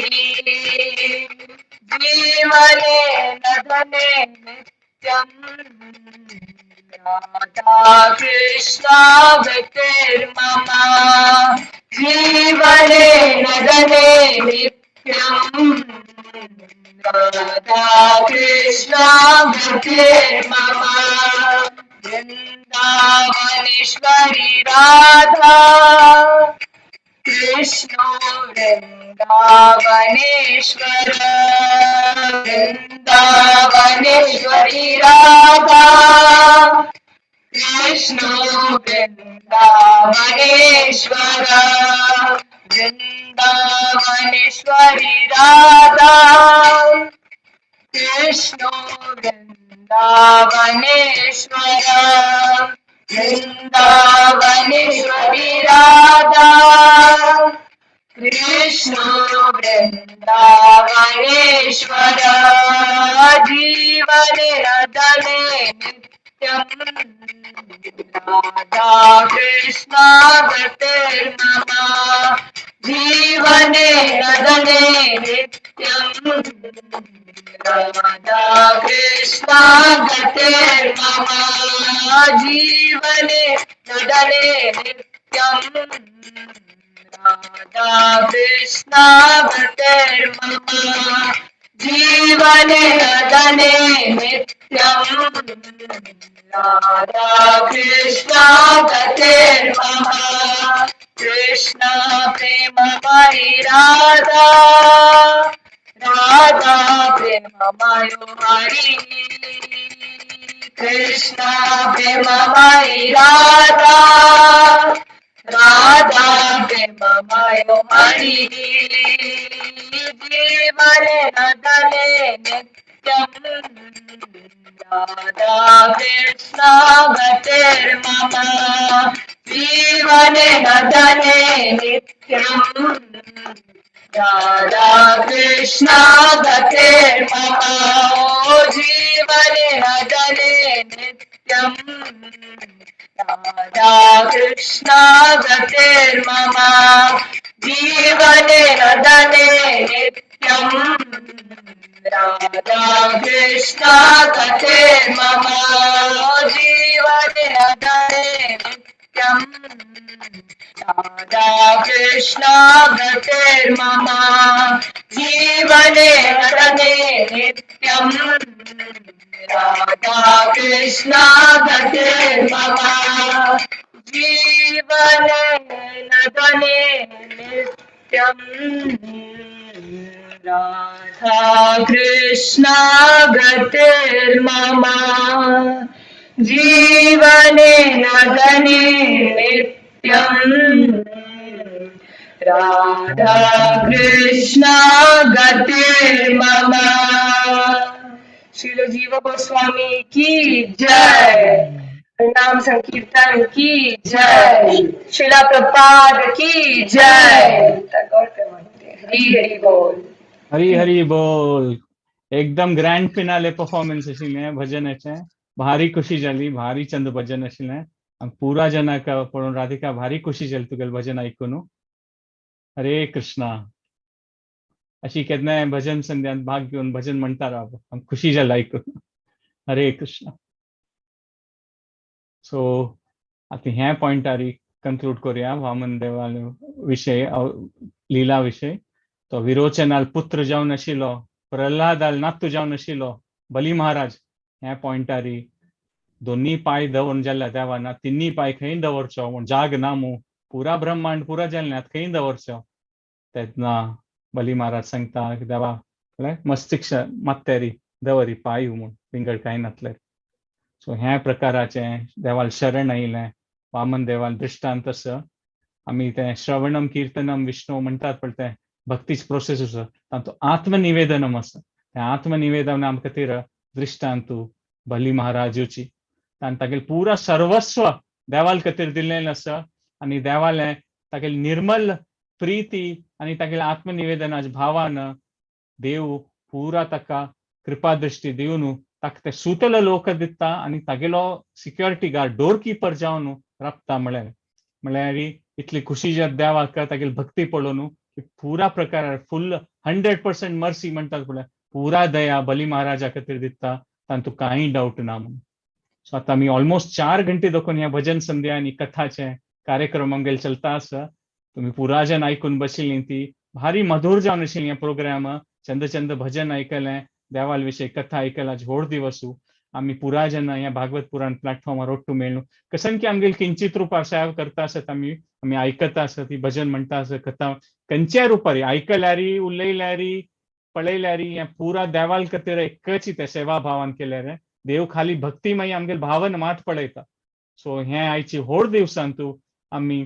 Speaker 4: जीवने नदने नित्यम् राधा कृष्ण गतिर्मम जीवने नदने नित्यम्। राधा कृष्ण गतिर्मम वृंदावनेश्वरी राधा कृष्ण वृंदावनेश्वर वृंदावनेश्वरी राधा कृष्ण वृंदावनेश्वर वृंदावनेश्वरी राधा कृष्ण वृंदावनेश्वर वृंदावनेश्वरी राधा कृष्ण वृंदावनेश्वर। जीवने रदने नित्यम् राधा कृष्ण गतिर्मम जीवने रदने नित्यम्। राधा कृष्ण गतिर्मम जीवने रदने नित्यम्। राधा कृष्ण गतिर्मम जीवने रदने नित्यम्। राधा कृष्ण गतिर्मम कृष्ण प्रेममयी राधा राधा प्रेममयो हरि। कृष्ण प्रेममयी राधा राधा प्रेममयो हरि। जीवने नदने नित्यम् राधा कृष्ण गतिर्मम जीवने नदने नित्यम्। राधा कृष्ण गतिर्मम जीवने नदने नित्यम्। राधा कृष्ण गतिर्मम जीवने नदने नित्यम्। राधा कृष्ण गतिर्मम जीवने नदने नित्यम्। नित्यं राधा कृष्णा गतिर्मम जीवने नदने नित्यं राधा कृष्णा गतिर्मम जीवने नदने नित्यं राधा कृष्णा गतिर्मम जीवने नदने नित्यं राधा कृष्णा गतिर्मम। श्रील जीव गोस्वामी की जय, नाम संकीर्तन की जय, श्रीला प्रपाद की जय। हरी हरी बोल।
Speaker 3: हरी हरी बोल। एकदम ग्रँड फिनाले परफॉर्मन्स आशिल्लें भजनाचें, भारी खुशी जाली, भारी चंद भजन आशिल्लें। पुरा जनाक पळोवन राधिका भारी खुशी जाली तुगेलें भजन आयकून। हरे कृष्णा। अशी केन्नाय भजन संध्यांत भाग घेवन भजन म्हणटा राव, खुशी जाली आयकून। हरे कृष्णा। सो आतां ह्या पॉयंटार कंक्लूड करुया वामन देवा विशय, लिला विशय। तो विरोचनाल पुत्र जावन आशिल्लो, प्रल्हादाल नातू जावन आशिल्लो बली महाराज। ह्या पॉयंटारी दोन्ही पांय दवरून जाल्ल्या देवाना, तिन्ही पांय खंय दवरचो म्हूण जाग ना मू, पुरा ब्रह्मांड पुरा जालें आतां खंय दवरचो। तेन्ना बली महाराज सांगता देवा मस्तिष्क मात्तेरी दवरी पांय म्हूण, विंगड कांय नातले। सो ह्या प्रकाराचें देवाल शरण आयलें, वामन देवाल दृश्टांत आसा। आमी तें श्रवणम कीर्तनम विष्णु म्हणटात पळय, तें भक्तीच प्रोसेस आसा, तातूंत आत्मनिवेदनम आसा। तें आत्मनिवेदन आमकां खातीर दृश्टांतू बली महाराजूची। ताणें तागेलें पुरा सर्वस्व देवाल खातीर दिल्लें आसा आनी देवालें तागेली निर्मल प्रीती आनी तागेल्या आत्मनिवेदनाच्या भावान देव पुरा ताका कृपा दृश्टी दिवन ताका ते सुतल लोक दिता आनी तागेलो सिक्युरिटी गार्ड डोर किपर जावन राबता। म्हळ्यार म्हळ्यार इतली खुशी जाता देवाक तागेली भक्ती पळोवन की पुरा प्रकार फुल 100% मर्सी म्हणटात पळय, पुरा दया बली महाराजा खातीर दिता, तातूंत कांय डावट ना म्हणून। सो आतां आमी ऑलमोस्ट 4 घंटे देखून ह्या भजन संध्या आनी कथाचे कार्यक्रम आमगेले चलता आसा। तुमी पुरा जन आयकून बशिल्लीं ती भारी मधुर जावन आशिल्ली हें प्रोग्राम। चंद चंद भजन आयकलें, देवाल विशय कथा आयकला व्हड दिवसू आमी पुरा जन ह्या भागवत पुराण प्लॅटफॉर्मार ओट्टू मेळ्ळू। कसन की आमगेले किंचित रुपार सेवा करता आसत, आमी आमी आयकता आसत, ती भजन म्हणटा आसत, कथा खंयच्याय रुपारी आयकल्यारी, उलयल्यारी, पळयल्यारी हें पुरा देवाल खातीर एकच तें सेवा भावान केल्यार देव खाली भक्तिमय आमगेले भावन मात पळयता। सो हें आयची व्हड दिवसांतू आमी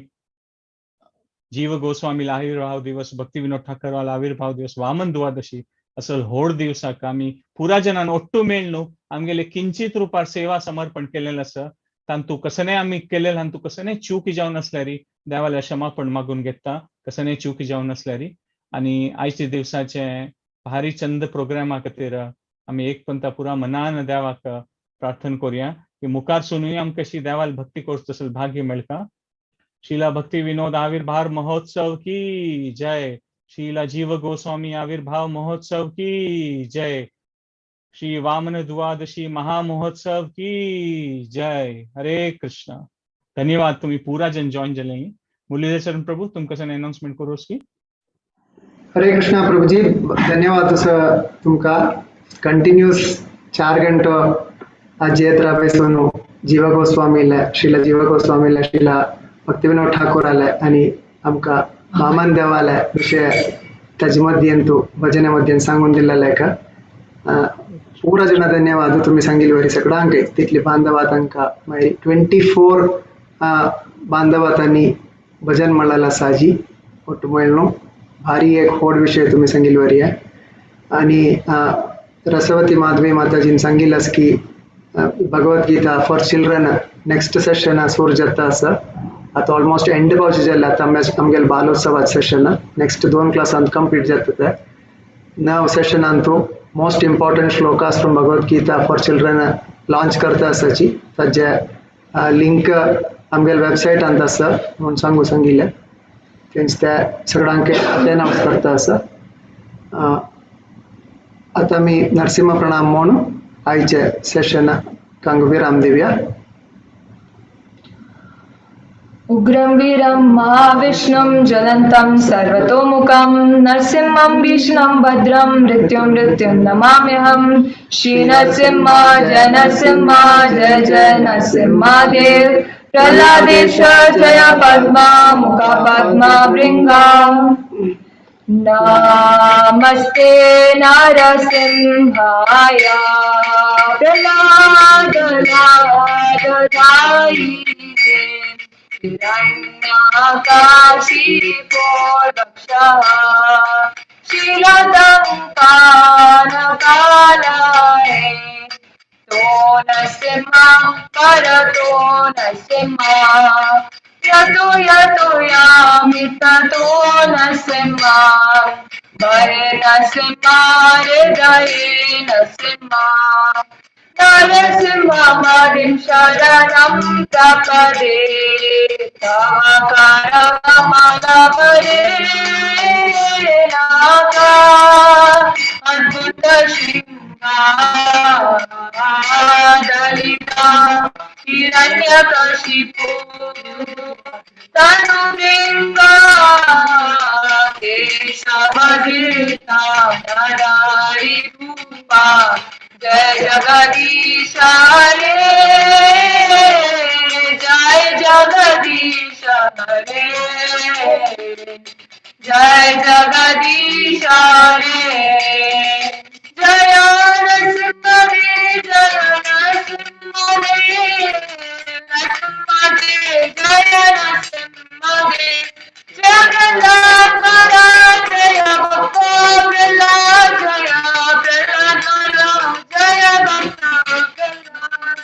Speaker 3: जीव गोस्वामी आविर्भाव दिवस, भक्ती विनोद ठाकर आविर्भाव दिवस, वामन द्वादशी असल व्हड दिवसाक आमी पुरा जनान ओट्टू मेळ्ळू आमगेले किंचित रुपार सेवा समर्पण केलेलें आसा। तांतू कसनेय आमी केलेलें, तांतू कसनेय चूक जावन आसल्यारी देवाल्या क्षमापण मागून घेता, कसनेय चूक जावन आसल्यारी। आनी आयच्या दिवसाचे भारी चंद प्रोग्रामा खातीर आमी एक पंता पुरा मनान देवाक प्रार्थना करुया की मुखार सुनूय आमकां कशी देवाल भक्ती करचो तसो भाग्य मेळटा। शीला भक्ति विनोद आविर्भाव महोत्सव की जय, शीला जीव गोस्वामी आविर्भाव महोत्सव की जय, श्री वामन द्वादशी महामहोत्सव की जय। हरे कृष्णा। धन्यवाद तुम्ही पूरा जन जॉईन जाले। मुरलीधर चरण प्रभु तुमकां अनाउन्समेंट करू की।
Speaker 1: हरे कृष्णा प्रभुजी, धन्यवाद तुमका कंटिन्यूस 4 घंटो आज येत राबयसून जीव गोस्वामीले, श्रीला जीव गोस्वामीले, श्रीला भक्तिविनोद ठाकूर आले आनी आमकां वामन देवाले विशय ताजे मध्येन तूं भजने मध्येन सांगून दिल्लें का पुरा जण धन्यवाद। तुम्ही सांगिल्ले वरी सगळ्यांक तितली बांधवा तांकां मागीर 24 बांधवा तांणी भजन म्हणलें आसा आजी ಒಟ್ಟು मेळ्ळो भारी एक व्हड विशय तुम्ही सांगिल्ले वरी आनी रसवती माधवी माताजीन सांगिल्लें आसा की Bhagavad Gita for children next session सुरू जाता आसा। आतां ऑलमोस्ट एंड पावचे जाल्ले, आतां आमगेले बालोत्सवाचे सेशन नेक्स्ट 2 क्लासांत कंप्लीट जाता ते। नव सेशनांतू most important shlokas from Bhagavad Gita for children launch करता आसाची, ताजे लिंक आमगेले वेबसायटांत आसा म्हूण सांगू सांगिल्लें, तेंच ते सगळ्यांक अनाउन्स करता आसा। आतां आमी नरसिंह प्रणाम म्हूण आयचे सेशन कांग विराम दिवया।
Speaker 4: उग्रं वीरं महाविष्णुं ज्वलन्तं सर्वतोमुखं नरसिंहं भीषणं भद्रं मृत्युं मृत्युं नमाम्यहं। श्री नरसिंह जय नरसिंह जय जय नरसिंहदेव। प्रह्लादेश्वर जय पद्मा मुखा पद्मा भृङ्गा। नमस्ते नरसिंहाय प्रह्लाद लाददायिने हिरण्यकशिपोर्वक्षः शिलदङ्कानकालाय। तो नरसिंह परतो नरसिंह यतो यतो यामि ततो नरसिंह। भय नरसिंह हृदये नरसिंह नरसिंह हरिं शरणं प्रपदे। तव करकमलभरे नागा अद्भुत शृङ्गादलिता हिरण्यकशिपु तनुभृङ्गा केशवधृता नरारि रूपा। जय जगदीश हरे जय जगदीश हरे जय जगदीश हरे। जय नरसिंह रे जय नरसिंह रे नरसिंह रे जय नरसिंह रे। जय प्रह्लाद महाराज जय भक्त प्रह्लाद जय प्रह्लाद महाराज जय भक्त प्रह्लाद।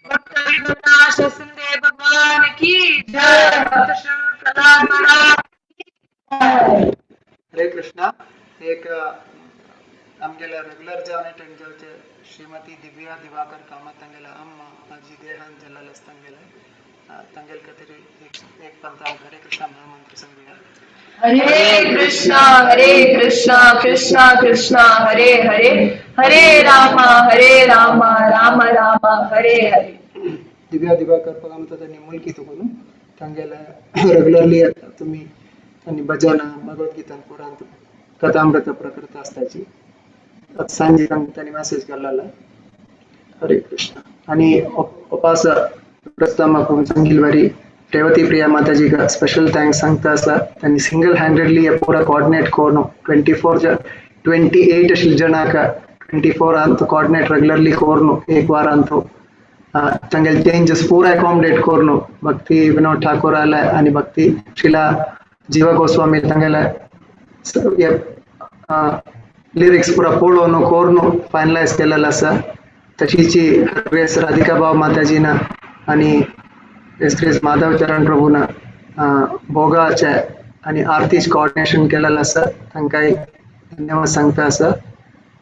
Speaker 4: भक्त विघ्ननाश नरसिंहदेव भगवान की जय। भक्त श्री प्रह्लाद महाराज की जय।
Speaker 1: हरे कृष्णा। एक आमगेले रेग्युलर जावन अटेंड जावचे श्रीमती दिव्या दिवाकर कामत तांगेले अम्मा आजी देहान जाल्लेले आसा तांगेले तांगेले खातीर एक पंथ हरे कृष्ण महामंत्र सांगुया।
Speaker 4: हरे कृष्णा कृष्णा कृष्णा हरे हरे हरे रामा राम राम हरे हरे।
Speaker 1: दिव्या दिवाकर कामत तांणी मुलकी तुकून तांगेले रेग्युलरली तुमी तांणी भजन भगवद्गीता पुराण कथामृत प्रकृत आसताची सांजे तांणी मेसेज केलेला। हरे कृष्ण। आणि उपास प्रस्ताव सांगिल बरी रेवती प्रिया माताजी का स्पेशल thanks सांगता आसा। तांणी सिंगल हँडेडली हे पुरा कोऑर्डिनेट करून 24 28 अशे जणांक 24 अंत कोऑर्डिनेट रेग्युलरली करून एक वारांत तांगेले चेंजेस पुरा अकोमोडेट करून भक्ती विनोद ठाकूर आले आणि भक्ती श्रीला जीवा गोस्वामी तांगेले लिरिक्स पुरा पळोवन करून फायनलायज केलेलं आसा। तशीच ग्रेस राधिका भाव माताजीना आणि ग्रेस माधव चरण प्रभूना भोगाचे आणि आरतीच कोऑर्डिनेशन केलेलं आसा। तांकांय धन्यवाद सांगता आसा।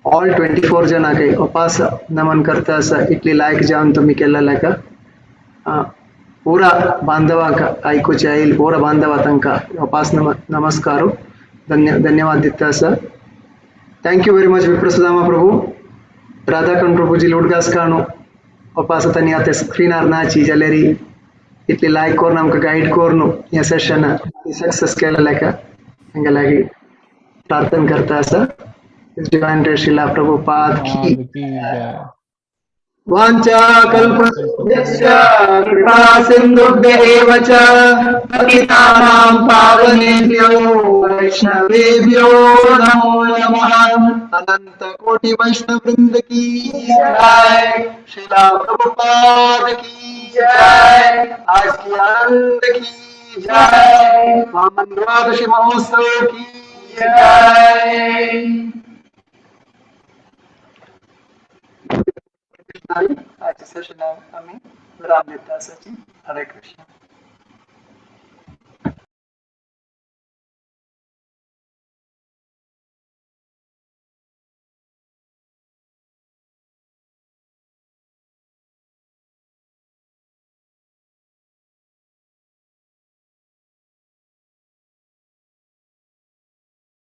Speaker 1: ऑल 24 जणांक उपास नमन करता आसा। इतली लायक जावन तुमी केलेलं का पुरा बांधवांक आयकुचे आयल पुरा बांधवा तांकां उपास नमस्कार धन्यवाद दिता आसा। Thank you very much Viprasudama Prabhu Radhakant Prabhuji लुडगास काणू उपास तांणी आतां स्क्रिनार नाची जाल्यार इतली लायक करून आमकां गायड करून ह्या सेशन सक्सेस केलेलें का तांकां लागीं प्रार्थना करता आसा। डिवाइन श्रीला प्रभुपाद की वाञ्छा कल्पतरुभ्यश्च कृपा सिन्धुभ्य एव च पतितानां पावनेभ्यो वैष्णवेभ्यो नमो नमः। अनंत कोटि वैष्णव वृंद की जय। श्रीला प्रभुपाद की जय। आज की आनंद की जय। वामन द्वादशी महोत्सव की जय। आजच्या सेशनाक आमी विराम दिता आसाची। हरे कृष्ण।